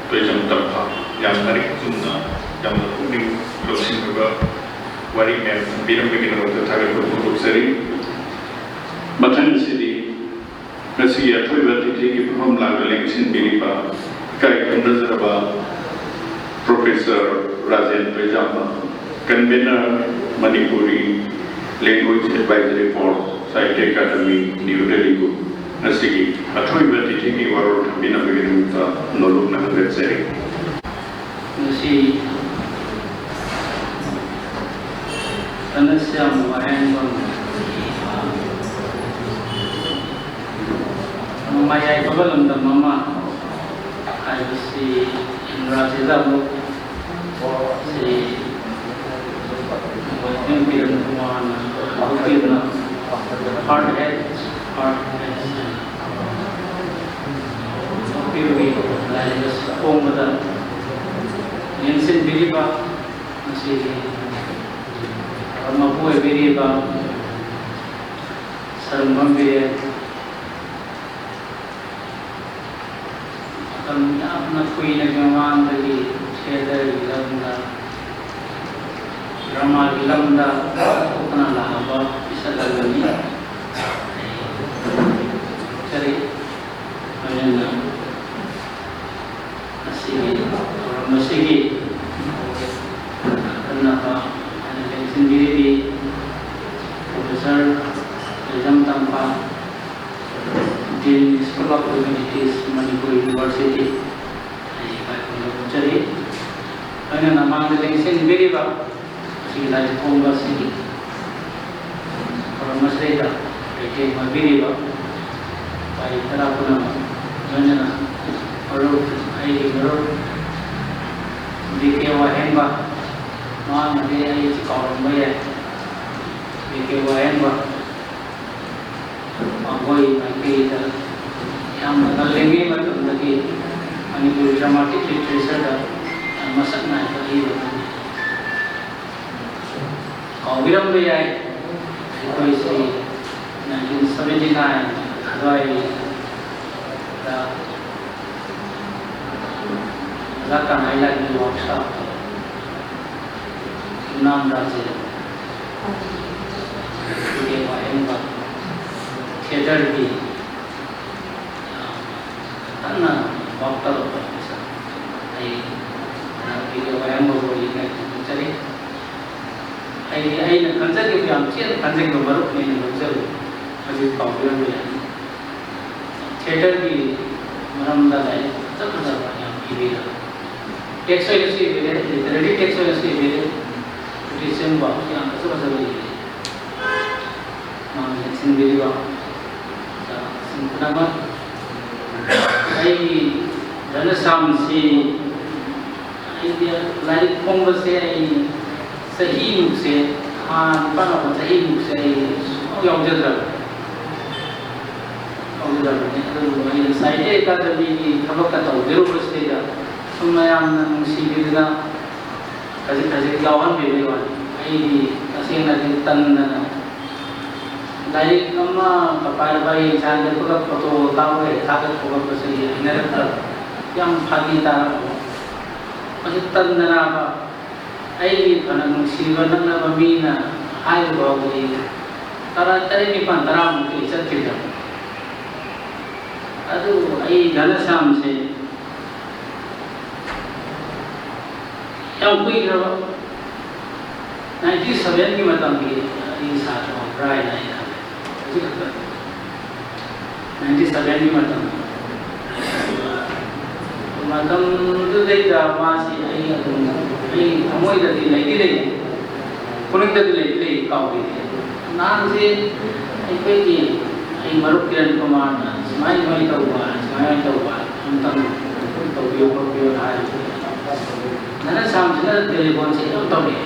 ꯇꯣꯏꯖꯝ ꯇꯝꯐꯥ, ꯌꯥꯝ ꯃꯔꯤꯛ ꯆꯨꯝꯅ, ꯌꯥꯝꯅ ꯄꯨꯛꯅꯤꯡ ꯂꯧꯁꯤꯟꯕ ꯋꯥꯔꯤ ꯃꯌꯥꯝ ꯊꯝꯕꯤꯔꯝꯕꯒꯤꯗꯃꯛꯇ ꯊꯥꯒꯠꯄ ꯐꯣꯡꯗꯣꯛꯆꯔꯤ꯫ ꯃꯊꯪ ꯑꯁꯤꯗꯤ ꯉꯁꯤꯒꯤ ꯑꯊꯣꯏꯕ ꯑꯇꯤꯊꯤꯒꯤ ꯐꯝꯐꯝ ꯂꯥꯡꯗ ꯂꯦꯡꯁꯤꯟꯕꯤꯔꯤꯕ ꯏꯀꯥꯏ ꯈꯨꯝꯅꯖꯔꯕ professor Rajen Toijamba, Convener, Manipuri Language Advisory Board, Sahitya Academy, New Delhi ꯕꯨ ꯉꯁꯤꯒꯤ ꯑꯊꯣꯏꯕ ꯑꯇꯤꯊꯤꯒꯤ ꯋꯥꯔꯣꯜ ꯊꯝꯕꯤꯅꯕꯒꯤꯗꯃꯛꯇ ꯅꯣꯂꯨꯛꯅ ꯍꯪꯒꯠꯆꯔꯤ꯫ ꯉꯁꯤ ꯀꯅꯁ꯭ꯌꯥꯝ ꯋꯥꯍꯦꯡꯕꯝ ꯃꯌꯥꯏꯐꯕ ꯂꯝꯗꯝ ꯑꯃ ꯍꯥꯏꯕꯁꯤ ꯏꯪꯒ꯭ꯔꯥꯖꯤꯗ ꯑꯃꯨꯛ ꯁꯤ ꯋꯦꯁꯇꯔꯟ ꯀꯤꯔꯟ ꯀꯨꯃꯥꯔꯅ ꯍꯧꯗꯣꯛꯈꯤꯕ Hard Head, Hard Head ꯍꯥꯏꯅ ꯍꯧꯗꯣꯛꯄꯤꯕꯒꯤ ꯂꯥꯏꯔꯤꯛ ꯑꯁꯤ ꯐꯣꯡꯕꯗ ꯌꯦꯡꯁꯤꯟꯕꯤꯔꯤꯕ ꯉꯁꯤꯒꯤ ꯃꯄꯨ ꯑꯣꯏꯕꯤꯔꯤꯕ ꯁꯔꯨꯡꯕꯝ ꯕꯤꯔꯦꯟ, ꯃꯇꯝ ꯌꯥꯝꯅ ꯀꯨꯏꯅꯒꯤ ꯃꯃꯥꯡꯗꯒꯤ ꯊꯤꯌꯦꯇꯔꯒꯤ ꯂꯝꯗ, ꯗ꯭ꯔꯃꯥꯒꯤ ꯂꯝꯗ ꯊꯣꯛꯇꯅ ꯂꯥꯛꯂꯕ ꯏꯁꯛ ꯑꯃꯅꯤ꯫ ꯀꯔꯤ ꯂꯣꯏꯅꯅ ꯉꯁꯤꯒꯤ ꯊꯧꯔꯝ ꯑꯁꯤꯒꯤ ꯑꯈꯟꯅꯕ ꯍꯥꯏꯅ ꯂꯦꯡꯁꯤꯟꯕꯤꯔꯤꯕꯤ professor Toijam Tampha, Dean, School of Humanities, Manipur University꯫ ꯆꯦꯟꯕꯤꯔꯤꯕ ꯑꯁꯤꯒꯤ ꯂꯥꯏꯔꯤꯛ ꯐꯣꯡꯕ ꯑꯁꯤꯒꯤ ꯊꯧꯔꯝ ꯑꯁꯤꯗꯩꯗ ꯇꯦꯡ ꯑꯣꯏꯕꯤꯔꯤꯕ ꯄꯥꯔꯤ ꯇꯔꯥ ꯄꯨꯝꯅꯃꯛ, ꯂꯣꯏꯅꯅ ꯃꯔꯨꯞ, ꯑꯩꯒꯤ ꯃꯔꯨꯞ ꯕꯤ ꯀꯦ ꯋꯥꯍꯦꯡꯕ, ꯃꯍꯥꯛꯅꯗꯤ ꯑꯩꯁꯤ ꯀꯥꯎꯔꯝꯕ ꯌꯥꯏ꯫ ꯕꯤ ꯀꯦ ꯋꯥꯍꯦꯡꯕ ꯃꯈꯣꯏ ꯃꯥꯏꯀꯩꯗ ꯌꯥꯝꯅ ꯉꯜꯂꯤꯉꯩ ꯃꯇꯝꯗꯒꯤ ꯃꯅꯤꯄꯨꯔꯤ dramatic literature ꯗ ꯌꯥꯝ ꯃꯁꯛ ꯅꯥꯏꯕ ꯑꯏꯕ ꯑꯃꯅꯤ꯫ ꯀꯥꯎꯕꯤꯔꯝꯕ ꯌꯥꯏ, ꯑꯩꯈꯣꯏꯁꯤ nineteen seventy nine ꯑꯗꯨꯋꯥꯏꯗ ꯑꯣꯖꯥ ꯀꯅꯥꯏ ꯂꯥꯏꯒꯤ workshop ꯇꯣ ꯌꯨꯝꯅꯥꯝ ꯔꯥꯖꯦꯟ, ꯏꯕꯦꯝ ꯋꯥꯍꯦꯡꯕ, theatre ꯒꯤ ꯌꯥꯝ ꯀꯟꯅ ꯋꯥꯛ ꯇꯧꯔꯛꯄ ꯃꯤꯁꯛ꯫ ꯑꯩ ꯏꯕꯦꯝ ꯋꯥꯍꯦꯡꯕꯕꯨ ꯑꯩ ꯀꯟꯅ ꯈꯪꯖꯔꯤ꯫ ꯑꯩ, ꯑꯩꯅ ꯈꯟꯖꯈꯤꯕ, ꯌꯥꯝ ꯆꯦꯠꯅ ꯈꯟꯖꯈꯤꯕ ꯃꯔꯨꯞꯅꯦꯅ ꯂꯧꯖꯕ, ꯍꯧꯖꯤꯛ ꯀꯥꯎꯕꯤꯔꯝꯕ ꯌꯥꯏ꯫ Theatre ꯒꯤ ꯃꯔꯝꯗ ꯂꯥꯏꯔꯤꯛ ꯐꯖ ꯐꯖꯕ ꯌꯥꯝ ꯏꯕꯤꯔꯦ꯫ Text ꯑꯣꯏꯅꯁꯨ ꯏꯕꯤꯔꯦ, literary text ꯑꯣꯏꯅꯁꯨ ꯏꯕꯤꯔꯦ, criticism ꯕꯥꯎ ꯌꯥꯝ ꯐꯖ ꯐꯖꯕ ꯏꯕꯤꯔꯦ꯫ ꯃꯥꯅ ꯂꯦꯡꯁꯤꯟꯕꯤꯔꯤꯕ ꯑꯣꯖꯥꯁꯤꯡ ꯄꯨꯝꯅꯃꯛ, ꯑꯩꯒꯤ ꯙꯅꯁ꯭ꯌꯥꯝꯁꯤ ꯑꯩꯗꯤ ꯂꯥꯏꯔꯤꯛ ꯐꯣꯡꯕꯁꯦ ꯑꯩ ꯆꯍꯤꯃꯨꯛꯁꯦ, ꯊꯥ ꯅꯤꯄꯥꯟ ꯃꯥꯄꯟ ꯆꯍꯤꯃꯨꯛꯁꯦ ꯑꯩ ꯁꯨꯡꯌꯥꯎ ꯌꯥꯎꯖꯗ꯭ꯔꯕꯅꯤ꯫ ꯌꯥꯎꯖꯗ꯭ꯔꯕꯅꯤ꯫ ꯑꯗꯨꯕꯨ ꯑꯩ ꯁꯥꯍꯤꯇ꯭ꯌ ꯑꯦꯀꯥꯗꯃꯤꯒꯤ ꯊꯕꯛꯀ ꯇꯧꯖꯔꯨꯕꯁꯤꯗꯩꯗ ꯁꯨꯝ ꯃꯌꯥꯝꯅ ꯅꯨꯡꯁꯤꯕꯤꯗꯅ ꯈꯖꯤꯛ ꯈꯖꯤꯛ ꯌꯥꯎꯍꯟꯕꯤꯕꯒꯤ ꯋꯥꯅꯤ꯫ ꯑꯩꯗꯤ ꯇꯁꯦꯡꯅꯗꯤ ꯇꯟꯗꯅ ꯂꯥꯏꯔꯤꯛ ꯑꯃ ꯄꯥꯏꯔ ꯄꯥꯏꯔ ꯏꯟꯁꯥꯡꯗ ꯄꯨꯂꯞ ꯐꯣꯇꯣ ꯀꯥꯞꯄꯒ ꯍꯦꯛ ꯊꯥꯒꯠ ꯈꯣꯒꯠꯄꯁꯤꯗꯤ ꯍꯩꯅꯔꯛꯇ꯭ꯔꯕ꯫ ꯌꯥꯝ ꯐꯥꯒꯤ ꯇꯥꯔꯕ꯫ ꯃꯁꯤ ꯇꯟꯗꯅꯕ ꯑꯩꯒꯤ ꯐꯅ ꯅꯨꯡꯁꯤꯕ ꯅꯛꯅꯕ ꯃꯤꯅ ꯍꯥꯏꯕ ꯐꯥꯎꯕꯗꯤ ꯇꯔꯥ, ꯇꯔꯦꯠ, ꯅꯤꯄꯥꯟ, ꯇꯔꯥꯃꯨꯛꯇꯤ ꯆꯠꯈꯤꯗ꯭ꯔꯕ꯫ ꯑꯗꯨꯕꯨ ꯑꯩ ꯙꯅꯁ꯭ꯌꯥꯝꯁꯦ ꯌꯥꯝ ꯀꯨꯏꯈ꯭ꯔꯕ, ninety seven ꯒꯤ ꯃꯇꯝꯒꯤ ꯑꯩꯒꯤ ꯁꯥꯇ꯭ꯔ ꯑꯣꯏꯕ꯭ꯔꯥ ꯍꯥꯏꯅ ꯑꯩ ꯈꯜꯂꯦ꯫ ꯍꯧꯖꯤꯛ ꯈꯛꯇ ninety seven ꯒꯤ ꯃꯇꯝ, ꯃꯇꯝꯗꯨꯗꯩꯗ ꯃꯥꯁꯤ ꯑꯩ ꯑꯗꯨꯝ ꯑꯩ ꯊꯃꯣꯏꯗꯗꯤ ꯂꯩꯗꯤ ꯂꯩ, ꯄꯨꯛꯅꯤꯡꯗꯗꯤ ꯂꯩꯗꯤ ꯂꯩ, ꯀꯥꯎꯈꯤꯗꯦ꯫ ꯅꯍꯥꯟꯁꯦ ꯑꯩꯈꯣꯏꯒꯤ, ꯑꯩ ꯃꯔꯨꯞ ꯀꯤꯔꯟ ꯀꯨꯃꯥꯔꯅ ꯁꯨꯃꯥꯏ ꯁꯨꯃꯥꯏ ꯇꯧꯕ, ꯁꯨꯃꯥꯏ ꯁꯨꯃꯥꯏ ꯇꯧꯕ, ꯑꯝꯇꯪ ꯇꯧꯕꯤꯌꯨ ꯈꯣꯠꯄꯤꯌꯨ ꯍꯥꯏꯕꯗꯨꯗ ꯙꯅꯁ꯭ꯌꯥꯝꯁꯤꯅ ꯇꯦꯂꯤꯐꯣꯟꯁꯦ ꯑꯗꯨꯝ ꯇꯧꯔꯛꯑꯦ꯫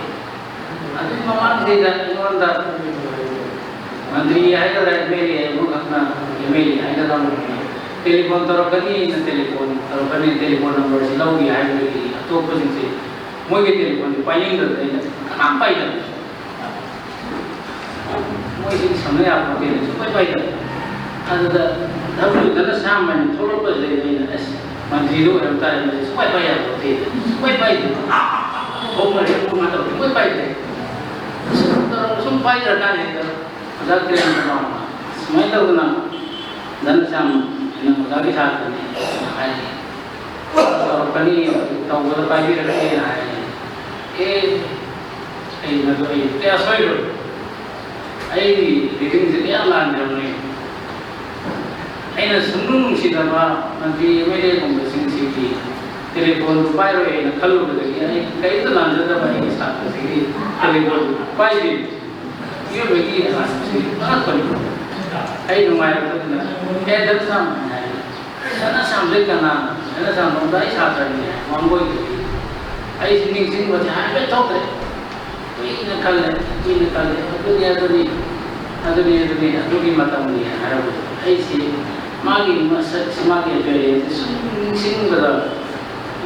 ꯑꯗꯨꯒꯤ ꯃꯃꯥꯡꯁꯤꯗ ꯑꯩꯉꯣꯟꯗ ꯃꯟꯇ꯭ꯔꯤ ꯍꯥꯏꯒꯗ꯭ꯔꯥ, ꯑꯦꯝ ꯑꯦꯜ ꯑꯦ ꯑꯃꯈꯛꯅ, ꯑꯦꯝ ꯑꯦꯜ ꯑꯦ ꯍꯥꯏꯒꯗ꯭ꯔꯥ, ꯇꯦꯂꯤꯐꯣꯟ ꯇꯧꯔꯛꯀꯅꯤꯅ, ꯇꯦꯂꯤꯐꯣꯟ ꯇꯧꯔꯛꯀꯅꯤ, ꯇꯦꯂꯤꯐꯣꯟ ꯅꯝꯕꯔꯁꯤ ꯂꯧꯒꯦ ꯍꯥꯏꯕꯗꯒꯤ ꯑꯇꯣꯞꯄꯁꯤꯡꯁꯦ ꯃꯣꯏꯒꯤ ꯇꯦꯂꯤꯐꯣꯟꯁꯦ ꯄꯥꯏꯅꯤꯡꯗꯗꯅ ꯑꯩꯅ ꯀꯅꯥꯝ ꯄꯥꯏꯗꯕ꯫ ꯃꯣꯏꯁꯤꯗꯤ ꯁꯝꯅ ꯌꯥꯄꯣꯟꯇꯦꯅ ꯁꯨꯡꯄꯥꯏ ꯄꯥꯏꯗꯕ꯫ ꯑꯗꯨꯗ ꯙꯔꯃꯗꯨꯗꯅ ꯁꯥꯝ ꯍꯥꯏꯅ ꯊꯣꯛꯂꯛꯄꯁꯤꯗꯩꯗ ꯑꯩꯅ, "ꯑꯁ, ꯃꯟꯇ꯭ꯔꯤꯗꯨ ꯑꯣꯏꯔꯝ ꯇꯥꯔꯦ, ꯃꯁꯤ ꯁꯨꯡꯄꯥꯏ ꯄꯥꯏ ꯌꯥꯄꯣꯟꯇꯦ, ꯁꯨꯡꯄꯥꯏ ꯄꯥꯏꯗꯦ꯫ ꯐꯧ ꯃꯔꯤ ꯐꯧ ꯃꯉꯥ ꯇꯧꯗꯦ, ꯁꯨꯡꯄꯥꯏ ꯄꯥꯏꯗꯦ꯫ ꯁꯨꯝ ꯇꯧꯔꯒ ꯁꯨꯝ ꯄꯥꯏꯗ꯭ꯔꯀꯥꯟꯗ ꯍꯦꯛꯇ ꯑꯣꯖꯥ ꯀꯤꯔꯟ ꯀꯨꯃꯥꯔꯅ ꯁꯨꯃꯥꯏꯅ ꯇꯧꯗꯅ ꯙꯅꯁ꯭ꯌꯥꯝ ꯍꯥꯏꯅ ꯑꯣꯖꯥꯒꯤ ꯁꯥꯇ꯭ꯔꯅꯤ ꯍꯥꯏꯔꯤ꯫ ꯇꯧꯔꯛꯀꯅꯤ, ꯇꯧꯕꯗ ꯄꯥꯏꯕꯤꯔꯛꯀꯦꯅ ꯍꯥꯏꯔꯤ꯫ ꯑꯦ, ꯑꯩ ꯃꯗꯨ ꯑꯩ ꯀꯌꯥ ꯁꯣꯏꯔꯣꯏ꯫ ꯑꯩꯒꯤ ꯔꯤꯗꯤꯡꯁꯦ ꯀꯌꯥ ꯂꯥꯟꯈ꯭ꯔꯕꯅꯤ꯫ ꯑꯩꯅ ꯁꯨꯡꯅꯨꯡ ꯅꯨꯡꯁꯤꯗꯕ ꯃꯟꯇ꯭ꯔꯤ ꯑꯦꯝ ꯑꯦꯜ ꯑꯦꯒꯨꯝꯕꯁꯤꯡꯁꯤꯒꯤ ꯇꯦꯂꯤꯐꯣꯟꯗꯨ ꯄꯥꯏꯔꯣꯏ ꯍꯥꯏꯅ ꯈꯜꯂꯨꯕꯗꯒꯤ ꯑꯩ ꯀꯔꯤꯝꯇ ꯂꯥꯟꯖꯗꯕ ꯑꯩꯒꯤ ꯁꯥꯇ꯭ꯔꯁꯤꯒꯤ ꯇꯦꯂꯤꯐꯣꯟꯗꯨ ꯄꯥꯏꯗꯦ꯫ ꯃꯤꯑꯣꯏꯕꯒꯤ ꯑꯔꯥꯟꯕꯁꯤ ꯑꯉꯛꯄꯅꯤ꯫ ꯑꯩ ꯅꯨꯡꯉꯥꯏꯔꯛꯇꯗꯅ, "ꯑꯦ, ꯙꯅꯁ꯭ꯌꯥꯝ" ꯍꯥꯏꯅ ꯍꯥꯏ꯫ "ꯙꯅꯁ꯭ꯌꯥꯝꯁꯦ ꯀꯅꯥꯅꯣ? ꯙꯅꯁ꯭ꯌꯥꯝ ꯅꯣꯡꯗꯥꯏ ꯁꯥꯇ꯭ꯔꯅꯤ" ꯍꯥꯏ, ꯋꯥꯡꯒꯣꯏꯗꯒꯤ꯫ ꯑꯩꯁꯤ ꯅꯤꯡꯁꯤꯡꯕꯁꯦ ꯍꯥꯏꯐꯦꯠ ꯊꯣꯛꯇ꯭ꯔꯦ꯫ ꯀꯨꯏꯅ ꯈꯜꯂꯦ, ꯀꯨꯏꯅ ꯈꯜꯂꯦ꯫ "ꯑꯗꯨꯅꯤ, ꯑꯗꯨꯅꯤ, ꯑꯗꯨꯅꯤ, ꯑꯗꯨꯅꯤ, ꯑꯗꯨꯒꯤ ꯃꯇꯝꯅꯤ" ꯍꯥꯏꯔꯕꯗꯣ ꯑꯩꯁꯤ ꯃꯥꯒꯤ ꯃꯁꯛꯁꯤ, ꯃꯥꯒꯤ appearance ꯁꯨꯝ ꯅꯤꯡꯁꯤꯡꯕꯗ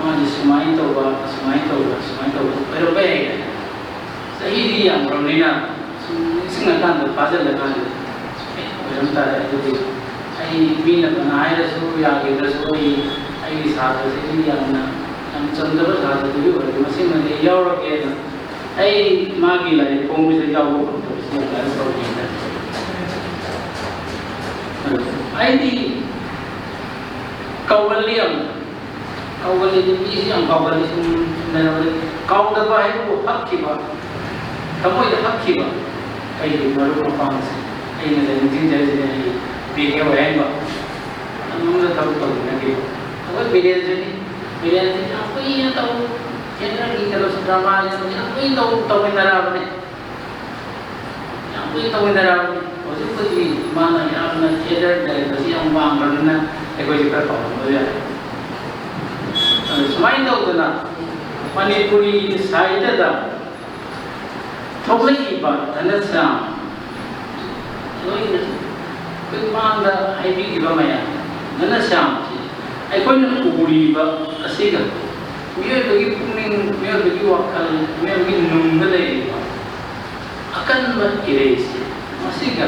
ꯃꯥꯁꯤ ꯁꯨꯃꯥꯏꯅ ꯇꯧꯕ, ꯁꯨꯃꯥꯏꯅ ꯇꯧꯕ, ꯁꯨꯃꯥꯏꯅ ꯇꯧꯕ ꯑꯣꯏꯔꯝꯕ ꯌꯥꯏ꯫ ꯆꯍꯤꯗꯤ ꯌꯥꯝꯈ꯭ꯔꯕꯅꯤꯅ ꯁꯨꯝ ꯅꯤꯡꯁꯤꯡꯉꯀꯥꯟꯗ, ꯐꯥꯖꯤꯜꯂꯀꯥꯟꯗ, "ꯑꯦ, ꯑꯣꯏꯔꯝ ꯇꯥꯔꯦ꯫ ꯑꯗꯨꯗꯤ ꯑꯩ ꯃꯤꯅ ꯐꯅ ꯍꯥꯏꯔꯁꯨ, ꯌꯥꯈꯤꯗ꯭ꯔꯁꯨ, ꯑꯩ, ꯑꯩꯒꯤ ꯁꯥꯇ꯭ꯔꯁꯤꯗꯤ ꯌꯥꯝꯅ, ꯌꯥꯝ ꯆꯝꯖꯕ ꯁꯥꯇ꯭ꯔꯗꯨꯗꯤ ꯑꯣꯏꯔꯦ꯫ ꯃꯁꯤꯃꯗꯤ ꯑꯩ ꯌꯥꯎꯔꯒꯦꯅ" ꯑꯩ ꯃꯥꯒꯤ ꯂꯥꯏꯔꯤꯛ ꯐꯣꯡꯕꯁꯤꯗ ꯌꯥꯎꯕ ꯐꯪꯗꯕꯁꯤ ꯌꯥꯝ ꯀꯟꯅ ꯁꯥꯎꯅꯤꯡꯉꯦ꯫ ꯑꯗꯨ ꯑꯩꯗꯤ ꯀꯥꯎꯒꯜꯂꯤ ꯌꯥꯝꯅ꯫ ꯀꯥꯎꯒꯜꯂꯤꯗꯤ, ꯃꯤꯁꯤ ꯌꯥꯝ ꯀꯥꯎꯒꯜꯂꯤ, ꯁꯨꯝ ꯂꯩꯔꯝꯃꯗꯤ꯫ ꯀꯥꯎꯗꯕ ꯍꯥꯏꯕꯕꯨ ꯍꯛꯈꯤꯕ, ꯊꯃꯣꯏꯗ ꯍꯛꯈꯤꯕ ꯑꯩꯒꯤ ꯃꯔꯨꯞ ꯃꯄꯥꯡꯁꯦ ꯑꯩꯅ ꯅꯤꯡꯁꯤꯡꯖꯔꯤꯁꯤꯅ ꯑꯩꯒꯤ ꯕꯤ ꯀꯦ ꯑꯣꯏꯍꯟꯕ꯫ ꯃꯇꯝ ꯑꯃꯗ ꯊꯕꯛ ꯇꯧꯃꯤꯟꯅꯈꯤꯕ ꯑꯩꯈꯣꯏ ꯕꯤꯔꯦꯟꯁꯤꯅꯤ꯫ ꯕꯤꯔꯦꯟꯁꯤ ꯌꯥꯝ ꯀꯨꯏꯅ ꯇꯧ ꯊꯤꯌꯦꯇꯔꯒꯤ ꯀꯩꯅꯣꯁꯤ, ꯗ꯭ꯔꯃꯥꯁꯤ ꯌꯥꯝ ꯀꯨꯏꯅ ꯇꯧ-, ꯇꯧꯃꯤꯟꯅꯔꯛꯑꯕꯅꯤ꯫ ꯌꯥꯝ ꯀꯨꯏꯅ ꯇꯧꯃꯤꯟꯅꯔꯛꯑꯕꯅꯤ꯫ ꯍꯧꯖꯤꯛꯄꯨꯗꯤ ꯃꯥꯅ ꯌꯥꯝꯅ ꯊꯤꯌꯦꯇꯔ ꯗꯥꯏꯔꯦꯛꯇꯔꯁꯤ ꯌꯥꯝ ꯋꯥꯡꯈ꯭ꯔꯕꯅꯤꯅ ꯑꯩꯈꯣꯏꯁꯦ ꯈꯔ ꯀꯥꯎꯔꯝꯕ ꯌꯥꯏ꯫ ꯑꯗꯨ ꯁꯨꯃꯥꯏꯅ ꯇꯧꯗꯅ ꯃꯅꯤꯄꯨꯔꯤ ꯁꯥꯍꯤꯇ꯭ꯌꯗ ꯊꯣꯛꯂꯛꯏꯕ ꯘꯅꯁ꯭ꯌꯥꯝ, ꯂꯣꯏꯅ ꯑꯩꯈꯣꯏ ꯃꯃꯥꯡꯗ ꯍꯥꯏꯕꯤꯈꯤꯕ ꯃꯌꯥꯝ, ꯘꯅꯁ꯭ꯌꯥꯝꯁꯤ ꯑꯩꯈꯣꯏꯅ ꯎꯔꯤꯕ ꯑꯁꯤꯒ ꯃꯤꯑꯣꯏꯕꯒꯤ ꯄꯨꯛꯅꯤꯡ, ꯃꯤꯑꯣꯏꯕꯒꯤ ꯋꯥꯈꯜ, ꯃꯤꯑꯣꯏꯕꯒꯤ ꯅꯨꯡꯗ ꯂꯩꯔꯤꯕ ꯑꯀꯟꯕ ꯏꯔꯩꯁꯤ, ꯃꯁꯤꯒ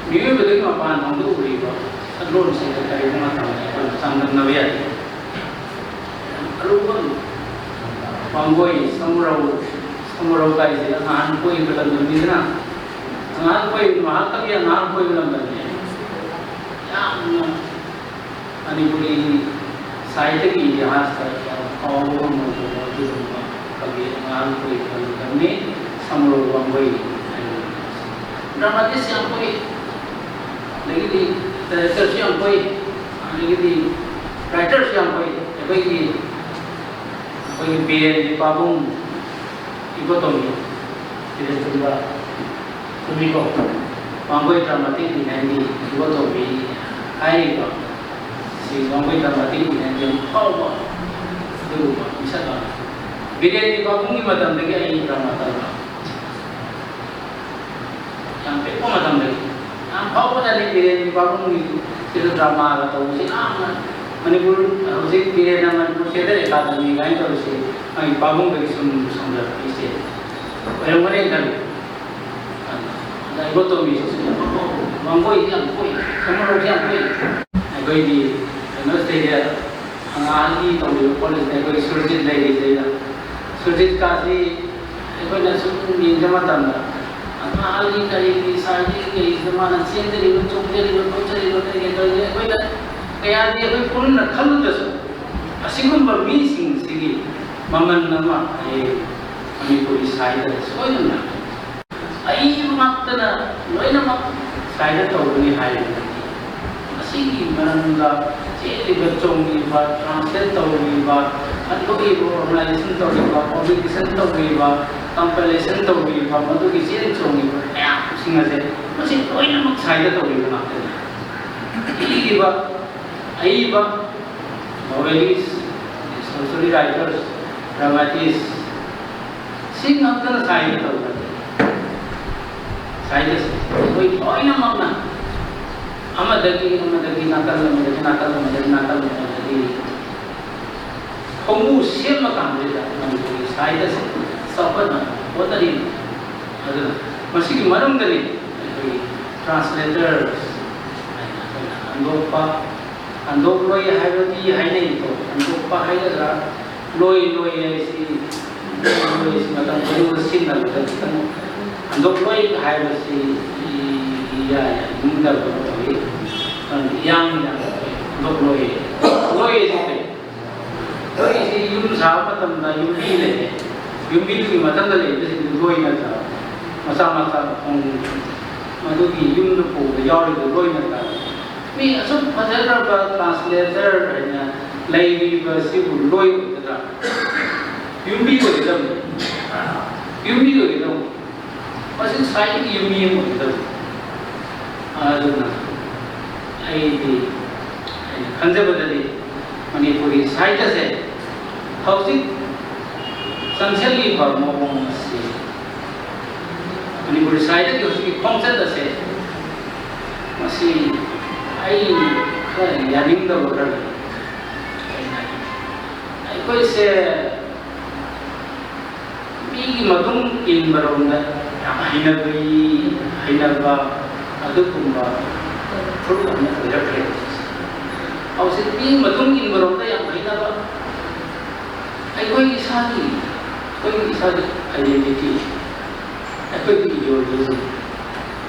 ꯃꯤꯑꯣꯏꯕꯗꯒꯤ ꯃꯄꯥꯟ ꯊꯣꯡꯗ ꯎꯔꯤꯕ ꯁꯛꯂꯣꯟꯁꯤꯡꯒ ꯀꯔꯤꯒꯨꯝꯕ ꯃꯇꯝꯗ ꯑꯩꯈꯣꯏꯅ ꯆꯥꯡꯗꯝꯅꯕ ꯌꯥꯏ꯫ ꯑꯔꯨꯕ ꯋꯥꯡꯒꯣꯏ, ꯁꯃꯨꯔꯧ, ꯁꯃꯨꯔꯧ ꯀꯥꯏꯁꯦ ꯑꯉꯥꯡ ꯀꯣꯏꯕ ꯂꯝꯗꯝꯅꯤꯗꯅ, ꯑꯉꯥꯡ ꯀꯣꯏꯕ, ꯃꯍꯥꯀꯕꯤ ꯑꯉꯥꯡ ꯀꯣꯏꯕ ꯂꯝꯗꯝꯅꯤ꯫ ꯌꯥꯝꯅ ꯃꯅꯤꯄꯨꯔꯤ ꯁꯥꯍꯤꯇ꯭ꯌꯒꯤ ꯏꯇꯤꯍꯥꯁꯇ ꯌꯥꯝ ꯐꯥꯎꯕ ꯉꯝꯃꯣꯏꯗꯕ ꯑꯗꯨꯒꯨꯝꯕ ꯀꯕꯤ ꯑꯉꯥꯡ ꯀꯣꯏꯕ ꯂꯝꯗꯝꯅꯤ ꯁꯃꯨꯔꯧ ꯋꯥꯡꯒꯣꯏ ꯍꯥꯏꯕ꯫ ꯗ꯭ꯔꯃꯥꯇꯤꯁ ꯌꯥꯝ ꯀꯣꯏ, ꯑꯗꯒꯤꯗꯤ ꯗꯥꯏꯔꯦꯛꯇꯔꯁꯨ ꯌꯥꯝ ꯀꯣꯏ, ꯑꯗꯒꯤꯗꯤ ꯔꯥꯏꯇꯔꯁꯨ ꯌꯥꯝ ꯀꯣꯏ꯫ ꯑꯩꯈꯣꯏꯒꯤ, ꯑꯩꯈꯣꯏꯒꯤ ꯕꯤꯔꯦꯟꯒꯤ ꯄꯥꯕꯨꯡ ꯏꯕꯣꯇꯣꯝꯕꯤ, ꯕꯤꯔꯦꯟ ꯆꯟꯗ꯭ꯔ ꯆꯨꯝꯃꯤꯀꯣ? ꯋꯥꯡꯒꯣꯏ ꯗ꯭ꯔꯃꯥꯇꯤꯛ ꯌꯨꯅꯤꯌꯟꯒꯤ ꯏꯕꯣꯇꯣꯝꯕꯤ ꯍꯥꯏꯔꯤꯕ ꯁꯤ ꯋꯥꯡꯒꯣꯏ ꯗ꯭ꯔꯃꯥꯇꯤꯛ ꯌꯨꯅꯤꯌꯟꯒꯤ ꯌꯥꯝ ꯐꯥꯎꯕ ꯑꯗꯨꯒꯨꯝꯕ ꯃꯤꯁꯛ ꯑꯃꯅꯤ꯫ ꯕꯤꯔꯦꯟꯒꯤ ꯄꯥꯕꯨꯡꯒꯤ ꯃꯇꯝꯗꯒꯤ ꯑꯩ ꯗ꯭ꯔꯃꯥ ꯇꯝꯕ꯫ ꯌꯥꯝ ꯄꯤꯛꯄ ꯃꯇꯝꯗꯒꯤ ꯌꯥꯝ ꯐꯥꯎꯕꯖꯥꯠꯅꯤ ꯕꯤꯔꯦꯟꯒꯤ ꯄꯥꯕꯨꯡꯒꯤ꯫ ꯁꯤꯗ ꯗ꯭ꯔꯃꯥꯒ ꯇꯧꯕꯁꯤ ꯌꯥꯝꯅ ꯃꯅꯤꯄꯨꯔ, ꯍꯧꯖꯤꯛ ꯕꯤꯔꯦꯟꯅ ꯃꯅꯤꯄꯨꯔ ꯊꯤꯌꯦꯇꯔ ꯑꯦꯀꯥꯗꯃꯤ ꯀꯥꯏꯅ ꯇꯧꯔꯤꯁꯤ ꯃꯥꯒꯤ ꯄꯥꯕꯨꯡꯗꯒꯤ ꯁꯨꯝ ꯁꯟꯗꯣꯔꯛꯄꯁꯦ ꯑꯣꯏꯔꯝꯒꯅꯤ ꯈꯜꯂꯤ꯫ ꯑꯗ ꯏꯕꯣꯇꯣꯝꯕꯤꯁꯤꯁꯨ ꯌꯥꯝ ꯐꯥꯎꯕ, ꯋꯥꯡꯒꯣꯏꯁꯤ ꯌꯥꯝ ꯀꯣꯏ, ꯁꯃꯨꯔꯧꯁꯤ ꯌꯥꯝ ꯀꯣꯏ꯫ ꯑꯩꯈꯣꯏꯒꯤ ꯀꯩꯅꯣꯁꯤꯗꯩꯗ ꯑꯉꯥꯡꯒꯤ ꯇꯧꯔꯤꯕ ꯀꯣꯂꯦꯖꯇ ꯑꯩꯈꯣꯏ ꯁꯨꯔꯖꯤꯠ ꯂꯩꯔꯤꯁꯤꯗꯩꯗ꯫ ꯁꯨꯔꯖꯤꯠꯀꯥꯁꯤ ꯑꯩꯈꯣꯏꯅ ꯁꯨꯝ ꯌꯦꯡꯕ ꯃꯇꯝꯗ ꯑꯉꯥꯡꯒꯤ ꯀꯔꯤꯒꯤ ꯁꯥꯏꯒꯤ ꯀꯩꯁꯤꯗ ꯃꯥꯅ ꯆꯦꯟꯖꯔꯤꯕ, ꯆꯣꯡꯖꯔꯤꯕ, ꯈꯣꯠꯆꯔꯤꯕ ꯀꯩ ꯀꯩ ꯇꯧꯔꯤꯁꯦ ꯑꯩꯈꯣꯏꯅ ꯀꯌꯥꯗꯤ ꯑꯩꯈꯣꯏ ꯄꯨꯛꯅꯤꯡꯅ ꯈꯜꯂꯨꯗ꯭ꯔꯁꯨ ꯑꯁꯤꯒꯨꯝꯕ ꯃꯤꯁꯤꯡꯁꯤꯒꯤ ꯃꯃꯜ ꯑꯃ ꯍꯌꯦꯡ ꯃꯅꯤꯄꯨꯔꯤ ꯁꯥꯍꯤꯇ꯭ꯌꯗ ꯁꯣꯏꯗꯅ ꯑꯏꯕ ꯉꯥꯛꯇꯅ ꯂꯣꯏꯅꯃꯛ ꯁꯥꯍꯤꯇ꯭ꯌ ꯇꯧꯒꯅꯤ ꯍꯥꯏꯔꯤꯕ ꯅꯠꯇꯦ꯫ ꯃꯁꯤꯒꯤ ꯃꯔꯝꯗ ꯆꯦꯜꯂꯤꯕ, ꯆꯣꯡꯂꯤꯕ, ꯇ꯭ꯔꯥꯟꯁꯂꯦꯠ ꯇꯧꯔꯤꯕ, ꯈꯟꯗꯣꯛꯏꯕ, ꯑꯣꯔꯒꯅꯥꯏꯖꯦꯁꯟ ꯇꯧꯔꯤꯕ, ꯄꯕ꯭ꯂꯤꯀꯦꯁꯟ ꯇꯧꯔꯤꯕ, ꯀꯝꯄꯥꯏꯂꯦꯁꯟ ꯇꯧꯔꯤꯕ, ꯃꯗꯨꯒꯤ ꯆꯦꯟ ꯆꯣꯡꯉꯤꯕ ꯃꯌꯥꯝꯁꯤꯡ ꯑꯁꯦ, ꯃꯁꯤ ꯂꯣꯏꯅꯃꯛ ꯁꯥꯏꯗ ꯇꯧꯔꯤꯕ ꯉꯥꯛꯇꯅꯤ꯫ ꯏꯔꯤꯕ, ꯑꯏꯕ, ꯅꯣꯕꯦꯂꯤꯁ, ꯁꯣꯁꯤꯌꯦꯜ ꯔꯥꯏꯇꯔꯁ, ꯗ꯭ꯔꯃꯥꯇꯤꯁ, ꯁꯤ ꯉꯥꯛꯇꯅ ꯁꯥꯏꯗ ꯇꯧꯕꯅꯤ꯫ ꯁꯥꯏꯗꯁꯦ ꯑꯩꯈꯣꯏ ꯂꯣꯏꯅꯃꯛꯅ ꯑꯃꯗꯒꯤ ꯑꯃꯗꯒꯤ ꯅꯥꯀꯜ ꯑꯃꯗꯒꯤ ꯅꯥꯀꯜ ꯑꯃꯗꯒꯤ ꯅꯥꯀꯜ ꯑꯃꯗꯒꯤ ꯈꯣꯡꯎ ꯁꯦꯝꯕ ꯀꯥꯟꯗ ꯃꯅꯤꯄꯨꯔꯤ ꯁꯥꯍꯤꯇ꯭ꯌꯁꯦ ꯆꯥꯎꯈꯠꯅꯕ ꯍꯣꯠꯅꯔꯤ꯫ ꯑꯗꯨꯅ ꯃꯁꯤꯒꯤ ꯃꯔꯝꯗꯅꯤ ꯑꯩꯈꯣꯏꯒꯤ ꯇ꯭ꯔꯥꯟꯁꯂꯦꯇꯔꯁ ꯍꯥꯏꯅ ꯑꯩꯈꯣꯏꯅ ꯍꯟꯗꯣꯛꯄ, ꯍꯟꯗꯣꯛꯂꯣꯏ ꯍꯥꯏꯕꯗꯤ ꯍꯥꯏꯅꯩꯀꯣ, ꯍꯟꯗꯣꯛꯄ ꯍꯥꯏꯒꯗ꯭ꯔꯥ, ꯂꯣꯏ ꯂꯣꯏ ꯍꯥꯏꯁꯤ, ꯂꯣꯏ ꯍꯥꯏꯁꯤ ꯃꯇꯝ ꯈꯨꯗꯤꯡꯃꯛ ꯁꯤꯖꯤꯟꯅꯕꯗ ꯈꯤꯇꯪ ꯍꯟꯗꯣꯛꯂꯣꯏ ꯍꯥꯏꯕꯁꯤ ꯏꯌꯥ ꯌꯥꯅꯤꯡꯗꯕ ꯇꯧꯏ꯫ ꯃꯔꯝꯗꯤ ꯏꯌꯥꯡ ꯌꯥꯡ ꯍꯟꯗꯣꯛꯂꯣꯏ, ꯂꯣꯏ ꯍꯥꯏꯁꯤ ꯀꯩ? ꯑꯩꯈꯣꯏꯒꯤꯁꯤ ꯌꯨꯝ ꯁꯥꯕ ꯃꯇꯝꯗ ꯌꯨꯝꯕꯤ ꯂꯩꯌꯦ꯫ ꯌꯨꯝꯕꯤꯗꯨꯒꯤ ꯃꯊꯪꯗ ꯂꯩꯕꯁꯤꯡꯗꯨ ꯂꯣꯏ ꯅꯠꯇ꯭ꯔꯣ? ꯃꯆꯥ ꯃꯆꯥ ꯃꯈꯣꯡ, ꯃꯗꯨꯒꯤ ꯌꯨꯝꯗ ꯄꯨꯕꯗ ꯌꯥꯎꯔꯤꯕ ꯂꯣꯏ ꯅꯠꯇ꯭ꯔꯣ? ꯃꯤ ꯑꯁꯨꯛ ꯐꯖꯈ꯭ꯔꯕ ꯇ꯭ꯔꯥꯟꯁꯂꯦꯇꯔ ꯍꯥꯏꯅ ꯂꯩꯔꯤꯕꯁꯤꯕꯨ ꯂꯣꯏ ꯑꯣꯏꯒꯗ꯭ꯔꯥ? ꯌꯨꯝꯕꯤ ꯑꯣꯏꯒꯗꯕꯅꯤ꯫ ꯌꯨꯝꯕꯤ ꯑꯣꯏꯒꯗꯕꯅꯤ꯫ ꯃꯁꯤ ꯁꯥꯍꯤꯇ꯭ꯌꯒꯤ ꯌꯨꯝꯕꯤ ꯑꯃ ꯑꯣꯏꯒꯗꯕꯅꯤ꯫ ꯑꯗꯨꯅ ꯑꯩꯗꯤ, ꯑꯩꯅ ꯈꯟꯖꯕꯗꯗꯤ ꯃꯅꯤꯄꯨꯔꯤ ꯁꯥꯍꯤꯇ꯭ꯌꯁꯦ ꯍꯧꯖꯤꯛ ꯆꯪꯁꯤꯜꯂꯤꯕ ꯃꯑꯣꯡ ꯑꯁꯤ, ꯃꯅꯤꯄꯨꯔꯤ ꯁꯥꯍꯤꯇ꯭ꯌꯒꯤ ꯍꯧꯖꯤꯛꯀꯤ ꯈꯣꯡꯆꯠ ꯑꯁꯦ, ꯃꯁꯤ ꯑꯩ ꯈꯔ ꯌꯥꯅꯤꯡꯗꯕ ꯈꯔ ꯂꯩ꯫ ꯑꯩꯈꯣꯏꯁꯦ ꯃꯤꯒꯤ ꯃꯇꯨꯡ ꯏꯟꯕꯔꯣꯝꯗ ꯌꯥꯝ ꯍꯩꯅꯕꯤ, ꯍꯩꯅꯕ ꯑꯗꯨꯒꯨꯝꯕ ꯐꯨꯔꯨꯞ ꯑꯃ ꯑꯣꯏꯔꯛꯈ꯭ꯔꯦ꯫ ꯍꯧꯖꯤꯛ ꯃꯤꯒꯤ ꯃꯇꯨꯡ ꯏꯟꯕꯔꯣꯝꯗ ꯌꯥꯝ ꯍꯩꯅꯕ, ꯑꯩꯈꯣꯏ ꯏꯁꯥꯒꯤ, ꯑꯩꯈꯣꯏꯒꯤ ꯏꯁꯥꯒꯤ identity, ꯑꯩꯈꯣꯏꯒꯤ ideology,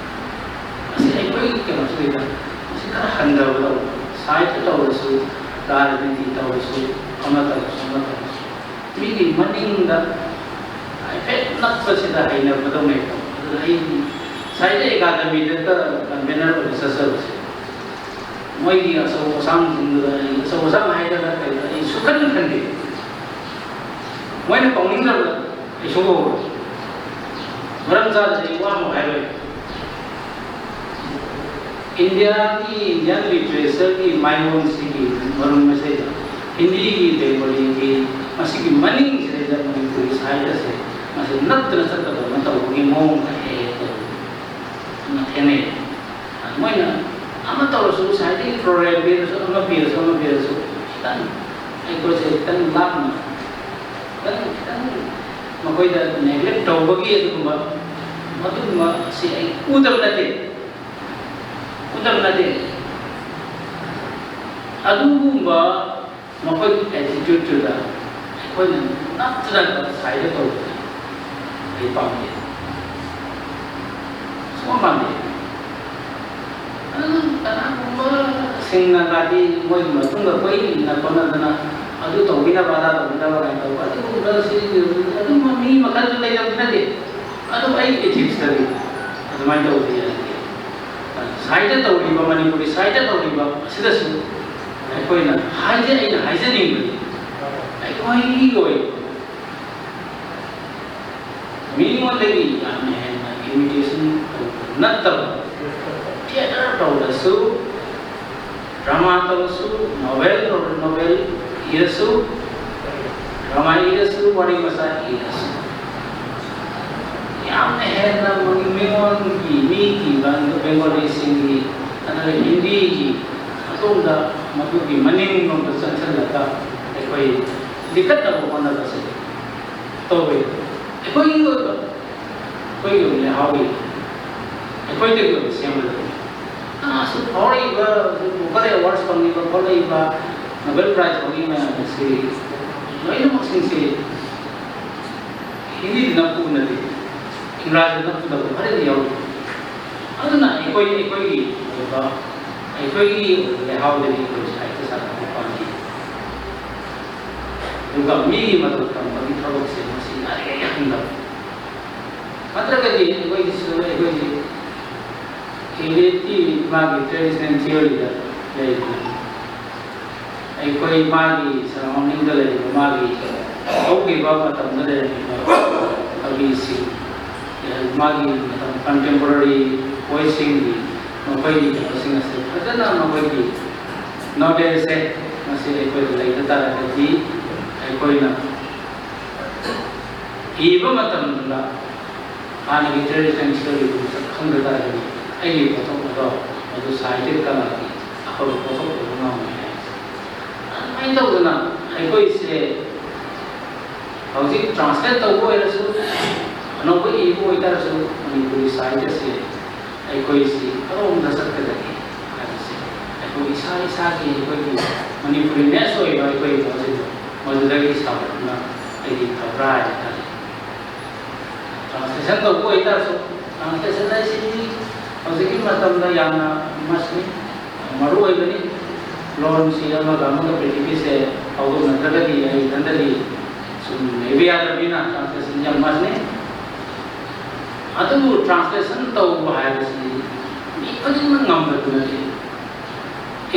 ꯃꯁꯤ ꯑꯩꯈꯣꯏꯒꯤ ꯀꯩꯅꯣꯁꯤꯗꯩꯗ ꯃꯁꯤ ꯈꯔ ꯍꯟꯊꯕ ꯇꯧꯕ, ꯁꯥꯍꯤꯇ꯭ꯌ ꯇꯧꯔꯁꯨ, ꯔꯥꯖꯅꯤꯇꯤ ꯇꯧꯔꯁꯨ, ꯑꯃ ꯇꯧꯔꯁꯨ, ꯑꯃ ꯇꯧꯔꯁꯨ꯫ ꯃꯤꯒꯤ ꯃꯅꯤꯡꯗ ꯍꯥꯏꯐꯦꯠ ꯅꯞꯄꯁꯤꯗ ꯍꯩꯅꯕꯗꯧꯅꯩꯀꯣ꯫ ꯑꯗꯨꯅ ꯑꯩ ꯁꯥꯍꯤꯇ꯭ꯌ ꯑꯦꯀꯥꯗꯃꯤꯗꯒ convener ꯑꯣꯏꯅ ꯆꯠꯆꯕꯁꯦ, ꯃꯣꯏꯒꯤ ꯑꯆꯧ ꯑꯁꯥꯡꯁꯤꯡꯗꯨꯗ ꯑꯩ, ꯑꯆꯧ ꯑꯁꯥꯡ ꯍꯥꯏꯒꯗ꯭ꯔꯥ ꯀꯩꯅꯣ, ꯑꯩ ꯁꯨꯛꯈꯟ ꯈꯟꯗꯦ꯫ ꯃꯣꯏꯅ ꯀꯧꯅꯤꯡꯗ꯭ꯔꯕꯗ ꯑꯩ ꯁꯨꯡꯀꯧ ꯀꯧꯔꯣꯏ꯫ ꯃꯔꯝ ꯆꯥꯗꯅ ꯑꯩ ꯋꯥ ꯑꯃ ꯍꯥꯏꯔꯣꯏ꯫ ꯏꯟꯗꯤꯌꯥꯒꯤ, ꯏꯟꯗꯤꯌꯥꯟ ꯂꯤꯇꯔꯦꯆꯔꯒꯤ ꯃꯥꯏꯑꯣꯟꯁꯤꯒꯤ ꯃꯔꯨꯝ ꯑꯁꯤꯗ ꯍꯤꯟꯗꯤꯒꯤ, ꯕꯦꯡꯒꯣꯂꯤꯒꯤ, ꯃꯁꯤꯒꯤ ꯃꯅꯤꯡꯁꯤꯗꯩꯗ ꯃꯅꯤꯄꯨꯔꯤ ꯁꯥꯍꯤꯇ꯭ꯌꯁꯦ ꯃꯁꯤ ꯅꯞꯇꯅ ꯆꯠꯀꯗꯕ ꯇꯧꯕꯒꯤ ꯃꯑꯣꯡꯗ ꯍꯦꯛ ꯍꯦꯛ ꯇꯧꯕ ꯑꯃ ꯊꯦꯡꯅꯩ꯫ ꯃꯣꯏꯅ ꯑꯃ ꯇꯧꯔꯁꯨ, ꯉꯁꯥꯏꯗꯒꯤ ꯄ꯭ꯔꯣꯔꯦꯝ ꯄꯤꯔꯁꯨ, ꯑꯃ ꯄꯤꯔꯁꯨ, ꯑꯃ ꯄꯤꯔꯁꯨ, ꯈꯤꯇꯪ ꯑꯩꯈꯣꯏꯁꯦ ꯈꯤꯇꯪ ꯂꯥꯞꯅ, ꯈꯤꯇꯪ, ꯈꯤꯇꯪ ꯃꯈꯣꯏꯗ ꯅꯦꯒ꯭ꯂꯦꯛ ꯇꯧꯕꯒꯤ ꯑꯗꯨꯒꯨꯝꯕ, ꯃꯗꯨꯒꯨꯝꯕ ꯑꯁꯤ ꯑꯩ ꯎꯗꯕ ꯅꯠꯇꯦ, ꯎꯗꯕ ꯅꯠꯇꯦ꯫ ꯑꯗꯨꯒꯨꯝꯕ ꯃꯈꯣꯏꯒꯤ ꯑꯦꯇꯤꯇ꯭ꯌꯨꯠꯇꯨꯗ ꯑꯩꯈꯣꯏꯅ ꯅꯞꯇꯅ ꯁꯥꯏꯗ ꯇꯧꯕꯗ ꯑꯩ ꯄꯥꯝꯗꯦ, ꯁꯨꯡꯄꯥꯝ ꯄꯥꯝꯗꯦ꯫ ꯑꯗꯨ ꯀꯅꯥꯒꯨꯝꯕꯁꯤꯡꯅꯒꯗꯤ ꯃꯣꯏꯒꯤ ꯃꯇꯨꯡꯗ ꯀꯣꯏꯏꯟꯅ ꯈꯣꯠꯅꯗꯅ ꯑꯗꯨ ꯇꯧꯕꯤꯅꯕ, ꯑꯗꯥ ꯇꯧꯕꯤꯅꯕ ꯀꯥꯏꯅ ꯇꯧꯕ, ꯑꯗꯨꯒꯨꯝꯕꯁꯤ, ꯑꯗꯨꯒꯨꯝꯕ ꯃꯤ ꯃꯈꯜꯁꯨ ꯂꯩꯔꯝꯕ ꯅꯠꯇꯦ꯫ ꯑꯗꯨ ꯑꯩ ꯏꯊꯤꯛꯁꯇꯗꯤ ꯑꯗꯨꯃꯥꯏꯅ ꯇꯧꯕꯗꯤ ꯌꯥꯅꯤꯡꯗꯦ꯫ ꯁꯥꯏꯗ ꯇꯧꯔꯤꯕ, ꯃꯅꯤꯄꯨꯔꯤ ꯁꯥꯏꯗ ꯇꯧꯔꯤꯕ ꯑꯁꯤꯗꯁꯨ ꯑꯩꯈꯣꯏꯅ ꯍꯥꯏꯖ-, ꯑꯩꯅ ꯍꯥꯏꯖꯅꯤꯡꯕꯗꯤ, ꯑꯩꯈꯣꯏꯒꯤ ꯑꯣꯏꯕ ꯃꯤꯉꯣꯟꯗꯒꯤ ꯌꯥꯝꯅ ꯍꯦꯟꯅ ꯏꯃꯤꯇꯦꯁꯟ ꯇꯧꯕ ꯅꯠꯇꯕ, ꯊꯤꯌꯦꯇꯔ ꯇꯧꯔꯁꯨ, ꯗ꯭ꯔꯃꯥ ꯇꯧꯔꯁꯨ, ꯅꯣꯚꯦꯜ ꯇꯧꯔ-, ꯅꯣꯚꯦꯜ ꯏꯔꯁꯨ, ꯗ꯭ꯔꯃꯥ ꯏꯔꯁꯨ, ꯋꯥꯔꯤ ꯃꯆꯥ ꯏꯔꯁꯨ, ꯌꯥꯝꯅ ꯍꯦꯟꯅ ꯃꯤ-, ꯃꯤꯉꯣꯟꯒꯤ, ꯃꯤꯒꯤ, ꯕꯦꯡꯒꯣꯂꯤꯁꯤꯡꯒꯤ, ꯑꯗꯨꯒ ꯍꯤꯟꯗꯤꯒꯤ ꯑꯗꯣꯝꯗ, ꯃꯗꯨꯒꯤ ꯃꯅꯤꯡꯂꯣꯝꯗ ꯆꯪꯁꯤꯜꯂꯒ ꯑꯩꯈꯣꯏ ꯂꯤꯈꯠꯅꯕ ꯍꯣꯠꯅꯕꯁꯦ ꯇꯧꯋꯤ꯫ ꯑꯩꯈꯣꯏꯒꯤ ꯑꯣꯏꯕ, ꯑꯩꯈꯣꯏꯒꯤ ꯑꯣꯏꯕ ꯂꯩꯍꯥꯎꯒꯤ, ꯑꯩꯈꯣꯏꯗꯒꯤ ꯑꯣꯏꯕ ꯁꯦꯝꯒꯗꯕꯅꯤ꯫ ꯑꯁꯨꯛ ꯐꯥꯎꯔꯛꯏꯕ, ꯕꯨꯀꯔ ꯑꯦꯋꯥꯔꯗ ꯐꯪꯉꯤꯕ, ꯈꯣꯠꯂꯛꯏꯕ, ꯅꯣꯕꯦꯜ ꯄ꯭ꯔꯥꯏꯖ ꯐꯪꯉꯤ ꯃꯌꯥꯝ ꯑꯁꯤ ꯂꯣꯏꯅꯃꯛꯁꯤꯡꯁꯤ ꯍꯤꯟꯗꯤꯗ ꯅꯞꯄꯕꯨ ꯅꯠꯇꯦ, ꯏꯪꯒ꯭ꯔꯥꯖꯤꯗ ꯅꯞꯀꯗꯕ ꯈꯔꯗꯤ ꯌꯥꯎꯔꯤ꯫ ꯑꯗꯨꯅ ꯑꯩꯈꯣꯏ, ꯑꯩꯈꯣꯏꯒꯤ ꯑꯣꯏꯕ, ꯑꯩꯈꯣꯏꯒꯤ ꯑꯣꯏꯕ ꯂꯩꯍꯥꯎꯗꯒꯤ ꯑꯩꯈꯣꯏ ꯁꯥꯍꯤꯇ꯭ꯌ ꯁꯥꯟꯅꯕ ꯄꯥꯝꯃꯤ꯫ ꯑꯗꯨꯒ ꯃꯤꯒꯤ ꯃꯇꯧ ꯇꯝꯕꯒꯤ ꯊꯕꯛꯁꯦ ꯃꯁꯤ ꯌꯥꯔꯤꯉꯩ ꯌꯥꯍꯟꯗꯕ꯫ ꯅꯠꯇ꯭ꯔꯒꯗꯤ ꯑꯩꯈꯣꯏꯒꯤꯁꯨ, ꯑꯩꯈꯣꯏꯒꯤ ꯏꯟꯗꯤꯌꯟꯒꯤ ꯃꯥꯒꯤ ꯇ꯭ꯔꯦꯗꯤꯁꯅꯦꯜ ꯊꯤꯑꯣꯔꯤꯗ ꯂꯩꯔꯤꯕ, ꯑꯩꯈꯣꯏ ꯃꯥꯒꯤ ꯁꯔꯥꯎꯟꯗꯤꯡꯗ ꯂꯩꯔꯤꯕ ꯃꯥꯒꯤ ꯍꯧꯈꯤꯕ ꯃꯇꯝꯗ ꯂꯩꯔꯝꯃꯤꯕ ꯀꯕꯤꯁꯤꯡ, ꯃꯥꯒꯤ ꯃꯇꯝ contemporary poetꯁꯤꯡꯒꯤ ꯃꯈꯣꯏꯒꯤ ꯀꯩꯅꯣꯁꯤꯡ ꯑꯁꯤ ꯐꯖꯅ ꯃꯈꯣꯏꯒꯤ knowledgeꯁꯦ ꯃꯁꯤ ꯑꯩꯈꯣꯏꯗ ꯂꯩꯕ ꯇꯥꯔꯒꯗꯤ ꯑꯩꯈꯣꯏꯅ ꯏꯕ ꯃꯇꯝꯗ ꯍꯥꯟꯅꯒꯤ traditional historyꯒꯨꯝꯕ ꯈꯪꯗ ꯇꯥꯔꯒꯗꯤ ꯑꯩꯒꯤ ꯄꯣꯠꯊꯣꯛ ꯑꯗꯣ ꯃꯗꯨ ꯁꯥꯍꯤꯇ꯭ꯌ ꯀꯂꯥꯒꯤ ꯑꯐꯕ ꯄꯣꯠꯊꯣꯛ ꯑꯣꯏꯕ ꯉꯝꯃꯣꯏ ꯍꯥꯏ꯫ ꯑꯗꯨꯃꯥꯏꯅ ꯇꯧꯗꯅ ꯑꯩꯈꯣꯏꯁꯦ ꯍꯧꯖꯤꯛ translate ꯇꯧꯕ ꯑꯣꯏꯔꯁꯨ, ꯑꯅꯧꯕ ꯏꯕ ꯑꯣꯏꯇꯥꯔꯁꯨ, ꯃꯅꯤꯄꯨꯔꯤ ꯁꯥꯍꯤꯇ꯭ꯌꯁꯦ ꯑꯩꯈꯣꯏꯁꯤ ꯀꯔꯣꯝꯗ ꯆꯠꯀꯗꯒꯦ ꯍꯥꯏꯕꯁꯦ ꯑꯩꯈꯣꯏ ꯏꯁꯥ ꯏꯁꯥꯒꯤ ꯑꯩꯈꯣꯏꯒꯤ Manipuri-ness ꯑꯣꯏꯕ ꯑꯩꯈꯣꯏꯒꯤ ꯃꯁꯤꯗ ꯃꯗꯨꯗꯒꯤ ꯁꯥꯎꯔꯛꯇꯨꯅ ꯑꯩꯒꯤ ꯊꯧꯔꯥ ꯍꯥꯏꯅ ꯈꯜꯂꯤ꯫ Translation ꯇꯧꯕ ꯑꯣꯏꯇꯥꯔꯁꯨ, translation ꯍꯥꯏꯁꯤꯗꯤ ꯍꯧꯖꯤꯛꯀꯤ ꯃꯇꯝꯗ ꯌꯥꯝꯅ ꯃꯁꯤ ꯃꯔꯨ ꯑꯣꯏꯕꯅꯤ꯫ ꯂꯣꯟꯁꯤ ꯑꯃꯒ ꯑꯃꯒ ꯄ꯭ꯔꯤꯊꯤꯕꯤꯁꯦ ꯐꯥꯎꯗꯣꯛꯅꯗ꯭ꯔꯒꯗꯤ ꯑꯩ ꯏꯊꯟꯗꯗꯤ ꯁꯨꯝ ꯂꯩꯕ ꯌꯥꯗꯕꯅꯤꯅ translation ꯌꯥꯝ ꯃꯁꯤꯅꯤ꯫ ꯑꯗꯨꯕꯨ translation ꯇꯧꯕ ꯍꯥꯏꯕꯁꯤ ꯃꯤ ꯈꯨꯗꯤꯡꯃꯛ ꯉꯝꯕꯗꯨ ꯅꯠꯇꯦ꯫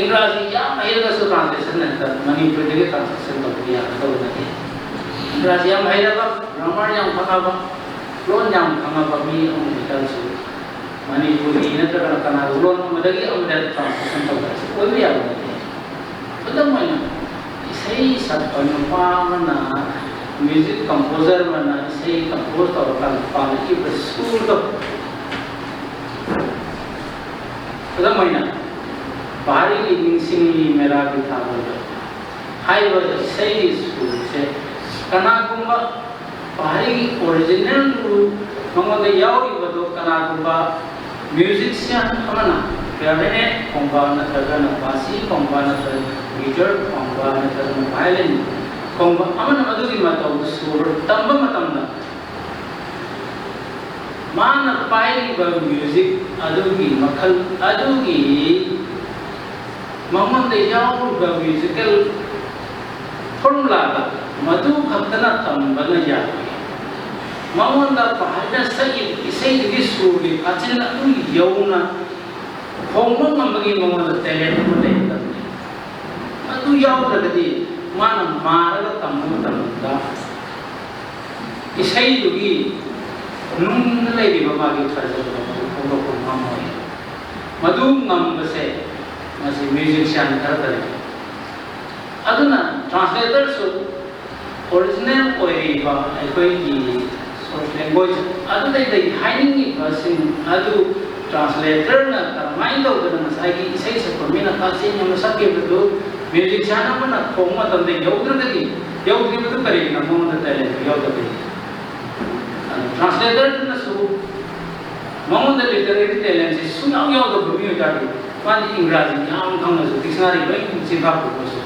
ꯏꯪꯒ꯭ꯔꯥꯖꯤ ꯌꯥꯝ ꯍꯩꯔꯒꯁꯨ translation ꯍꯦꯛꯇ ꯃꯅꯤꯄꯨꯔꯤꯗꯒꯤ translation ꯇꯧꯕ ꯌꯥꯒꯗꯧꯕ ꯅꯠꯇꯦ꯫ ꯏꯪꯒ꯭ꯔꯥꯖꯤ ꯌꯥꯝ ꯍꯩꯔꯕ, grammar ꯌꯥꯝ ꯈꯪꯉꯕ, ꯂꯣꯟ ꯌꯥꯝ ꯈꯪꯉꯕ ꯃꯤ ꯑꯃ ꯑꯣꯏꯇꯥꯔꯁꯨ ꯃꯅꯤꯄꯨꯔꯤ ꯅꯠꯇ꯭ꯔꯒꯅ ꯀꯅꯥꯒꯨꯝꯕ ꯂꯣꯟ ꯑꯃꯗꯒꯤ ꯑꯃꯗ translation ꯇꯧꯕ ꯍꯥꯏꯁꯤ ꯑꯣꯏꯕ ꯌꯥꯕ ꯅꯠꯇꯦ꯫ ꯈꯨꯗꯝ ꯑꯣꯏꯅ, ꯏꯁꯩ ꯁꯛꯄ ꯅꯨꯄꯥ ꯑꯃꯅ music composer ꯑꯃꯅ ꯏꯁꯩ compose ꯇꯧꯔꯀꯥꯟꯗ ꯄꯥꯜꯂꯛꯈꯤꯕ ꯁꯨꯔꯗꯣ, ꯈꯨꯗꯝ ꯑꯣꯏꯅ, ꯄꯍꯥꯔꯤꯒꯤ ꯅꯤꯡꯁꯤꯡꯂꯤ ꯃꯦꯔꯥꯒꯤ ꯊꯥꯕꯜꯗꯣ ꯍꯥꯏꯔꯤꯕ ꯏꯁꯩꯒꯤ ꯁꯨꯔꯁꯦ ꯀꯅꯥꯒꯨꯝꯕ ꯄꯍꯥꯔꯤꯒꯤ originalꯗꯨ ꯃꯉꯣꯟꯗ ꯌꯥꯎꯔꯤꯕꯗꯣ ꯀꯅꯥꯒꯨꯝꯕ musician ꯑꯃꯅ clarinet ꯈꯣꯡꯕ ꯅꯠꯇ꯭ꯔꯒꯅ bass ꯈꯣꯡꯕ ꯅꯠꯇ꯭ꯔꯒꯅ guitar ꯈꯣꯡꯕ ꯅꯠꯇ꯭ꯔꯒꯅ violin ꯈꯣꯡꯕ ꯑꯃꯅ ꯃꯗꯨꯒꯤ ꯃꯇꯧꯗꯨ ꯁꯨꯔ ꯇꯝꯕ ꯃꯇꯝꯗ ꯃꯥꯅ ꯄꯥꯏꯔꯤꯕ music ꯑꯗꯨꯒꯤ ꯃꯈꯜ ꯑꯗꯨꯒꯤ ꯃꯉꯣꯟꯗ ꯌꯥꯎꯔꯤꯕ musical formulaꯗ ꯃꯗꯨ ꯈꯛꯇꯅ ꯇꯝꯕꯅ ꯌꯥꯔꯣꯏ꯫ ꯃꯉꯣꯟꯗ ꯄꯍꯥꯔꯤꯅ ꯁꯛꯏꯕ ꯏꯁꯩꯗꯨꯒꯤ ꯁꯨꯔꯒꯤ ꯀꯥꯆꯤꯟ ꯑꯗꯨ ꯌꯧꯅ ꯈꯣꯡꯕ ꯉꯝꯕꯒꯤ ꯃꯉꯣꯟꯗ talent ꯑꯃ ꯂꯩꯒꯗꯕꯅꯤ꯫ ꯃꯗꯨ ꯌꯥꯎꯗ꯭ꯔꯒꯗꯤ ꯃꯥꯅ ꯃꯥꯔꯒ ꯇꯝꯕ ꯃꯇꯝꯗ ꯏꯁꯩꯗꯨꯒꯤ ꯅꯨꯡꯗ ꯂꯩꯔꯤꯕ ꯃꯥꯒꯤ ꯐꯖꯕ ꯑꯗꯨ ꯐꯣꯡꯗꯣꯛꯄ ꯉꯝꯃꯣꯏ꯫ ꯃꯗꯨ ꯉꯝꯕꯁꯦ ꯃꯁꯤ ꯃ꯭ꯌꯨꯖꯤꯁꯤꯌꯥꯟ ꯈꯔꯗꯅꯤ꯫ ꯑꯗꯨꯅ ꯇ꯭ꯔꯥꯟꯁꯂꯦꯇꯔꯁꯨ ꯑꯣꯔꯤꯖꯤꯅꯦꯜ ꯑꯣꯏꯔꯤꯕ ꯑꯩꯈꯣꯏꯒꯤ ꯁꯣꯔꯁ ꯂꯦꯡꯒ꯭ꯋꯦꯖ ꯑꯗꯨꯗꯩꯗꯒꯤ ꯍꯥꯏꯅꯤꯡꯉꯤꯕꯁꯤꯡ ꯑꯗꯨ ꯇ꯭ꯔꯥꯟꯁꯂꯦꯇꯔꯅ ꯀꯔꯝꯍꯥꯏꯅ ꯇꯧꯗꯅ ꯉꯁꯥꯏꯒꯤ ꯏꯁꯩ ꯁꯛꯄ ꯃꯤꯅ ꯀꯥꯆꯦꯟ ꯑꯃ ꯁꯛꯈꯤꯕꯗꯨ ꯃ꯭ꯌꯨꯖꯤꯁꯤꯌꯥꯟ ꯑꯃꯅ ꯈꯣꯡꯕ ꯃꯇꯝꯗ ꯌꯧꯗ꯭ꯔꯒꯗꯤ, ꯌꯧꯗ꯭ꯔꯤꯕꯗꯨ ꯀꯔꯤꯒꯤꯅꯣ? ꯃꯉꯣꯟꯗ ꯇꯦꯂꯦꯟ ꯌꯥꯎꯗꯕꯒꯤ꯫ ꯑꯗꯨ ꯇ꯭ꯔꯥꯟꯁꯂꯦꯇꯔꯗꯨꯅꯁꯨ ꯃꯉꯣꯟꯗ ꯂꯤꯇꯔꯦꯔꯤ ꯇꯦꯂꯦꯟꯁꯤ ꯁꯨꯡꯌꯥꯎ ꯌꯥꯎꯗꯕ ꯃꯤꯑꯣꯏ ꯇꯥꯔꯗꯤ ꯃꯥꯗꯤ ꯏꯪꯒ꯭ꯔꯥꯖꯤ ꯌꯥꯝ ꯈꯪꯉꯁꯨ ꯗꯤꯛꯁꯅꯥꯔꯤ ꯂꯣꯏ ꯆꯤꯟꯐꯥ ꯄꯨꯕꯁꯨ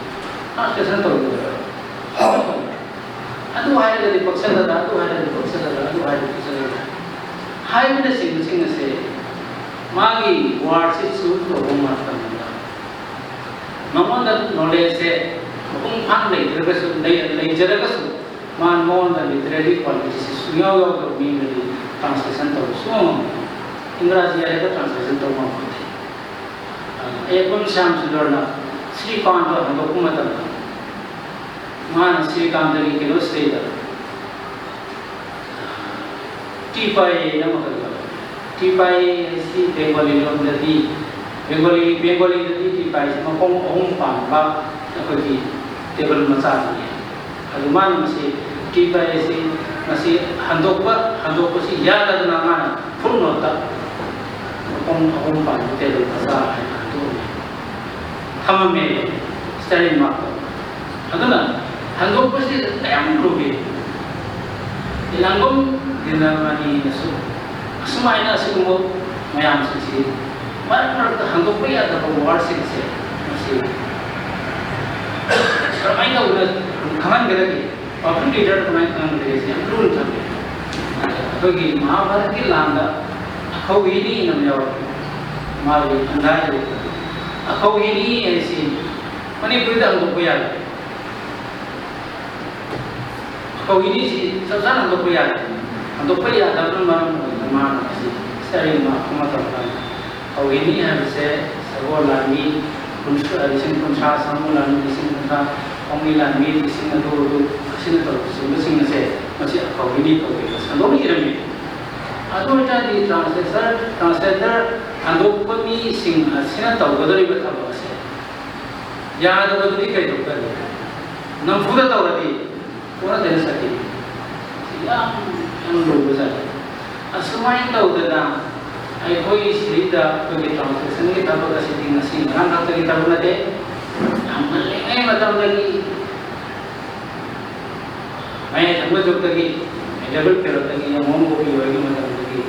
ꯇ꯭ꯔꯥꯟꯁꯂꯦꯁꯟ ꯇꯧꯒꯗꯕ꯫ ꯑꯗꯨ ꯍꯥꯏꯔꯒꯗꯤ ꯄꯛꯆꯒꯗ꯭ꯔꯥ, ꯑꯗꯨ ꯍꯥꯏꯔꯒꯗꯤ ꯄꯛꯆꯒꯗ꯭ꯔꯥ, ꯑꯗꯨ ꯍꯥꯏꯔꯒꯗꯤ ꯄꯛꯆꯒꯗ꯭ꯔꯥ ꯍꯥꯏꯕꯅꯆꯤꯡꯕꯁꯤꯡ ꯑꯁꯦ ꯃꯥꯒꯤ ꯋꯥꯔꯗꯁꯤ ꯆꯨꯁ ꯇꯧꯕ ꯃꯇꯝꯗ ꯃꯉꯣꯟꯗ ꯅꯣꯂꯦꯖꯁꯦ ꯃꯄꯨꯡ ꯐꯥꯅ ꯂꯩꯇ꯭ꯔꯒꯁꯨ, ꯂꯩ-, ꯂꯩꯖꯔꯒꯁꯨ ꯃꯥ ꯃꯉꯣꯟꯗ ꯂꯤꯇꯔꯦꯔꯤ ꯀ꯭ꯋꯥꯂꯤꯇꯤꯁꯤ ꯁꯨꯡꯌꯥꯎ ꯌꯥꯎꯗꯕ ꯃꯤ ꯑꯃꯗꯤ ꯇ꯭ꯔꯥꯟꯁꯂꯦꯁꯟ ꯇꯧꯕ ꯁꯨꯡꯉꯝ ꯉꯝꯃꯣꯏ꯫ ꯏꯪꯒ꯭ꯔꯥꯖꯤ ꯍꯥꯏꯔꯒ ꯇ꯭ꯔꯥꯟꯁꯂꯦꯁꯟ ꯇꯧꯕ ꯉꯝꯃꯣꯏ꯫ ꯑꯌꯦꯛꯄꯝ ꯁ꯭ꯌꯥꯝ ꯁꯨꯟꯗꯔꯅ ꯁ꯭ꯔꯤꯀꯥꯟꯇ ꯍꯟꯗꯣꯛꯄ ꯃꯇꯝꯗ ꯃꯥꯅ ꯁ꯭ꯔꯤꯀꯥꯟꯇꯒꯤ ꯀꯩꯅꯣꯁꯤꯗꯩꯗ ꯇꯤ ꯄꯥꯏ ꯑꯃꯈꯛ ꯌꯥꯎꯋꯤ꯫ ꯇꯤ ꯄꯥꯏ ꯍꯥꯏꯁꯤ ꯕꯦꯡꯒꯣꯂꯤ ꯂꯣꯟꯗꯗꯤ, ꯕꯦꯡꯒꯣꯂꯤ, ꯕꯦꯡꯒꯣꯂꯤꯗꯗꯤ ꯇꯤ ꯄꯥꯏꯁꯤ ꯃꯈꯣꯡ ꯑꯍꯨꯝ ꯄꯥꯟꯕ ꯑꯩꯈꯣꯏꯒꯤ ꯇꯦꯕꯜ ꯃꯆꯥꯗꯨꯅꯤ꯫ ꯑꯗꯨ ꯃꯥꯅ ꯃꯁꯤ ꯇꯤ ꯄꯥꯏ ꯑꯁꯤ ꯃꯁꯤ ꯍꯟꯗꯣꯛꯄ, ꯍꯟꯗꯣꯛꯄꯁꯤ ꯌꯥꯗꯗꯅ ꯃꯥꯅ ꯐꯨꯜ ꯅꯣꯠꯇ ꯃꯈꯣꯡ ꯑꯍꯨꯝ ꯄꯥꯟꯕ ꯇꯦꯕꯜ ꯃꯆꯥ ꯍꯥꯏꯅ ꯍꯟꯗꯣꯛꯑꯝꯃꯤ꯫ ꯊꯝꯃꯝꯃꯦ ꯁ꯭ꯇꯦꯂꯤꯟ ꯃꯥꯔꯛꯇ꯫ ꯑꯗꯨꯅ ꯍꯟꯗꯣꯛꯄꯁꯤ ꯀꯌꯥꯝ ꯂꯨꯒꯦ꯫ ꯏꯂꯥꯡꯕꯝ ꯗꯤꯅꯃꯅꯤꯅꯁꯨ ꯑꯁꯨꯃꯥꯏꯅ ꯑꯁꯤꯒꯨꯝꯕ ꯃꯌꯥꯝꯁꯤꯡꯁꯤ ꯃꯔꯛ ꯃꯔꯛꯇ ꯍꯟꯗꯣꯛꯄ ꯌꯥꯗꯕ ꯋꯥꯔꯗꯁꯤꯡꯁꯦ ꯃꯁꯤ ꯀꯔꯝꯍꯥꯏꯅ ꯇꯧꯗꯅ ꯈꯪꯍꯟꯒꯗꯒꯦ? ꯄꯕ꯭ꯂꯤꯛ ꯂꯤꯗꯔ ꯀꯃꯥꯏꯅ ꯈꯪꯍꯟꯒꯗꯒꯦ? ꯁꯤ ꯌꯥꯝ ꯂꯨꯅ ꯊꯝꯃꯦ꯫ ꯑꯩꯈꯣꯏꯒꯤ ꯃꯍꯥꯚꯥꯔꯠꯀꯤ ꯂꯥꯟꯗ ꯑꯈꯧꯍꯤꯅꯤ ꯑꯃ ꯌꯥꯎꯔꯤ, ꯃꯥꯒꯤ ꯈꯨꯟꯗꯥꯏꯗꯨ꯫ ꯑꯈꯧꯍꯤꯅꯤ ꯍꯥꯏꯁꯤ ꯃꯅꯤꯄꯨꯔꯤꯗ ꯍꯟꯗꯣꯛꯄ ꯌꯥꯗꯦ꯫ ꯑꯈꯧꯍꯤꯅꯤꯁꯤ ꯆꯞ ꯆꯥꯅ ꯍꯟꯗꯣꯛꯄ ꯌꯥꯗꯦ꯫ ꯍꯟꯗꯣꯛꯄ ꯌꯥꯗꯕꯅ ꯃꯔꯝ ꯑꯣꯏꯔꯒ ꯃꯥꯅ ꯃꯁꯤ ꯁ꯭ꯇꯦꯂꯤꯟ ꯃꯥꯔꯛ ꯑꯃ ꯇꯧꯔꯀꯥꯟꯗ ꯑꯈꯧꯍꯤꯅꯤ ꯍꯥꯏꯕꯁꯦ ꯁꯒꯣꯜ ꯂꯥꯟꯃꯤ ꯀꯨꯟꯊ꯭ꯔꯥ, ꯂꯤꯁꯤꯡ ꯀꯨꯟꯊ꯭ꯔꯥ, ꯁꯥꯃꯨ ꯂꯥꯟꯃꯤ ꯂꯤꯁꯤꯡ ꯀꯨꯟꯊ꯭ꯔꯥ, ꯈꯣꯡꯂꯣꯏ ꯂꯥꯟꯕꯤꯁꯤꯡ ꯑꯗꯨ ꯑꯗꯨ ꯑꯁꯤꯅ ꯇꯧꯕꯁꯤꯡꯕꯁꯤꯡ ꯑꯁꯦ ꯃꯁꯤ ꯑꯐꯕꯅꯤ ꯇꯧꯗꯦꯅ ꯁꯟꯗꯣꯛꯅ ꯏꯔꯝꯃꯤ꯫ ꯑꯗꯨ ꯑꯣꯏꯇꯥꯔꯗꯤ ꯇ꯭ꯔꯥꯟꯁꯂꯦꯇꯔ ꯇ꯭ꯔꯥꯟꯁꯂꯦꯇꯔ ꯍꯟꯗꯣꯛꯄ ꯃꯤꯁꯤꯡ ꯑꯁꯤꯅ ꯇꯧꯒꯗꯧꯔꯤꯕ ꯊꯕꯛ ꯑꯁꯦ ꯌꯥꯗꯕꯗꯨꯗꯤ ꯀꯩꯗꯧꯒꯅꯤ? ꯅꯝꯐꯨꯗ ꯇꯧꯔꯗꯤ ꯄꯨꯔꯥ ꯗꯦꯟꯁꯇꯤ ꯌꯥꯝ ꯌꯥꯝ ꯂꯨꯕꯖꯥꯠꯅꯤ꯫ ꯑꯁꯨꯃꯥꯏꯅ ꯇꯧꯗꯅ ꯑꯩꯈꯣꯏ ꯁꯤꯗꯩꯗ ꯑꯩꯈꯣꯏꯒꯤ ꯇ꯭ꯔꯥꯟꯁꯂꯦꯁꯟꯒꯤ ꯊꯕꯛ ꯑꯁꯤꯗꯤ ꯉꯁꯤ ꯉꯔꯥꯡ ꯈꯛꯇꯒꯤ ꯊꯕꯛ ꯅꯠꯇꯦ꯫ ꯌꯥꯝ ꯉꯜꯂꯤꯉꯩ ꯃꯇꯝꯗꯒꯤ ꯃꯌꯥꯏ ꯊꯪꯕ ꯖꯨꯛꯇꯒꯤ ꯃꯦꯗꯤꯕꯜ ꯄꯤꯔꯤꯌꯠꯇꯒꯤ ꯌꯥꯝ ꯃꯑꯣꯡ ꯀꯣꯄꯤ ꯑꯣꯏꯒꯤ ꯃꯇꯝꯗꯒꯤ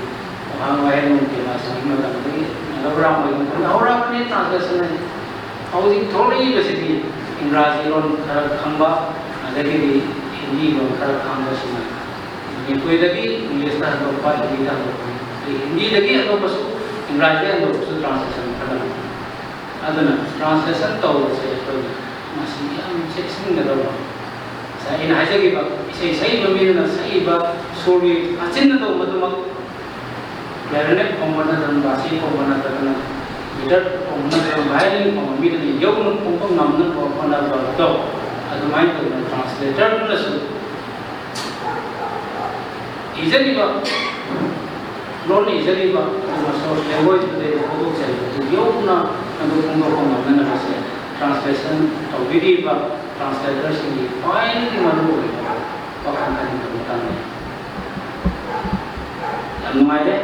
ꯋꯥꯍꯪ ꯋꯥꯍꯦꯡ ꯅꯨꯡ ꯀꯦꯂꯥꯁꯤꯒꯤ ꯃꯇꯝꯗꯒꯤ ꯂꯧꯔꯥꯡ ꯑꯣꯏꯒꯤ ꯃꯇꯝꯗ ꯍꯧꯔꯛꯑꯕꯅꯤ ꯇ꯭ꯔꯥꯟꯁꯂꯦꯁꯟ ꯍꯥꯏꯁꯦ꯫ ꯍꯧꯖꯤꯛ ꯊꯣꯛꯂꯛꯏꯕꯁꯤꯗꯤ ꯏꯪꯒ꯭ꯔꯥꯖꯤ ꯂꯣꯟ ꯈꯔ ꯈꯪꯕ ꯑꯗꯒꯤꯗꯤ ꯍꯤꯟꯗꯤ ꯂꯣꯟ ꯈꯔ ꯈꯪꯕꯁꯤꯅ ꯃꯅꯤꯄꯨꯔꯤꯗꯒꯤ ꯏꯪꯂꯤꯁꯇ ꯍꯟꯗꯣꯛꯄ, ꯍꯤꯟꯗꯤꯗ ꯍꯟꯗꯣꯛꯄ, ꯑꯗꯩ ꯍꯤꯟꯗꯤꯗꯒꯤ ꯍꯟꯗꯣꯛꯄꯁꯨ ꯏꯪꯒ꯭ꯔꯥꯖꯤꯗ ꯍꯟꯗꯣꯛꯄꯁꯨ ꯇ꯭ꯔꯥꯟꯁꯂꯦꯁꯟ ꯈꯔ ꯂꯩ꯫ ꯑꯗꯨꯅ ꯇ꯭ꯔꯥꯟꯁꯂꯦꯁꯟ ꯇꯧꯕꯁꯦ ꯑꯩꯈꯣꯏꯅ ꯃꯁꯤ ꯌꯥꯝ ꯆꯦꯛꯁꯤꯟꯒꯗꯧꯕ꯫ ꯉꯁꯥꯏ ꯑꯩꯅ ꯍꯥꯏꯖꯈꯤꯕ ꯏꯁꯩ ꯁꯛꯏꯕ ꯃꯤꯗꯨꯅ ꯁꯛꯏꯕ ꯁꯨꯔꯒꯤ ꯑꯆꯤꯟꯅ ꯇꯧꯕꯗꯨꯃꯛ ꯀ꯭ꯂꯦꯔꯤꯅꯦꯠ ꯈꯣꯡꯕ ꯅꯠꯇ꯭ꯔꯒ ꯕꯥꯁꯤ ꯈꯣꯡꯕ ꯅꯠꯇ꯭ꯔꯒꯅ ꯒꯤꯇꯔ ꯈꯣꯡꯕ ꯅꯠꯇ꯭ꯔꯒ ꯚꯥꯏꯑꯣꯂꯤꯟ ꯈꯣꯡꯕ ꯃꯤꯗꯨꯅ ꯌꯧꯅ ꯈꯣꯡꯕ ꯉꯝꯅꯕ ꯍꯣꯠꯅꯕꯗꯣ ꯑꯗꯨꯃꯥꯏꯅ ꯇꯧꯗꯅ ꯇ꯭ꯔꯥꯟꯁꯂꯦꯇꯔꯗꯨꯅꯁꯨ ꯏꯖꯔꯤꯕ ꯂꯣꯟ ꯏꯖꯔꯤꯕ ꯑꯗꯨꯒ ꯁꯣꯔꯁ ꯂꯦꯡꯒ꯭ꯋꯦꯖꯇꯨꯗꯩꯗ ꯐꯣꯡꯗꯣꯛꯆꯔꯤꯕꯗꯨ ꯌꯧꯅ ꯑꯗꯨ ꯐꯣꯡꯗꯣꯛꯄ ꯉꯝꯅꯅꯕꯁꯦ ꯇ꯭ꯔꯥꯟꯁꯂꯦꯁꯟ ꯇꯧꯕꯤꯔꯤꯕ ꯇ꯭ꯔꯥꯟꯁꯂꯦꯇꯔꯁꯤꯡꯒꯤ ꯈ꯭ꯋꯥꯏꯗꯒꯤ ꯃꯔꯨ ꯑꯣꯏꯕ ꯋꯥꯈꯜ ꯈꯟꯒꯗꯕ ꯃꯇꯥꯡꯅꯤ꯫ ꯌꯥꯝ ꯅꯨꯡꯉꯥꯏꯔꯦ꯫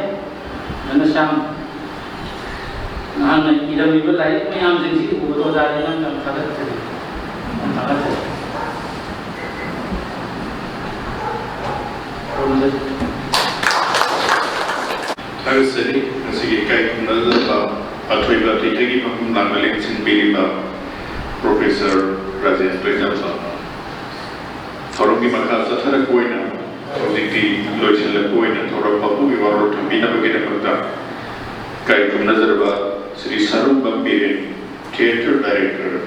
ꯃꯦꯝ ꯁ꯭ꯌꯥꯝ, ꯅꯍꯥꯛꯅ ꯏꯔꯝꯃꯤꯕ ꯂꯥꯏꯔꯤꯛ ꯃꯌꯥꯝꯁꯤꯡꯁꯤ ꯎꯕꯗ ꯑꯣꯖꯥꯗꯤ ꯅꯪ ꯌꯥꯝ ꯊꯥꯒꯠꯆꯔꯤ꯫ ꯌꯥꯝ ꯊꯥꯒꯠꯆꯔꯤ꯫ ꯈꯨꯔꯨꯝꯖꯔꯤ꯫ ꯊꯥꯒꯠꯆꯔꯤ꯫ ꯉꯁꯤꯒꯤ ꯏꯀꯥꯏ ꯈꯨꯝꯅꯖꯕ ꯑꯊꯣꯏꯕ ꯊꯣꯏꯊꯣꯏꯒꯤ ꯃꯐꯝ ꯂꯥꯡꯕ ꯂꯦꯡꯁꯤꯟꯕꯤꯔꯤꯕ ꯄ꯭ꯔꯣꯐꯦꯁꯔ ꯔꯥꯖꯦꯟ ꯇꯣꯏꯅꯕ꯫ ꯊꯧꯔꯝꯒꯤ ꯃꯈꯥ ꯆꯠꯊꯔꯛꯄ ꯑꯣꯏꯅ ꯍꯧꯖꯤꯛꯇꯤ ꯂꯣꯏꯁꯤꯜꯂꯛꯄ ꯑꯣꯏꯅ ꯊꯧꯔꯝ ꯃꯄꯨꯒꯤ ꯋꯥꯔꯣꯜ ꯊꯝꯕꯤꯅꯕꯒꯤꯗꯃꯛꯇ ꯏꯀꯥꯏ ꯈꯨꯝꯅꯖꯔꯕ Shri Sarungbam Biren, theatre director,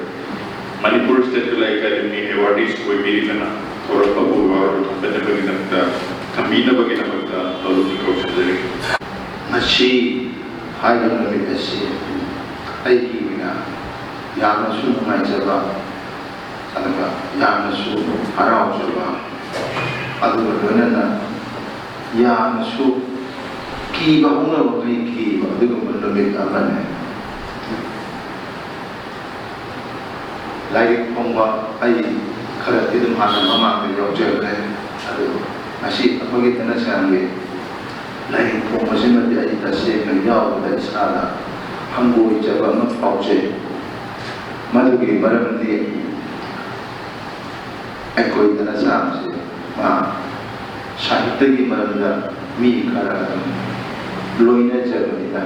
Manipur state Kala academy ꯑꯦꯋꯥꯔꯗꯤꯁ ꯑꯣꯏꯕꯤꯔꯤꯕꯅ ꯊꯧꯔꯝ ꯃꯄꯨꯒꯤ ꯋꯥꯔꯣꯜ ꯊꯝꯕꯤꯅꯕꯒꯤꯗꯃꯛꯇ, ꯊꯝꯕꯤꯅꯕꯒꯤꯗꯃꯛꯇ ꯇꯧꯔꯨꯝ ꯀꯧꯁꯤꯟꯖꯔꯤ꯫ ꯉꯁꯤ ꯍꯥꯏꯔꯤꯕ ꯅꯨꯃꯤꯠ ꯑꯁꯤ ꯑꯩꯒꯤ ꯑꯣꯏꯅ ꯌꯥꯝꯅꯁꯨ ꯅꯨꯡꯉꯥꯏꯖꯕ, ꯑꯗꯨꯒ ꯌꯥꯝꯅꯁꯨ ꯍꯔꯥꯎꯖꯕ, ꯑꯗꯨꯒ ꯂꯣꯏꯅꯅ ꯌꯥꯝꯅꯁꯨ ꯀꯤꯕ ꯍꯧꯅꯕ ꯃꯤ ꯀꯤꯕ ꯑꯗꯨꯒꯨꯝꯕ ꯅꯨꯃꯤꯠ ꯑꯃꯅꯤ꯫ ꯂꯥꯏꯔꯤꯛ ꯐꯣꯡꯕ ꯑꯩ ꯈꯔꯗꯤ ꯑꯗꯨꯝ ꯍꯥꯟꯅ ꯃꯃꯥꯡꯗ ꯌꯥꯎꯖꯈ꯭ꯔꯦ꯫ ꯑꯗꯨ ꯉꯁꯤ ꯑꯩꯈꯣꯏꯒꯤ ꯇꯅꯁꯥꯡꯒꯤ ꯂꯥꯏꯔꯤꯛ ꯐꯣꯡꯕꯁꯤꯃꯗꯤ ꯑꯩ ꯇꯁꯦꯡꯅ ꯌꯥꯎꯕꯗ ꯏꯁꯥꯗ ꯍꯪꯒꯣꯏꯖꯕ ꯑꯃ ꯐꯥꯎꯖꯩ꯫ ꯃꯗꯨꯒꯤ ꯃꯔꯝꯗꯤ ꯑꯩꯈꯣꯏ ꯇꯅꯁꯥꯡꯁꯦ ꯃꯥ ꯁꯥꯍꯤꯇ꯭ꯌꯒꯤ ꯃꯔꯝꯗ ꯃꯤ ꯈꯔ ꯑꯗꯨꯝ ꯂꯣꯏꯅꯖꯕꯅꯤꯅ,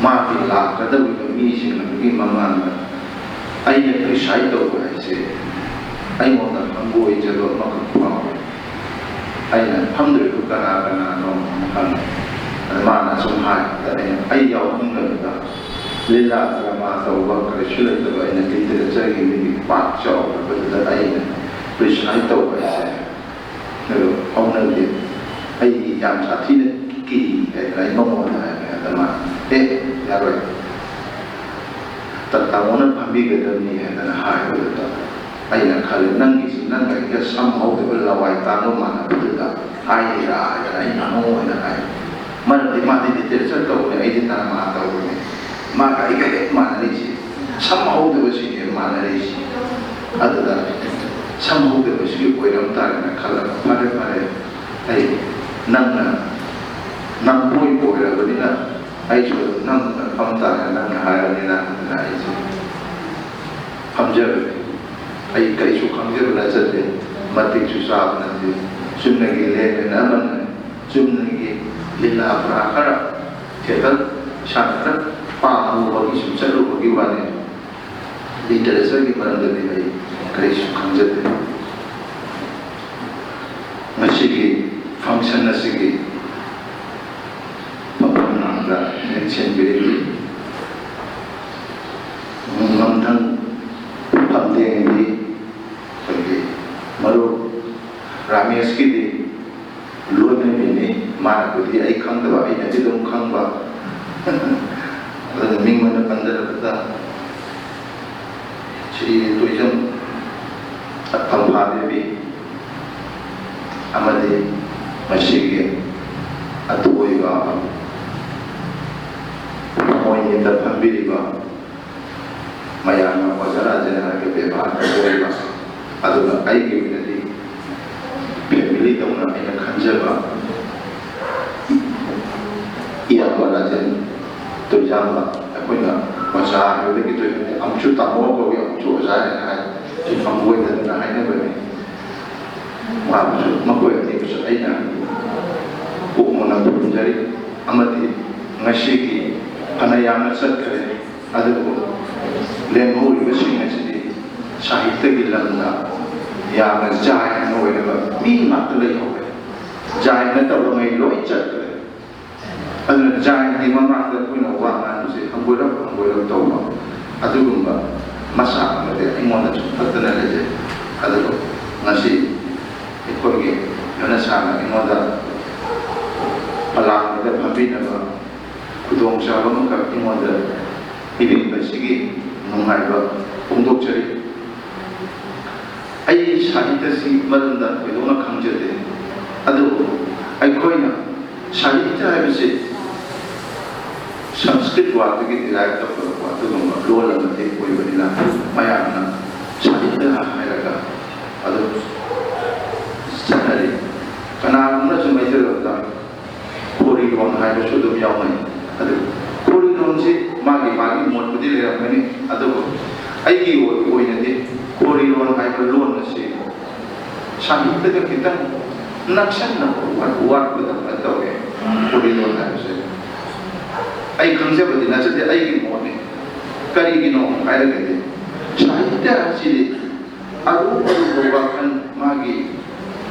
ꯃꯥꯒꯤ ꯂꯥꯛꯀꯗꯧꯔꯤꯕ ꯃꯤꯁꯤꯡ ꯑꯗꯨꯒꯤ ꯃꯃꯥꯡꯗ ꯑꯩꯅ ꯀ꯭ꯔꯤꯇꯤꯁꯥꯏꯖ ꯇꯧꯕ ꯍꯥꯏꯁꯦ ꯑꯩꯉꯣꯟꯗ ꯍꯪꯒꯣꯏꯖꯕ ꯑꯃꯈꯛ ꯐꯥꯎꯋꯦ꯫ ꯑꯩꯅ ꯐꯝꯗꯣꯏꯗꯨ ꯀꯅꯥ ꯀꯅꯥꯅꯣ ꯍꯪꯉꯦ꯫ ꯑꯗ ꯃꯥꯅ ꯁꯨꯝ ꯍꯥꯏꯕꯗ ꯑꯩꯅ ꯑꯩ ꯌꯥꯎꯍꯟꯗꯕꯗ ꯂꯤꯂꯥ ꯗ꯭ꯔꯃꯥ ꯇꯧꯕ ꯀꯔꯤꯁꯨ ꯂꯩꯇꯕ ꯑꯩꯅ ꯂꯤꯇꯔꯦꯆꯔꯒꯤ ꯃꯤꯗꯤ ꯄꯥꯛ ꯆꯥꯎꯔꯕꯗꯨꯗ ꯑꯩꯅ ꯀ꯭ꯔꯤꯇꯤꯁꯥꯏꯖ ꯇꯧꯕ ꯍꯥꯏꯁꯦ ꯑꯗꯨ ꯍꯧꯅꯗꯦ꯫ ꯑꯩ ꯌꯥꯝ ꯁꯥꯊꯤꯅ ꯀꯤ ꯍꯥꯏꯗꯅ ꯑꯩ ꯃꯉꯣꯟꯗ ꯍꯥꯏꯕꯅꯦ꯫ ꯑꯗ ꯃꯥ "ꯑꯦ, ꯌꯥꯔꯣꯏ, ꯇꯥꯃꯣꯅ ꯐꯝꯕꯤꯒꯗꯕꯅꯤ" ꯍꯥꯏꯗꯅ ꯍꯥꯏꯕꯗꯨꯗ ꯑꯩꯅ ꯈꯜꯂꯦ, "ꯅꯪꯒꯤꯁꯤ ꯅꯪꯒ ꯑꯩꯒ ꯁꯝ ꯍꯧꯗꯕ ꯂꯋꯥꯏ ꯇꯥꯡꯕ ꯃꯥꯟꯅꯕꯗꯨꯗ ꯍꯥꯏꯔꯤꯔꯥ?" ꯍꯥꯏꯗꯅ ꯑꯩꯅ ꯃꯉꯣꯟꯗ ꯍꯥꯏ꯫ ꯃꯔꯝꯗꯤ ꯃꯥꯗꯤ ꯂꯤꯇꯔꯦꯆꯔ ꯇꯧꯕꯅꯦ, ꯑꯩꯗꯤ ꯗ꯭ꯔꯃꯥ ꯇꯧꯕꯅꯦ꯫ ꯃꯥꯒ ꯑꯩꯒ ꯍꯦꯛ ꯃꯥꯟꯅꯔꯤꯁꯦ, ꯁꯝ ꯍꯧꯗꯕꯁꯤꯅꯦ ꯃꯥꯟꯅꯔꯤꯁꯦ꯫ ꯑꯗꯨꯗ ꯁꯝ ꯍꯧꯗꯕꯁꯤꯒꯤ ꯑꯣꯏꯔꯝ ꯇꯥꯔꯦꯅ ꯈꯜꯂꯒ, "ꯐꯔꯦ, ꯐꯔꯦ, ꯑꯩ ꯅꯪꯅ ꯅꯪꯕꯣꯏ ꯑꯣꯏꯔꯕꯅꯤꯅ ꯑꯩꯁꯨ ꯑꯗꯨꯝ ꯅꯪꯅ ꯐꯝ ꯇꯥꯔꯦ, ꯅꯪꯅ ꯍꯥꯏꯔꯕꯅꯤꯅ" ꯑꯗꯨꯅ ꯑꯩꯁꯦ ꯐꯝꯖꯕꯅꯤ꯫ ꯑꯩ ꯀꯔꯤꯁꯨ ꯈꯪꯖꯕ ꯅꯠꯆꯗꯦ, ꯃꯇꯤꯛꯁꯨ ꯆꯥꯕ ꯅꯠꯇꯦ, ꯆꯨꯝꯅꯒꯤ ꯂꯦꯃꯦꯟ ꯑꯃꯅ ꯆꯨꯝꯅꯒꯤ ꯂꯤꯂꯥ ꯐꯔꯥ ꯈꯔ, ꯊꯤꯌꯦꯇꯔ ꯏꯁꯥꯅ ꯈꯔ ꯄꯥꯝꯃꯨꯕꯒꯤ ꯁꯨꯝ ꯆꯠꯂꯨꯕꯒꯤ ꯋꯥꯅꯤ꯫ ꯂꯤꯇꯔꯦꯆꯔꯒꯤ ꯃꯔꯝꯗꯗꯤ ꯑꯩ ꯀꯔꯤꯁꯨ ꯈꯪꯖꯗꯦ꯫ ꯉꯁꯤꯒꯤ ꯐꯪꯁꯟ ꯑꯁꯤꯒꯤ ꯃꯐꯝ ꯂꯥꯡꯗ ꯂꯦꯡꯁꯤꯟꯕꯤꯔꯤꯕꯤ ꯉꯝꯊꯪ ꯐꯝꯗꯦꯡꯒꯤ ꯑꯩꯈꯣꯏꯒꯤ ꯃꯔꯨꯞ ꯔꯥꯃꯦꯁꯀꯤꯗꯤ ꯂꯣꯏꯅꯕꯤꯅꯤ꯫ ꯃꯥꯅꯕꯨꯗꯤ ꯑꯩ ꯈꯪꯗꯕ, ꯑꯩꯅꯗꯤ ꯑꯗꯨꯝ ꯈꯪꯕ꯫ ꯑꯗꯨꯅ ꯃꯤꯡ ꯑꯣꯏꯅ ꯄꯟꯖꯔꯕꯗ ꯁ꯭ꯔꯤ ꯇꯣꯏꯖꯝ ꯇꯝꯐꯥ ꯗꯦꯕꯤ ꯑꯃꯗꯤ ꯉꯁꯤꯒꯤ ꯑꯊꯣꯏꯕ ꯃꯣꯏꯅꯤꯗ ꯐꯝꯕꯤꯔꯤꯕ ꯃꯌꯥꯝꯅ ꯑꯣꯖꯥ ꯔꯥꯖꯦꯟ ꯍꯥꯏꯔꯒ ꯕꯦꯕꯥꯔ ꯇꯧꯖꯔꯤꯕ, ꯑꯗꯨꯒ ꯑꯩꯒꯤ ꯑꯣꯏꯅꯗꯤ ꯐꯦꯃꯤꯂꯤꯗꯧꯅ ꯑꯩꯅ ꯈꯟꯖꯕ ꯏꯌꯥꯝꯕ ꯔꯥꯖꯦꯟ ꯇꯣꯏꯖꯥꯝꯕ, ꯑꯩꯈꯣꯏꯅ ꯑꯣꯖꯥ ꯍꯥꯏꯕꯗꯒꯤ ꯊꯣꯏꯅꯗꯤ ꯑꯃꯨꯛꯁꯨ ꯇꯥꯃꯣ ꯀꯧꯏ, ꯑꯃꯨꯛꯁꯨ ꯑꯣꯖꯥ ꯍꯥꯏꯅ ꯍꯥꯏ꯫ ꯁꯤ ꯍꯪꯒꯣꯏꯗꯗꯅ ꯍꯥꯏꯅꯕꯅꯤ꯫ ꯃꯥꯕꯨꯁꯨ, ꯃꯈꯣꯏ ꯑꯅꯤꯕꯨꯁꯨ ꯑꯩꯅ ꯄꯨꯛꯅꯤꯡꯅ ꯈꯨꯔꯨꯝꯖꯔꯤ꯫ ꯑꯃꯗꯤ ꯉꯁꯤꯒꯤ ꯐꯅ ꯌꯥꯝꯅ ꯆꯠꯈ꯭ꯔꯦ, ꯑꯗꯨꯕꯨ ꯂꯦꯝꯍꯧꯔꯤꯕꯁꯤꯡ ꯑꯁꯤꯗꯤ ꯁꯥꯍꯤꯇ꯭ꯌꯒꯤ ꯂꯝꯗ ꯌꯥꯝꯅ ꯖꯥꯏꯟ ꯑꯣꯏꯔꯕ ꯃꯤ ꯉꯥꯛꯇ ꯂꯩꯍꯧꯔꯦ꯫ ꯖꯥꯏꯟ ꯅꯠꯇꯕꯉꯩ ꯂꯣꯏ ꯆꯠꯈ꯭ꯔꯦ꯫ ꯑꯗꯨꯅ ꯖꯥꯏꯟꯒꯤ ꯃꯃꯥꯡꯗ ꯑꯩꯈꯣꯏꯅ ꯋꯥ ꯉꯥꯡꯕꯁꯦ ꯍꯪꯒꯣꯏꯔꯞ ꯍꯪꯒꯣꯏꯔꯞ ꯇꯧꯕ, ꯑꯗꯨꯒꯨꯝꯕ ꯃꯆꯥꯛ ꯑꯃꯗꯤ ꯑꯩꯉꯣꯟꯗꯁꯨ ꯐꯠꯇꯅ ꯂꯩꯖꯩ꯫ ꯑꯗꯨꯕꯨ ꯉꯁꯤ ꯑꯩꯈꯣꯏꯒꯤ ꯌꯣꯅꯁꯥꯅ ꯑꯩꯉꯣꯟꯗ ꯄꯂꯥꯡꯗ ꯐꯝꯕꯤꯅꯕ ꯈꯨꯗꯣꯡꯆꯥꯕ ꯑꯃꯈꯛ ꯑꯩꯉꯣꯟꯗ ꯄꯤꯕꯤꯕꯁꯤꯒꯤ ꯅꯨꯡꯉꯥꯏꯕ ꯐꯣꯡꯗꯣꯛꯆꯔꯤ꯫ ꯑꯩ ꯁꯥꯍꯤꯇ꯭ꯌꯁꯤ ꯃꯔꯝꯗ ꯊꯣꯏꯗꯣꯛꯅ ꯈꯪꯖꯗꯦ, ꯑꯗꯨꯕꯨ ꯑꯩꯈꯣꯏꯅ ꯁꯥꯍꯤꯇ꯭ꯌ ꯍꯥꯏꯕꯁꯤ ꯁꯪꯁꯀ꯭ꯔꯤꯠ ꯋꯥꯔꯗꯒꯤ ꯗꯤꯔꯥꯏꯚ ꯇꯧꯔꯛꯄ ꯑꯗꯨꯒꯨꯝꯕ ꯂꯣꯟ ꯑꯃꯗꯤ ꯑꯣꯏꯕꯅꯤꯅ, ꯃꯌꯥꯝꯅ ꯁꯥꯍꯤꯇ꯭ꯌ ꯍꯥꯏꯔꯒ ꯑꯗꯨꯝ ꯆꯠꯅꯔꯤ꯫ ꯀꯅꯥꯒꯨꯝꯕꯅꯁꯨ ꯃꯩꯇꯩꯂꯣꯟꯗ ꯈꯣꯔꯤꯔꯣꯟ ꯍꯥꯏꯕꯁꯨ ꯑꯗꯨꯝ ꯌꯥꯎꯅꯩ꯫ ꯑꯗꯨ ꯈꯣꯔꯤꯔꯣꯟꯁꯤ ꯃꯥꯒꯤ ꯃꯥꯒꯤ ꯃꯣꯠꯄꯨꯗꯤ ꯂꯩꯔꯝꯒꯅꯤ, ꯑꯗꯨꯕꯨ ꯑꯩꯒꯤ ꯑꯣꯏ-, ꯑꯣꯏꯅꯗꯤ ꯈꯣꯔꯤꯔꯣꯟ ꯍꯥꯏꯕ ꯂꯣꯟ ꯑꯁꯤ ꯁꯥꯍꯤꯇ꯭ꯌꯗ ꯈꯤꯇꯪ ꯅꯛꯁꯟꯅꯕ ꯋꯥꯠ-, ꯋꯥꯠꯄꯗꯧꯅ ꯇꯧꯋꯦ꯫ ꯈꯣꯔꯤꯔꯣꯟ ꯍꯥꯏꯕꯁꯦ ꯑꯩ ꯈꯪꯖꯕꯗꯤ ꯅꯠꯆꯗꯦ, ꯑꯩꯒꯤ ꯃꯣꯠꯅꯤ꯫ ꯀꯔꯤꯒꯤꯅꯣ ꯍꯥꯏꯔꯒꯗꯤ ꯁꯥꯍꯤꯇ꯭ꯌ ꯑꯁꯤꯗꯤ ꯑꯔꯨ ꯑꯔꯨꯕ ꯋꯥꯈꯜ, ꯃꯥꯒꯤ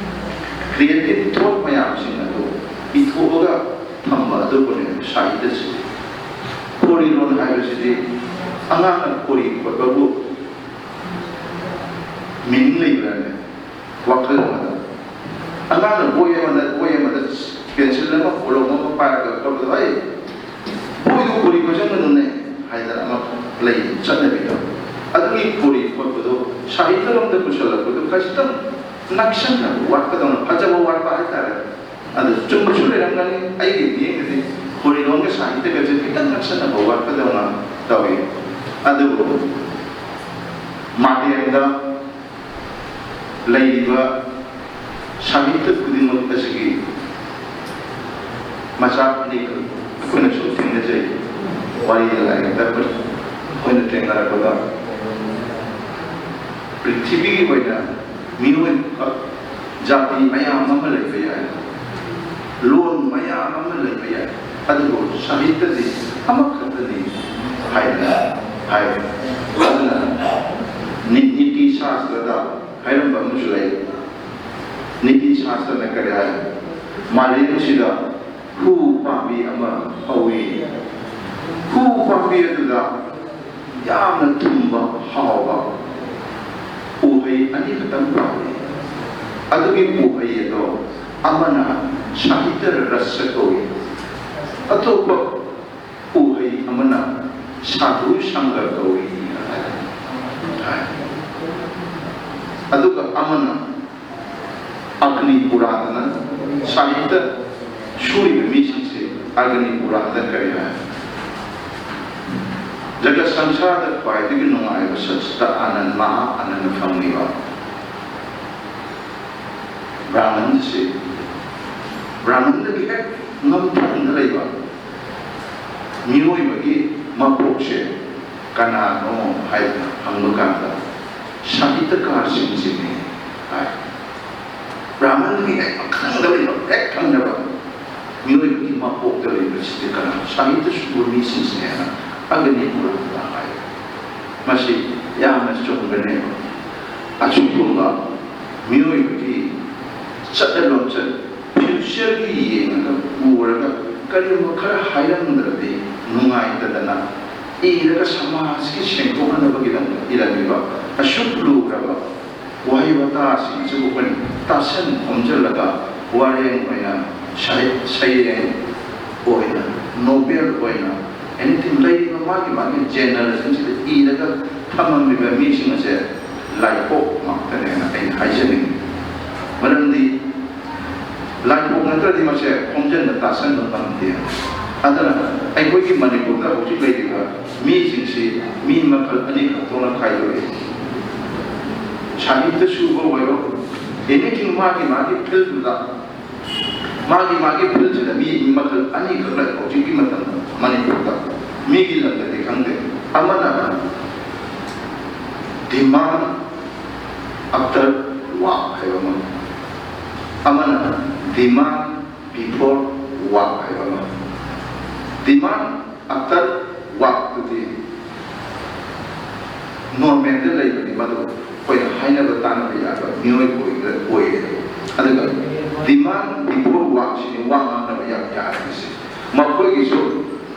ꯀ꯭ꯔꯤꯌꯦꯇꯤꯚ ꯊꯣꯠ ꯃꯌꯥꯝꯁꯤꯡ ꯑꯗꯨ ꯏꯊꯣꯛꯑꯒ ꯊꯝꯕ ꯑꯗꯨꯕꯨꯅꯦ ꯁꯥꯍꯤꯇ꯭ꯌꯁꯤꯗꯤ꯫ ꯈꯣꯔꯤꯔꯣꯟ ꯍꯥꯏꯕꯁꯤꯗꯤ ꯑꯉꯥꯡꯅ ꯈꯣꯔꯤ ꯈꯣꯠꯄꯕꯨ ꯃꯤꯅꯤꯡ ꯂꯩꯕ꯭ꯔꯥꯅꯦ? ꯋꯥꯈꯜ ꯑꯃꯗ ꯑꯉꯥꯡꯅ ꯕꯣꯏ ꯑꯃꯗ, ꯕꯣꯏ ꯑꯃꯗ ꯄꯦꯟꯁꯤꯜ ꯑꯃ ꯀꯣꯂꯣꯝ ꯑꯃ ꯄꯥꯏꯔꯒ ꯈꯣꯠꯄꯗꯣ, "ꯑꯩ ꯕꯣꯏꯗꯨ ꯈꯣꯔꯤ ꯈꯣꯠꯆꯟꯒꯅꯨꯅꯦ" ꯍꯥꯏꯗꯅ ꯑꯃ ꯂꯩ ꯆꯠꯅꯕꯤꯗꯣ꯫ ꯑꯗꯨꯒꯤ ꯈꯣꯔꯤ ꯈꯣꯠꯄꯗꯣ ꯁꯥꯍꯤꯇ꯭ꯌꯔꯣꯝꯗ ꯄꯨꯁꯜꯂꯛꯄꯗꯨ ꯈꯖꯤꯛꯇꯪ ꯅꯛꯁꯟꯅꯕ ꯋꯥꯠꯄꯗꯧꯅ, ꯐꯖꯕ ꯋꯥꯠꯄ ꯍꯥꯏꯇꯥꯔꯦ꯫ ꯑꯗꯨ ꯆꯨꯝꯕꯁꯨ ꯂꯩꯔꯝꯒꯅꯤ, ꯑꯩꯒꯤ ꯃꯤꯠꯌꯦꯡꯗꯗꯤ ꯈꯣꯔꯤꯂꯣꯟꯒ ꯁꯥꯍꯤꯇ꯭ꯌꯒꯁꯦ ꯈꯤꯇꯪ ꯅꯛꯁꯟꯅꯕ ꯋꯥꯠꯄꯗꯧꯅ ꯇꯧꯏ꯫ ꯑꯗꯨꯕꯨ ꯃꯥꯂꯦꯝꯗ ꯂꯩꯔꯤꯕ ꯁꯥꯍꯤꯇ꯭ꯌ ꯈꯨꯗꯤꯡꯃꯛ ꯑꯁꯤꯒꯤ ꯃꯆꯥꯛꯅꯤ꯫ ꯑꯩꯈꯣꯏꯅ ꯁꯨꯝ ꯊꯦꯡꯅꯖꯩ, ꯋꯥꯔꯤꯗ, ꯂꯥꯏꯔꯤꯛꯇ ꯑꯩꯈꯣꯏꯅ ꯊꯦꯡꯅꯔꯛꯄꯗ, ꯄ꯭ꯔꯤꯊꯤꯕꯤꯒꯤ ꯑꯣꯏꯅ ꯃꯤꯑꯣꯏ ꯖꯥꯇꯤ ꯃꯌꯥꯝ ꯑꯃ ꯂꯩꯕ ꯌꯥꯏ, ꯂꯣꯟ ꯃꯌꯥꯝ ꯑꯃ ꯂꯩꯕ ꯌꯥꯏ, ꯑꯗꯨꯕꯨ ꯁꯥꯍꯤꯇ꯭ꯌꯗꯤ ꯑꯃꯈꯛꯇꯅꯤ ꯍꯥꯏꯅ ꯍꯥꯏ꯫ ꯑꯗꯨꯅ ꯅꯤ-, ꯅꯤꯇꯤ ꯁꯥꯁꯇ꯭ꯔꯗ ꯍꯥꯏꯔꯝꯕ ꯑꯃꯁꯨ ꯂꯩ꯫ ꯅꯤꯇꯤ ꯁꯥꯁꯇ꯭ꯔꯅ ꯀꯔꯤ ꯍꯥꯏ? ꯃꯥꯂꯦꯝꯁꯤꯗ ꯍꯨ ꯄꯥꯝꯕꯤ ꯑꯃ ꯍꯧꯏ꯫ ꯍꯨ ꯄꯥꯝꯕꯤ ꯑꯗꯨꯗ ꯌꯥꯝꯅ ꯊꯨꯝꯕ, ꯍꯥꯎꯕ ꯎꯍꯩ ꯑꯅꯤꯈꯛꯇꯪ ꯄꯥꯜꯂꯤ꯫ ꯑꯗꯨꯒꯤ ꯎꯍꯩ ꯑꯗꯣ ꯑꯃꯅ ꯁꯥꯍꯤꯇ꯭ꯌ ꯔꯁ ꯀꯧꯏ, ꯑꯇꯣꯞꯄ ꯎꯍꯩ ꯑꯃꯅ ꯁꯥꯙꯨ ꯁꯪꯒ ꯀꯧꯏ ꯍꯥꯏ꯫ ꯑꯗꯨꯒ ꯑꯃꯅ ꯑꯒꯅꯤ ꯄꯨꯔꯥꯟꯗꯅ ꯁꯥꯍꯤꯇ꯭ꯌ ꯁꯨꯔꯤꯕ ꯃꯤꯁꯤꯡꯁꯦ ꯑꯒꯅꯤ ꯄꯨꯔꯥꯟꯗ ꯀꯔꯤ ꯍꯥꯏ? ꯖꯒꯠ ꯁꯪꯁꯥꯔꯗ ꯈ꯭ꯋꯥꯏꯗꯒꯤ ꯅꯨꯡꯉꯥꯏꯕ ꯁꯠꯆꯤꯠ ꯑꯥꯅꯟ, ꯃꯍꯥ ꯑꯥꯅꯟꯗ ꯐꯪꯂꯤꯕ ꯕ꯭ꯔꯥꯍꯃꯟꯁꯤ, ꯕ꯭ꯔꯥꯍꯃꯟꯗꯒꯤ ꯍꯦꯛ ꯉꯝꯊꯪꯗ ꯂꯩꯕ ꯃꯤꯑꯣꯏꯕꯒꯤ ꯃꯄꯣꯛꯁꯦ ꯀꯅꯥꯅꯣ ꯍꯥꯏꯗꯅ ꯍꯪꯕ ꯀꯥꯟꯗ ꯁꯥꯍꯤꯇ꯭ꯌꯀꯥꯔꯁꯤꯡꯁꯤꯅꯤ ꯍꯥꯏ꯫ ꯕ꯭ꯔꯥꯍꯃꯟꯒꯤ ꯍꯦꯛ ꯃꯈꯥꯗ ꯂꯩꯕ, ꯍꯦꯛ ꯊꯪꯅꯕ ꯃꯤꯑꯣꯏꯕꯒꯤ ꯃꯄꯣꯛꯇ ꯂꯩꯕꯁꯤꯗꯤ ꯀꯅꯥ? ꯁꯥꯍꯤꯇ꯭ꯌ ꯁꯨꯕ ꯃꯤꯁꯤꯡꯁꯤꯅꯦꯅ ꯑꯒꯅꯤ ꯄꯨꯔꯥꯟꯗ ꯍꯥꯏ꯫ ꯃꯁꯤ ꯌꯥꯝꯅ ꯆꯨꯝꯕꯅꯦꯕ꯫ ꯑꯁꯤꯒꯨꯝꯕ ꯃꯤꯑꯣꯏꯕꯒꯤ ꯆꯠꯅ ꯂꯣꯟꯆꯠ, ꯐ꯭ꯌꯨꯆꯔꯒꯤ ꯌꯦꯡꯉꯒ ꯎꯔꯒ ꯀꯔꯤꯒꯨꯝꯕ ꯈꯔ ꯍꯥꯏꯔꯝꯗ꯭ꯔꯗꯤ ꯅꯨꯡꯉꯥꯏꯇꯗꯅ ꯏꯔꯒ ꯁꯃꯥꯖꯀꯤ ꯁꯦꯡꯗꯣꯛꯅꯅꯕꯒꯤꯗꯃꯛꯇ ꯏꯔꯝꯃꯤꯕ ꯑꯁꯨꯛ ꯂꯨꯔꯕ ꯋꯥꯍꯩ ꯋꯥꯇꯥꯁꯤꯡꯁꯤꯕꯨ ꯑꯩꯈꯣꯏꯅ ꯇꯥꯁꯟ ꯈꯣꯝꯖꯤꯜꯂꯒ ꯋꯥꯔꯦꯡ ꯑꯣꯏꯅ, ꯁꯩ-, ꯁꯩꯔꯦꯡ ꯑꯣꯏꯅ, ꯅꯣꯕꯦꯜ ꯑꯣꯏꯅ, ꯑꯦꯅꯤꯊꯤꯡ, ꯂꯩꯔꯤꯕ ꯃꯥꯒꯤ ꯃꯥꯒꯤ ꯖꯦꯅꯔꯁꯤꯡꯁꯤꯗ ꯏꯔꯒ ꯊꯝꯃꯝꯃꯤꯕ ꯃꯤꯁꯤꯡ ꯑꯁꯦ ꯂꯥꯏꯄꯣꯛ ꯉꯥꯛꯇꯅꯦꯅ ꯑꯩꯅ ꯍꯥꯏꯖꯅꯤꯡꯉꯤ꯫ ꯃꯔꯝꯗꯤ ꯂꯥꯏꯄꯣꯛ ꯅꯠꯇ꯭ꯔꯗꯤ ꯃꯁꯦ ꯈꯣꯝꯖꯤꯟꯕ ꯇꯥꯁꯟꯕ ꯉꯝꯗꯦ꯫ ꯑꯗꯨꯅ ꯑꯩꯈꯣꯏꯒꯤ ꯃꯅꯤꯄꯨꯔꯗ ꯍꯧꯖꯤꯛ ꯂꯩꯔꯤꯕ ꯃꯤꯁꯤꯡꯁꯤ ꯃꯤ ꯃꯈꯜ ꯑꯅꯤꯈꯛ ꯊꯣꯛꯅ ꯈꯥꯏꯗꯣꯛꯏ꯫ ꯁꯥꯍꯤꯇ꯭ꯌ ꯁꯨꯕ ꯑꯣꯏꯔꯣ, ꯑꯦꯅꯤꯊꯤꯡ ꯃꯥꯒꯤ ꯃꯥꯒꯤ ꯐꯤꯜꯗꯨꯗ ꯃꯥꯒꯤ ꯃꯥꯒꯤ ꯐꯤꯜꯁꯤꯗ ꯃꯤ ꯃꯈꯜ ꯑꯅꯤꯈꯛ ꯂꯩ ꯍꯧꯖꯤꯛꯀꯤ ꯃꯇꯝꯗ ꯃꯅꯤꯄꯨꯔꯗ꯫ ꯃꯤꯒꯤ ꯂꯝꯗꯗꯤ ꯈꯪꯗꯦ꯫ ꯑꯃꯅ demand after work ꯍꯥꯏꯕ ꯑꯃ, ꯑꯃꯅ demand before work ꯍꯥꯏꯕ ꯑꯃ꯫ Demand after workꯇꯨꯗꯤ ꯅꯣꯔꯃꯦꯜꯗ ꯂꯩꯕꯅꯤ, ꯃꯗꯨ ꯑꯩꯈꯣꯏꯅ ꯍꯥꯏꯅꯕ ꯇꯥꯟꯅꯕ ꯌꯥꯕ ꯃꯤꯑꯣꯏ ꯑꯣꯏꯒ-, ꯑꯣꯏꯌꯦ꯫ ꯑꯗꯨꯒ demand before workꯁꯤꯅꯤ ꯋꯥ ꯉꯥꯡꯅꯕ ꯌꯥꯝ ꯌꯥꯔꯤꯁꯦ꯫ ꯃꯈꯣꯏꯒꯤꯁꯨ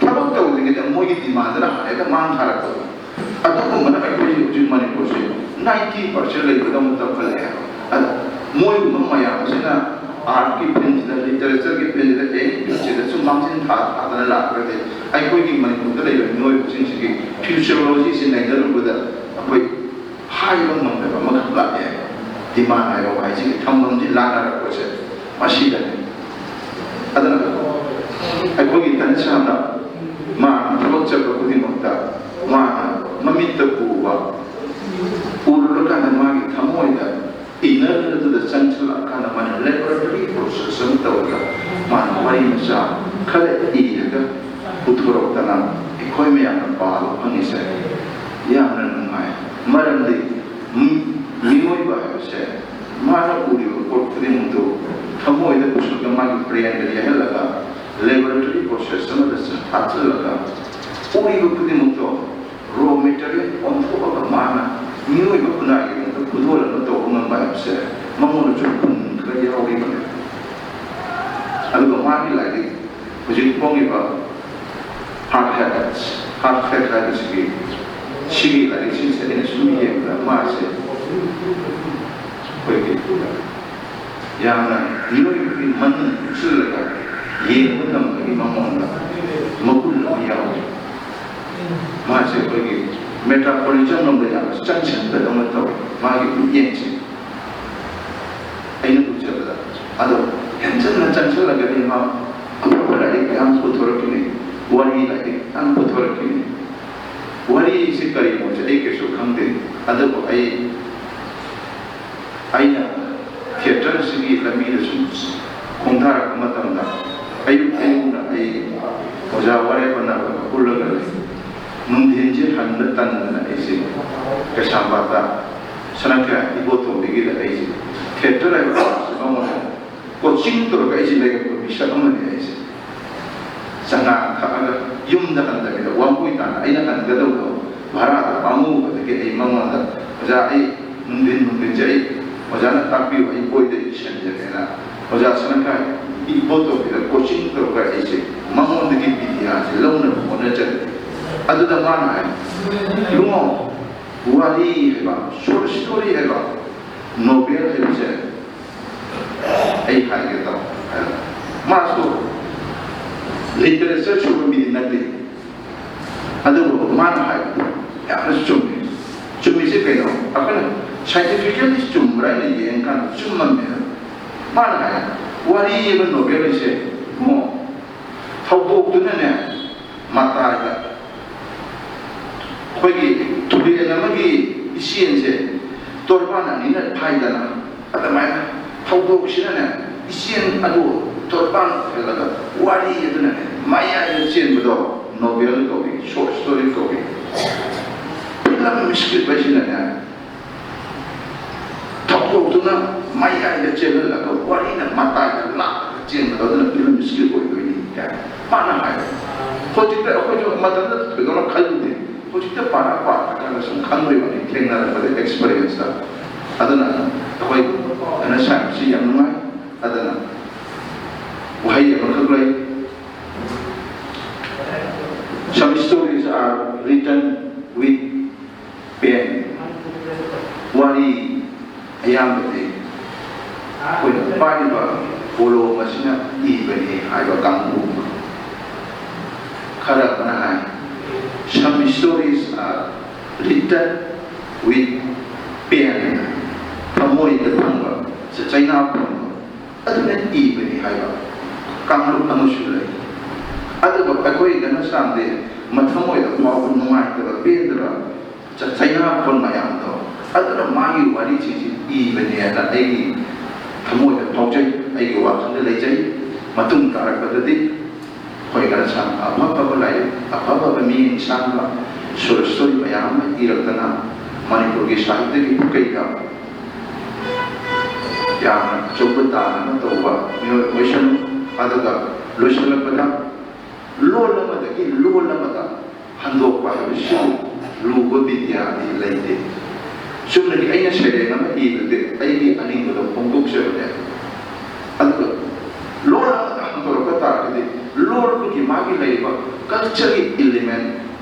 ꯊꯕꯛ ꯇꯧꯗ꯭ꯔꯤꯉꯩꯗ ꯃꯣꯏꯒꯤ demandꯗꯨꯅ ꯍꯥꯟꯅ ꯍꯦꯛꯇ ꯃꯥꯡ ꯊꯥꯔꯛꯄꯗꯣ꯫ ꯑꯗꯨꯒꯨꯝꯕꯅ ꯑꯩꯈꯣꯏ ꯍꯧꯖꯤꯛ ꯃꯅꯤꯄꯨꯔꯁꯦ ninety percent ꯂꯩꯕꯗꯧꯅ ꯇꯧꯈꯠꯂꯛꯑꯦ꯫ ꯑꯗ ꯃꯣꯏꯒꯨꯝꯕ ꯃꯌꯥꯝ ꯑꯁꯤꯅ artꯀꯤ ꯐꯤꯜꯁꯤꯗ, literatureꯒꯤ ꯐꯤꯜꯁꯤꯗ, any ꯐꯤꯜꯁꯤꯗ ꯁꯨꯝ ꯃꯥꯡꯖꯤꯟ ꯊꯥ ꯊꯥꯗꯅ ꯂꯥꯛꯂꯒꯗꯤ ꯑꯩꯈꯣꯏꯒꯤ ꯃꯅꯤꯄꯨꯔꯗ ꯂꯩꯕ ꯃꯤꯑꯣꯏꯕꯁꯤꯡꯁꯤꯒꯤ futurologyꯁꯤ ꯅꯩꯅꯔꯨꯕꯗ ꯑꯩꯈꯣꯏ ꯍꯥꯏꯕ ꯉꯝꯗꯕ ꯑꯃꯈꯛ ꯂꯥꯛꯑꯦ꯫ Demand ꯍꯥꯏꯕ ꯋꯥꯍꯩꯁꯤꯒꯤ ꯊꯝꯐꯝꯁꯤ ꯂꯥꯟꯅꯔꯛꯄꯁꯦ ꯃꯁꯤꯗꯅꯤ꯫ ꯑꯗꯨꯅ ꯑꯩꯈꯣꯏꯒꯤ ꯇꯟꯁꯥꯅ ꯃꯥꯅ ꯊꯕꯛ ꯆꯠꯄ ꯈꯨꯗꯤꯡꯃꯛꯇ ꯃꯥꯅ ꯃꯃꯤꯠꯇ ꯎꯕ, ꯎꯔꯨꯔꯀꯥꯟꯗ ꯃꯥꯒꯤ ꯊꯃꯣꯏꯗ inner ꯑꯗꯨꯗ ꯆꯪꯁꯤꯜꯂꯛꯑꯀꯥꯟꯗ ꯃꯥꯅ laboratory process ꯑꯃ ꯇꯧꯔꯒ ꯃꯥꯅ ꯋꯥꯔꯤ ꯃꯆꯥ ꯈꯔ ꯏꯔꯒ ꯄꯨꯊꯣꯔꯛꯇꯅ ꯑꯩꯈꯣꯏ ꯃꯌꯥꯝꯅ ꯄꯥꯕ ꯐꯪꯉꯤꯁꯦ ꯌꯥꯝꯅ ꯅꯨꯡꯉꯥꯏ꯫ ꯃꯔꯝꯗꯤ ꯃꯤ-, ꯃꯤꯑꯣꯏꯕ ꯍꯥꯏꯕꯁꯦ ꯃꯥꯅ ꯎꯔꯤꯕ ꯄꯣꯠ ꯈꯨꯗꯤꯡꯃꯛꯇꯨ ꯊꯃꯣꯏꯗ ꯄꯨꯁꯤꯜꯂꯒ ꯃꯥꯒꯤ brainꯗ ꯌꯩꯍꯜꯂꯒ laboratory process ꯑꯃꯗ ꯍꯥꯞꯆꯤꯜꯂꯒ ꯎꯔꯤꯕ ꯈꯨꯗꯤꯡꯃꯛꯇꯣ raw material ꯑꯣꯟꯊꯣꯛꯑꯒ ꯃꯥꯅ ꯃꯤꯑꯣꯏꯕ ꯈꯨꯟꯅꯥꯏꯒꯤꯗꯃꯛꯇ ꯈꯨꯗꯣꯜ ꯑꯃ ꯇꯧꯕ ꯉꯝꯕ ꯍꯥꯏꯕꯁꯦ ꯃꯉꯣꯟꯗꯁꯨ ꯒꯨꯟ ꯈꯔ ꯌꯥꯎꯔꯤꯕꯅꯦ꯫ ꯑꯗꯨꯒ ꯃꯥꯒꯤ ꯂꯥꯏꯔꯤꯛ ꯍꯧꯖꯤꯛ ꯐꯣꯡꯉꯤꯕ Hard Habits, Hard Facts ꯍꯥꯏꯕꯁꯤꯒꯤ, ꯁꯤꯒꯤ ꯂꯥꯏꯔꯤꯛꯁꯤꯡꯁꯦ ꯑꯩꯅ ꯁꯨꯝ ꯌꯦꯡꯕꯗ ꯃꯥꯁꯦ ꯑꯩꯈꯣꯏꯒꯤ ꯌꯥꯝꯅ ꯃꯤꯑꯣꯏꯕꯒꯤ ꯃꯅꯨꯡ ꯍꯨꯠꯆꯤꯜꯂꯒ ꯌꯦꯡꯕ ꯉꯝꯕꯒꯤ ꯃꯉꯣꯟꯗ ꯃꯒꯨꯟ ꯑꯃ ꯌꯥꯎꯏ꯫ ꯃꯥꯁꯦ ꯑꯩꯈꯣꯏꯒꯤ ꯃꯦꯇ꯭ꯔꯣꯄꯣꯂꯤꯇꯟ ꯂꯣꯝꯗ ꯌꯥꯝꯅ ꯆꯪꯁꯤꯟꯕꯗꯧꯅ ꯇꯧꯋꯤ ꯃꯥꯒꯤ ꯃꯤꯠꯌꯦꯡꯁꯦ꯫ ꯑꯩꯅ ꯎꯖꯕꯗ ꯑꯗꯣ ꯍꯦꯟꯖꯟꯅ ꯆꯪꯁꯤꯜꯂꯒꯗꯤ ꯃꯥ ꯑꯐꯕ ꯂꯥꯏꯔꯤꯛ ꯌꯥꯝ ꯄꯨꯊꯣꯔꯛꯈꯤꯅꯤ, ꯋꯥꯔꯤ ꯂꯥꯏꯔꯤꯛ ꯌꯥꯝ ꯄꯨꯊꯣꯔꯛꯈꯤꯅꯤ꯫ ꯋꯥꯔꯤꯁꯤ ꯀꯔꯤꯅꯣꯁꯦ ꯑꯩ ꯀꯩꯁꯨ ꯈꯪꯗꯦ, ꯑꯗꯨꯕꯨ ꯑꯩ ꯑꯩꯅ ꯊꯤꯌꯦꯇꯔꯁꯤꯒꯤ ꯂꯝꯕꯤꯗ ꯁꯨꯝ ꯈꯣꯡꯗꯥꯔꯛꯄ ꯃꯇꯝꯗ ꯑꯌꯨꯛ ꯑꯌꯨꯛꯅ ꯑꯩ ꯑꯣꯖꯥ ꯋꯥꯔꯦꯞ ꯑꯅꯥꯕꯒ ꯄꯨꯜꯂꯒ ꯂꯩ꯫ ꯅꯨꯡꯊꯤꯟꯁꯦ ꯍꯟꯕ ꯇꯟꯗꯅ ꯑꯩꯁꯦ ꯀꯩꯁꯥꯝꯄꯥꯠꯇ ꯁꯅꯥꯀꯌꯥ ꯏꯕꯣꯇꯣꯝꯕꯤꯒꯤꯗ ꯑꯩꯁꯦ ꯊꯤꯌꯦꯇꯔ ꯍꯥꯏꯕ ꯃꯉꯣꯟꯗ ꯀꯣꯆꯤꯡ ꯇꯧꯔꯒ ꯑꯩꯁꯦ ꯂꯩꯔꯛꯄ ꯃꯤꯁꯛ ꯑꯃꯅꯤ ꯑꯩꯁꯦ꯫ ꯆꯉꯥꯡ ꯊꯛꯑꯒ ꯌꯨꯝꯗ ꯍꯟꯗꯕꯤꯗ ꯋꯥꯡꯒꯣꯏ ꯇꯥꯅ ꯑꯩꯅ ꯍꯟꯒꯗꯧꯕ ꯚꯔꯥꯗ ꯄꯥꯝꯃꯨꯕꯗꯒꯤ ꯑꯩ ꯃꯉꯣꯟꯗ, "ꯑꯣꯖꯥ, ꯑꯩ ꯅꯨꯡꯊꯤꯟ ꯅꯨꯡꯊꯤꯟꯁꯦ ꯑꯩ ꯑꯣꯖꯥꯅ ꯇꯥꯛꯄꯤꯌꯨ, ꯑꯩ ꯕꯣꯏꯗ ꯏꯁꯤꯟꯖꯒꯦꯅ" ꯑꯣꯖꯥ ꯁꯅꯥꯀꯥꯏ ꯏꯕꯣꯇꯣꯝꯕꯤꯗ ꯀꯣꯆꯤꯡ ꯇꯧꯔꯒ ꯑꯩꯁꯦ ꯃꯉꯣꯟꯗꯒꯤ ꯕꯤꯗ꯭ꯌꯥꯁꯦ ꯂꯧꯅꯕ ꯍꯣꯠꯅꯖꯔꯤ꯫ ꯑꯗꯨꯗ ꯃꯥꯅ ꯍꯥꯏ, "ꯏꯕꯨꯡꯉꯣ, ꯋꯥꯔꯤ ꯍꯥꯏꯕ, ꯁꯣꯔꯠ ꯁ꯭ꯇꯣꯔꯤ ꯍꯥꯏꯕ, ꯅꯣꯕꯦꯜ ꯍꯥꯏꯕꯁꯦ ꯑꯩ ꯍꯥꯏꯒꯦ ꯇꯧ" ꯍꯥꯏꯕ꯫ ꯃꯥꯁꯨ ꯂꯤꯇꯔꯦꯆꯔ ꯁꯨꯕ ꯃꯤꯗꯤ ꯅꯠꯇꯦ, ꯑꯗꯨꯕꯨ ꯃꯥꯅ ꯍꯥꯏꯕꯗꯣ ꯌꯥꯝꯅ ꯆꯨꯝꯃꯤ꯫ ꯆꯨꯝꯃꯤꯁꯦ ꯀꯩꯅꯣ? ꯑꯩꯈꯣꯏꯅ ꯁꯥꯏꯟꯇꯤꯐꯤꯀꯦꯜꯂꯤ ꯆꯨꯝꯕ꯭ꯔꯥ ꯍꯥꯏꯅ ꯌꯦꯡꯀꯥꯟꯗ ꯆꯨꯝꯃꯝꯃꯦ꯫ ꯃꯥꯅ ꯍꯥꯏ, ꯋꯥꯔꯤ ꯑꯃ ꯅꯣꯕꯦꯜ ꯑꯁꯦ ꯏꯕꯨꯡꯉꯣ, ꯊꯧꯗꯣꯛꯇꯨꯅꯅꯦ, ꯃꯇꯥꯏꯗ ꯑꯩꯈꯣꯏꯒꯤ ꯇꯨꯔꯦꯜ ꯑꯃꯒꯤ ꯏꯆꯦꯜꯁꯦ ꯇꯣꯔꯕꯥꯟ ꯑꯅꯤꯅ ꯐꯥꯏꯗꯅ, ꯑꯗꯨꯃꯥꯏꯅ ꯊꯧꯗꯣꯛꯁꯤꯅꯅꯦ, ꯏꯆꯦꯜ ꯑꯗꯨ ꯇꯣꯔꯕꯥꯟ ꯐꯦꯜꯂꯒ ꯋꯥꯔꯤ ꯑꯗꯨꯅꯅꯦ ꯃꯌꯥꯏꯗ ꯆꯦꯟꯕꯗꯣ ꯅꯣꯕꯦꯜ ꯀꯧꯏ, ꯁꯣꯔꯠ ꯁ꯭ꯇꯣꯔꯤ ꯀꯧꯏ꯫ ꯐꯤꯂꯝ ꯁ꯭ꯀ꯭ꯔꯤꯞ ꯍꯥꯏꯁꯤꯅꯅꯦ, ꯊꯧꯗꯣꯛꯇꯨꯅ ꯃꯌꯥꯏꯗ ꯆꯦꯜꯍꯜꯂꯒ ꯋꯥꯔꯤꯅ ꯃꯇꯥꯏꯗ ꯂꯥꯛꯂꯒ ꯆꯦꯟꯕꯗꯣ ꯑꯗꯨꯅ ꯐꯤꯂꯝ ꯁ꯭ꯀ꯭ꯔꯤꯞ ꯑꯣꯏꯗꯣꯏꯅꯤ ꯀꯥꯏꯅ ꯃꯥꯅ ꯍꯥꯏ꯫ ꯍꯧꯖꯤꯛꯇ ꯑꯩꯈꯣꯏꯁꯨ ꯃꯇꯝꯗ ꯊꯣꯏꯗꯣꯛꯅ ꯈꯜꯂꯨꯗꯦ꯫ ꯍꯧꯖꯤꯛꯇ ꯄꯥꯔꯥ ꯄꯥꯔꯀꯥꯟꯗ ꯁꯨꯝ ꯈꯪꯕꯒꯤ ꯋꯥꯅꯤ, ꯊꯦꯡꯅꯔꯛꯄꯗ ꯑꯦꯛꯁꯄꯤꯔꯤꯌꯦꯟꯁꯇ꯫ ꯑꯗꯨꯅ ꯑꯩꯈꯣꯏ ꯑꯅ ꯁꯥꯟꯅꯕꯁꯤ ꯌꯥꯝ ꯅꯨꯡꯉꯥꯏ꯫ ꯑꯗꯨꯅ ꯋꯥꯍꯩ ꯑꯃꯈꯛ ꯂꯩ, "Some stories are written with pen." ꯋꯥꯔꯤ ꯑꯌꯥꯝꯕꯗꯤ ꯑꯩꯈꯣꯏꯅ ꯄꯥꯏꯔꯤꯕ ꯀꯣꯂꯣꯝ ꯑꯁꯤꯅ ꯏꯕꯅꯤ ꯍꯥꯏꯕ ꯀꯥꯡꯕꯨ ꯈꯔ ꯑꯃꯅ ꯍꯥꯏ, "Some stories are With pain, ꯊꯃꯣꯏꯗ ꯐꯪꯕ ꯆꯩꯅꯥ ꯐꯪꯕ ꯑꯗꯨꯅ ꯏꯕꯅꯤ ꯍꯥꯏꯕ ꯀꯥꯡꯂꯨꯞ ꯑꯃꯁꯨ ꯂꯩ꯫ ꯑꯗꯨꯒ ꯑꯩꯈꯣꯏ ꯒꯅꯁꯥꯝꯗꯤ ꯃꯊꯃꯣꯏꯗ ꯐꯥꯎꯕ ꯅꯨꯡꯉꯥꯏꯇꯕ, ꯄꯦꯟꯗꯕ, ꯆ-, ꯆꯩꯅꯥ ꯐꯣꯟ ꯃꯌꯥꯝꯗꯣ ꯑꯗꯨꯅ ꯃꯥꯒꯤ ꯋꯥꯔꯤꯁꯤꯡꯁꯤ ꯏꯕꯅꯦꯅ ꯑꯩꯒꯤ ꯊꯃꯣꯏꯗ ꯐꯥꯎꯖꯩ, ꯑꯩꯒꯤ ꯋꯥꯈꯜꯗ ꯂꯩꯖꯩ꯫ ꯃꯇꯨꯡ ꯇꯥꯔꯛꯄꯗꯗꯤ ꯑꯩꯈꯣꯏ ꯒꯅꯁꯥꯝ ꯑꯐ ꯑꯐꯕ ꯂꯥꯏꯔꯤꯛ, ꯑꯐ ꯑꯐꯕ ꯃꯤꯠꯌꯦꯡ ꯁꯥꯡꯕ ꯁꯣꯔꯠ ꯁ꯭ꯇꯣꯔꯤ ꯃꯌꯥꯝ ꯑꯃ ꯏꯔꯛꯇꯅ ꯃꯅꯤꯄꯨꯔꯒꯤ ꯁꯥꯍꯤꯇ꯭ꯌꯒꯤ ꯄꯨꯀꯩꯗ ꯌꯥꯝꯅ ꯑꯆꯧꯕ ꯗꯥꯟ ꯑꯃ ꯇꯧꯕ ꯃꯤꯑꯣꯏ ꯑꯣꯏꯁꯅꯨ꯫ ꯑꯗꯨꯒ ꯂꯣꯏꯁꯤꯜꯂꯛꯄꯗ ꯂꯣꯜ ꯑꯃꯗꯒꯤ ꯂꯣꯜ ꯑꯃꯗ ꯍꯟꯗꯣꯛꯄ ꯍꯥꯏꯕꯁꯤꯕꯨ ꯂꯨꯕ ꯕꯤꯗ꯭ꯌꯥꯗꯤ ꯂꯩꯇꯦ꯫ ꯆꯨꯝꯅꯒꯤ ꯑꯩꯅ ꯁꯩꯔꯦꯡ ꯑꯃ ꯏꯕꯗꯤ ꯑꯩꯒꯤ ꯑꯅꯤꯡꯕꯗ ꯐꯣꯡꯗꯣꯛꯆꯕꯅꯦ꯫ ꯑꯗꯨꯒ ꯂꯣꯜ ꯑꯃꯗ ꯍꯟꯗꯣꯔꯛꯄ ꯇꯥꯔꯒꯗꯤ ꯂꯣꯜꯗꯨꯒꯤ ꯃꯥꯒꯤ ꯂꯩꯔꯤꯕ ꯀꯜꯆꯔꯒꯤ ꯏꯂꯤꯃꯦꯟ,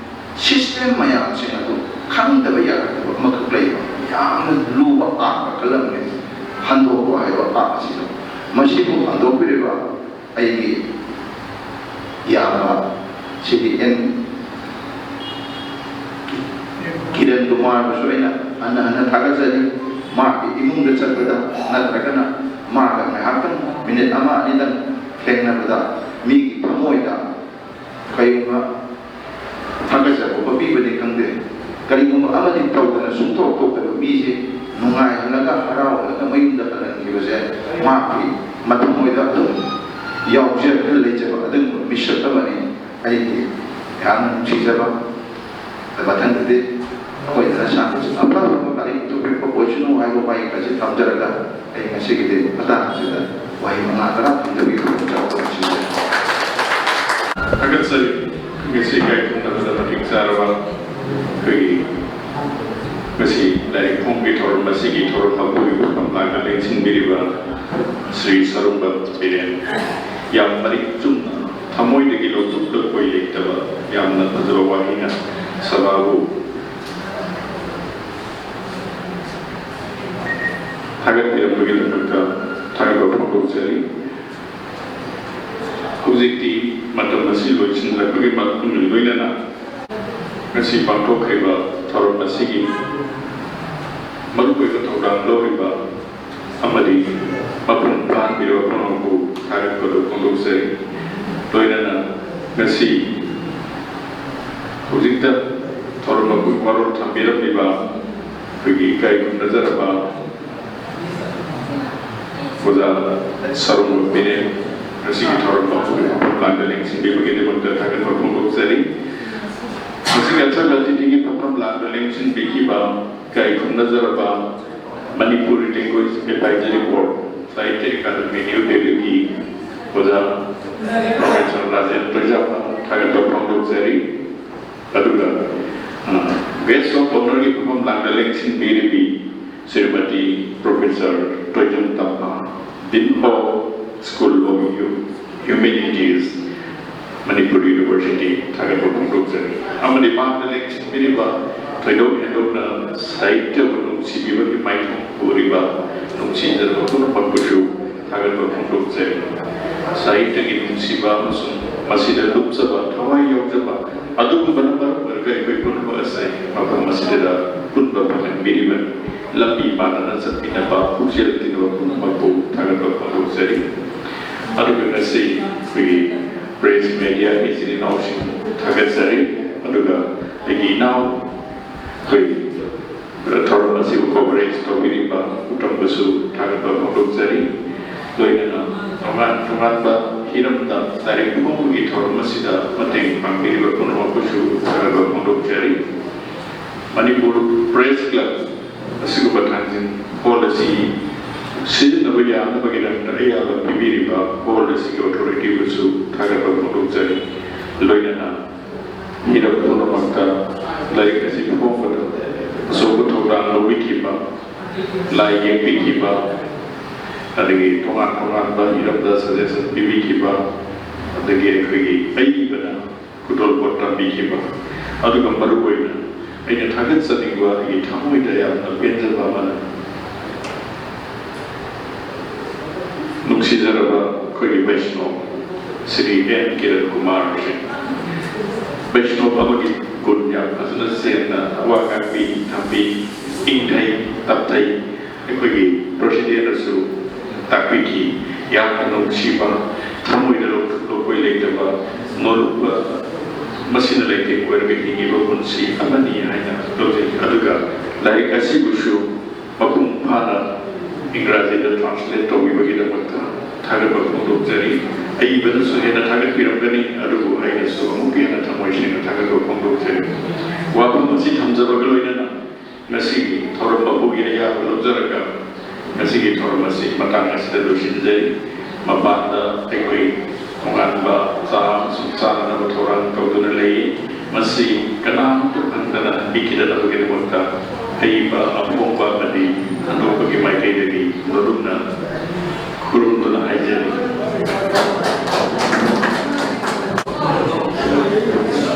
ꯁꯤꯁꯇꯦꯝ ꯃꯌꯥꯝꯁꯤꯡ ꯑꯗꯨ ꯈꯪꯗꯕ ꯌꯥꯔꯛꯇꯕ ꯑꯃꯈꯛ ꯂꯩꯕ ꯌꯥꯝꯅ ꯂꯨꯕ ꯑꯥꯔꯠ ꯃꯈꯜ ꯑꯃꯅꯤ ꯍꯟꯗꯣꯛꯄ ꯍꯥꯏꯕ ꯑꯥꯔꯠ ꯑꯁꯤꯗ꯫ ꯃꯁꯤꯕꯨ ꯍꯟꯗꯣꯛꯄꯤꯔꯤꯕ ꯑꯩꯒꯤ ꯏꯌꯥꯝꯕ ꯁꯤꯗꯤ ꯑꯦꯟ ꯀꯤꯔꯟ ꯀꯨꯃꯥꯔꯕꯨꯁꯨ ꯑꯩꯅ ꯍꯟꯅ ꯍꯟꯅ ꯊꯥꯒꯠꯆꯔꯤ꯫ ꯃꯍꯥꯛꯀꯤ ꯏꯃꯨꯡꯗ ꯆꯠꯄꯗ ꯅꯠꯇ꯭ꯔꯒꯅ ꯃꯥꯒ ꯉꯥꯏꯍꯥꯛꯇꯪ ꯃꯤꯅꯤꯠ ꯑꯃ ꯑꯅꯤꯗꯪ ꯊꯦꯡꯅꯕꯗ ꯃꯤꯒꯤ ꯊꯃꯣꯏꯗ ꯀꯩꯒꯨꯝꯕ ꯊꯥꯒꯠꯆꯕ ꯄꯤꯕꯅꯤ ꯈꯪꯗꯦ, ꯀꯔꯤꯒꯨꯝꯕ ꯑꯃꯗꯤ ꯇꯧꯗꯅ ꯁꯨꯡꯊꯣꯛ ꯊꯣꯛꯇꯕ ꯃꯤꯁꯦ ꯅꯨꯡꯉꯥꯏꯍꯜꯂꯒ ꯍꯔꯥꯎꯍꯜꯂꯒ ꯃꯌꯨꯝꯗ ꯍꯜꯍꯟꯈꯤꯕꯁꯦ ꯃꯍꯥꯛꯀꯤ ꯃꯊꯃꯣꯏꯗ ꯑꯗꯨꯝ ꯌꯥꯎꯖꯔꯒ ꯂꯩꯖꯕ ꯑꯗꯨꯒꯨꯝꯕ ꯃꯤꯁꯛ ꯑꯃꯅꯤ꯫ ꯑꯩꯒꯤ ꯌꯥꯝꯅ ꯅꯨꯡꯁꯤꯖꯕ꯫ ꯃꯊꯪꯗꯗꯤ ꯑꯩꯈꯣꯏꯗꯅ ꯁꯥꯟꯅꯁꯤ ꯑꯐꯕ ꯂꯥꯏꯔꯤꯛ ꯄꯨꯊꯣꯛꯄꯤꯔꯛꯄ ꯑꯣꯏꯁꯅꯨ ꯍꯥꯏꯕ ꯋꯥꯍꯩ ꯈꯔꯁꯤ ꯊꯝꯖꯔꯒ ꯑꯩ ꯉꯁꯤꯒꯤꯗꯤ ꯃꯇꯥꯡ ꯑꯁꯤꯗ ꯋꯥꯍꯩ ꯃꯉꯥ ꯇꯔꯥ ꯊꯝꯖꯕꯒꯤ ꯈꯨꯗꯣꯡꯆꯥꯕ ꯄꯤꯕꯤꯔꯦ꯫ ꯊꯥꯒꯠꯆꯔꯤ꯫ ꯉꯁꯤ ꯏꯀꯥꯏ ꯈꯨꯝꯅꯕꯗ ꯃꯇꯤꯛ ꯆꯥꯔꯕ ꯑꯩꯈꯣꯏꯒꯤ ꯉꯁꯤ ꯂꯥꯏꯔꯤꯛ ꯐꯣꯡꯕꯒꯤ ꯊꯧꯔꯝ ꯑꯁꯤꯒꯤ ꯊꯧꯔꯝ ꯃꯄꯨꯒꯤ ꯐꯝꯐꯝ ꯂꯥꯡꯅ ꯂꯦꯡꯁꯤꯟꯕꯤꯔꯤꯕ ꯁ꯭ꯔꯤ ꯁꯔꯨꯡꯕꯝ ꯕꯤꯔꯦꯟ꯫ ꯌꯥꯝ ꯃꯔꯤꯛ ꯆꯨꯝꯅ ꯊꯃꯣꯏꯗꯒꯤ ꯂꯧꯊꯣꯛ ꯂꯧꯊꯣꯛꯄ ꯂꯩꯇꯕ ꯌꯥꯝꯅ ꯐꯖꯕ ꯋꯥꯍꯩꯅ ꯁꯚꯥꯕꯨ ꯊꯥꯒꯠꯄꯤꯔꯝꯕꯒꯤꯗꯃꯛꯇ ꯊꯥꯒꯠꯄ ꯐꯣꯡꯗꯣꯛꯆꯔꯤ꯫ ꯍꯧꯖꯤꯛꯇꯤ ꯃꯇꯝ ꯑꯁꯤ ꯂꯣꯏꯁꯤꯟꯂꯛꯄꯒꯤ ꯃꯇꯨꯡ ꯂꯣꯏꯅꯅ ꯉꯁꯤ ꯄꯥꯡꯊꯣꯛꯈ꯭ꯔꯤꯕ ꯊꯧꯔꯝ ꯑꯁꯤꯒꯤ ꯃꯔꯨꯑꯣꯏꯕ ꯊꯧꯗꯥꯡ ꯂꯧꯔꯤꯕ ꯑꯃꯗꯤ ꯃꯄꯨꯡ ꯐꯥꯍꯟꯕꯤꯔꯕ ꯄꯨꯝꯅꯃꯛꯄꯨ ꯊꯥꯒꯠꯄꯗꯨ ꯐꯣꯡꯗꯣꯛꯆꯔꯤ꯫ ꯂꯣꯏꯅꯅ ꯉꯁꯤ ꯍꯧꯖꯤꯛꯇ ꯊꯧꯔꯝ ꯃꯄꯨꯡ ꯋꯥꯔꯣꯜ ꯊꯝꯕꯤꯔꯝꯂꯤꯕ ꯑꯩꯈꯣꯏꯒꯤ ꯏꯀꯥꯏ ꯈꯨꯝꯅꯖꯔꯕ ꯑꯣꯖꯥ ꯁꯔꯨꯡꯕꯝ ꯃꯤꯔꯦꯝ ꯉꯁꯤꯒꯤ ꯊꯧꯔꯝ ꯑꯁꯤꯕꯨ ꯂꯥꯡꯗ ꯂꯦꯡꯁꯤꯟꯕꯤꯕꯒꯤꯗꯃꯛꯇ ꯊꯥꯒꯠꯄ ꯐꯣꯡꯗꯣꯛꯆꯔꯤ꯫ ꯉꯁꯤꯒꯤ ꯑꯆꯧꯕ ꯑꯇꯤꯊꯤꯒꯤ ꯐꯝꯐꯝ ꯂꯥꯡꯗ ꯂꯦꯡꯁꯤꯟꯕꯤꯈꯤꯕ ꯏꯀꯥꯏ ꯈꯨꯝꯅꯖꯔꯕ Manipuri Language Advisory Board, Sahitya Academy, New Delhi ꯒꯤ ꯑꯣꯖꯥ Professor ꯔꯥꯖꯦꯟ ꯇꯣꯏꯖꯥꯝꯕ ꯊꯥꯒꯠꯄ ꯐꯣꯡꯗꯣꯛꯆꯔꯤ꯫ ꯑꯗꯨꯒ, ꯑ, Guest of Honour ꯒꯤ ꯐꯝꯐꯝ ꯂꯥꯡꯗ ꯂꯦꯡꯁꯤꯟꯕꯤꯔꯤꯕꯤ Shrimati Professor Toijam Tampha, Dean of School of Hu-, Humanities, Manipur University, ꯊꯥꯒꯠꯄ ꯐꯣꯡꯗꯣꯛꯆꯔꯤ꯫ ꯑꯃꯗꯤ ꯃꯍꯥꯛꯅ ꯂꯦꯡꯁꯤꯟꯕꯤꯔꯤꯕ ꯊꯣꯏꯗꯣꯛ ꯍꯦꯟꯗꯣꯛꯅ ꯁꯥꯍꯤꯇ꯭ꯌꯕꯨ ꯅꯨꯡꯁꯤꯕꯤꯕꯒꯤ ꯃꯥꯏꯊꯣꯡ ꯄꯨꯔꯤꯕ ꯅꯨꯡꯁꯤꯖꯔꯕ ꯄꯨꯝꯅꯃꯛꯄꯨꯁꯨ ꯊꯥꯒꯠꯄ ꯐꯣꯡꯗꯣꯛꯆꯔꯤ꯫ ꯁꯥꯍꯤꯇ꯭ꯌꯒꯤ ꯅꯨꯡꯁꯤꯕ ꯑꯃꯁꯨꯡ ꯃꯁꯤꯗ ꯂꯨꯞꯆꯕ, ꯊꯋꯥꯏ ꯌꯥꯎꯖꯕ ꯑꯗꯨꯒꯨꯝꯕꯅ ꯃꯔꯝ ꯑꯣꯏꯔꯒ ꯑꯩꯈꯣꯏ ꯄꯨꯝꯅꯃꯛ ꯑꯁꯦ ꯃꯐꯝ ꯑꯁꯤꯗ ꯄꯨꯟꯕ ꯐꯪꯍꯟꯕꯤꯔꯤꯕꯅꯤ꯫ ꯂꯝꯕꯤ ꯃꯥꯟꯅꯅ ꯆꯠꯃꯤꯟꯅꯕ, ꯄꯨꯛꯆꯦꯜ ꯇꯤꯟꯅꯕ ꯄꯨꯝꯅꯃꯛꯄꯨ ꯊꯥꯒꯠꯄ ꯐꯣꯡꯗꯣꯛꯆꯔꯤ꯫ ꯑꯗꯨꯒ ꯉꯁꯤ ꯑꯩꯈꯣꯏꯒꯤ press media ꯒꯤ ꯏꯆꯤꯜ ꯏꯅꯥꯎꯁꯤꯡ ꯊꯥꯒꯠꯆꯔꯤ꯫ ꯑꯗꯨꯒ ꯑꯩꯒꯤ ꯏꯅꯥꯎ ꯑꯩꯈꯣꯏ ꯊꯧꯔꯝ ꯑꯁꯤꯕꯨ coverage ꯇꯧꯕꯤꯔꯤꯕ ꯎꯇꯝꯕꯁꯨ ꯊꯥꯒꯠꯄ ꯐꯣꯡꯗꯣꯛꯆꯔꯤ꯫ ꯂꯣꯏꯅꯅ ꯇꯣꯉꯥꯟ ꯇꯣꯉꯥꯟꯕ ꯍꯤꯔꯝꯗ ꯂꯥꯏꯔꯤꯛ ꯐꯣꯡꯕꯒꯤ ꯊꯧꯔꯝ ꯑꯁꯤꯗ ꯃꯇꯦꯡ ꯄꯥꯡꯕꯤꯔꯤꯕ ꯄꯨꯝꯅꯃꯛꯄꯨꯁꯨ ꯊꯥꯒꯠꯄ ꯐꯣꯡꯗꯣꯛꯆꯔꯤ꯫ ꯃꯅꯤꯄꯨꯔ Press Club ꯑꯁꯤꯒꯨꯝꯕ ꯊꯥꯡꯖꯤꯡ hall ꯑꯁꯤ ꯁꯤꯖꯤꯟꯅꯕ ꯌꯥꯅꯕꯒꯤꯗꯃꯛꯇ ꯑꯌꯥꯕ ꯄꯤꯕꯤꯔꯤꯕ hall ꯑꯁꯤꯒꯤ authority ꯕꯨꯁꯨ ꯊꯥꯒꯠꯄ ꯐꯣꯡꯗꯣꯛꯆꯔꯤ꯫ ꯂꯣꯏꯅꯅ ꯍꯤꯔꯝ ꯄꯨꯝꯅꯃꯛꯇ ꯂꯥꯏꯔꯤꯛ ꯑꯁꯤ ꯐꯣꯡꯕꯗ ꯑꯆꯧꯕ ꯊꯧꯗꯥꯡ ꯂꯧꯕꯤꯈꯤꯕ, ꯂꯥꯏ ꯌꯦꯛꯄꯤꯈꯤꯕ, ꯑꯗꯒꯤ ꯇꯣꯉꯥꯟ ꯇꯣꯉꯥꯟꯕ ꯍꯤꯔꯝꯗ suggestion ꯄꯤꯕꯤꯈꯤꯕ, ꯑꯗꯒꯤ ꯑꯩꯈꯣꯏꯒꯤ ꯑꯏꯕꯅ ꯈꯨꯗꯣꯜꯄꯣꯠ ꯇꯝꯕꯤꯈꯤꯕ, ꯑꯗꯨꯒ ꯃꯔꯨꯑꯣꯏꯅ ꯑꯩꯅ ꯊꯥꯒꯠꯆꯅꯤꯡꯕ, ꯑꯩꯒꯤ ꯊꯃꯣꯏꯗ ꯌꯥꯝꯅ ꯄꯦꯟꯖꯕ ꯑꯃꯅ, ꯅꯨꯡꯁꯤꯖꯔꯕ ꯑꯩꯈꯣꯏꯒꯤ ꯕꯩꯁꯅꯣꯞ ꯁ꯭ꯔꯤ ꯑꯦꯟ ꯀꯤꯔꯟ ꯀꯨꯃꯥꯔ ꯁꯤꯡ, ꯕꯩꯁꯅꯣꯞ ꯑꯃꯒꯤ ꯒꯨꯟ ꯌꯥꯝ ꯐꯖꯅ ꯁꯦꯝꯅ ꯋꯥ ꯉꯥꯡꯕꯤ ꯊꯝꯕꯤ, ꯏꯪꯊꯩ ꯇꯞꯊꯩ꯫ ꯑꯩꯈꯣꯏꯒꯤ ꯄ꯭ꯔꯁꯤꯗꯦꯟꯅꯁꯨ ꯇꯥꯛꯄꯤꯈꯤ꯫ ꯌꯥꯝꯅ ꯅꯨꯡꯁꯤꯕ, ꯊꯃꯣꯏꯗ ꯂꯧꯊꯣꯛ ꯂꯧꯄꯣꯏ ꯂꯩꯇꯕ, ꯅꯣꯂꯨꯛꯄ, ꯃꯁꯤꯅ ꯂꯩꯇꯦꯡ ꯑꯣꯏꯔꯒ ꯍꯤꯡꯉꯤꯕ ꯄꯨꯟꯁꯤ ꯑꯃꯅꯤ ꯍꯥꯏꯅ ꯂꯧꯖꯩ꯫ ꯑꯗꯨꯒ ꯂꯥꯏꯔꯤꯛ ꯑꯁꯤꯕꯨꯁꯨ ꯃꯄꯨꯡ ꯐꯥꯅ ꯏꯪꯒ꯭ꯔꯥꯖꯤꯗ ꯇ꯭ꯔꯥꯟꯁꯂꯦꯠ ꯇꯧꯕꯤꯕꯒꯤꯗꯃꯛꯇ ꯊꯥꯒꯠꯄ ꯐꯣꯡꯗꯣꯛꯆꯔꯤ꯫ ꯑꯏꯕꯅꯁꯨ ꯍꯦꯟꯅ ꯊꯥꯒꯠꯄꯤꯔꯝꯒꯅꯤ, ꯑꯗꯨꯕꯨ ꯑꯩꯅꯁꯨ ꯑꯃꯨꯛꯀ ꯍꯦꯟꯅ ꯊꯃꯣꯏ ꯁꯦꯡꯅ ꯊꯥꯒꯠꯄ ꯐꯣꯡꯗꯣꯛꯆꯔꯤ꯫ ꯋꯥꯐꯝ ꯑꯁꯤ ꯊꯝꯖꯕꯒ ꯂꯣꯏꯅꯅ ꯉꯁꯤꯒꯤ ꯊꯧꯔꯝ ꯑꯗꯨꯒꯤ ꯑꯌꯥꯕ ꯂꯧꯖꯔꯒ ꯉꯁꯤꯒꯤ ꯊꯧꯔꯝ ꯑꯁꯤ ꯃꯇꯥꯡ ꯑꯁꯤꯗ ꯂꯣꯏꯁꯤꯟꯖꯔꯤ꯫ ꯃꯄꯥꯟꯗ ꯑꯩꯈꯣꯏ ꯇꯣꯉꯥꯟꯕ ꯆꯥ ꯑꯃꯁꯨꯡ ꯆꯥꯅꯅꯕ ꯊꯧꯔꯥꯡ ꯇꯧꯗꯨꯅ ꯂꯩ꯫ ꯃꯁꯤ ꯀꯅꯥꯃꯠꯇ ꯐꯪꯗꯅ ꯄꯤꯈꯤꯗꯅꯕꯒꯤꯗꯃꯛꯇ ꯑꯏꯕ ꯑꯐꯣꯡꯕ ꯑꯃꯗꯤ ꯍꯟꯗꯣꯛꯄꯒꯤ ꯃꯥꯏꯀꯩꯗꯒꯤ ꯃꯔꯨꯞꯅ